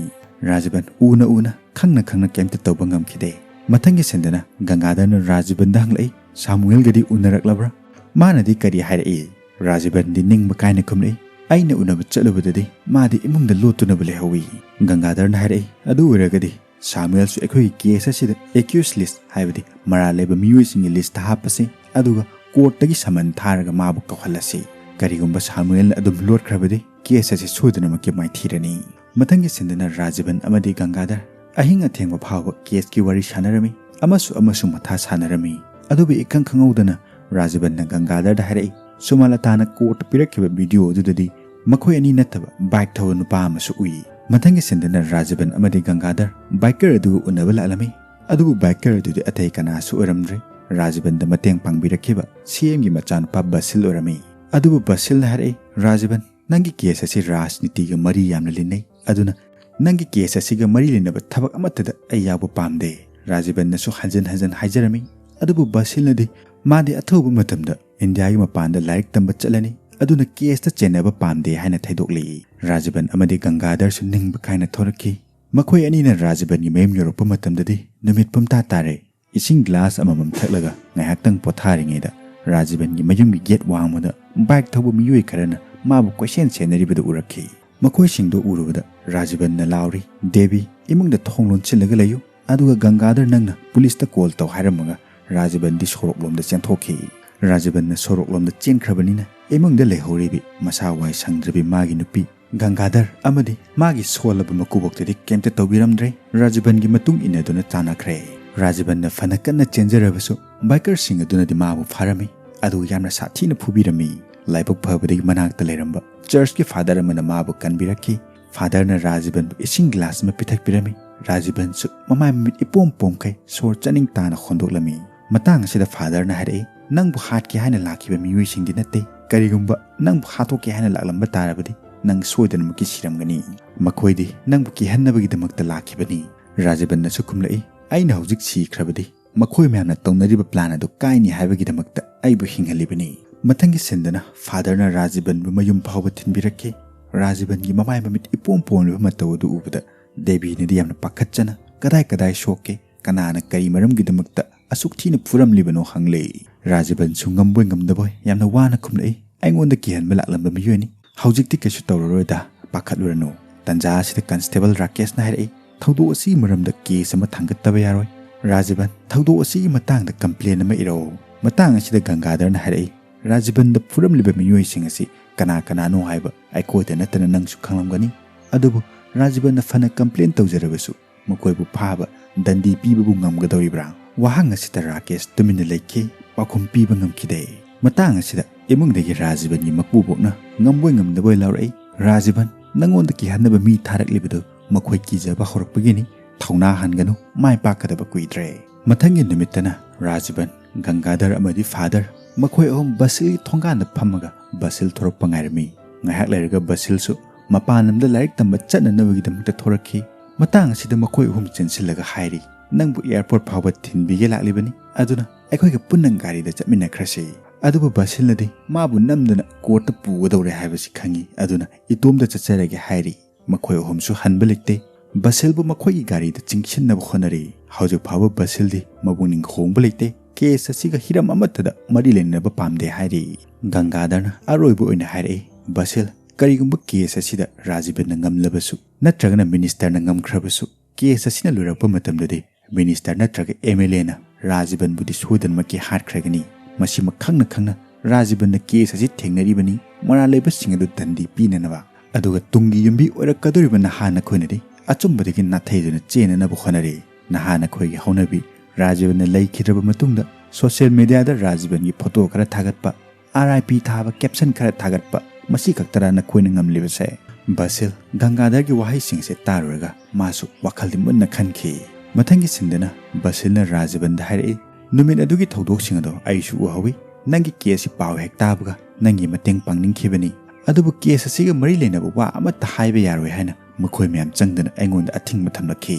ꯔꯥꯖꯤꯕꯟ ꯎꯅ ꯎꯅ, ꯈꯪꯅ ꯈꯪꯅ ꯀꯩꯝꯇ ꯇꯧꯕ ꯉꯝꯈꯤꯗꯦ꯫ ꯃꯊꯪꯒꯤ ꯁꯤꯟꯗꯅ ꯒꯪꯒꯥꯙꯔꯅ ꯔꯥꯖꯤꯕꯟꯗ ꯍꯪꯂꯛꯏ, "ꯁꯥꯃꯨꯑꯦꯜꯒꯗꯤ ꯎꯅꯔꯛꯂꯕ꯭ꯔꯥ?" ꯃꯥꯅꯗꯤ ꯀꯔꯤ ꯍꯥꯏꯔꯛꯏ? ꯔꯥꯖꯤꯕꯟꯗꯤ ꯅꯤꯡꯕ ꯀꯥꯏꯅ ꯈꯨꯝꯂꯛꯏ, "ꯑꯩꯅ ꯎꯅꯕ ꯆꯠꯂꯨꯕꯗꯗꯤ ꯃꯥꯗꯤ ꯏꯃꯨꯡꯗ ꯂꯣꯠꯇꯨꯅꯕ ꯂꯩꯍꯧꯏ꯫" ꯒꯪꯒꯥꯙꯔꯅ ꯍꯥꯏꯔꯛꯏ, "ꯑꯗꯨ ꯑꯣꯏꯔꯒꯗꯤ ꯁꯥꯃꯨꯑꯦꯜꯁꯨ ꯑꯩꯈꯣꯏꯒꯤ ꯀꯦꯁ ꯑꯁꯤꯗ ꯑꯦꯀ꯭ꯌꯨꯁ ꯂꯤꯁ, ꯍꯥꯏꯕꯗꯤ ꯃꯔꯥꯜ ꯂꯩꯕ ꯃꯤꯑꯣꯏꯁꯤꯡꯒꯤ ꯂꯤꯁꯇ ꯍꯥꯞꯄꯁꯤ, ꯑꯗꯨꯒ ꯀꯣꯔꯠꯇꯒꯤ ꯁꯃꯟ ꯊꯥꯔꯒ ꯃꯥꯕꯨ ꯀꯧꯍꯜꯂꯁꯤ꯫ ꯀꯔꯤꯒꯨꯝꯕ ꯁꯥꯃꯨꯑꯦꯜꯅ ꯑꯗꯨꯝ ꯂꯣꯠꯈ꯭ꯔꯕꯗꯤ ꯀꯦꯁ ꯑꯁꯤ ꯁꯣꯏꯗꯅꯃꯛꯀꯤ ꯃꯥꯏꯊꯤꯔꯅꯤ꯫" ꯃꯊꯪꯒꯤ ꯁꯤꯟꯗꯅ ꯔꯥꯖꯤꯕꯟ ꯑꯃꯗꯤ ꯒꯪꯒꯥꯙꯔ ꯑꯍꯤꯡ ꯑꯊꯦꯡꯕ ꯐꯥꯎꯕ ꯀꯦꯁꯀꯤ ꯋꯥꯔꯤ ꯁꯥꯟꯅꯔꯝꯃꯤ꯫ ꯑꯃꯁꯨ ꯑꯃꯁꯨ ꯃꯊꯥ ꯁꯥꯟꯅꯔꯝꯃꯤ꯫ ꯑꯗꯨꯕꯨ ꯏꯈꯪ ꯈꯪꯍꯧꯗꯅ ꯔꯥꯖꯤꯕꯟꯅ ꯒꯪꯒꯥꯙꯔꯗ ꯍꯥꯏꯔꯛꯏ, "ꯁꯨꯃꯂꯇꯥꯅ ꯀꯣꯔꯠꯇ ꯄꯤꯔꯛꯈꯤꯕ ꯚꯤꯗꯤꯑꯣ ꯑꯗꯨꯗꯗꯤ ꯃꯈꯣꯏ ꯑꯅꯤ ꯅꯠꯇꯕ ꯕꯥꯏꯛ ꯊꯧꯕ ꯅꯨꯄꯥ ꯑꯃꯁꯨ ꯎꯏ꯫" ꯃꯊꯪꯒꯤ ꯁꯤꯟꯗꯅ ꯔꯥꯖꯤꯕꯟ ꯑꯃꯗꯤ ꯒꯪꯒꯥꯙꯔ ꯕꯥꯏꯀꯔ ꯑꯗꯨꯒ ꯎꯅꯕ ꯂꯥꯛꯂꯝꯃꯤ꯫ ꯑꯗꯨꯕꯨ ꯕꯥꯏꯀꯔ ꯑꯗꯨꯗꯤ ꯑꯇꯩ ꯀꯅꯥꯁꯨ ꯑꯣꯏꯔꯝꯗ꯭ꯔꯦ꯫ ꯔꯥꯖꯤꯕꯟꯗ ꯃꯇꯦꯡ ꯄꯥꯡꯕꯤꯔꯛꯈꯤꯕ ꯁꯤ ꯑꯦꯝꯒꯤ ꯃꯆꯥꯅꯨꯄꯥ ꯕꯁꯤꯜ ꯑꯣꯏꯔꯝꯃꯤ꯫ ꯑꯗꯨꯕꯨ ꯕꯥꯁꯤꯜꯅ ꯍꯥꯏꯔꯛꯏ, "ꯔꯥꯖꯤꯕꯟ, ꯅꯪꯒꯤ ꯀꯦꯁ ꯑꯁꯤ ꯔꯥꯖꯅꯤꯇꯤꯒ ꯃꯔꯤ ꯌꯥꯝꯅ ꯂꯩꯅꯩ, ꯑꯗꯨꯅ ꯅꯪꯒꯤ ꯀꯦꯁ ꯑꯁꯤꯒ ꯃꯔꯤ ꯂꯩꯅꯕ ꯊꯕꯛ ꯑꯃꯠꯇꯗ ꯑꯩ ꯌꯥꯎꯕ ꯄꯥꯝꯗꯦ꯫" ꯔꯥꯖꯤꯕꯟꯅꯁꯨ ꯍꯟꯖꯟ ꯍꯟꯖꯟ ꯍꯥꯏꯖꯔꯝꯃꯤ꯫ ꯑꯗꯨꯕꯨ ꯕꯥꯁꯤꯜꯅꯗꯤ ꯃꯥꯗꯤ ꯑꯊꯨꯕ ꯃꯇꯝꯗ ꯏꯟꯗꯤꯌꯥꯒꯤ ꯃꯄꯥꯟꯗ ꯂꯥꯏꯔꯤꯛ ꯇꯝꯕ ꯆꯠꯂꯅꯤ, ꯑꯗꯨꯅ ꯀꯦꯁꯇ ꯆꯦꯟꯅꯕ ꯄꯥꯝꯗꯦ ꯍꯥꯏꯅ ꯊꯩꯗꯣꯛꯂꯤ꯫ ꯔꯥꯖꯤꯕꯟ ꯑꯃꯗꯤ ꯒꯪꯒꯥꯙꯔꯁꯨ ꯅꯤꯡꯕ ꯀꯥꯏꯅ ꯊꯣꯔꯛꯈꯤ꯫ ꯃꯈꯣꯏ ꯑꯅꯤꯅ ꯔꯥꯖꯤꯕꯟꯒꯤ ꯃꯌꯨꯝ ꯌꯧꯔꯛꯄ ꯃꯇꯝꯗꯗꯤ ꯅꯨꯃꯤꯠ ꯄꯨꯝꯇꯥ ꯇꯥꯔꯦ꯫ ꯏꯁꯤꯡ ꯒ꯭ꯂꯥꯁ ꯑꯃꯃꯝ ꯊꯛꯂꯒ ꯉꯥꯏꯍꯥꯛꯇꯪ ꯄꯣꯊꯥꯔꯤꯉꯩꯗ ꯔꯥꯖꯤꯕꯟꯒꯤ ꯃꯌꯨꯝꯒꯤ ꯒꯦꯠ ꯋꯥꯡꯃꯗ ꯕꯥꯏꯛ ꯊꯧꯕ ꯃꯤꯑꯣꯏ ꯈꯔꯅ ꯃꯥꯕꯨ ꯀꯣꯏꯁꯦꯟ ꯁꯦꯟꯅꯔꯤꯕꯗꯨ ꯎꯔꯛꯈꯤ꯫ ꯃꯈꯣꯏꯁꯤꯡꯗꯨ ꯎꯔꯨꯕꯗ ꯔꯥꯖꯤꯕꯟꯅ ꯂꯥꯎꯔꯤ, "ꯗꯦꯕꯤ, ꯏꯃꯨꯡꯗ ꯊꯣꯡ ꯂꯣꯟꯁꯤꯜꯂꯒ ꯂꯩꯌꯨ, ꯑꯗꯨꯒ ꯒꯪꯒꯥꯙꯔ ꯅꯪꯅ ꯄꯨꯂꯤꯁꯇ ꯀꯣꯜ ꯇꯧ" ꯍꯥꯏꯔꯝꯃꯒ ꯔꯥꯖꯤꯕꯟꯗꯤ ꯁꯣꯔꯣꯛꯂꯣꯝꯗ ꯆꯦꯟꯊꯣꯛꯈꯤ꯫ ꯔꯥꯖꯤꯕꯟꯅ ꯁꯣꯔꯣꯛꯂꯣꯝꯗ ꯆꯦꯟꯈ꯭ꯔꯕꯅꯤꯅ ꯏꯃꯨꯡꯗ ꯂꯩꯍꯧꯔꯤꯕꯤ ꯃꯁꯥ ꯋꯥꯏ ꯁꯪꯗ꯭ꯔꯕꯤ ꯃꯥꯒꯤ ꯅꯨꯄꯤ ꯒꯪꯒꯥꯙꯔ ꯑꯃꯗꯤ ꯃꯥꯒꯤ ꯁꯣꯜꯂꯕ ꯃꯀꯨꯕꯣꯛꯇꯗꯤ ꯀꯩꯝꯇ ꯇꯧꯕꯤꯔꯝꯗ꯭ꯔꯦ꯫ ꯔꯥꯖꯤꯕꯟꯒꯤ ꯃꯇꯨꯡ ꯏꯟꯅꯗꯨꯅ ꯇꯥꯟꯅꯈ꯭ꯔꯦ꯫ ꯔꯥꯖꯤꯕꯟꯅ ꯐꯅ ꯀꯟꯅ ꯆꯦꯟꯖꯔꯕꯁꯨ ꯕꯥꯏꯀꯔꯁꯤꯡ ꯑꯗꯨꯅꯗꯤ ꯃꯥꯕꯨ ꯐꯥꯔꯝꯃꯤ, ꯑꯗꯨ ꯌꯥꯝꯅ ꯁꯥꯊꯤꯅ ꯐꯨꯕꯤꯔꯝꯃꯤ꯫ ꯂꯥꯏꯕꯛ ꯐꯕꯗꯒꯤ ꯃꯅꯥꯛꯇ ꯂꯩꯔꯝꯕ ꯆꯔꯆꯀꯤ ꯐꯥꯗꯔ ꯑꯃꯅ ꯃꯥꯕꯨ ꯀꯟꯕꯤꯔꯛꯈꯤ꯫ ꯐꯥꯗꯔꯅ ꯔꯥꯖꯤꯕꯟꯕꯨ ꯏꯁꯤꯡ ꯒꯤꯂꯥꯁ ꯑꯃ ꯄꯤꯊꯛꯄꯤꯔꯝꯃꯤ꯫ ꯔꯥꯖꯤꯕꯟꯁꯨ ꯃꯃꯥꯏ ꯃꯃꯤꯠ ꯏꯄꯣꯝ ꯄꯣꯝꯈꯩ ꯁꯣꯔ ꯆꯥꯅꯤꯡ ꯇꯥꯅ ꯍꯣꯟꯗꯣꯛꯂꯝꯃꯤ꯫ ꯃꯇꯥꯡ ꯑꯁꯤꯗ ꯐꯥꯗꯔꯅ ꯍꯥꯏꯔꯛꯏ, "ꯅꯪꯕꯨ ꯍꯥꯠꯀꯦ ꯍꯥꯏꯅ ꯂꯥꯛꯈꯤꯕ ꯃꯤꯑꯣꯏꯁꯤꯡꯗꯤ ꯅꯠꯇꯦ꯫ ꯀꯔꯤꯒꯨꯝꯕ ꯅꯪꯕꯨ ꯍꯥꯠꯇꯣꯛꯀꯦ ꯍꯥꯏꯅ ꯂꯥꯛꯂꯝꯕ ꯇꯥꯔꯕꯗꯤ ꯅꯪ ꯁꯣꯏꯗꯅꯃꯛꯀꯤ ꯁꯤꯔꯝꯒꯅꯤ꯫ ꯃꯈꯣꯏꯗꯤ ꯅꯪꯕꯨ ꯀꯤꯍꯟꯅꯕꯒꯤꯗꯃꯛꯇ ꯂꯥꯛꯈꯤꯕꯅꯤ꯫" ꯔꯥꯖꯤꯕꯟꯅꯁꯨ ꯈꯨꯝꯂꯛꯏ, "ꯑꯩꯅ ꯍꯧꯖꯤꯛ ꯁꯤꯈ꯭ꯔꯕꯗꯤ ꯃꯈꯣꯏ ꯃꯌꯥꯝꯅ ꯇꯧꯅꯔꯤꯕ ꯄ꯭ꯂꯥꯟ ꯑꯗꯨ ꯀꯥꯏꯅꯤ ꯍꯥꯏꯕꯒꯤꯗꯃꯛꯇ ꯑꯩꯕꯨ ꯍꯤꯡꯍꯜꯂꯤꯕꯅꯤ꯫" ꯃꯊꯪꯒꯤ ꯁꯤꯟꯗꯅ ꯐꯥꯗꯔꯅ ꯔꯥꯖꯤꯕꯟꯕꯨ ꯃꯌꯨꯝ ꯐꯥꯎꯕ ꯊꯤꯟꯕꯤꯔꯛꯈꯤ꯫ ꯔꯥꯖꯤꯕꯟꯒꯤ ꯃꯃꯥꯏ ꯃꯃꯤꯠ ꯏꯄꯣꯝ ꯄꯣꯝꯂꯤꯕ ꯃꯇꯧ ꯑꯗꯨ ꯎꯕꯗ ꯗꯦꯕꯤꯅꯗꯤ ꯌꯥꯝꯅ ꯄꯥꯈꯠꯆꯅ, "ꯀꯗꯥꯏ ꯀꯗꯥꯏ ꯁꯣꯛꯀꯦ? ꯀꯅꯥꯅ ꯀꯔꯤ ꯃꯔꯝꯒꯤꯗꯃꯛꯇ ꯑꯁꯨꯛ ꯊꯤꯅ ꯐꯨꯔꯝꯂꯤꯕꯅꯣ?" ꯍꯪꯂꯦ꯫ ꯔꯥꯖꯤꯕꯟꯁꯨ ꯉꯝꯕꯣꯏ ꯉꯝꯗꯕꯣꯏ ꯌꯥꯝꯅ ꯋꯥꯅ ꯈꯨꯝꯂꯛꯏ, "ꯑꯩꯉꯣꯟꯗ ꯀꯤꯍꯟꯕ ꯂꯥꯛꯂꯝꯕ ꯃꯤꯑꯣꯏꯅꯤ꯫ ꯍꯧꯖꯤꯛꯇꯤ ꯀꯩꯁꯨ ꯇꯧꯔꯔꯣꯏꯗ, ꯄꯥꯈꯠꯂꯨꯔꯅꯨ꯫" ꯇꯟꯖꯥ ꯑꯁꯤꯗ ꯀꯟꯁꯇꯦꯕꯜ ꯔꯥꯀꯦꯁꯅ ꯍꯥꯏꯔꯛꯏ, "ꯊꯧꯗꯣꯛ ꯑꯁꯤꯒꯤ ꯃꯔꯝꯗ ꯀꯦꯁ ꯑꯃ ꯊꯥꯡꯒꯠꯇꯕ ꯌꯥꯔꯣꯏ꯫ ꯔꯥꯖꯤꯕꯟ, ꯊꯧꯗꯣꯛ ꯑꯁꯤꯒꯤ ꯃꯇꯥꯡꯗ ꯀꯝꯄ꯭ꯂꯦꯟ ꯑꯃ ꯏꯔꯛꯎ꯫" ꯃꯇꯥꯡ ꯑꯁꯤꯗ ꯒꯪꯒꯥꯙꯔꯅ ꯍꯥꯏꯔꯛꯏ, "ꯔꯥꯖꯤꯕꯟꯗ ꯐꯨꯔꯝꯂꯤꯕ ꯃꯤꯑꯣꯏꯁꯤꯡ ꯑꯁꯤ ꯀꯅꯥ ꯀꯅꯥꯅꯣ ꯍꯥꯏꯕ ꯑꯩꯈꯣꯏꯗ ꯅꯠꯇꯅ ꯅꯪꯁꯨ ꯈꯪꯂꯝꯒꯅꯤ꯫ ꯑꯗꯨꯕꯨ ꯔꯥꯖꯤꯕꯟꯅ ꯐꯅ ꯀꯝꯄ꯭ꯂꯦꯟ ꯇꯧꯖꯔꯕꯁꯨ ꯃꯈꯣꯏꯕꯨ ꯐꯥꯕ, ꯗꯟꯗꯤ ꯄꯤꯕꯕꯨ ꯉꯝꯒꯗꯧꯔꯤꯕ꯭ꯔꯥ?" ꯋꯥꯍꯪ ꯑꯁꯤꯗ ꯔꯥꯀꯦꯁ ꯇꯨꯃꯤꯟꯅ ꯂꯩꯈꯤ, ꯄꯥꯎꯈꯨꯝ ꯄꯤꯕ ꯉꯝꯈꯤꯗꯦ꯫ ꯃꯇꯥꯡ ꯑꯁꯤꯗ ꯏꯃꯨꯡꯗꯒꯤ ꯔꯥꯖꯤꯕꯟꯒꯤ ꯃꯀꯨꯕꯣꯛꯅ ꯉꯝꯕꯣꯏ ꯉꯝꯗꯕꯣꯏ ꯂꯥꯎꯔꯛꯏ, "ꯔꯥꯖꯤꯕꯟ, ꯅꯪꯉꯣꯟꯗ ꯀꯤꯍꯟꯅꯕ ꯃꯤ ꯊꯥꯔꯛꯂꯤꯕꯗꯨ ꯃꯈꯣꯏ ꯀꯤꯖꯕ ꯍꯧꯔꯛꯄꯒꯤꯅꯤ꯫ ꯊꯧꯅꯥ ꯍꯟꯒꯅꯨ, ꯃꯥꯏ ꯄꯥꯛꯀꯗꯕ ꯀꯨꯏꯗ꯭ꯔꯦ꯫" ꯃꯊꯪꯒꯤ ꯅꯨꯃꯤꯠꯇꯅ ꯔꯥꯖꯤꯕꯟ, ꯒꯪꯒꯥꯙꯔ ꯑꯃꯗꯤ ꯐꯥꯗꯔ ꯃꯈꯣꯏ ꯑꯍꯨꯝ ꯕꯁꯤꯜꯒꯤ ꯊꯣꯡꯒꯥꯟꯗ ꯐꯝꯃꯒ ꯕꯁꯤꯜ ꯊꯣꯔꯛꯄ ꯉꯥꯏꯔꯝꯃꯤ꯫ ꯉꯥꯏꯍꯥꯛ ꯂꯩꯔꯒ ꯕꯁꯤꯜꯁꯨ ꯃꯄꯥꯟ ꯂꯝꯗ ꯂꯥꯏꯔꯤꯛ ꯇꯝꯕ ꯆꯠꯅꯅꯕꯒꯤꯗꯃꯛꯇ ꯊꯣꯔꯛꯈꯤ꯫ ꯃꯇꯥꯡ ꯑꯁꯤꯗ ꯃꯈꯣꯏ ꯑꯍꯨꯝ ꯆꯦꯟꯁꯤꯜꯂꯒ ꯍꯥꯏꯔꯤ, "ꯅꯪꯕꯨ ꯑꯦꯌꯥꯔꯄꯣꯔꯠ ꯐꯥꯎꯕ ꯊꯤꯟꯕꯤꯒꯦ ꯂꯥꯛꯂꯤꯕꯅꯤ, ꯑꯗꯨꯅ ꯑꯩꯈꯣꯏꯒ ꯄꯨꯟꯅ ꯒꯥꯔꯤꯗ ꯆꯠꯃꯤꯟꯅꯈ꯭ꯔꯁꯤ꯫" ꯑꯗꯨꯕꯨ ꯕꯁꯤꯜꯅꯗꯤ ꯃꯥꯕꯨ ꯅꯝꯗꯨꯅ ꯀꯣꯔꯠꯇ ꯄꯨꯒꯗꯧꯔꯦ ꯍꯥꯏꯕꯁꯤ ꯈꯪꯏ, ꯑꯗꯨꯅ "ꯏꯇꯣꯝꯇ ꯆꯠꯆꯔꯒꯦ" ꯍꯥꯏꯔꯤ꯫ ꯃꯈꯣꯏ ꯑꯍꯨꯝꯁꯨ ꯍꯟꯕ ꯂꯩꯇꯦ꯫ ꯕꯁꯤꯜꯕꯨ ꯃꯈꯣꯏꯒꯤ ꯒꯥꯔꯤꯗ ꯆꯤꯡꯁꯤꯟꯅꯕ ꯍꯣꯠꯅꯔꯤ꯫ ꯍꯧꯖꯤꯛ ꯐꯥꯎꯕ ꯕꯁꯤꯜꯗꯤ ꯃꯄꯨꯛꯅꯤꯡ ꯍꯣꯡꯕ ꯂꯩꯇꯦ꯫ ꯀꯦꯁ ꯑꯁꯤꯒ ꯍꯤꯔꯝ ꯑꯃꯠꯇꯗ ꯃꯔꯤ ꯂꯩꯅꯅꯕ ꯄꯥꯝꯗꯦ ꯍꯥꯏꯔꯤ꯫ ꯒꯪꯒꯥꯙꯔꯅ ꯑꯔꯣꯏꯕ ꯑꯣꯏꯅ ꯍꯥꯏꯔꯛꯏ, "ꯕꯁꯤꯜ, ꯀꯔꯤꯒꯨꯝꯕ ꯀꯦꯁ ꯑꯁꯤꯗ ꯔꯥꯖꯤꯕꯟꯅ ꯉꯝꯂꯕꯁꯨ ꯅꯠꯇ꯭ꯔꯒꯅ ꯃꯤꯅꯤꯁꯇꯔꯅ ꯉꯝꯈ꯭ꯔꯕꯁꯨ, ꯀꯦꯁ ꯑꯁꯤꯅ ꯂꯣꯏꯔꯛꯄ ꯃꯇꯝꯗꯗꯤ ꯃꯤꯅꯤꯁꯇꯔ ꯅꯠꯇ꯭ꯔꯒ ꯑꯦꯝ ꯑꯦꯜ ꯑꯦꯅ ꯔꯥꯖꯤꯕꯟꯕꯨꯗꯤ ꯁꯣꯏꯗꯅꯃꯛꯀꯤ ꯍꯥꯠꯈ꯭ꯔꯒꯅꯤ꯫ ꯃꯁꯤꯃꯛ ꯈꯪꯅ ꯈꯪꯅ ꯔꯥꯖꯤꯕꯟꯅ ꯀꯦꯁ ꯑꯁꯤ ꯊꯦꯡꯅꯔꯤꯕꯅꯤ, ꯃꯔꯥꯜ ꯂꯩꯕꯁꯤꯡ ꯑꯗꯨ ꯗꯟꯗꯤ ꯄꯤꯅꯅꯕ꯫ ꯑꯗꯨꯒ ꯇꯨꯡꯒꯤ ꯌꯨꯝꯕꯤ ꯑꯣꯏꯔꯛꯀꯗꯧꯔꯤꯕ ꯅꯍꯥ ꯅꯈꯣꯏꯅꯗꯤ ꯑꯆꯨꯝꯕꯗꯒꯤ ꯅꯥꯊꯩꯗꯨꯅ ꯆꯦꯟꯅꯅꯕ ꯍꯣꯠꯅꯔꯤ꯫ ꯅꯍꯥ ꯅꯈꯣꯏꯒꯤ ꯍꯧꯅꯕꯤ ꯔꯥꯖꯤꯕꯟꯅ ꯂꯩꯈꯤꯗ꯭ꯔꯕ ꯃꯇꯨꯡꯗ ꯁꯣꯁꯤꯌꯦꯜ ꯃꯦꯗꯤꯌꯥꯗ ꯔꯥꯖꯤꯕꯟꯒꯤ ꯐꯣꯇꯣ ꯈꯔ ꯊꯥꯒꯠꯄ, ꯑꯥꯔ ꯑꯥꯏ ꯄꯤ ꯊꯥꯕ ꯀꯦꯞꯁꯟ ꯈꯔ ꯊꯥꯒꯠꯄ, ꯃꯁꯤ ꯈꯛꯇꯔꯥ ꯅꯈꯣꯏꯅ ꯉꯝꯂꯤꯕꯁꯦ?" ꯕꯁꯤꯜ ꯒꯪꯒꯥꯙꯔꯒꯤ ꯋꯥꯍꯩꯁꯤꯡꯁꯦ ꯇꯥꯔꯨꯔꯒ ꯃꯥꯁꯨ ꯋꯥꯈꯜꯗꯤ ꯃꯨꯟꯅ ꯈꯟꯈꯤ꯫ ꯃꯊꯪꯒꯤ ꯁꯤꯟꯗꯅ ꯕꯁꯤꯜꯅ ꯔꯥꯖꯤꯕꯟꯗ ꯍꯥꯏꯔꯛꯏ, "ꯅꯨꯃꯤꯠ ꯑꯗꯨꯒꯤ ꯊꯧꯗꯣꯛꯁꯤꯡ ꯑꯗꯣ ꯑꯩꯁꯨ ꯎꯍꯧꯏ꯫ ꯅꯪꯒꯤ ꯀꯦꯁꯁꯤ ꯄꯥꯎ ꯍꯦꯛ ꯇꯥꯕꯒ ꯅꯪꯒꯤ ꯃꯇꯦꯡ ꯄꯥꯡꯅꯤꯡꯈꯤꯕꯅꯤ꯫ ꯑꯗꯨꯕꯨ ꯀꯦꯁ ꯑꯁꯤꯒ ꯃꯔꯤ ꯂꯩꯅꯕ ꯋꯥ ꯑꯃꯠꯇ ꯍꯥꯏꯕ ꯌꯥꯔꯣꯏ ꯍꯥꯏꯅ ꯃꯈꯣꯏ ꯃꯌꯥꯝ ꯆꯪꯗꯨꯅ ꯑꯩꯉꯣꯟꯗ ꯑꯊꯤꯡꯕ ꯊꯝꯂꯛꯈꯤ꯫"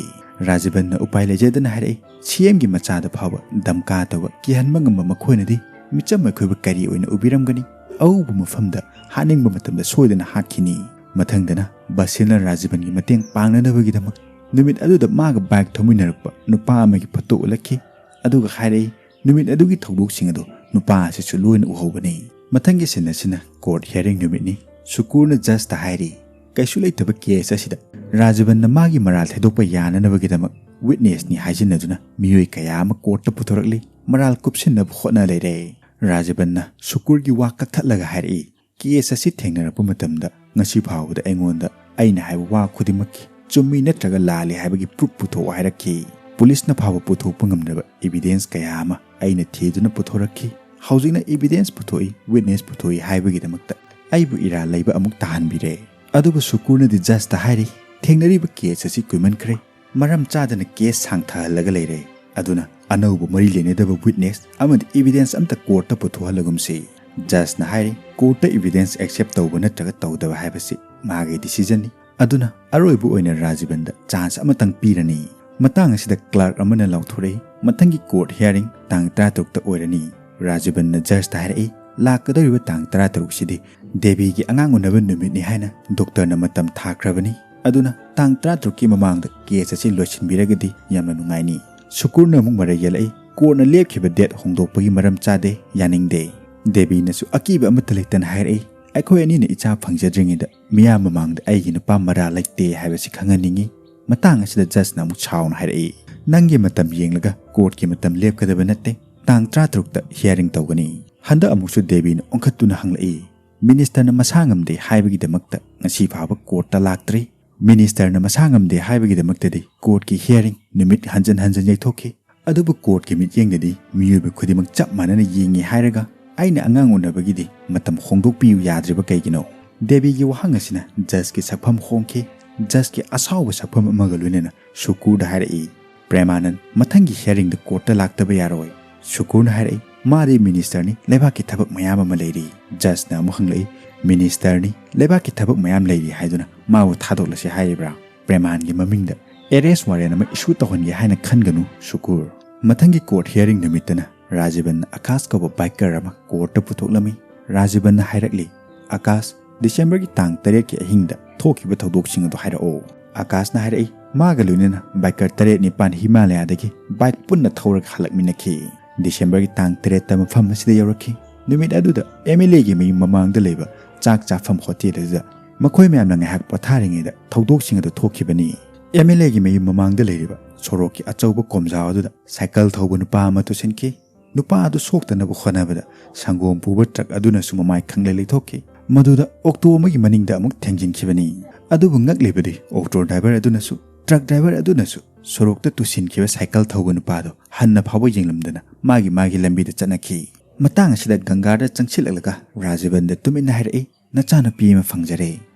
ꯔꯥꯖꯤꯕꯟꯅ ꯎꯄꯥꯏ ꯂꯩꯖꯗꯅ ꯍꯥꯏꯔꯛꯏ, "ꯁꯤ ꯑꯦꯝꯒꯤ ꯃꯆꯥꯗ ꯐꯥꯎꯕ ꯗꯝꯀꯥ ꯇꯧꯕ ꯀꯤꯍꯟꯕ ꯉꯝꯕ ꯃꯈꯣꯏꯅꯗꯤ ꯃꯤꯆꯝ ꯑꯩꯈꯣꯏꯕꯨ ꯀꯔꯤ ꯑꯣꯏꯅ ꯎꯕꯤꯔꯝꯒꯅꯤ? ꯑꯎꯕ ꯃꯐꯝꯗ ꯍꯥꯠꯅꯤꯡꯕ ꯃꯇꯝꯗ ꯁꯣꯏꯗꯅ ꯍꯥꯠꯈꯤꯅꯤ꯫" ꯃꯊꯪꯗꯅ ꯕꯁꯤꯜꯅ ꯔꯥꯖꯤꯕꯟꯒꯤ ꯃꯇꯦꯡ ꯄꯥꯡꯅꯅꯕꯒꯤꯗꯃꯛ ꯅꯨꯃꯤꯠ ꯑꯗꯨꯗ ꯃꯥꯒ ꯕꯥꯏꯛ ꯊꯧꯃꯤꯟꯅꯔꯛꯄ ꯅꯨꯄꯥ ꯑꯃꯒꯤ ꯐꯣꯇꯣ ꯎꯠꯂꯛꯈꯤ꯫ ꯑꯗꯨꯒ ꯍꯥꯏꯔꯛꯏ, "ꯅꯨꯃꯤꯠ ꯑꯗꯨꯒꯤ ꯊꯧꯗꯣꯛꯁꯤꯡ ꯑꯗꯨ ꯅꯨꯄꯥ ꯑꯁꯤꯁꯨ ꯂꯣꯏꯅ ꯎꯍꯧꯕꯅꯤ꯫" ꯃꯊꯪꯒꯤ ꯁꯤꯟ ꯑꯁꯤꯅ ꯀꯣꯔꯠ ꯍꯤꯌꯥꯔꯤꯡ ꯅꯨꯃꯤꯠꯅꯤ꯫ ꯁꯨꯀꯨꯔꯅ ꯖꯁꯇ ꯍꯥꯏꯔꯤ, "ꯀꯩꯁꯨ ꯂꯩꯇꯕ ꯀꯦꯁ ꯑꯁꯤꯗ ꯔꯥꯖꯤꯕꯟꯅ ꯃꯥꯒꯤ ꯃꯔꯥꯜ ꯊꯩꯗꯣꯛꯄ ꯌꯥꯅꯅꯕꯒꯤꯗꯃꯛ ꯋꯤꯠꯅꯦꯁꯅꯤ ꯍꯥꯏꯖꯤꯟꯅꯗꯨꯅ ꯃꯤꯑꯣꯏ ꯀꯌꯥ ꯑꯃ ꯀꯣꯔꯠꯇ ꯄꯨꯊꯣꯔꯛꯂꯤ, ꯃꯔꯥꯜ ꯀꯨꯞꯁꯤꯟꯅꯕ ꯍꯣꯠꯅ ꯂꯩꯔꯦ꯫" ꯔꯥꯖꯤꯕꯟꯅ ꯁꯨꯀꯨꯔꯒꯤ ꯋꯥ ꯀꯛꯊꯠꯂꯒ ꯍꯥꯏꯔꯛꯏ, "ꯀꯦꯁ ꯑꯁꯤ ꯊꯦꯡꯅꯔꯛꯄ ꯃꯇꯝꯗ ꯉꯁꯤ ꯐꯥꯎꯕꯗ ꯑꯩꯉꯣꯟꯗ ꯑꯩꯅ ꯍꯥꯏꯕ ꯋꯥ ꯈꯨꯗꯤꯡꯃꯛꯀꯤ ꯆꯨꯝꯃꯤ ꯅꯠꯇ꯭ꯔꯒ ꯂꯥꯜꯂꯤ ꯍꯥꯏꯕꯒꯤ ꯄ꯭ꯔꯨꯐ ꯄꯨꯊꯣꯛꯑꯣ ꯍꯥꯏꯔꯛꯈꯤ꯫ ꯄꯨꯂꯤꯁꯅ ꯐꯥꯎꯕ ꯄꯨꯊꯣꯛꯄ ꯉꯝꯗ꯭ꯔꯕ ꯏꯕꯤꯗꯦꯟꯁ ꯀꯌꯥ ꯑꯃ ꯑꯩꯅ ꯊꯤꯗꯨꯅ ꯄꯨꯊꯣꯔꯛꯈꯤ꯫ ꯍꯧꯖꯤꯛꯅ ꯏꯕꯤꯗꯦꯟꯁ ꯄꯨꯊꯣꯛꯏ, ꯋꯤꯠꯅꯦꯁ ꯄꯨꯊꯣꯛꯏ ꯍꯥꯏꯕꯒꯤꯗꯃꯛꯇ ꯑꯩꯕꯨ ꯏꯔꯥꯜ ꯂꯩꯕ ꯑꯃꯨꯛ ꯇꯥꯍꯟꯕꯤꯔꯦ꯫" ꯑꯗꯨꯕꯨ ꯁꯨꯀꯨꯔꯅꯗꯤ ꯖꯁꯇ ꯍꯥꯏꯔꯤ, "ꯊꯦꯡꯅꯔꯤꯕ ꯀꯦꯁ ꯑꯁꯤ ꯀꯨꯏꯃꯟꯈ꯭ꯔꯦ꯫ ꯃꯔꯝ ꯆꯥꯗꯅ ꯀꯦꯁ ꯁꯥꯡꯊꯍꯜꯂꯒ ꯂꯩꯔꯦ꯫ ꯑꯗꯨꯅ ꯑꯅꯧꯕ ꯃꯔꯤ ꯂꯩꯅꯗꯕ ꯋꯤꯠꯅꯦꯁ ꯑꯃꯗꯤ ꯏꯕꯤꯗꯦꯟꯁ ꯑꯝꯇ ꯀꯣꯔꯠꯇ ꯄꯨꯊꯣꯛꯍꯜꯂꯒꯨꯝꯁꯤ꯫" ꯖꯁꯅ ꯍꯥꯏꯔꯤ, "ꯀꯣꯔꯠꯇ ꯏꯚꯤꯗꯦꯟꯁ ꯑꯦꯛꯁꯦꯞ ꯇꯧꯕ ꯅꯠꯇ꯭ꯔꯒ ꯇꯧꯗꯕ ꯍꯥꯏꯕꯁꯤ ꯃꯥꯒꯤ ꯗꯤꯁꯤꯖꯟꯅꯤ꯫ ꯑꯗꯨꯅ ꯑꯔꯣꯏꯕ ꯑꯣꯏꯅ ꯔꯥꯖꯤꯕꯟꯗ ꯆꯥꯟꯁ ꯑꯃꯇꯪ ꯄꯤꯔꯅꯤ꯫" ꯃꯇꯥꯡ ꯑꯁꯤꯗ ꯀ꯭ꯂꯥꯔꯛ ꯑꯃꯅ ꯂꯥꯎꯊꯣꯔꯛꯏ, "ꯃꯊꯪꯒꯤ ꯀꯣꯔꯠ ꯍꯤꯌꯥꯔꯤꯡ ꯇꯥꯡ ꯇꯔꯥꯇꯔꯨꯛꯇ ꯑꯣꯏꯔꯅꯤ꯫" ꯔꯥꯖꯤꯕꯟꯅ ꯖꯁꯇ ꯍꯥꯏꯔꯛꯏ, "ꯂꯥꯛꯀꯗꯧꯔꯤꯕ ꯇꯥꯡ ꯇꯔꯥꯇꯔꯨꯛꯁꯤꯗꯤ ꯗꯦꯕꯤꯒꯤ ꯑꯉꯥꯡ ꯎꯅꯕ ꯅꯨꯃꯤꯠꯅꯤ ꯍꯥꯏꯅ ꯗꯣꯛꯇꯔꯅ ꯃꯇꯝ ꯊꯥꯈ꯭ꯔꯕꯅꯤ꯫ ꯑꯗꯨꯅ ꯇꯥꯡ ꯇꯔꯥꯇꯔꯨꯛꯀꯤ ꯃꯃꯥꯡꯗ ꯀꯦꯁ ꯑꯁꯤ ꯂꯣꯏꯁꯤꯟꯕꯤꯔꯒꯗꯤ ꯌꯥꯝꯅ ꯅꯨꯡꯉꯥꯏꯅꯤ꯫" ꯁꯨꯀꯨꯔꯅ ꯑꯃꯨꯛ ꯃꯔꯩ ꯌꯦꯜꯂꯛꯏ, "ꯀꯣꯔꯠꯅ ꯂꯦꯞꯈꯤꯕ ꯗꯦꯠ ꯍꯣꯡꯗꯣꯛꯄꯒꯤ ꯃꯔꯝ ꯆꯥꯗꯦ, ꯌꯥꯅꯤꯡꯗꯦ꯫" ꯗꯦꯕꯤꯅꯁꯨ ꯑꯀꯤꯕ ꯑꯃꯠꯇ ꯂꯩꯇꯅ ꯍꯥꯏꯔꯛꯏ, "ꯑꯩꯈꯣꯏ ꯑꯅꯤꯅ ꯏꯆꯥ ꯐꯪꯖꯗ꯭ꯔꯤꯉꯩꯗ ꯃꯤꯌꯥꯝ ꯃꯃꯥꯡꯗ ꯑꯩꯒꯤ ꯅꯨꯄꯥ ꯃꯔꯥ ꯂꯩꯇꯦ ꯍꯥꯏꯕꯁꯤ ꯈꯪꯍꯟꯅꯤꯡꯏ꯫" ꯃꯇꯥꯡ ꯑꯁꯤꯗ ꯖꯁꯅ ꯑꯃꯨꯛ ꯁꯥꯎꯅ ꯍꯥꯏꯔꯛꯏ, "ꯅꯪꯒꯤ ꯃꯇꯝ ꯌꯦꯡꯂꯒ ꯀꯣꯔꯠꯀꯤ ꯃꯇꯝ ꯂꯦꯞꯀꯗꯕ ꯅꯠꯇꯦ꯫ ꯇꯥꯡ ꯇꯔꯥꯇꯔꯨꯛꯇ ꯍꯤꯌꯥꯔꯤꯡ ꯇꯧꯒꯅꯤ꯫" ꯍꯟꯗꯛ ꯑꯃꯨꯛꯁꯨ ꯗꯦꯕꯤꯅ ꯑꯣꯟꯈꯠꯇꯨꯅ ꯍꯪꯂꯛꯏ, "ꯃꯤꯅꯤꯁꯇꯔꯅ ꯃꯁꯥ ꯉꯝꯗꯦ ꯍꯥꯏꯕꯒꯤꯗꯃꯛꯇ ꯉꯁꯤ ꯐꯥꯎꯕ ꯀꯣꯔꯠꯇ ꯂꯥꯛꯇ꯭ꯔꯤ꯫ ꯃꯤꯅꯤꯁꯇꯔꯅ ꯃꯁꯥ ꯉꯝꯗꯦ ꯍꯥꯏꯕꯒꯤꯗꯃꯛꯇꯗꯤ ꯀꯣꯔꯠꯀꯤ ꯍꯤꯌꯥꯔꯤꯡ ꯅꯨꯃꯤꯠ ꯍꯟꯖꯟ ꯍꯟꯖꯟ ꯌꯩꯊꯣꯛꯈꯤ꯫ ꯑꯗꯨꯕꯨ ꯀꯣꯔꯠꯀꯤ ꯃꯤꯠꯌꯦꯡꯗꯗꯤ ꯃꯤꯑꯣꯏꯕ ꯈꯨꯗꯤꯡꯃꯛ ꯆꯞ ꯃꯥꯟꯅꯅ ꯌꯦꯡꯉꯤ ꯍꯥꯏꯔꯒ ꯑꯩꯅ ꯑꯉꯥꯡ ꯎꯅꯕꯒꯤꯗꯤ ꯃꯇꯝ ꯍꯣꯡꯗꯣꯛꯄꯤꯌꯨ ꯌꯥꯗ꯭ꯔꯤꯕ ꯀꯩꯒꯤꯅꯣ?" ꯗꯦꯕꯤꯒꯤ ꯋꯥꯍꯪ ꯑꯁꯤꯅ ꯖꯁꯀꯤ ꯁꯛꯐꯝ ꯍꯣꯡꯈꯤ꯫ ꯖꯁꯀꯤ ꯑꯁꯥꯎꯕ ꯁꯛꯐꯝ ꯑꯃꯒ ꯂꯣꯏꯅꯅ ꯁꯨꯀꯨꯔꯗ ꯍꯥꯏꯔꯛꯏ, "ꯄ꯭ꯔꯦꯃꯥꯅꯟ, ꯃꯊꯪꯒꯤ ꯍꯤꯌꯥꯔꯤꯡꯗ ꯀꯣꯔꯠꯇ ꯂꯥꯛꯇꯕ ꯌꯥꯔꯣꯏ꯫" ꯁꯨꯀꯨꯔꯅ ꯍꯥꯏꯔꯛꯏ, "ꯃꯥꯗꯤ ꯃꯤꯅꯤꯁꯇꯔꯅꯤ, ꯂꯩꯕꯥꯛꯀꯤ ꯊꯕꯛ ꯃꯌꯥꯝ ꯑꯃ ꯂꯩꯔꯤ꯫" ꯖꯁꯅ ꯑꯃꯨꯛ ꯍꯪꯂꯛꯏ, "ꯃꯤꯅꯤꯁꯇꯔꯅꯤ, ꯂꯩꯕꯥꯛꯀꯤ ꯊꯕꯛ ꯃꯌꯥꯝ ꯂꯩꯔꯤ ꯍꯥꯏꯗꯨꯅ ꯃꯥꯕꯨ ꯊꯥꯗꯣꯛꯂꯁꯤ ꯍꯥꯏꯔꯤꯕ꯭ꯔꯥ? ꯄ꯭ꯔꯦꯃꯥꯟꯒꯤ ꯃꯃꯤꯡꯗ ꯑꯦꯔꯦꯁ ꯋꯥꯔꯦꯟ ꯑꯃ ꯏꯁꯨ ꯇꯧꯍꯟꯒꯦ ꯍꯥꯏꯅ ꯈꯟꯒꯅꯨ, ꯁꯨꯀꯨꯔ꯫" ꯃꯊꯪꯒꯤ ꯀꯣꯔꯠ ꯍꯤꯌꯥꯔꯤꯡ ꯅꯨꯃꯤꯠꯇꯅ ꯔꯥꯖꯤꯕꯟꯅ ꯑꯀꯥꯁ ꯀꯧꯕ ꯕꯥꯏꯀꯔ ꯑꯃ ꯀꯣꯔꯠꯇ ꯄꯨꯊꯣꯛꯂꯝꯃꯤ꯫ ꯔꯥꯖꯤꯕꯟꯅ ꯍꯥꯏꯔꯛꯂꯤ, "ꯑꯀꯥꯁ, ꯗꯤꯁꯦꯝꯕꯔꯒꯤ ꯇꯥꯡ ꯇꯔꯦꯠꯀꯤ ꯑꯍꯤꯡꯗ ꯊꯣꯛꯈꯤꯕ ꯊꯧꯗꯣꯛꯁꯤꯡ ꯑꯗꯨ ꯍꯥꯏꯔꯛꯑꯣ꯫" ꯑꯀꯥꯁꯅ ꯍꯥꯏꯔꯛꯏ, "ꯃꯥꯒ ꯂꯣꯏꯅꯅ ꯕꯥꯏꯀꯔ ꯇꯔꯦꯠ ꯅꯤꯄꯥꯟ ꯍꯤꯃꯥꯂꯌꯥꯗꯒꯤ ꯕꯥꯏꯛ ꯄꯨꯟꯅ ꯊꯧꯔꯒ ꯍꯜꯂꯛꯃꯤꯟꯅꯈꯤ꯫ ꯗꯤꯁꯦꯝꯕꯔꯒꯤ ꯇꯥꯡ ꯇꯔꯦꯠꯇ ꯃꯐꯝ ꯑꯁꯤꯗ ꯌꯧꯔꯛꯈꯤ꯫ ꯅꯨꯃꯤꯠ ꯑꯗꯨꯗ ꯑꯦꯝ ꯑꯦꯜ ꯑꯦꯒꯤ ꯃꯌꯨꯝ ꯃꯃꯥꯡꯗ ꯂꯩꯕ ꯆꯥꯛ ꯆꯥꯐꯝ ꯍꯣꯇꯦꯜ ꯑꯗꯨꯗ ꯃꯈꯣꯏ ꯃꯌꯥꯝꯅ ꯉꯥꯏꯍꯥꯛ ꯄꯣꯊꯥꯔꯤꯉꯩꯗ ꯊꯧꯗꯣꯛꯁꯤꯡ ꯑꯗꯨ ꯊꯣꯛꯈꯤꯕꯅꯤ꯫" ꯑꯦꯝ ꯑꯦꯜ ꯑꯦꯒꯤ ꯃꯌꯨꯝ ꯃꯃꯥꯡꯗ ꯂꯩꯔꯤꯕ ꯁꯣꯔꯣꯛꯀꯤ ꯑꯆꯧꯕ ꯀꯣꯝꯖꯥꯎ ꯑꯗꯨꯗ ꯁꯥꯏꯀꯜ ꯊꯧꯕ ꯅꯨꯄꯥ ꯑꯃ ꯇꯨꯁꯤꯟꯈꯤ꯫ ꯅꯨꯄꯥ ꯑꯗꯨ ꯁꯣꯛꯇꯅꯕ ꯍꯣꯠꯅꯕꯗ ꯁꯪꯒꯣꯝ ꯄꯨꯕ ꯇ꯭ꯔꯛ ꯑꯗꯨꯅꯁꯨ ꯃꯃꯥꯏ ꯈꯪꯂꯩ ꯂꯩꯊꯣꯛꯈꯤ꯫ ꯃꯗꯨꯗ ꯑꯣꯛꯇꯣ ꯑꯃꯒꯤ ꯃꯅꯤꯡꯗ ꯑꯃꯨꯛ ꯊꯦꯡꯖꯤꯟꯈꯤꯕꯅꯤ꯫ ꯑꯗꯨꯕꯨ ꯉꯛꯂꯤꯕꯗꯤ ꯑꯣꯛꯇꯣ ꯗ꯭ꯔꯥꯏꯚꯔ ꯑꯗꯨꯅꯁꯨ, ꯇ꯭ꯔꯛ ꯗ꯭ꯔꯥꯏꯚꯔ ꯑꯗꯨꯅꯁꯨ ꯁꯣꯔꯣꯛꯇ ꯇꯨꯁꯤꯟꯈꯤꯕ ꯁꯥꯏꯀꯜ ꯊꯧꯕ ꯅꯨꯄꯥꯗꯨ ꯍꯟꯅ ꯐꯥꯎꯕ ꯌꯦꯡꯂꯝꯗꯅ ꯃꯥꯒꯤ ꯃꯥꯒꯤ ꯂꯝꯕꯤꯗ ꯆꯠꯅꯈꯤ꯫ ꯃꯇꯥꯡ ꯑꯁꯤꯗ ꯒꯪꯒꯥꯗ ꯆꯪꯁꯤꯜꯂꯛꯂꯒ ꯔꯥꯖꯤꯕꯟꯗ ꯇꯨꯃꯤꯟꯅ ꯍꯥꯏꯔꯛꯏ, "ꯅꯆꯥꯅꯨꯄꯤ ꯑꯃ ꯐꯪꯖꯔꯦ꯫"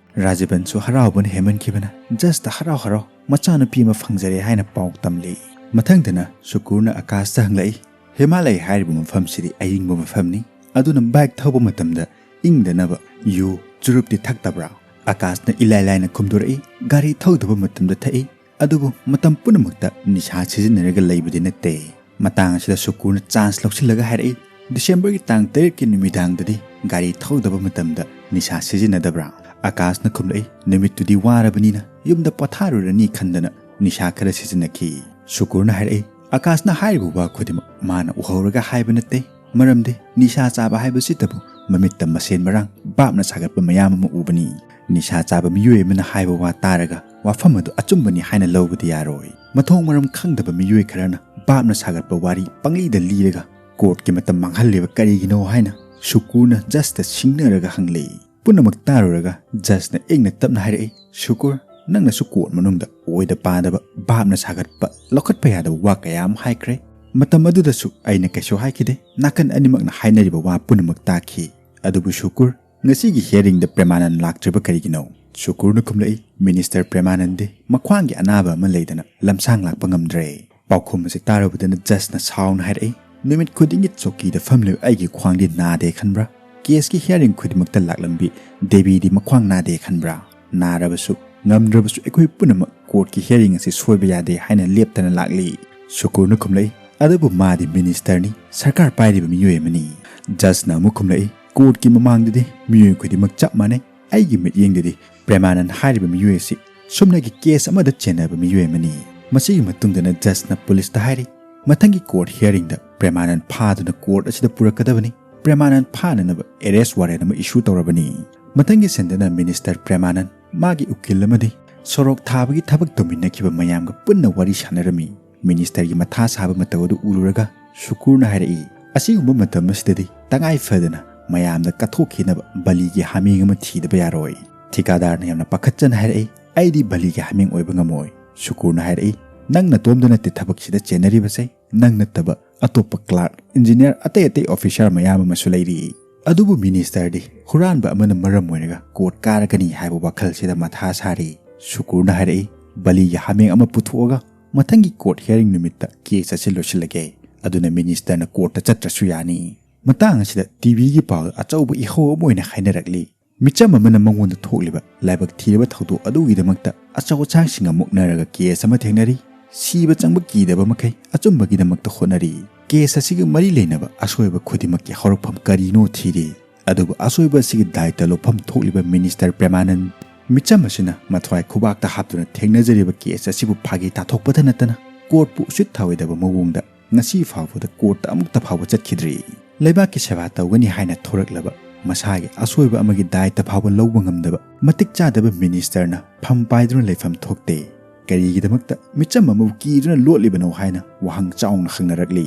ꯔꯥꯖꯤꯕꯟꯁꯨ ꯍꯔꯥꯎꯕꯅ ꯍꯦꯟꯃꯟꯈꯤꯕꯅ ꯖꯁꯇ ꯍꯔꯥꯎ ꯍꯔꯥꯎ ꯃꯆꯥꯅꯨꯄꯤ ꯑꯃ ꯐꯪꯖꯔꯦ ꯍꯥꯏꯅ ꯄꯥꯎ ꯇꯝꯂꯤ꯫ ꯃꯊꯪꯗꯅ ꯁꯨꯀꯨꯔꯅ ꯑꯀꯥꯁꯇ ꯍꯪꯂꯛꯏ, "ꯍꯤꯃꯥꯂꯌꯥ ꯍꯥꯏꯔꯤꯕ ꯃꯐꯝꯁꯤꯗꯤ ꯑꯏꯪꯕ ꯃꯐꯝꯅꯤ, ꯑꯗꯨꯅ ꯕꯥꯏꯛ ꯊꯧꯕ ꯃꯇꯝꯗ ꯏꯪꯗꯅꯕ ꯌꯨ, ꯆꯨꯔꯨꯞꯇꯤ ꯊꯛꯇꯕ꯭ꯔꯥ? ꯑꯀꯥꯁꯅ ꯏꯂꯥꯏ ꯂꯥꯏꯅ ꯈꯨꯝꯗꯣꯔꯛꯏ, "ꯒꯥꯔꯤ ꯊꯧꯗꯕ ꯃꯇꯝꯗ ꯊꯛꯏ, ꯑꯗꯨꯕꯨ ꯃꯇꯝ ꯄꯨꯝꯅꯃꯛꯇ ꯅꯤꯁꯥ ꯁꯤꯖꯤꯟꯅꯔꯒ ꯂꯩꯕꯗꯤ ꯅꯠꯇꯦ"꯫ ꯃꯇꯥꯡ ꯑꯁꯤꯗ ꯁꯨꯀꯨꯔꯅ ꯆꯥꯟꯁ ꯂꯧꯁꯤꯜꯂꯒ ꯍꯥꯏꯔꯛꯏ, "ꯗꯤꯁꯦꯝꯕꯔꯒꯤ ꯇꯥꯡ ꯇꯔꯦꯠꯀꯤ ꯅꯨꯃꯤꯗꯥꯡꯗꯗꯤ ꯒꯥꯔꯤ ꯊꯧꯗꯕ ꯃꯇꯝꯗ ꯅꯤꯁꯥ ꯁꯤꯖꯤꯟꯅꯗꯕ꯭ꯔꯥ?" ꯑꯀꯥꯁꯅ ꯈꯨꯝꯂꯛꯏ, "ꯅꯨꯃꯤꯠꯇꯨꯗꯤ ꯋꯥꯔꯕꯅꯤꯅ ꯌꯨꯝꯗ ꯄꯣꯊꯥꯔꯨꯔꯅꯤ ꯈꯟꯗꯅ ꯅꯤꯁꯥ ꯈꯔ ꯁꯤꯖꯤꯟꯅꯈꯤ"꯫ ꯁꯨꯀꯨꯔꯅ ꯍꯥꯏꯔꯛꯏ, "ꯑꯀꯥꯁꯅ ꯍꯥꯏꯔꯤꯕ ꯋꯥ ꯈꯨꯗꯤꯡꯃꯛ ꯃꯥꯅ ꯎꯍꯧꯔꯒ ꯍꯥꯏꯕ ꯅꯠꯇꯦ, ꯃꯔꯝꯗꯤ ꯅꯤꯁꯥ ꯆꯥꯕ ꯍꯥꯏꯕꯁꯤꯇꯕꯨ ꯃꯃꯤꯠꯇ ꯃꯁꯦꯟ ꯃꯔꯥꯡ ꯕꯥꯞꯅ ꯁꯥꯒꯠꯄ ꯃꯌꯥꯝ ꯑꯃ ꯎꯕꯅꯤ꯫ ꯅꯤꯁꯥ ꯆꯥꯕ ꯃꯤꯑꯣꯏ ꯑꯃꯅ ꯍꯥꯏꯕ ꯋꯥ ꯇꯥꯔꯒ ꯋꯥꯐꯝ ꯑꯗꯨ ꯑꯆꯨꯝꯕꯅꯤ ꯍꯥꯏꯅ ꯂꯧꯕꯗꯤ ꯌꯥꯔꯣꯏ꯫ ꯃꯊꯣꯡ ꯃꯔꯝ ꯈꯪꯗꯕ ꯃꯤꯑꯣꯏ ꯈꯔꯅ ꯕꯥꯞꯅ ꯁꯥꯒꯠꯄ ꯋꯥꯔꯤ ꯄꯪꯂꯤꯗ ꯂꯤꯔꯒ ꯀꯣꯔꯠꯀꯤ ꯃꯇꯝ ꯃꯥꯡꯍꯜꯂꯤꯕ ꯀꯔꯤꯒꯤꯅꯣ?" ꯍꯥꯏꯅ ꯁꯨꯀꯨꯔꯅ ꯖꯁꯇ ꯁꯤꯡꯅꯔꯒ ꯍꯪꯂꯛꯏ꯫ ꯄꯨꯝꯅꯃꯛ ꯇꯥꯔꯨꯔꯒ ꯖꯁꯅ ꯏꯪꯅ ꯇꯞꯅ ꯍꯥꯏꯔꯛꯏ, "ꯁꯨꯀꯨꯔ, ꯅꯪꯅꯁꯨ ꯀꯣꯔꯠ ꯃꯅꯨꯡꯗ ꯑꯣꯏꯗ ꯄꯥꯗꯕ, ꯚꯥꯞꯅ ꯁꯥꯒꯠꯄ, ꯂꯧꯈꯠꯄ ꯌꯥꯗꯕ ꯋꯥ ꯀꯌꯥ ꯑꯃ ꯍꯥꯏꯈ꯭ꯔꯦ꯫ ꯃꯇꯝ ꯑꯗꯨꯗꯁꯨ ꯑꯩꯅ ꯀꯩꯁꯨ ꯍꯥꯏꯈꯤꯗꯦ꯫ ꯅꯥꯀꯟ ꯑꯅꯤꯃꯛꯅ ꯍꯥꯏꯅꯔꯤꯕ ꯋꯥ ꯄꯨꯝꯅꯃꯛ ꯇꯥꯈꯤ꯫ ꯑꯗꯨꯕꯨ ꯁꯨꯀꯨꯔ, ꯉꯁꯤꯒꯤ ꯍꯤꯌꯔꯤꯡꯗ ꯄ꯭ꯔꯦꯃꯥꯅꯟ ꯂꯥꯛꯇ꯭ꯔꯤꯕ ꯀꯔꯤꯒꯤꯅꯣ?" ꯁꯨꯀꯨꯔꯅ ꯈꯨꯝꯂꯛꯏ, "ꯃꯤꯅꯤꯁꯇꯔ ꯄ꯭ꯔꯦꯃꯥꯅꯟꯗꯤ ꯃꯈ꯭ꯋꯥꯡꯒꯤ ꯑꯅꯥꯕ ꯑꯃ ꯂꯩꯗꯅ ꯂꯝꯁꯥꯡ ꯂꯥꯛꯄ ꯉꯝꯗ꯭ꯔꯦ"꯫ ꯄꯥꯎꯈꯨꯝ ꯑꯁꯤ ꯇꯥꯔꯨꯕꯗꯅ ꯖꯁꯅ ꯁꯥꯎꯅ ꯍꯥꯏꯔꯛꯏ, "ꯅꯨꯃꯤꯠ ꯈꯨꯗꯤꯡꯒꯤ ꯆꯧꯀꯤꯗ ꯐꯝꯂꯤꯕ ꯑꯩꯒꯤ ꯈ꯭ꯋꯥꯡꯗꯤ ꯅꯥꯗꯦ ꯈꯟꯕ꯭ꯔꯥ? ꯀꯦꯁꯀꯤ ꯍꯤꯌꯔꯤꯡ ꯈꯨꯗꯤꯡꯃꯛꯇ ꯂꯥꯛꯂꯝꯕꯤ ꯗꯦꯕꯤꯗꯤ ꯃꯈ꯭ꯋꯥꯡ ꯅꯥꯗꯦ ꯈꯟꯕ꯭ꯔꯥ? ꯅꯥꯔꯕꯁꯨ ꯉꯝꯗ꯭ꯔꯕꯁꯨ ꯑꯩꯈꯣꯏ ꯄꯨꯝꯅꯃꯛ ꯀꯣꯔꯠꯀꯤ ꯍꯤꯌꯔꯤꯡ ꯑꯁꯤ ꯁꯣꯏꯕ ꯌꯥꯗꯦ ꯍꯥꯏꯅ ꯂꯦꯞꯇꯅ ꯂꯥꯛꯂꯤ"꯫ ꯁꯨꯀꯨꯔꯅ ꯈꯨꯝꯂꯛꯏ, "ꯑꯗꯨꯕꯨ ꯃꯥꯗꯤ ꯃꯤꯅꯤꯁꯇꯔꯅꯤ, ꯁꯔꯀꯥꯔ ꯄꯥꯏꯔꯤꯕ ꯃꯤꯑꯣꯏ ꯑꯃꯅꯤ"꯫ ꯖꯁꯅ ꯑꯃꯨꯛ ꯈꯨꯝꯂꯛꯏ, "ꯀꯣꯔꯠꯀꯤ ꯃꯃꯥꯡꯗꯗꯤ ꯃꯤꯑꯣꯏ ꯈꯨꯗꯤꯡꯃꯛ ꯆꯞ ꯃꯥꯟꯅꯩ꯫ ꯑꯩꯒꯤ ꯃꯤꯠꯌꯦꯡꯗꯗꯤ ꯄ꯭ꯔꯦꯃꯥꯅꯟ ꯍꯥꯏꯔꯤꯕ ꯃꯤꯑꯣꯏ ꯑꯁꯤ ꯁꯨꯞꯅꯒꯤ ꯀꯦꯁ ꯑꯃꯗ ꯆꯦꯟꯅꯕ ꯃꯤꯑꯣꯏ ꯑꯃꯅꯤ"꯫ ꯃꯁꯤꯒꯤ ꯃꯇꯨꯡꯗꯅ ꯖꯁꯅ ꯄꯨꯂꯤꯁꯇ ꯍꯥꯏꯔꯤ, "ꯃꯊꯪꯒꯤ ꯀꯣꯔꯠ ꯍꯤꯌꯔꯤꯡꯗ ꯄ꯭ꯔꯦꯃꯥꯅꯟ ꯐꯥꯗꯨꯅ ꯀꯣꯔꯠ ꯑꯁꯤꯗ ꯄꯨꯔꯛꯀꯗꯕꯅꯤ꯫ ꯄ꯭ꯔꯦꯃꯥꯅꯟ ꯐꯥꯅꯅꯕ ꯑꯦꯔꯦꯁ ꯋꯥꯔꯦꯟ ꯑꯃ ꯏꯁꯨ ꯇꯧꯔꯕꯅꯤ"꯫ ꯃꯊꯪꯒꯤ ꯁꯟꯗꯅ ꯃꯤꯅꯤꯁꯇꯔ ꯄ꯭ꯔꯦꯃꯥꯅꯟ ꯃꯥꯒꯤ ꯎꯀꯤꯜ ꯑꯃꯗꯤ ꯁꯣꯔꯣꯛ ꯊꯥꯕꯒꯤ ꯊꯕꯛ ꯇꯧꯃꯤꯟꯅꯈꯤꯕ ꯃꯌꯥꯝꯒ ꯄꯨꯟꯅ ꯋꯥꯔꯤ ꯁꯥꯟꯅꯔꯝꯃꯤ꯫ ꯃꯤꯅꯤꯁꯇꯔꯒꯤ ꯃꯊꯥ ꯁꯥꯕ ꯃꯇꯧ ꯑꯗꯨ ꯎꯔꯨꯔꯒ ꯁꯨꯀꯨꯔꯅ ꯍꯥꯏꯔꯛꯏ, "ꯑꯁꯤꯒꯨꯝꯕ ꯃꯇꯝ ꯑꯁꯤꯗꯗꯤ ꯇꯉꯥꯏ ꯐꯗꯅ ꯃꯌꯥꯝꯗ ꯀꯠꯊꯣꯛꯈꯤꯅꯕ ꯕꯂꯤꯒꯤ ꯍꯥꯃꯦꯡ ꯑꯃ ꯊꯤꯗꯕ ꯌꯥꯔꯣꯏ"꯫ ꯊꯤꯀꯥꯗꯥꯔꯅ ꯌꯥꯝꯅ ꯄꯥꯈꯠꯆꯅ ꯍꯥꯏꯔꯛꯏ, "ꯑꯩꯗꯤ ꯕꯂꯤꯒꯤ ꯍꯥꯃꯦꯡ ꯑꯣꯏꯕ ꯉꯝꯃꯣꯏ"꯫ ꯁꯨꯀꯨꯔꯅ ꯍꯥꯏꯔꯛꯏ, "ꯅꯪ ꯅꯇꯣꯝꯗ ꯅꯠꯇꯦ ꯊꯕꯛꯁꯤꯗ ꯆꯦꯟꯅꯔꯤꯕꯁꯦ, ꯅꯪ ꯅꯠꯇꯕ ꯑꯇꯣꯞꯄ ꯀ꯭ꯂꯥꯔꯛ, ꯏꯟꯖꯤꯅꯤꯌꯥꯔ, ꯑꯇꯩ ꯑꯇꯩ ꯑꯣꯐꯤꯁꯥꯔ ꯃꯌꯥꯝ ꯑꯃꯁꯨ ꯂꯩꯔꯤ"꯫ ꯑꯗꯨꯕꯨ ꯃꯤꯅꯤꯁꯇꯔꯗꯤ ꯍꯨꯔꯥꯟꯕ ꯑꯃꯅ ꯃꯔꯝ ꯑꯣꯏꯔꯒ ꯀꯣꯔꯠ ꯀꯥꯔꯒꯅꯤ ꯍꯥꯏꯕ ꯋꯥꯈꯜꯁꯤꯗ ꯃꯊꯥ ꯁꯥꯔꯤ꯫ ꯁꯨꯀꯨꯔꯅ ꯍꯥꯏꯔꯛꯏ, "ꯕꯂꯤꯒꯤ ꯍꯥꯃꯦꯡ ꯑꯃ ꯄꯨꯊꯣꯛꯑꯒ ꯃꯊꯪꯒꯤ ꯀꯣꯔꯠ ꯍꯤꯌꯔꯤꯡ ꯅꯨꯃꯤꯠꯇ ꯀꯦꯁ ꯑꯁꯤ ꯂꯣꯏꯁꯤꯜꯂꯒꯦ꯫ ꯑꯗꯨꯅ ꯃꯤꯅꯤꯁꯇꯔꯅ ꯀꯣꯔꯠꯇ ꯆꯠꯇ꯭ꯔꯁꯨ ꯌꯥꯅꯤ"꯫ ꯃꯇꯥꯡ ꯑꯁꯤꯗ ꯇꯤꯚꯤꯒꯤ ꯄꯥꯎꯗ ꯑꯆꯧꯕ ꯏꯍꯧ ꯑꯃ ꯑꯣꯏꯅ ꯍꯥꯏꯅꯔꯛꯂꯤ꯫ ꯃꯤꯆꯝ ꯑꯃꯅ ꯃꯉꯣꯟꯗ ꯊꯣꯛꯂꯤꯕ ꯂꯥꯏꯕꯛ ꯊꯤꯔꯕ ꯊꯧꯗꯣꯛ ꯑꯗꯨꯒꯤꯗꯃꯛꯇ ꯑꯆꯧ ꯑꯁꯥꯡꯁꯤꯡꯒ ꯃꯨꯛꯅꯔꯒ ꯀꯦꯁ ꯑꯃ ꯊꯦꯡꯅꯔꯤ꯫ ꯁꯤꯕ ꯆꯪꯕ ꯀꯤꯗꯕ ꯃꯈꯩ ꯑꯆꯨꯝꯕꯒꯤꯗꯃꯛꯇ ꯍꯣꯠꯅꯔꯤ꯫ ꯀꯦꯁ ꯑꯁꯤꯒ ꯃꯔꯤ ꯂꯩꯅꯕ ꯑꯁꯣꯏꯕ ꯈꯨꯗꯤꯡꯃꯛꯀꯤ ꯍꯧꯔꯛꯐꯝ ꯀꯔꯤꯅꯣ ꯊꯤꯔꯤ꯫ ꯑꯗꯨꯕꯨ ꯑꯁꯣꯏꯕ ꯑꯁꯤꯒꯤ ꯗꯥꯏꯇ ꯂꯧꯐꯝ ꯊꯣꯛꯂꯤꯕ ꯃꯤꯅꯤꯁꯇꯔ ꯄ꯭ꯔꯦꯃꯥꯅꯟ ꯃꯤꯆꯝ ꯑꯁꯤꯅ ꯃꯊ꯭ꯋꯥꯏ ꯈꯨꯕꯥꯛꯇ ꯍꯥꯞꯇꯨꯅ ꯊꯦꯡꯅꯖꯔꯤꯕ ꯀꯦꯁ ꯑꯁꯤꯕꯨ ꯐꯥꯒꯤ ꯇꯥꯊꯣꯛꯄꯗ ꯅꯠꯇꯅ ꯀꯣꯔꯠꯄꯨ ꯎꯁꯤꯠ ꯊꯥꯑꯣꯏꯗꯕ ꯃꯑꯣꯡꯗ ꯉꯁꯤ ꯐꯥꯎꯕꯗ ꯀꯣꯔꯠꯇ ꯑꯃꯨꯛꯇ ꯐꯥꯎꯕ ꯆꯠꯈꯤꯗ꯭ꯔꯤ꯫ ꯂꯩꯕꯥꯛꯀꯤ ꯁꯦꯕꯥ ꯇꯧꯒꯅꯤ ꯍꯥꯏꯅ ꯊꯣꯔꯛꯂꯕ ꯃꯁꯥꯒꯤ ꯑꯁꯣꯏꯕ ꯑꯃꯒꯤ ꯗꯥꯏꯇ ꯐꯥꯎꯕ ꯂꯧꯕ ꯉꯝꯗꯕ ꯃꯇꯤꯛ ꯆꯥꯗꯕ ꯃꯤꯅꯤꯁꯇꯔꯅ ꯐꯝ ꯄꯥꯏꯗꯨꯅ ꯂꯩꯐꯝ ꯊꯣꯛꯇꯦ꯫ ꯀꯔꯤꯒꯤꯗꯃꯛꯇ ꯃꯤꯆꯝ ꯑꯃꯕꯨ ꯀꯤꯗꯨꯅ ꯂꯣꯠꯂꯤꯕꯅꯣ ꯍꯥꯏꯅ ꯋꯥꯍꯪ ꯆꯥꯎꯅ ꯍꯪꯅꯔꯛꯂꯤ꯫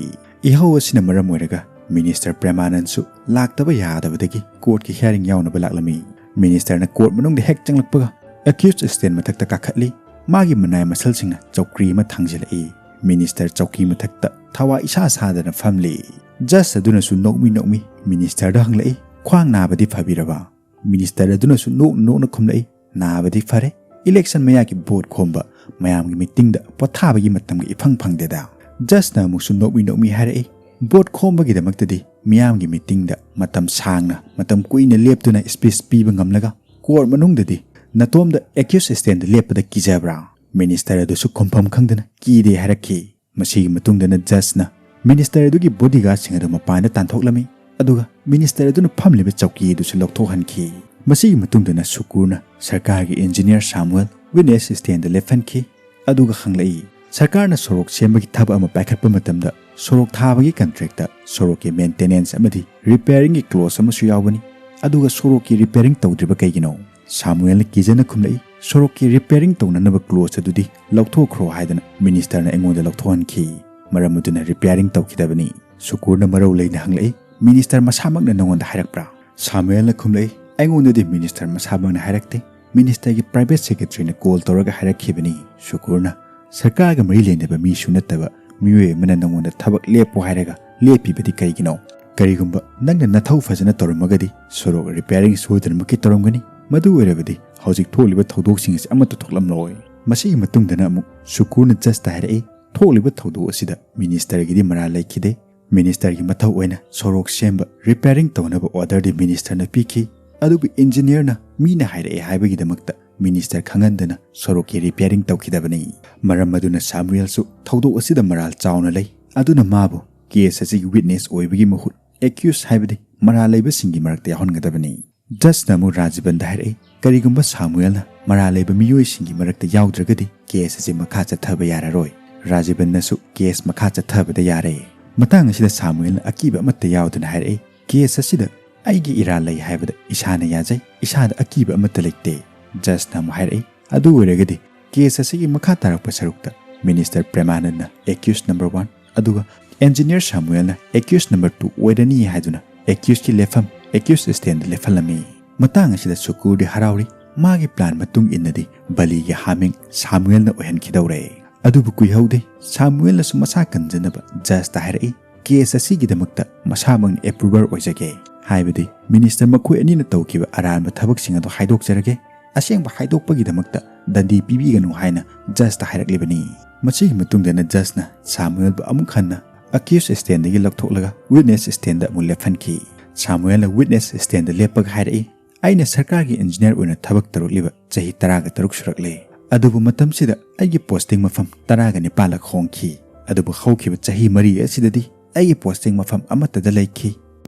ꯏꯍꯧ ꯑꯁꯤꯅ ꯃꯔꯝ ꯑꯣꯏꯔꯒ ꯃꯤꯅꯤꯁꯇꯔ ꯄ꯭ꯔꯦꯃꯥꯅꯟꯁꯨ ꯂꯥꯛꯇꯕ ꯌꯥꯗꯕꯗꯒꯤ ꯀꯣꯔꯠꯀꯤ ꯍꯤꯌꯥꯔꯤꯡ ꯌꯥꯎꯅꯕ ꯂꯥꯛꯂꯝꯃꯤ꯫ ꯃꯤꯅꯤꯁꯇꯔꯅ ꯀꯣꯔꯠ ꯃꯅꯨꯡꯗ ꯍꯦꯛ ꯆꯪꯂꯛꯄꯒ ꯑꯦꯀ꯭ꯌꯨꯁ ꯁ꯭ꯇꯦꯟ ꯃꯊꯛꯇ ꯀꯥꯈꯠꯂꯤ꯫ ꯃꯥꯒꯤ ꯃꯅꯥꯏ ꯃꯁꯜꯁꯤꯡꯅ ꯆꯧꯀ꯭ꯔꯤ ꯑꯃ ꯊꯥꯡꯖꯤꯜꯂꯛꯏ꯫ ꯃꯤꯅꯤꯁꯇꯔ ꯆꯧꯀꯤ ꯃꯊꯛꯇ ꯊꯋꯥ ꯏꯁꯥ ꯁꯥꯗꯅ ꯐꯝꯂꯤ꯫ ꯖꯁ ꯑꯗꯨꯅꯁꯨ ꯅꯣꯛꯃꯤ ꯅꯣꯛꯃꯤ ꯃꯤꯅꯤꯁꯇꯔꯗ ꯍꯪꯂꯛꯏ, "ꯈ꯭ꯋꯥꯡ ꯅꯥꯕꯗꯤ ꯐꯕꯤꯔꯕ?" ꯃꯤꯅꯤꯁꯇꯔ ꯑꯗꯨꯅꯁꯨ ꯅꯣꯛꯅ ꯅꯣꯛꯅ ꯈꯨꯝꯂꯛꯏ, "ꯅꯥꯕꯗꯤ ꯐꯔꯦ꯫ ꯏꯂꯦꯛꯁꯟ ꯃꯌꯥꯒꯤ ꯚꯣꯠ ꯈꯣꯝꯕ, ꯃꯌꯥꯝꯒꯤ ꯃꯤꯇꯤꯡꯗ ꯄꯣꯊꯥꯕꯒꯤ ꯃꯇꯝꯒ ꯏꯐꯪ ꯐꯪꯗꯦꯗ꯫" ꯖꯁꯅ ꯑꯃꯨꯛꯁꯨ ꯅꯣꯛꯃꯤ ꯅꯣꯛꯃꯤ ꯍꯥꯏꯔꯛꯏ, "ꯚꯣꯠ ꯈꯣꯝꯕꯒꯤꯗꯃꯛꯇꯗꯤ ꯃꯤꯌꯥꯝꯒꯤ ꯃꯤꯇꯤꯡꯗ ꯃꯇꯝ ꯁꯥꯡꯅ, ꯃꯇꯝ ꯀꯨꯏꯅ ꯂꯦꯞꯇꯨꯅ ꯁ꯭ꯄꯤꯆ ꯄꯤꯕ ꯉꯝꯂꯒ ꯀꯣꯔꯠ ꯃꯅꯨꯡꯗꯗꯤ ꯅꯇꯣꯝꯗ ꯑꯦꯀ꯭ꯌꯨꯁ ꯁ꯭ꯇꯦꯟꯗ ꯂꯦꯞꯄꯗ ꯀꯤꯖꯕ꯭ꯔꯥ?" ꯃꯤꯅꯤꯁꯇꯔ ꯑꯗꯨꯁꯨ ꯈꯨꯝꯐꯝ ꯈꯪꯗꯅ ꯀꯤꯗꯦ ꯍꯥꯏꯔꯛꯈꯤ꯫ ꯃꯁꯤꯒꯤ ꯃꯇꯨꯡꯗꯅ ꯖꯁꯅ ꯃꯤꯅꯤꯁꯇꯔ ꯑꯗꯨꯒꯤ ꯕꯣꯗꯤꯒꯥꯔꯗꯁꯤꯡ ꯑꯗꯨ ꯃꯄꯥꯟꯗ ꯇꯥꯟꯊꯣꯛꯂꯝꯃꯤ, ꯑꯗꯨꯒ ꯃꯤꯅꯤꯁꯇꯔ ꯑꯗꯨꯅ ꯐꯝꯂꯤꯕ ꯆꯧꯀꯤ ꯑꯗꯨꯁꯨ ꯂꯧꯊꯣꯛꯍꯟꯈꯤ꯫ ꯃꯁꯤꯒꯤ ꯃꯇꯨꯡꯗꯅ ꯁꯨꯀꯨꯔꯅ ꯁꯔꯀꯥꯔꯒꯤ ꯏꯟꯖꯤꯅꯤꯌꯔ ꯁꯥꯃꯨꯑꯦꯜ ꯋꯤꯠꯅꯦꯁ ꯁ꯭ꯇꯦꯟꯗ ꯂꯦꯞꯍꯟꯈꯤ, ꯑꯗꯨꯒ ꯍꯪꯂꯛꯏ, "ꯁꯔꯀꯥꯔꯅ ꯁꯣꯔꯣꯛ ꯁꯦꯝꯕꯒꯤ ꯊꯕꯛ ꯑꯃ ꯄꯥꯏꯈꯠꯄ ꯃꯇꯝꯗ ꯁꯣꯔꯣꯛ ꯊꯥꯕꯒꯤ ꯀꯟꯇ꯭ꯔꯦꯛꯇ ꯁꯣꯔꯣꯛꯀꯤ ꯃꯦꯟꯇꯦꯅꯦꯟꯁ ꯑꯃꯗꯤ ꯔꯤꯄꯦꯌꯔꯤꯡꯒꯤ ꯀ꯭ꯂꯣꯖ ꯑꯃꯁꯨ ꯌꯥꯎꯕꯅꯤ, ꯑꯗꯨꯒ ꯁꯣꯔꯣꯛꯀꯤ ꯔꯤꯄꯦꯌꯔꯤꯡ ꯇꯧꯗ꯭ꯔꯤꯕ ꯀꯩꯒꯤꯅꯣ?" ꯁꯥꯃꯨꯑꯦꯜꯅ ꯀꯤꯖꯅ ꯈꯨꯝꯂꯛꯏ, "ꯁꯣꯔꯣꯛꯀꯤ ꯔꯤꯄꯦꯌꯔꯤꯡ ꯇꯧꯅꯅꯕ ꯀ꯭ꯂꯣꯖ ꯑꯗꯨꯗꯤ ꯂꯧꯊꯣꯛꯈ꯭ꯔꯣ" ꯍꯥꯏꯗꯅ ꯃꯤꯅꯤꯁꯇꯔꯅ ꯑꯩꯉꯣꯟꯗ ꯂꯧꯊꯣꯛꯍꯟꯈꯤ꯫ ꯃꯔꯝ ꯑꯗꯨꯅ ꯔꯤꯄꯦꯌꯔꯤꯡ ꯇꯧꯈꯤꯗꯕꯅꯤ꯫ ꯁꯨꯀꯨꯔꯅ ꯃꯔꯧ ꯂꯩꯅ ꯍꯪꯂꯛꯏ, "ꯃꯤꯅꯤꯁꯇꯔ ꯃꯁꯥꯃꯛꯅ ꯅꯉꯣꯟꯗ ꯍꯥꯏꯔꯛꯄ꯭ꯔꯥ?" ꯁꯥꯃꯨꯑꯦꯜꯅ ꯈꯨꯝꯂꯛꯏ, "ꯑꯩꯉꯣꯟꯗꯗꯤ ꯃꯤꯅꯤꯁꯇꯔ ꯃꯁꯥꯃꯛꯅ ꯍꯥꯏꯔꯛꯇꯦ꯫ ꯃꯤꯅꯤꯁꯇꯔꯒꯤ ꯄ꯭ꯔꯥꯏꯚꯦꯠ ꯁꯦꯀ꯭ꯔꯦꯇꯔꯤꯅ ꯀꯣꯜ ꯇꯧꯔꯒ ꯍꯥꯏꯔꯛꯈꯤꯕꯅꯤ꯫" ꯁꯨꯀꯨꯔꯅ, "ꯁꯔꯀꯥꯔꯒ ꯃꯔꯤ ꯂꯩꯅꯕ ꯃꯤꯁꯨ ꯅꯠꯇꯕ ꯃꯤꯑꯣꯏ ꯑꯃꯅ ꯅꯉꯣꯟꯗ ꯊꯕꯛ ꯂꯦꯞꯄꯨ ꯍꯥꯏꯔꯒ ꯂꯦꯞꯄꯤꯕꯗꯤ ꯀꯔꯤꯒꯤꯅꯣ? ꯀꯔꯤꯒꯨꯝꯕ ꯅꯪꯅ ꯅꯊꯧ ꯐꯖꯅ ꯇꯧꯔꯝꯃꯒꯗꯤ ꯁꯣꯔꯣꯛ ꯔꯤꯄꯦꯌꯔꯤꯡ ꯁꯣꯏꯗꯅꯃꯛꯀꯤ ꯇꯧꯔꯝꯒꯅꯤ꯫ ꯃꯗꯨ ꯑꯣꯏꯔꯕꯗꯤ ꯍꯧꯖꯤꯛ ꯊꯣꯛꯂꯤꯕ ꯊꯧꯗꯣꯛꯁꯤꯡ ꯑꯁꯤ ꯑꯃꯠꯇ ꯊꯣꯛꯂꯝꯂꯣꯏ꯫" ꯃꯁꯤꯒꯤ ꯃꯇꯨꯡꯗꯅ ꯑꯃꯨꯛ ꯁꯨꯀꯨꯔꯅ ꯖꯁꯇ ꯍꯥꯏꯔꯛꯏ, "ꯊꯣꯛꯂꯤꯕ ꯊꯧꯗꯣꯛ ꯑꯁꯤꯗ ꯃꯤꯅꯤꯁꯇꯔꯒꯤꯗꯤ ꯃꯔꯥꯜ ꯂꯩꯈꯤꯗꯦ꯫ ꯃꯤꯅꯤꯁꯇꯔꯒꯤ ꯃꯊꯧ ꯑꯣꯏꯅ ꯁꯣꯔꯣꯛ ꯁꯦꯝꯕ, ꯔꯤꯄꯤꯌꯥꯔꯤꯡ ꯇꯧꯅꯕ ꯑꯣꯔꯗꯔꯗꯤ ꯃꯤꯅꯤꯁꯇꯔꯅ ꯄꯤꯈꯤ꯫ ꯑꯗꯨꯕꯨ ꯏꯟꯖꯤꯅꯤꯌꯔꯅ ꯃꯤꯅ ꯍꯥꯏꯔꯛꯑꯦ ꯍꯥꯏꯕꯒꯤꯗꯃꯛꯇ ꯃꯤꯅꯤꯁꯇꯔ ꯈꯪꯍꯟꯗꯅ ꯁꯣꯔꯣꯛꯀꯤ ꯔꯤꯄꯤꯌꯥꯔꯤꯡ ꯇꯧꯈꯤꯗꯕꯅꯤ꯫ ꯃꯔꯝ ꯑꯗꯨꯅ ꯁꯥꯃꯨꯑꯦꯜꯁꯨ ꯊꯧꯗꯣꯛ ꯑꯁꯤꯗ ꯃꯔꯥꯜ ꯆꯥꯎꯅ ꯂꯩ꯫ ꯑꯗꯨꯅ ꯃꯥꯕꯨ ꯀꯦꯁ ꯑꯁꯤꯒꯤ ꯋꯤꯠꯅꯦꯁ ꯑꯣꯏꯕꯒꯤ ꯃꯍꯨꯠ ꯑꯦꯀ꯭ꯌꯨꯁ, ꯍꯥꯏꯕꯗꯤ ꯃꯔꯥꯜ ꯂꯩꯕꯁꯤꯡꯒꯤ ꯃꯔꯛꯇ ꯌꯥꯎꯍꯟꯒꯗꯕꯅꯤ꯫ ꯖꯖꯅ ꯑꯃꯨꯛ ꯔꯥꯖꯤꯕꯟꯗ ꯍꯥꯏꯔꯛꯏ, ꯀꯔꯤꯒꯨꯝꯕ ꯁꯥꯃꯨꯑꯦꯜꯅ ꯃꯔꯥꯜ ꯂꯩꯕ ꯃꯤꯑꯣꯏꯁꯤꯡꯒꯤ ꯃꯔꯛꯇ ꯌꯥꯎꯗ꯭ꯔꯒꯗꯤ ꯀꯦꯁ ꯑꯁꯤ ꯃꯈꯥ ꯆꯠꯊꯕ ꯌꯥꯔꯔꯣꯏ꯫ ꯔꯥꯖꯤꯕꯟꯅꯁꯨ ꯀꯦꯁ ꯃꯈꯥ ꯆꯠꯊꯕꯗ ꯌꯥꯔꯦ꯫ ꯃꯇꯥꯡ ꯑꯁꯤꯗ ꯁꯥꯃꯨꯑꯦꯜꯅ ꯑꯀꯤꯕ ꯑꯃꯠꯇ ꯌꯥꯎꯗꯅ ꯍꯥꯏꯔꯛꯏ, ꯀꯦꯁ ꯑꯁꯤꯗ ꯑꯩꯒꯤ ꯏꯔꯥꯜ ꯂꯩ ꯍꯥꯏꯕꯗ ꯏꯁꯥꯅ ꯌꯥꯖꯩ, ꯏꯁꯥꯗ ꯑꯀꯤꯕ ꯑꯃꯠꯇ ꯂꯩꯇꯦ꯫ ꯖꯖꯅ ꯑꯃꯨꯛ ꯍꯥꯏꯔꯛꯏ, ꯑꯗꯨ ꯑꯣꯏꯔꯒꯗꯤ ꯀꯦꯁ ꯑꯁꯤꯒꯤ ꯃꯈꯥ ꯇꯥꯔꯛꯄ ꯁꯔꯨꯛꯇ ꯃꯤꯅꯤꯁꯇꯔ ꯄ꯭ꯔꯦꯃꯥꯅꯟꯗꯅ ꯑꯦꯀ꯭ꯌꯨꯁ ꯅꯝꯕꯔ ꯋꯥꯟ, ꯑꯗꯨꯒ ꯏꯟꯖꯤꯅꯤꯌꯔ ꯁꯥꯃꯨꯑꯦꯜꯅ ꯑꯦꯀ꯭ꯌꯨꯁ ꯅꯝꯕꯔ ꯇꯨ ꯑꯣꯏꯔꯅꯤ ꯍꯥꯏꯗꯨꯅ ꯑꯦꯀ꯭ꯌꯨꯁꯀꯤ ꯂꯦꯞꯐꯝ ꯑꯦꯀ꯭ꯌꯨꯁ ꯁ꯭ꯇꯦꯟꯗ ꯂꯦꯞꯍꯜꯂꯝꯃꯤ꯫ ꯃꯇꯥꯡ ꯑꯁꯤꯗ ꯁꯨꯀꯨꯔꯗꯤ ꯍꯔꯥꯎꯔꯤ꯫ ꯃꯥꯒꯤ ꯄ꯭ꯂꯥꯟ ꯃꯇꯨꯡ ꯏꯟꯅꯗꯤ ꯕꯂꯤꯒꯤ ꯍꯥꯃꯦꯡ ꯁꯥꯃꯨꯑꯦꯜꯅ ꯑꯣꯏꯍꯟꯈꯤꯗꯧꯔꯦ꯫ ꯑꯗꯨꯕꯨ ꯀꯨꯏꯍꯧꯗꯦ, ꯁꯥꯃꯨꯑꯦꯜꯅꯁꯨ ꯃꯁꯥ ꯀꯟꯖꯅꯕ ꯖꯖꯇ ꯍꯥꯏꯔꯛꯏ, ꯀꯦꯁ ꯑꯁꯤꯒꯤꯗꯃꯛꯇ ꯃꯁꯥꯃꯛꯅ ꯑꯦꯄ꯭ꯔꯨꯚꯔ ꯑꯣꯏꯖꯒꯦ, ꯍꯥꯏꯕꯗꯤ ꯃꯤꯅꯤꯁꯇꯔ ꯃꯈꯣꯏ ꯑꯅꯤꯅ ꯇꯧꯈꯤꯕ ꯑꯔꯥꯟꯕ ꯊꯕꯛꯁꯤꯡ ꯑꯗꯨ ꯍꯥꯏꯗꯣꯛꯆꯔꯒꯦ, ꯑꯁꯦꯡꯕ ꯍꯥꯏꯗꯣꯛꯄꯒꯤꯗꯃꯛꯇ ꯗꯟꯗꯤ ꯄꯤꯕꯤꯒꯅꯨ ꯍꯥꯏꯅ ꯖꯖꯇ ꯍꯥꯏꯔꯛꯂꯤꯕꯅꯤ꯫ ꯃꯁꯤꯒꯤ ꯃꯇꯨꯡꯗꯅ ꯖꯖꯅ ꯁꯥꯃꯨꯑꯦꯜꯕꯨ ꯑꯃꯨꯛ ꯍꯟꯅ ꯑꯀ꯭ꯌꯨꯁ ꯁ꯭ꯇꯦꯟꯗꯒꯤ ꯂꯧꯊꯣꯛꯂꯒ ꯋꯤꯠꯅꯦꯁ ꯁ꯭ꯇꯦꯟꯗ ꯑꯃꯨꯛ ꯂꯦꯞꯍꯟꯈꯤ꯫ ꯁꯥꯃꯨꯑꯦꯜꯅ ꯋꯤꯠꯅꯦꯁ ꯁ꯭ꯇꯦꯟꯗ ꯂꯦꯞꯄꯒ ꯍꯥꯏꯔꯛꯏ, ꯑꯩꯅ ꯁꯔꯀꯥꯔꯒꯤ ꯏꯟꯖꯤꯅꯤꯌꯔ ꯑꯣꯏꯅ ꯊꯕꯛ ꯇꯧꯔꯛꯂꯤꯕ ꯆꯍꯤ ꯇꯔꯥꯒ ꯇꯔꯨꯛ ꯁꯨꯔꯛꯂꯦ꯫ ꯑꯗꯨꯕꯨ ꯃꯇꯝꯁꯤꯗ ꯑꯩꯒꯤ ꯄꯣꯁꯇꯤꯡ ꯃꯐꯝ ꯇꯔꯥꯒ ꯅꯤꯄꯥꯜꯂꯛ ꯍꯣꯡꯈꯤ꯫ ꯑꯗꯨꯕꯨ ꯍꯧꯈꯤꯕ ꯆꯍꯤ ꯃꯔꯤ ꯑꯁꯤꯗꯗꯤ ꯑꯩꯒꯤ ꯄꯣꯁꯇꯤꯡ ꯃꯐꯝ ꯑꯃꯠꯇꯗ ꯂꯩꯈꯤ꯫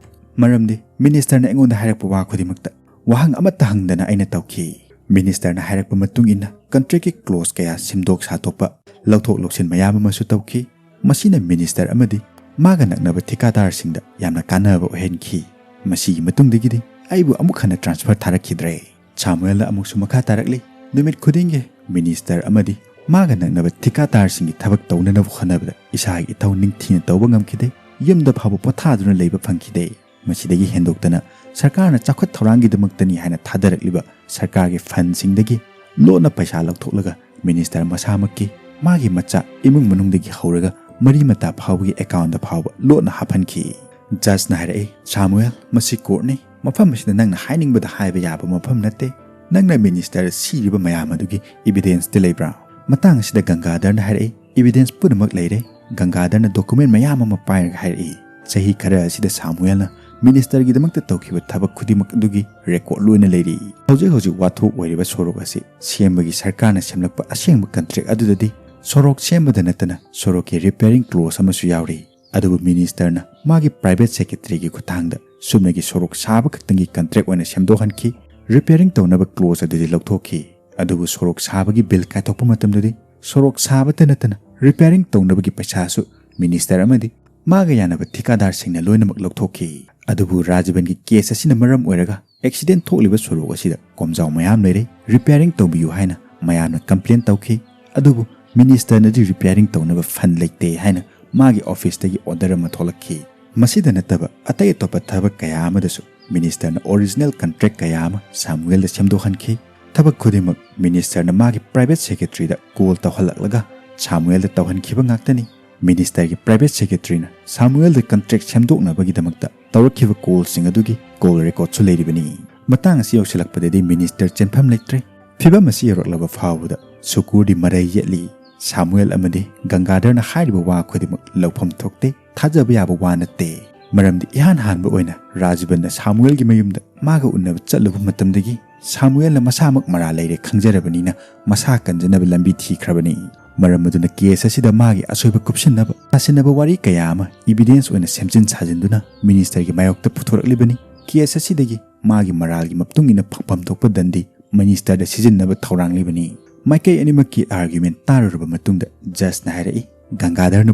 ꯃꯔꯝꯗꯤ ꯃꯤꯅꯤꯁꯇꯔꯅ ꯑꯩꯉꯣꯟꯗ ꯍꯥꯏꯔꯛꯄ ꯋꯥ ꯈꯨꯗꯤꯡꯃꯛꯇ ꯋꯥꯍꯪ ꯑꯃꯠꯇ ꯍꯪꯗꯅ ꯑꯩꯅ ꯇꯧꯈꯤ꯫ ꯃꯤꯅꯤꯁꯇꯔꯅ ꯍꯥꯏꯔꯛꯄ ꯃꯇꯨꯡ ꯏꯟꯅ ꯀꯟꯇ꯭ꯔꯦꯛꯀꯤ ꯀ꯭ꯂꯣꯖ ꯀꯌꯥ ꯁꯦꯝꯗꯣꯛ ꯁꯥꯗꯣꯛꯄ, ꯂꯧꯊꯣꯛ ꯂꯧꯁꯤꯟ ꯃꯌꯥꯝ ꯑꯃꯁꯨ ꯇꯧꯈꯤ꯫ ꯃꯁꯤꯅ ꯃꯤꯅꯤꯁꯇꯔ ꯑꯃꯗꯤ ꯃꯥꯒ ꯅꯛꯅꯕ ꯊꯤꯀꯥꯗꯥꯔꯁꯤꯡꯗ ꯌꯥꯝꯅ ꯀꯥꯟꯅꯕ ꯑꯣꯏꯍꯟꯈꯤ꯫ ꯃꯁꯤꯒꯤ ꯃꯇꯨꯡꯗꯒꯤꯗꯤ ꯑꯩꯕꯨ ꯑꯃꯨꯛ ꯍꯟꯅ ꯇ꯭ꯔꯥꯟꯁꯐꯔ ꯊꯥꯔꯛꯈꯤꯗ꯭ꯔꯦ꯫ ꯁꯥꯃꯨꯑꯦꯜꯅ ꯑꯃꯨꯛꯁꯨ ꯃꯈꯥ ꯇꯥꯔꯛꯂꯤ, ꯅꯨꯃꯤꯠ ꯈꯨꯗꯤꯡꯒꯤ ꯃꯤꯅꯤꯁꯇꯔ ꯑꯃꯗꯤ ꯃꯥꯒ ꯅꯛꯅꯕ ꯊꯤꯀꯥꯗꯥꯔꯁꯤꯡꯒꯤ ꯊꯕꯛ ꯇꯧꯅꯅꯕ ꯍꯣꯠꯅꯕꯗ ꯏꯁꯥꯒꯤ ꯏꯊꯧ ꯅꯤꯡꯊꯤꯅ ꯇꯧꯕ ꯉꯝꯈꯤꯗꯦ꯫ ꯌꯨꯝꯗ ꯐꯥꯎꯕ ꯄꯣꯊꯥꯗꯨꯅ ꯂꯩꯕ ꯐꯪꯈꯤꯗꯦ꯫ ꯃꯁꯤꯗꯒꯤ ꯍꯦꯟꯗꯣꯛꯇꯅ ꯁꯔꯀꯥꯔꯅ ꯆꯥꯎꯈꯠ ꯊꯧꯔꯥꯡꯒꯤꯗꯃꯛꯇꯅꯤ ꯍꯥꯏꯅ ꯊꯥꯗꯔꯛꯂꯤꯕ ꯁꯔꯀꯥꯔꯒꯤ ꯐꯟꯁꯤꯡꯗꯒꯤ ꯂꯣꯠꯅ ꯄꯩꯁꯥ ꯂꯧꯊꯣꯛꯂꯒ ꯃꯤꯅꯤꯁꯇꯔ ꯃꯁꯥꯃꯛꯀꯤ, ꯃꯥꯒꯤ ꯃꯆꯥ, ꯏꯃꯨꯡ ꯃꯅꯨꯡꯗꯒꯤ ꯍꯧꯔꯒ ꯃꯔꯤ ꯃꯇꯥ ꯐꯥꯎꯕꯒꯤ ꯑꯦꯀꯥꯎꯟꯗ ꯐꯥꯎꯕ ꯂꯣꯠꯅ ꯍꯥꯞꯍꯟꯈꯤ꯫ ꯖꯖꯅ ꯍꯥꯏꯔꯛꯏ, ꯁꯥꯃꯨꯑꯦꯜ, ꯃꯁꯤ ꯀꯣꯔꯠꯅꯤ, ꯃꯐꯝ ꯑꯁꯤꯗ ꯅꯪꯅ ꯍꯥꯏꯅꯤꯡꯕꯗ ꯍꯥꯏꯕ ꯌꯥꯕ ꯃꯐꯝ ꯅꯠꯇꯦ꯫ ꯅꯪꯅ ꯃꯤꯅꯤꯁꯇꯔ ꯁꯤꯔꯤꯕ ꯃꯌꯥꯝ ꯑꯗꯨꯒꯤ ꯏꯕꯤꯗꯦꯟꯁꯇꯤ ꯂꯩꯕ꯭ꯔꯥ? ꯃꯇꯥꯡ ꯑꯁꯤꯗ ꯒꯪꯒꯥꯙꯔꯅ ꯍꯥꯏꯔꯛꯏ, ꯏꯕꯤꯗꯦꯟꯁ ꯄꯨꯝꯅꯃꯛ ꯂꯩꯔꯦ꯫ ꯒꯪꯒꯥꯙꯔꯅ ꯗꯣꯀꯨꯃꯦꯟ ꯃꯌꯥꯝ ꯑꯃ ꯄꯥꯏꯔꯒ ꯍꯥꯏꯔꯛꯏ, "ꯆꯍꯤ ꯈꯔ ꯑꯁꯤꯗ ꯁꯥꯃꯨꯑꯦꯜꯅ ꯃꯤꯅꯤꯁꯇꯔꯒꯤꯗꯃꯛꯇ ꯇꯧꯈꯤꯕ ꯊꯕꯛ ꯈꯨꯗꯤꯡꯃꯛ ꯑꯗꯨꯒꯤ ꯔꯦꯀꯣꯔꯗ ꯂꯣꯏꯅ ꯂꯩꯔꯤ꯫ ꯍꯧꯖꯤꯛ ꯍꯧꯖꯤꯛ ꯋꯥꯊꯣꯛ ꯑꯣꯏꯔꯤꯕ ꯁꯣꯔꯣꯛ ꯑꯁꯤ ꯁꯦꯝꯕꯒꯤ ꯁꯔꯀꯥꯔꯅ ꯁꯦꯝꯂꯛꯄ ꯑꯁꯦꯡꯕ ꯀꯟꯇ꯭ꯔꯦꯛ ꯑꯗꯨꯗꯗꯤ ꯁꯣꯔꯣꯛ ꯁꯦꯝꯕꯗ ꯅꯠꯇꯅ ꯁꯣꯔꯣꯛꯀꯤ ꯔꯤꯄꯦꯌꯔꯤꯡ ꯀ꯭ꯂꯣꯖ ꯑꯃꯁꯨ ꯌꯥꯎꯔꯤ꯫ ꯑꯗꯨꯕꯨ ꯃꯤꯅꯤꯁꯇꯔꯅ ꯃꯥꯒꯤ ꯄ꯭ꯔꯥꯏꯚꯦꯠ ꯁꯦꯀ꯭ꯔꯦꯇꯔꯤꯒꯤ ꯈꯨꯠꯊꯥꯡꯗ ꯁꯨꯞꯅꯒꯤ ꯁꯣꯔꯣꯛ ꯁꯥꯕ ꯈꯛꯇꯪꯒꯤ ꯀꯟꯇ꯭ꯔꯦꯛ ꯑꯣꯏꯅ ꯁꯦꯝꯗꯣꯛꯍꯟꯈꯤ꯫ ꯔꯤꯄꯦꯌꯔꯤꯡ ꯇꯧꯅꯕ ꯀ꯭ꯂꯣꯖ ꯑꯗꯨꯗꯤ ꯂꯧꯊꯣꯛꯈꯤ꯫ ꯑꯗꯨꯕꯨ ꯁꯣꯔꯣꯛ ꯁꯥꯕꯒꯤ ꯕꯤꯜ ꯀꯥꯏꯊꯣꯛꯄ ꯃꯇꯝꯗꯗꯤ ꯁꯣꯔꯣꯛ ꯁꯥꯕꯇ ꯅꯠꯇꯅ ꯔꯤꯄꯦꯌꯔꯤꯡ ꯇꯧꯅꯕꯒꯤ ꯄꯩꯁꯥꯁꯨ ꯃꯤꯅꯤꯁꯇꯔ ꯑꯃꯗꯤ ꯃꯥꯒ ꯌꯥꯅꯕ ꯊꯤꯀꯥꯗꯥꯔꯁꯤꯡꯅ ꯂꯣꯏꯅꯃꯛ ꯂꯧꯊꯣꯛꯈꯤ꯫ ꯑꯗꯨꯕꯨ ꯔꯥꯖꯕꯟꯒꯤ ꯀꯦꯁ ꯑꯁꯤꯅ ꯃꯔꯝ ꯑꯣꯏꯔꯒ ꯑꯦꯛꯁꯤꯗꯦꯟ ꯊꯣꯛꯂꯤꯕ ꯁꯣꯔꯣꯛ ꯑꯁꯤꯗ ꯀꯣꯝꯖꯥꯎ ꯃꯌꯥꯝ ꯂꯩꯔꯦ, ꯔꯤꯄꯦꯌꯔꯤꯡ ꯇꯧꯕꯤꯌꯨ" ꯍꯥꯏꯅ ꯃꯌꯥꯝꯅ ꯀꯝꯄ꯭ꯂꯦꯟ ꯇꯧꯈꯤ꯫ ꯑꯗꯨꯕꯨ ꯃꯤꯅꯤꯁꯇꯔꯅꯗꯤ ꯔꯤꯄꯦꯌꯔꯤꯡ ꯇꯧꯅꯕ ꯐꯟ ꯂꯩꯇꯦ ꯍꯥꯏꯅ ꯃꯥꯒꯤ ꯑꯣꯐꯤꯁꯇꯒꯤ ꯑꯣꯔꯗꯔ ꯑꯃ ꯊꯣꯛꯂꯛꯈꯤ꯫ ꯃꯁꯤꯗ ꯅꯠꯇꯕ ꯑꯇꯩ ꯑꯇꯣꯞꯄ ꯊꯕꯛ ꯀꯌꯥ ꯑꯃꯗꯁꯨ ꯃꯤꯅꯤꯁꯇꯔꯅ ꯑꯣꯔꯤꯖꯤꯅꯦꯜ ꯀꯟꯇ꯭ꯔꯦꯛ ꯀꯌꯥ ꯑꯃ ꯁꯥꯃꯨꯑꯦꯜꯗ ꯁꯦꯝꯗꯣꯛꯍꯟꯈꯤ꯫ ꯊꯕꯛ ꯈꯨꯗꯤꯡꯃꯛ ꯃꯤꯅꯤꯁꯇꯔꯅ ꯃꯥꯒꯤ ꯄ꯭ꯔꯥꯏꯚꯦꯠ ꯁꯦꯀ꯭ꯔꯦꯇꯔꯤꯗ ꯀꯣꯜ ꯇꯧꯍꯜꯂꯛꯂꯒ ꯁꯥꯃꯨꯑꯦꯜꯗ ꯇꯧꯍꯟꯈꯤꯕ ꯉꯥꯛꯇꯅꯤ꯫ ꯃꯤꯅꯤꯁꯇꯔꯒꯤ ꯄ꯭ꯔꯥꯏꯚꯦꯠ ꯁꯦꯀ꯭ꯔꯦꯇꯔꯤꯅ ꯁꯥꯃꯨꯑꯦꯜꯗ ꯀꯟꯇ꯭ꯔꯦꯛ ꯁꯦꯝꯗꯣꯛꯅꯕꯒꯤꯗꯃꯛꯇ ꯇꯧꯔꯛꯈꯤꯕ ꯀꯣꯜꯁꯤꯡ ꯑꯗꯨꯒꯤ ꯀꯣꯜ ꯔꯦꯀꯣꯔꯗꯁꯨ ꯂꯩꯔꯤꯕꯅꯤ꯫ ꯃꯇꯥꯡ ꯑꯁꯤ ꯌꯧꯁꯤꯜꯂꯛꯄꯗꯗꯤ ꯃꯤꯅꯤꯁꯇꯔ ꯆꯦꯟꯐꯝ ꯂꯩꯇ꯭ꯔꯦ꯫ ꯐꯤꯚꯝ ꯑꯁꯤ ꯌꯧꯔꯛꯂꯕ ꯐꯥꯎꯕꯗ ꯁꯨꯀꯨꯔꯗꯤ ꯃꯔꯩ ꯌꯦꯠꯂꯤ꯫ ꯁꯥꯃꯨꯑꯦꯜ ꯑꯃꯗꯤ ꯒꯪꯒꯥꯙꯔꯅ ꯍꯥꯏꯔꯤꯕ ꯋꯥ ꯈꯨꯗꯤꯡꯃꯛ ꯂꯧꯐꯝ ꯊꯣꯛꯇꯦ, ꯊꯥꯖꯕ ꯌꯥꯕ ꯋꯥ ꯅꯠꯇꯦ꯫ ꯃꯔꯝꯗꯤ ꯏꯍꯥꯟ ꯍꯥꯟꯕ ꯑꯣꯏꯅ ꯔꯥꯖꯕꯟꯅ ꯁꯥꯃꯨꯑꯦꯜꯒꯤ ꯃꯌꯨꯝꯗ ꯃꯥꯒ ꯎꯅꯕ ꯆꯠꯂꯨꯕ ꯃꯇꯝꯗꯒꯤ ꯁꯥꯃꯨꯑꯦꯜꯅ ꯃꯁꯥꯃꯛ ꯃꯔꯥꯜ ꯂꯩꯔꯦ ꯈꯪꯖꯔꯕꯅꯤꯅ ꯃꯁꯥ ꯀꯟꯖꯅꯕ ꯂꯝꯕꯤ ꯊꯤꯈ꯭ꯔꯕꯅꯤ꯫ ꯃꯔꯝ ꯑꯗꯨꯅ ꯀꯦꯁ ꯑꯁꯤꯗ ꯃꯥꯒꯤ ꯑꯁꯣꯏꯕ ꯀꯨꯞꯁꯤꯟꯅꯕ ꯁꯥꯁꯤꯟꯅꯕ ꯋꯥꯔꯤ ꯀꯌꯥ ꯑꯃ ꯏꯕꯤꯗꯦꯟꯁ ꯑꯣꯏꯅ ꯁꯦꯝꯖꯤꯟ ꯁꯥꯖꯤꯟꯗꯨꯅ ꯃꯤꯅꯤꯁꯇꯔꯒꯤ ꯃꯥꯌꯣꯛꯇ ꯄꯨꯊꯣꯔꯛꯂꯤꯕꯅꯤ꯫ ꯀꯦꯁ ꯑꯁꯤꯗꯒꯤ ꯃꯥꯒꯤ ꯃꯔꯥꯜꯒꯤ ꯃꯇꯨꯡ ꯏꯟꯅ ꯐꯪꯐꯝ ꯊꯣꯛꯄ ꯗꯟꯗꯤ ꯃꯤꯅꯤꯁꯇꯔꯗ ꯁꯤꯖꯤꯟꯅꯕ ꯊꯧꯔꯥꯡꯂꯤꯕꯅꯤ꯫ ꯃꯥꯏꯀꯩ ꯑꯅꯤꯃꯛꯀꯤ ꯑꯥꯔꯒ꯭ꯌꯨꯃꯦꯟ ꯇꯥꯔꯨꯔꯕ ꯃꯇꯨꯡꯗ ꯖꯖꯅ ꯍꯥꯏꯔꯛꯏ, "ꯒꯪꯒꯥꯙꯔꯅ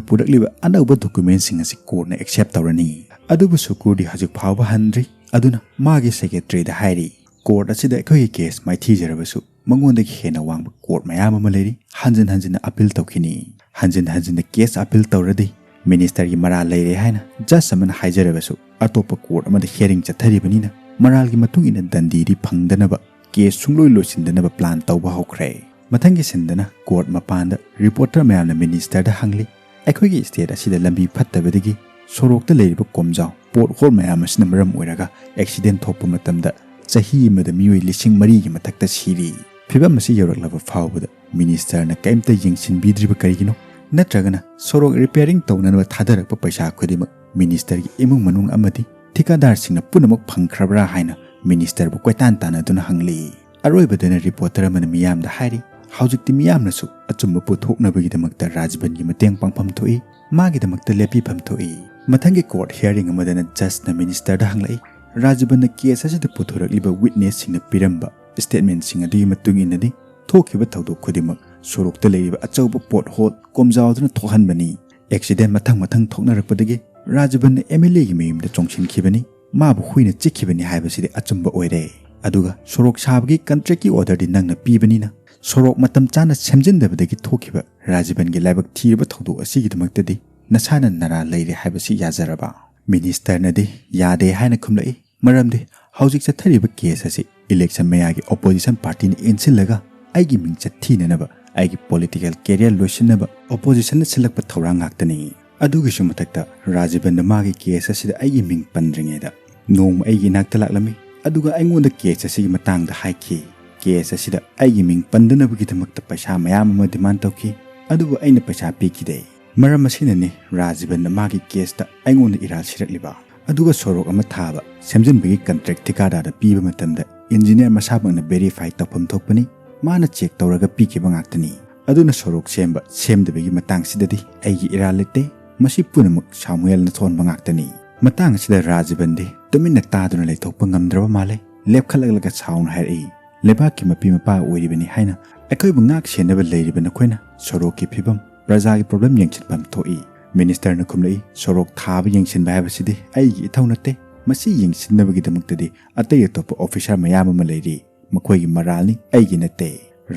ꯄꯨꯔꯛꯂꯤꯕ ꯑꯅꯧꯕ ꯗꯣꯀꯨꯃꯦꯟꯁꯤꯡ ꯑꯁꯤ ꯀꯣꯔꯠꯅ ꯑꯦꯛꯁꯦꯞ ꯇꯧꯔꯅꯤ"꯫ ꯑꯗꯨꯕꯨ ꯁꯨꯀꯨꯔꯗꯤ ꯍꯧꯖꯤꯛ ꯐꯥꯎꯕ ꯍꯟꯗ꯭ꯔꯤ꯫ ꯑꯗꯨꯅ ꯃꯥꯒꯤ ꯁꯦꯀ꯭ꯔꯦꯇꯔꯤꯗ ꯍꯥꯏꯔꯤ, "ꯀꯣꯔꯠ ꯑꯁꯤꯗ ꯑꯩꯈꯣꯏꯒꯤ ꯀꯦꯁ ꯃꯥꯏꯊꯤꯖꯔꯕꯁꯨ ꯃꯉꯣꯟꯗꯒꯤ ꯍꯦꯟꯅ ꯋꯥꯡꯕ ꯀꯣꯔꯠ ꯃꯌꯥꯝ ꯑꯃ ꯂꯩꯔꯤ꯫ ꯍꯟꯖꯤꯟ ꯍꯟꯖꯤꯟꯅ ꯑꯄꯤꯜ ꯇꯧꯈꯤꯅꯤ꯫ ꯍꯟꯖꯤꯟ ꯍꯟꯖꯤꯟꯅ ꯀꯦꯁ ꯑꯄꯤꯜ ꯇꯧꯔꯗꯤ ꯃꯤꯅꯤꯁꯇꯔꯒꯤ ꯃꯔꯥꯜ ꯂꯩꯔꯦ ꯍꯥꯏꯅ ꯖꯖ ꯑꯃꯅ ꯍꯥꯏꯖꯔꯕꯁꯨ ꯑꯇꯣꯞꯄ ꯀꯣꯔꯠ ꯑꯃꯗ ꯍꯤꯌꯔꯤꯡ ꯆꯠꯊꯔꯤꯕꯅꯤꯅ ꯃꯔꯥꯜꯒꯤ ꯃꯇꯨꯡ ꯏꯟꯅ ꯗꯟꯗꯤꯗꯤ ꯐꯪꯗꯅꯕ ꯀꯦꯁ ꯁꯨꯡꯂꯣꯏ ꯂꯣꯏꯁꯤꯟꯗꯅꯕ ꯄ꯭ꯂꯥꯟ ꯇꯧꯕ ꯍꯧꯈ꯭ꯔꯦ"꯫ ꯃꯊꯪꯒꯤ ꯁꯤꯟꯗꯅ ꯀꯣꯔꯠ ꯃꯄꯥꯟꯗ ꯔꯤꯄꯣꯔꯇꯔ ꯃꯌꯥꯝꯅ ꯃꯤꯅꯤꯁꯇꯔꯗ ꯍꯪꯂꯤ, "ꯑꯩꯈꯣꯏꯒꯤ ꯁ꯭ꯇꯦꯠ ꯑꯁꯤꯗ ꯂꯝꯕꯤ ꯐꯠꯇꯕꯗꯒꯤ ꯁꯣꯔꯣꯛꯇ ꯂꯩꯔꯤꯕ ꯀꯣꯝꯖꯥꯎ, ꯄꯣꯠ ꯍꯣꯜ ꯃꯌꯥꯝ ꯑꯁꯤꯅ ꯃꯔꯝ ꯑꯣꯏꯔꯒ ꯑꯦꯛꯁꯤꯗꯦꯟ ꯊꯣꯛꯄ ꯃꯇꯝꯗ ꯆꯍꯤ ꯑꯃꯗ ꯃꯤꯑꯣꯏ ꯂꯤꯁꯤꯡ ꯃꯔꯤꯒꯤ ꯃꯊꯛꯇ ꯁꯤꯔꯤ꯫ ꯐꯤꯚꯝ ꯑꯁꯤ ꯌꯧꯔꯛꯂꯕ ꯐꯥꯎꯕꯗ ꯃꯤꯅꯤꯁꯇꯔꯅ ꯀꯔꯤꯝꯇ ꯌꯦꯡꯁꯤꯟꯕꯤꯗ꯭ꯔꯤꯕ ꯀꯔꯤꯒꯤꯅꯣ? ꯅꯠꯇ꯭ꯔꯒꯅ ꯁꯣꯔꯣꯛ ꯔꯤꯄꯤꯌꯥꯔꯤꯡ ꯇꯧꯅꯅꯕ ꯊꯥꯗꯔꯛꯄ ꯄꯩꯁꯥ ꯈꯨꯗꯤꯡꯃꯛ ꯃꯤꯅꯤꯁꯇꯔꯒꯤ ꯏꯃꯨꯡ ꯃꯅꯨꯡ ꯑꯃꯗꯤ ꯊꯤꯀꯥꯗꯥꯔꯁꯤꯡꯅ ꯄꯨꯝꯅꯃꯛ ꯐꯪꯈ꯭ꯔꯕ꯭ꯔꯥ ꯍꯥꯏꯅ ꯃꯤꯅꯤꯁꯇꯔꯕꯨ ꯀꯣꯏꯇꯥꯟ ꯇꯥꯟꯅꯗꯨꯅ ꯍꯪꯂꯛꯏ꯫ ꯑꯔꯣꯏꯕꯗꯅ ꯔꯤꯄꯣꯔꯇꯔ ꯑꯃꯅ ꯃꯤꯌꯥꯝꯗ ꯍꯥꯏꯔꯤ, ꯍꯧꯖꯤꯛꯇꯤ ꯃꯤꯌꯥꯝꯅꯁꯨ ꯑꯆꯨꯝꯕ ꯄꯨꯊꯣꯛꯅꯕꯒꯤꯗꯃꯛꯇ ꯔꯥꯖꯕꯟꯒꯤ ꯃꯇꯦꯡ ꯄꯥꯡꯐꯝ ꯊꯣꯛꯏ, ꯃꯥꯒꯤꯗꯃꯛꯇ ꯂꯦꯞꯄꯤꯐꯝ ꯊꯣꯛꯏ꯫ ꯃꯊꯪꯒꯤ ꯀꯣꯔꯠ ꯍꯤꯌꯥꯔꯤꯡ ꯑꯃꯗꯅ ꯖꯖꯅ ꯃꯤꯅꯤꯁꯇꯔꯗ ꯍꯪꯂꯛꯏ, ꯔꯥꯖꯕꯟꯅ ꯀꯦꯁ ꯑꯁꯤꯗ ꯄꯨꯊꯣꯔꯛꯂꯤꯕ ꯋꯤꯠꯅꯦꯁꯁꯤꯡꯅ ꯄꯤꯔꯝꯕ ꯁ꯭ꯇꯦꯠꯃꯦꯟꯠꯁꯤꯡ ꯑꯗꯨꯒꯤ ꯃꯇꯨꯡ ꯏꯟꯅꯗꯤ ꯊꯣꯛꯈꯤꯕ ꯊꯧꯗꯣꯛ ꯈꯨꯗꯤꯡꯃꯛ ꯁꯣꯔꯣꯛꯇ ꯂꯩꯔꯤꯕ ꯑꯆꯧꯕ ꯄꯣꯠ ꯍꯣꯜ ꯀꯣꯝꯖꯥꯎꯗꯨꯅ ꯊꯣꯛꯍꯟꯕꯅꯤ꯫ ꯑꯦꯛꯁꯤꯗꯦꯟꯠ ꯃꯊꯪ ꯃꯊꯪ ꯊꯣꯛꯅꯔꯛꯄꯗꯒꯤ ꯔꯥꯖꯕꯟꯅ ꯑꯦꯝ ꯑꯦꯜ ꯑꯦꯒꯤ ꯃꯌꯨꯝꯗ ꯆꯣꯡꯁꯤꯟꯈꯤꯕꯅꯤ, ꯃꯥꯕꯨ ꯍꯨꯏꯅ ꯆꯤꯛꯈꯤꯕꯅꯤ ꯍꯥꯏꯕꯁꯤꯗꯤ ꯑꯆꯨꯝꯕ ꯑꯣꯏꯔꯦ꯫ ꯑꯗꯨꯒ ꯁꯣꯔꯣꯛ ꯁꯥꯕꯒꯤ ꯀꯟꯇ꯭ꯔꯦꯛꯀꯤ ꯑꯣꯔꯗꯔꯗꯤ ꯅꯪꯅ ꯄꯤꯕꯅꯤꯅ ꯁꯣꯔꯣꯛ ꯃꯇꯝ ꯆꯥꯅ ꯁꯦꯝꯖꯤꯟꯗꯕꯗꯒꯤ ꯊꯣꯛꯈꯤꯕ ꯔꯥꯖꯕꯟꯒꯤ ꯂꯥꯏꯕꯛ ꯊꯤꯔꯕ ꯊꯧꯗꯣꯛ ꯑꯁꯤꯒꯤꯗꯃꯛꯇꯗꯤ ꯅꯁꯥꯅ ꯅꯔꯥ ꯂꯩꯔꯦ ꯍꯥꯏꯕꯁꯤ ꯌꯥꯖꯔꯕ? ꯃꯤꯅꯤꯁꯇꯔꯅꯗꯤ ꯌꯥꯗꯦ ꯍꯥꯏꯅ ꯈꯨꯝꯂꯛꯏ, ꯃꯔꯝꯗꯤ ꯍꯧꯖꯤꯛ ꯆꯠꯊꯔꯤꯕ ꯀꯦꯁ ꯑꯁꯤ ꯏꯂꯦꯛꯁꯟ ꯃꯌꯥꯒꯤ ꯑꯣꯄꯣꯖꯤꯁꯟ ꯄꯥꯔꯇꯤꯅ ꯏꯟꯁꯤꯜꯂꯒ ꯑꯩꯒꯤ ꯃꯤꯡꯆꯠ ꯊꯤꯅꯅꯕ, ꯑꯩꯒꯤ ꯄꯣꯂꯤꯇꯤꯀꯦꯜ ꯀꯦꯔꯤꯌꯔ ꯂꯣꯏꯁꯤꯟꯅꯕ ꯑꯣꯄꯣꯖꯤꯁꯟꯅ ꯁꯤꯜꯂꯛꯄ ꯊꯧꯔꯥꯡ ꯉꯥꯛꯇꯅꯤ꯫ ꯑꯗꯨꯒꯤꯁꯨ ꯃꯊꯛꯇ ꯔꯥꯖꯤꯕꯟꯅ ꯃꯥꯒꯤ ꯀꯦꯁ ꯑꯁꯤꯗ ꯑꯩꯒꯤ ꯃꯤꯡ ꯄꯟꯗ꯭ꯔꯤꯉꯩꯗ ꯅꯣꯡꯃ ꯑꯩꯒꯤ ꯏꯅꯥꯛꯇ ꯂꯥꯛꯂꯝꯃꯤ, ꯑꯗꯨꯒ ꯑꯩꯉꯣꯟꯗ ꯀꯦꯁ ꯑꯁꯤꯒꯤ ꯃꯇꯥꯡꯗ ꯍꯥꯏꯈꯤ꯫ ꯀꯦꯁ ꯑꯁꯤꯗ ꯑꯩꯒꯤ ꯃꯤꯡ ꯄꯟꯗꯅꯕꯒꯤꯗꯃꯛꯇ ꯄꯩꯁꯥ ꯃꯌꯥꯝ ꯑꯃ ꯗꯤꯃꯥꯟ ꯇꯧꯈꯤ, ꯑꯗꯨꯕꯨ ꯑꯩꯅ ꯄꯩꯁꯥ ꯄꯤꯈꯤꯗꯦ꯫ ꯃꯔꯝ ꯑꯁꯤꯅꯅꯤ ꯔꯥꯖꯤꯕꯟꯅ ꯃꯥꯒꯤ ꯀꯦꯁꯇ ꯑꯩꯉꯣꯟꯗ ꯏꯔꯥꯜ ꯁꯤꯔꯛꯂꯤꯕ꯫ ꯑꯗꯨꯒ ꯁꯣꯔꯣꯛ ꯑꯃ ꯊꯥꯕ, ꯁꯦꯝꯖꯤꯟꯕꯒꯤ ꯀꯟꯇ꯭ꯔꯦꯛ ꯊꯤꯀꯥꯗꯥꯔꯗ ꯄꯤꯕ ꯃꯇꯝꯗ ꯏꯟꯖꯤꯅꯤꯌꯔ ꯃꯁꯥꯃꯛꯅ ꯚꯦꯔꯤꯐꯥꯏ ꯇꯧꯐꯝ ꯊꯣꯛꯄꯅꯤ, ꯃꯥꯅ ꯆꯦꯛ ꯇꯧꯔꯒ ꯄꯤꯈꯤꯕ ꯉꯥꯛꯇꯅꯤ꯫ ꯑꯗꯨꯅ ꯁꯣꯔꯣꯛ ꯁꯦꯝꯕ, ꯁꯦꯝꯗꯕꯒꯤ ꯃꯇꯥꯡꯁꯤꯗꯗꯤ ꯑꯩꯒꯤ ꯏꯔꯥꯜ ꯂꯩꯇꯦ꯫ ꯃꯁꯤ ꯄꯨꯝꯅꯃꯛ ꯁꯥꯃꯨꯑꯦꯜꯅ ꯊꯣꯟꯕ ꯉꯥꯛꯇꯅꯤ꯫ ꯃꯇꯥꯡ ꯑꯁꯤꯗ ꯔꯥꯖꯤꯕꯟꯗꯤ ꯇꯨꯃꯤꯟꯅ ꯇꯥꯗꯨꯅ ꯂꯩꯊꯣꯛꯄ ꯉꯝꯗ꯭ꯔꯕ ꯃꯥꯜꯂꯦ꯫ ꯂꯦꯞꯈꯠꯂꯛꯂꯒ ꯁꯥꯎꯅ ꯍꯥꯏꯔꯛꯏ, "ꯂꯩꯕꯥꯛꯀꯤ ꯃꯄꯤ ꯃꯄꯥ ꯑꯣꯏꯔꯤꯕꯅꯤ ꯍꯥꯏꯅ ꯑꯩꯈꯣꯏꯕꯨ ꯉꯥꯛ ꯁꯦꯟꯅꯕ ꯂꯩꯔꯤꯕ ꯅꯈꯣꯏꯅ ꯁꯣꯔꯣꯛꯀꯤ ꯐꯤꯕꯝ, ꯄ꯭ꯔꯖꯥꯒꯤ ꯄ꯭ꯔꯣꯕ꯭ꯂꯦꯝ ꯌꯦꯡꯁꯤꯟꯐꯝ ꯊꯣꯛꯏ?" ꯃꯤꯅꯤꯁꯇꯔꯅ ꯈꯨꯝꯂꯛꯏ, "ꯁꯣꯔꯣꯛ ꯊꯥꯕ ꯌꯦꯡꯁꯤꯟꯕ ꯍꯥꯏꯕꯁꯤꯗꯤ ꯑꯩꯒꯤ ꯏꯊꯧ ꯅꯠꯇꯦ꯫ ꯃꯁꯤ ꯌꯦꯡꯁꯤꯟꯅꯕꯒꯤꯗꯃꯛꯇꯗꯤ ꯑꯇꯩ ꯑꯇꯣꯞꯄ ꯑꯣꯐꯤꯁꯥꯔ ꯃꯌꯥꯝ ꯑꯃ ꯂꯩꯔꯤ꯫ ꯃꯈꯣꯏꯒꯤ ꯃꯔꯥꯜꯅꯤ, ꯑꯩꯒꯤ ꯅꯠꯇꯦ꯫"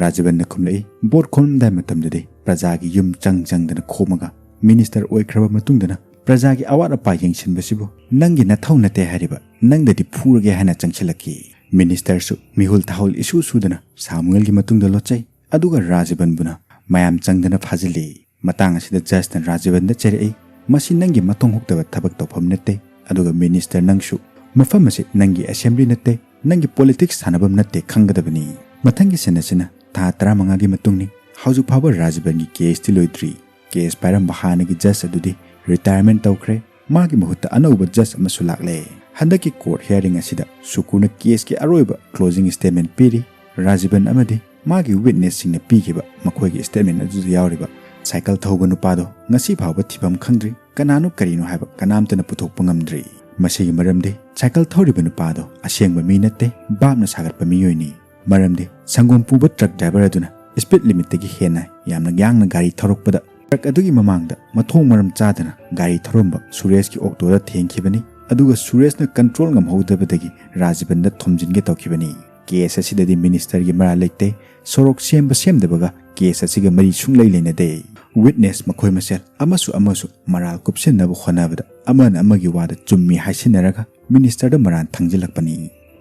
ꯔꯥꯖꯤꯕꯟꯅ ꯈꯨꯝꯂꯛꯏ, "ꯚꯣꯠ ꯈꯣꯝꯂꯝꯗꯥꯏ ꯃꯇꯝꯗꯗꯤ ꯄ꯭ꯔꯖꯥꯒꯤ ꯌꯨꯝ ꯆꯪ ꯆꯪꯗꯅ ꯈꯣꯝꯃꯒ ꯃꯤꯅꯤꯁꯇꯔ ꯑꯣꯏꯈ꯭ꯔꯕ ꯃꯇꯨꯡꯗꯅ ꯄ꯭ꯔꯖꯥꯒꯤ ꯑꯋꯥꯠ ꯑꯄꯥ ꯌꯦꯡꯁꯤꯟꯕꯁꯤꯕꯨ ꯅꯪꯒꯤ ꯅꯊꯧ ꯅꯠꯇꯦ ꯍꯥꯏꯔꯤꯕ ꯅꯪꯗꯗꯤ ꯐꯨꯔꯒꯦ ꯍꯥꯏꯅ ꯆꯪꯁꯤꯜꯂꯛꯈꯤ꯫" ꯃꯤꯅꯤꯁꯇꯔꯁꯨ ꯃꯤꯍꯨꯜ ꯊꯥꯍꯨꯜ ꯏꯁꯨ ꯁꯨꯗꯅ ꯁꯥꯃꯨꯑꯦꯜꯒꯤ ꯃꯇꯨꯡꯗ ꯂꯣꯠꯆꯩ, ꯑꯗꯨꯒ ꯔꯥꯖꯤꯕꯟꯕꯨꯅ ꯃꯌꯥꯝ ꯆꯪꯗꯅ ꯐꯥꯖꯤꯜꯂꯤ꯫ ꯃꯇꯥꯡ ꯑꯁꯤꯗ ꯖꯖꯅ ꯔꯥꯖꯤꯕꯟꯗ ꯆꯩꯔꯛꯏ, "ꯃꯁꯤ ꯅꯪꯒꯤ ꯃꯊꯣꯡ ꯍꯨꯛꯇꯕ ꯊꯕꯛ ꯇꯧꯐꯝ ꯅꯠꯇꯦ꯫" ꯑꯗꯨꯒ ꯃꯤꯅꯤꯁꯇꯔ ꯅꯪꯁꯨ, "ꯃꯐꯝ ꯑꯁꯤ ꯅꯪꯒꯤ ꯑꯦꯁꯦꯝꯕ꯭ꯂꯤ ꯅꯠꯇꯦ, ꯅꯪꯒꯤ ꯄꯣꯂꯤꯇꯤꯛꯁ ꯁꯥꯟꯅꯐꯝ ꯅꯠꯇꯦ, ꯈꯪꯒꯗꯕꯅꯤ꯫" ꯃꯊꯪꯒꯤ ꯁꯤꯟ ꯑꯁꯤꯅ ꯊꯥ ꯇꯔꯥꯃꯉꯥꯒꯤ ꯃꯇꯨꯡꯅꯤ꯫ ꯍꯧꯖꯤꯛ ꯐꯥꯎꯕ ꯔꯥꯖꯤꯕꯟꯒꯤ ꯀꯦꯁꯇꯤ ꯂꯣꯏꯗ꯭ꯔꯤ꯫ ꯀꯦꯁ ꯄꯥꯏꯔꯝꯕ ꯍꯥꯟꯅꯒꯤ ꯖꯖ ꯑꯗꯨꯗꯤ ꯔꯤꯇꯥꯌꯔꯃꯦꯟ ꯇꯧꯈ꯭ꯔꯦ꯫ ꯃꯥꯒꯤ ꯃꯍꯨꯠꯇ ꯑꯅꯧꯕ ꯖꯖ ꯑꯃꯁꯨ ꯂꯥꯛꯂꯦ꯫ ꯍꯟꯗꯛꯀꯤ ꯀꯣꯔꯠ ꯍꯤꯌꯥꯔꯤꯡ ꯑꯁꯤꯗ ꯁꯨꯀꯨꯔꯅ ꯀꯦꯁꯀꯤ ꯑꯔꯣꯏꯕ ꯀ꯭ꯂꯣꯖꯤꯡ ꯁ꯭ꯇꯦꯠꯃꯦꯟ ꯄꯤꯔꯤ꯫ ꯔꯥꯖꯤꯕꯟ ꯑꯃꯗꯤ ꯃꯥꯒꯤ ꯋꯤꯠꯅꯦꯁꯁꯤꯡꯅ ꯄꯤꯈꯤꯕ ꯃꯈꯣꯏꯒꯤ ꯁ꯭ꯇꯦꯠꯃꯦꯟ ꯑꯗꯨꯗ ꯌꯥꯎꯔꯤꯕ ꯁꯥꯏꯀꯜ ꯊꯧꯕ ꯅꯨꯄꯥꯗꯣ ꯉꯁꯤ ꯐꯥꯎꯕ ꯊꯤꯐꯝ ꯈꯪꯗ꯭ꯔꯤ꯫ ꯀꯅꯥꯅꯣ ꯀꯔꯤꯅꯣ ꯍꯥꯏꯕ ꯀꯅꯥꯝꯇꯅ ꯄꯨꯊꯣꯛꯄ ꯉꯝꯗ꯭ꯔꯤ꯫ ꯃꯁꯤꯒꯤ ꯃꯔꯝꯗꯤ ꯁꯥꯏꯀꯜ ꯊꯧꯔꯤꯕ ꯅꯨꯄꯥꯗꯣ ꯑꯁꯦꯡꯕ ꯃꯤ ꯅꯠꯇꯦ, ꯚꯥꯞꯅ ꯁꯥꯒꯠꯄ ꯃꯤꯑꯣꯏꯅꯤ꯫ ꯃꯔꯝꯗꯤ ꯁꯪꯒꯣꯝ ꯄꯨꯕ ꯇ꯭ꯔꯛ ꯗ꯭ꯔꯥꯏꯚꯔ ꯑꯗꯨꯅ ꯁ꯭ꯄꯤꯗ ꯂꯤꯃꯤꯠꯇꯒꯤ ꯍꯦꯟꯅ ꯌꯥꯝꯅ ꯌꯥꯡꯅ ꯒꯥꯔꯤ ꯊꯧꯔꯛꯄꯗ ꯇ꯭ꯔꯛ ꯑꯗꯨꯒꯤ ꯃꯃꯥꯡꯗ ꯃꯊꯣꯡ ꯃꯔꯝ ꯆꯥꯗꯅ ꯒꯥꯔꯤ ꯊꯧꯔꯝꯕ ꯁꯨꯔꯦꯁꯀꯤ ꯑꯣꯛꯇꯣꯗ ꯊꯦꯡꯈꯤꯕꯅꯤ꯫ ꯑꯗꯨꯒ ꯁꯨꯔꯦꯁꯅ ꯀꯟꯇ꯭ꯔꯣꯜ ꯉꯝꯍꯧꯗꯕꯗꯒꯤ ꯔꯥꯖꯤꯕꯟꯗ ꯊꯣꯝꯖꯤꯟꯒꯦ ꯇꯧꯈꯤꯕꯅꯤ꯫ ꯀꯦꯁ ꯑꯁꯤꯗꯗꯤ ꯃꯤꯅꯤꯁꯇꯔꯒꯤ ꯃꯔꯥꯜ ꯂꯩꯇꯦ꯫ ꯁꯣꯔꯣꯛ ꯁꯦꯝꯕ ꯁꯦꯝꯗꯕꯒ ꯀꯦꯁ ꯑꯁꯤꯒ ꯃꯔꯤ ꯁꯨꯡꯂꯩ ꯂꯩꯅꯗꯦ꯫ ꯋꯤꯠꯅꯦꯁ ꯃꯈꯣꯏ ꯃꯁꯦꯜ ꯑꯃꯁꯨ ꯑꯃꯁꯨ ꯃꯔꯥꯜ ꯀꯨꯞꯁꯤꯟꯅꯕ ꯍꯣꯠꯅꯕꯗ ꯑꯃꯅ ꯑꯃꯒꯤ ꯋꯥꯗ ꯆꯨꯝꯃꯤ ꯍꯥꯏꯁꯤꯟꯅꯔꯒ ꯃꯤꯅꯤꯁꯇꯔꯗ ꯃꯔꯥꯜ ꯊꯪꯖꯤꯜꯂꯛꯄꯅꯤ꯫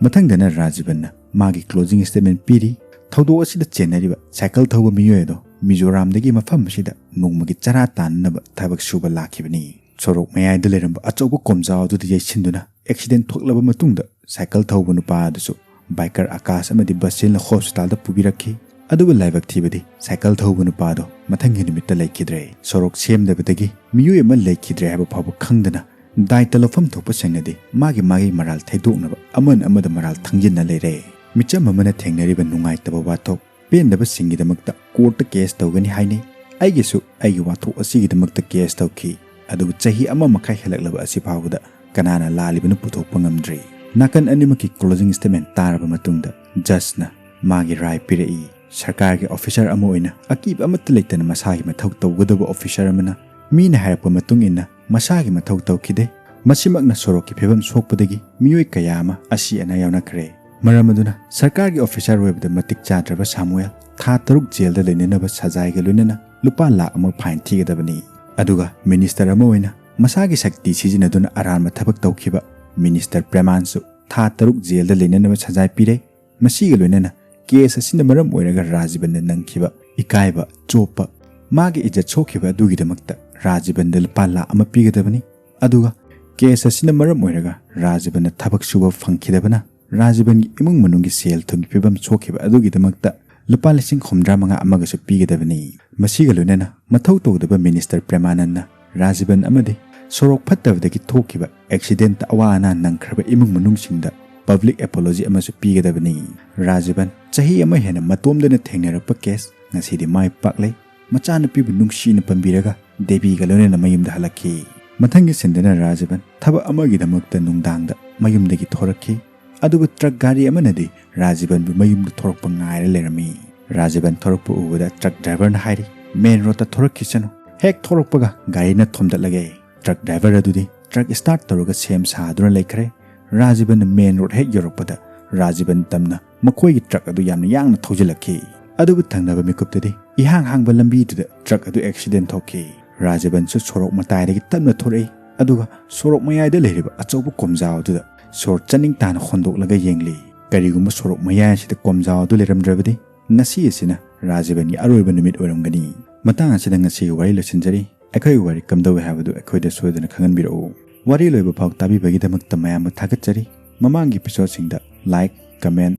ꯃꯊꯪꯗꯅ ꯔꯥꯖꯤꯕꯟꯅ ꯃꯥꯒꯤ ꯀ꯭ꯂꯣꯖꯤꯡ ꯁ꯭ꯇꯦꯠꯃꯦꯟ ꯄꯤꯔꯤ꯫ ꯊꯧꯗꯣꯛ ꯑꯁꯤꯗ ꯆꯦꯟꯅꯔꯤꯕ ꯁꯥꯏꯀꯜ ꯊꯧꯕ ꯃꯤꯑꯣꯏ ꯑꯗꯣ ꯃꯤꯖꯣꯔꯥꯝꯗꯒꯤ ꯃꯐꯝ ꯑꯁꯤꯗ ꯅꯣꯡꯃꯒꯤ ꯆꯔꯥ ꯇꯥꯟꯅꯅꯕ ꯊꯕꯛ ꯁꯨꯕ ꯂꯥꯛꯈꯤꯕꯅꯤ꯫ ꯁꯣꯔꯣꯛ ꯃꯌꯥꯏꯗ ꯂꯩꯔꯝꯕ ꯑꯆꯧꯕ ꯀꯣꯝꯖꯥꯎ ꯑꯗꯨꯗ ꯌꯩꯁꯤꯟꯗꯨꯅ ꯑꯦꯛꯁꯤꯗꯦꯟ ꯊꯣꯛꯂꯕ ꯃꯇꯨꯡꯗ ꯁꯥꯏꯀꯜ ꯊꯧꯕ ꯅꯨꯄꯥ ꯑꯗꯨꯁꯨ ꯕꯥꯏꯀꯔ ꯑꯀꯥꯁ ꯑꯃꯗꯤ ꯕꯁꯤꯜꯅ ꯍꯣꯁꯄꯤꯇꯥꯜꯗ ꯄꯨꯕꯤꯔꯛꯈꯤ꯫ ꯑꯗꯨꯕꯨ ꯂꯥꯏꯕꯛ ꯊꯤꯕꯗꯤ ꯁꯥꯏꯀꯜ ꯊꯧꯕ ꯅꯨꯄꯥ ꯑꯗꯣ ꯃꯊꯪꯒꯤ ꯅꯨꯃꯤꯠꯇ ꯂꯩꯈꯤꯗ꯭ꯔꯦ꯫ ꯁꯣꯔꯣꯛ ꯁꯦꯝꯗꯕꯗꯒꯤ ꯃꯤꯑꯣꯏ ꯑꯃ ꯂꯩꯈꯤꯗ꯭ꯔꯦ ꯍꯥꯏꯕ ꯐꯥꯎꯕ ꯈꯪꯗꯅ ꯗꯥꯏꯇ ꯂꯧꯐꯝ ꯊꯣꯛꯄꯁꯤꯡꯅꯗꯤ ꯃꯥꯒꯤ ꯃꯥꯒꯤ ꯃꯔꯥꯜ ꯊꯩꯗꯣꯛꯅꯕ ꯑꯃꯅ ꯑꯃꯗ ꯃꯔꯥꯜ ꯊꯪꯖꯤꯟꯅ ꯂꯩꯔꯦ꯫ ꯃꯤꯆꯝ ꯑꯃꯅ ꯊꯦꯡꯅꯔꯤꯕ ꯅꯨꯡꯉꯥꯏꯇꯕ ꯋꯥꯊꯣꯛ ꯄꯦꯟꯗꯕꯁꯤꯡꯒꯤꯗꯃꯛꯇ ꯀꯣꯔꯠꯇ ꯀꯦꯁ ꯇꯧꯒꯅꯤ ꯍꯥꯏꯅꯩ꯫ ꯑꯩꯒꯤꯁꯨ ꯑꯩꯒꯤ ꯋꯥꯊꯣꯛ ꯑꯁꯤꯒꯤꯗꯃꯛꯇ ꯀꯦꯁ ꯇꯧꯈꯤ, ꯑꯗꯨꯕꯨ ꯆꯍꯤ ꯑꯃ ꯃꯈꯥꯏ ꯍꯦꯜꯂꯛꯂꯕ ꯑꯁꯤ ꯐꯥꯎꯕꯗ ꯀꯅꯥꯅ ꯂꯥꯜꯂꯤꯕꯅꯣ ꯄꯨꯊꯣꯛꯄ ꯉꯝꯗ꯭ꯔꯤ꯫ ꯅꯥꯀꯟ ꯑꯅꯤꯃꯛꯀꯤ ꯀ꯭ꯂꯣꯖꯤꯡ ꯁ꯭ꯇꯦꯠꯃꯦꯟ ꯇꯥꯔꯕ ꯃꯇꯨꯡꯗ ꯖꯖꯅ ꯃꯥꯒꯤ ꯔꯥꯏ ꯄꯤꯔꯛꯏ꯫ ꯁꯔꯀꯥꯔꯒꯤ ꯑꯣꯐꯤꯁꯥꯔ ꯑꯃ ꯑꯣꯏꯅ ꯑꯀꯤꯕ ꯑꯃꯠꯇ ꯂꯩꯇꯅ ꯃꯁꯥꯒꯤ ꯃꯊꯧ ꯇꯧꯒꯗꯕ ꯑꯣꯐꯤꯁꯥꯔ ꯑꯃꯅ ꯃꯤꯅ ꯍꯥꯏꯔꯛꯄ ꯃꯇꯨꯡ ꯏꯟꯅ ꯃꯁꯥꯒꯤ ꯃꯊꯧ ꯇꯧꯈꯤꯗꯦ꯫ ꯃꯁꯤꯃꯛꯅ ꯁꯣꯔꯣꯛꯀꯤ ꯐꯤꯕꯝ ꯁꯣꯛꯄꯗꯒꯤ ꯃꯤꯑꯣꯏ ꯀꯌꯥ ꯑꯃ ꯑꯁꯤ ꯑꯅꯥ ꯌꯥꯎꯅꯈ꯭ꯔꯦ꯫ ꯃꯔꯝ ꯑꯗꯨꯅ ꯁꯔꯀꯥꯔꯒꯤ ꯑꯣꯐꯤꯁꯥꯔ ꯑꯣꯏꯕꯗ ꯃꯇꯤꯛ ꯆꯥꯗ꯭ꯔꯕ ꯁꯥꯃꯨꯑꯦꯜ ꯊꯥ ꯇꯔꯨꯛ ꯖꯦꯜꯗ ꯂꯩꯅꯅꯕ ꯁꯖꯥꯏꯒ ꯂꯣꯏꯅꯅ ꯂꯨꯄꯥ ꯂꯥꯈ ꯑꯃ ꯐꯥꯏꯟ ꯊꯤꯒꯗꯕꯅꯤ꯫ ꯑꯗꯨꯒ ꯃꯤꯅꯤꯁꯇꯔ ꯑꯃ ꯑꯣꯏꯅ ꯃꯁꯥꯒꯤ ꯁꯛꯇꯤ ꯁꯤꯖꯤꯟꯅꯗꯨꯅ ꯑꯔꯥꯟꯕ ꯊꯕꯛ ꯇꯧꯈꯤꯕ ꯃꯤꯅꯤꯁꯇꯔ ꯄ꯭ꯔꯦꯃꯥꯟꯁꯨ ꯊꯥ ꯇꯔꯨꯛ ꯖꯦꯜꯗ ꯂꯩꯅꯅꯕ ꯁꯖꯥꯏ ꯄꯤꯔꯦ꯫ ꯃꯁꯤꯒ ꯂꯣꯏꯅꯅ ꯀꯦꯁ ꯑꯁꯤꯅ ꯃꯔꯝ ꯑꯣꯏꯔꯒ ꯔꯥꯖꯤꯕꯟꯗ ꯅꯪꯈꯤꯕ ꯏꯀꯥꯏꯕ, ꯆꯣꯞꯄ, ꯃꯥꯒꯤ ꯏꯖꯠ ꯁꯣꯛꯈꯤꯕ ꯑꯗꯨꯒꯤꯗꯃꯛꯇ ꯔꯥꯖꯤꯕꯟꯗ ꯂꯨꯄꯥ ꯂꯥꯈ ꯑꯃ ꯄꯤꯒꯗꯕꯅꯤ꯫ ꯑꯗꯨꯒ ꯀꯦꯁ ꯑꯁꯤꯅ ꯃꯔꯝ ꯑꯣꯏꯔꯒ ꯔꯥꯖꯤꯕꯟꯗ ꯊꯕꯛ ꯁꯨꯕ ꯐꯪꯈꯤꯗꯕꯅ ꯔꯥꯖꯤꯕꯟꯒꯤ ꯏꯃꯨꯡ ꯃꯅꯨꯡꯒꯤ ꯁꯦꯜ ꯊꯨꯝꯒꯤ ꯐꯤꯕꯝ ꯁꯣꯛꯈꯤꯕ ꯑꯗꯨꯒꯤꯗꯃꯛꯇ ꯂꯨꯄꯥ ꯂꯤꯁꯤꯡ ꯍꯨꯝꯗ꯭ꯔꯥ ꯃꯉꯥ ꯑꯃꯒꯁꯨ ꯄꯤꯒꯗꯕꯅꯤ꯫ ꯃꯁꯤꯒ ꯂꯣꯏꯅꯅ ꯃꯊꯧ ꯇꯧꯗꯕ ꯃꯤꯅꯤꯁꯇꯔ ꯄ꯭ꯔꯦꯃꯥꯅꯟꯗ ꯔꯥꯖꯤꯕꯟ ꯑꯃꯗꯤ ꯁꯣꯔꯣꯛ ꯐꯠꯇꯕꯗꯒꯤ ꯊꯣꯛꯈꯤꯕ ꯑꯦꯛꯁꯤꯗꯦꯟꯇ ꯑꯋꯥ ꯑꯅꯥ ꯅꯪꯈ꯭ꯔꯕ ꯏꯃꯨꯡ ꯃꯅꯨꯡꯁꯤꯡꯗ ꯄꯕ꯭ꯂꯤꯛ ꯑꯦꯄꯣꯂꯣꯖꯤ ꯑꯃꯁꯨ ꯄꯤꯒꯗꯕꯅꯤ꯫ ꯔꯥꯖꯤꯕꯟ ꯆꯍꯤ ꯑꯃ ꯍꯦꯟꯅ ꯃꯇꯣꯝꯗꯅ ꯊꯦꯡꯅꯔꯛꯄ ꯀꯦꯁ ꯉꯁꯤꯗꯤ ꯃꯥꯏ ꯄꯥꯛꯂꯦ꯫ ꯃꯆꯥꯅꯨꯄꯤꯕꯨ ꯅꯨꯡꯁꯤꯅ ꯄꯝꯕꯤꯔꯒ ꯗꯦꯕꯤꯒ ꯂꯣꯏꯅꯅ ꯃꯌꯨꯝꯗ ꯍꯜꯂꯛꯈꯤ꯫ ꯃꯊꯪꯒꯤ ꯁꯤꯟꯗꯅ ꯔꯥꯖꯤꯕꯟ ꯊꯕꯛ ꯑꯃꯒꯤꯗꯃꯛꯇ ꯅꯨꯡꯗꯥꯡꯗ ꯃꯌꯨꯝꯗꯒꯤ ꯊꯣꯔꯛꯈꯤ꯫ ꯑꯗꯨꯕꯨ ꯇ꯭ꯔꯛ ꯒꯥꯔꯤ ꯑꯃꯅꯗꯤ ꯔꯥꯖꯤꯕꯟꯕꯨ ꯃꯌꯨꯝꯗ ꯊꯣꯔꯛꯄ ꯉꯥꯏꯔ ꯂꯩꯔꯝꯃꯤ꯫ ꯔꯥꯖꯤꯕꯟ ꯊꯣꯔꯛꯄ ꯎꯕꯗ ꯇ꯭ꯔꯛ ꯗ꯭ꯔꯥꯏꯚꯔꯅ ꯍꯥꯏꯔꯤ, "ꯃꯦꯟ ꯔꯣꯗꯇ ꯊꯣꯔꯛꯈꯤꯁꯅꯨ, ꯍꯦꯛ ꯊꯣꯔꯛꯄꯒ ꯒꯥꯔꯤꯅ ꯊꯣꯝꯗꯠꯂꯒꯦ꯫" ꯇ꯭ꯔꯛ ꯗ꯭ꯔꯥꯏꯚꯔ ꯑꯗꯨꯗꯤ ꯇ꯭ꯔꯛ ꯁ꯭ꯇꯥꯔꯠ ꯇꯧꯔꯒ ꯁꯦꯝ ꯁꯥꯗꯨꯅ ꯂꯩꯈ꯭ꯔꯦ꯫ ꯔꯥꯖꯤꯕꯟꯅ ꯃꯦꯟ ꯔꯣꯗ ꯍꯦꯛ ꯌꯧꯔꯛꯄꯗ ꯔꯥꯖꯤꯕꯟ ꯇꯝꯅ ꯃꯈꯣꯏꯒꯤ ꯇ꯭ꯔꯛ ꯑꯗꯨ ꯌꯥꯝꯅ ꯌꯥꯡꯅ ꯊꯧꯖꯤꯜꯂꯛꯈꯤ꯫ ꯑꯗꯨꯕꯨ ꯊꯪꯅꯕ ꯃꯤꯀꯨꯞꯇꯗꯤ ꯏꯍꯥꯡ ꯍꯥꯡꯕ ꯂꯝꯕꯤꯗꯨꯗ ꯇ꯭ꯔꯛ ꯑꯗꯨ ꯑꯦꯛꯁꯤꯗꯦꯟ ꯊꯣꯛꯈꯤ꯫ ꯔꯥꯖꯤꯕꯟꯁꯨ ꯁꯣꯔꯣꯛ ꯃꯇꯥꯏꯗꯒꯤ ꯇꯞꯅ ꯊꯣꯔꯛꯏ, ꯑꯗꯨꯒ ꯁꯣꯔꯣꯛ ꯃꯌꯥꯏꯗ ꯂꯩꯔꯤꯕ ꯑꯆꯧꯕ ꯀꯣꯝꯖꯥꯎ ꯑꯗꯨꯗ ꯁꯣꯔ ꯆꯥꯅꯤꯡ ꯇꯥꯅ ꯍꯣꯟꯗꯣꯛꯂꯒ ꯌꯦꯡꯂꯤ꯫ ꯀꯔꯤꯒꯨꯝꯕ ꯁꯣꯔꯣꯛ ꯃꯌꯥꯏ ꯑꯁꯤꯗ ꯀꯣꯝꯖꯥꯎ ꯑꯗꯨ ꯂꯩꯔꯝꯗ꯭ꯔꯕꯗꯤ ꯉꯁꯤ ꯑꯁꯤꯅ ꯔꯥꯖꯤꯕꯟꯒꯤ ꯑꯔꯣꯏꯕ ꯅꯨꯃꯤꯠ ꯑꯣꯏꯔꯝꯒꯅꯤ꯫ ꯃꯇꯥꯡ ꯑꯁꯤꯗ ꯉꯁꯤꯒꯤ ꯋꯥꯔꯤ ꯂꯣꯏꯁꯤꯟꯖꯔꯤ꯫ ꯑꯩꯈꯣꯏꯒꯤ ꯋꯥꯔꯤ ꯀꯝꯗꯧꯏ ꯍꯥꯏꯕꯗꯨ ꯑꯩꯈꯣꯏꯗ ꯁꯣꯏꯗꯅ ꯈꯪꯍꯟꯕꯤꯔꯛꯎ꯫ ꯋꯥꯔꯤ ꯂꯣꯏꯕ ꯐꯥꯎ ꯇꯥꯕꯤꯕꯒꯤꯗꯃꯛꯇ ꯃꯌꯥꯝꯕꯨ ꯊꯥꯒꯠꯆꯔꯤ꯫ ꯃꯃꯥꯡꯒꯤ ꯏꯄꯤꯁꯣꯗꯁꯤꯡꯗ ꯂꯥꯏꯛ, ꯀꯃꯦꯟ,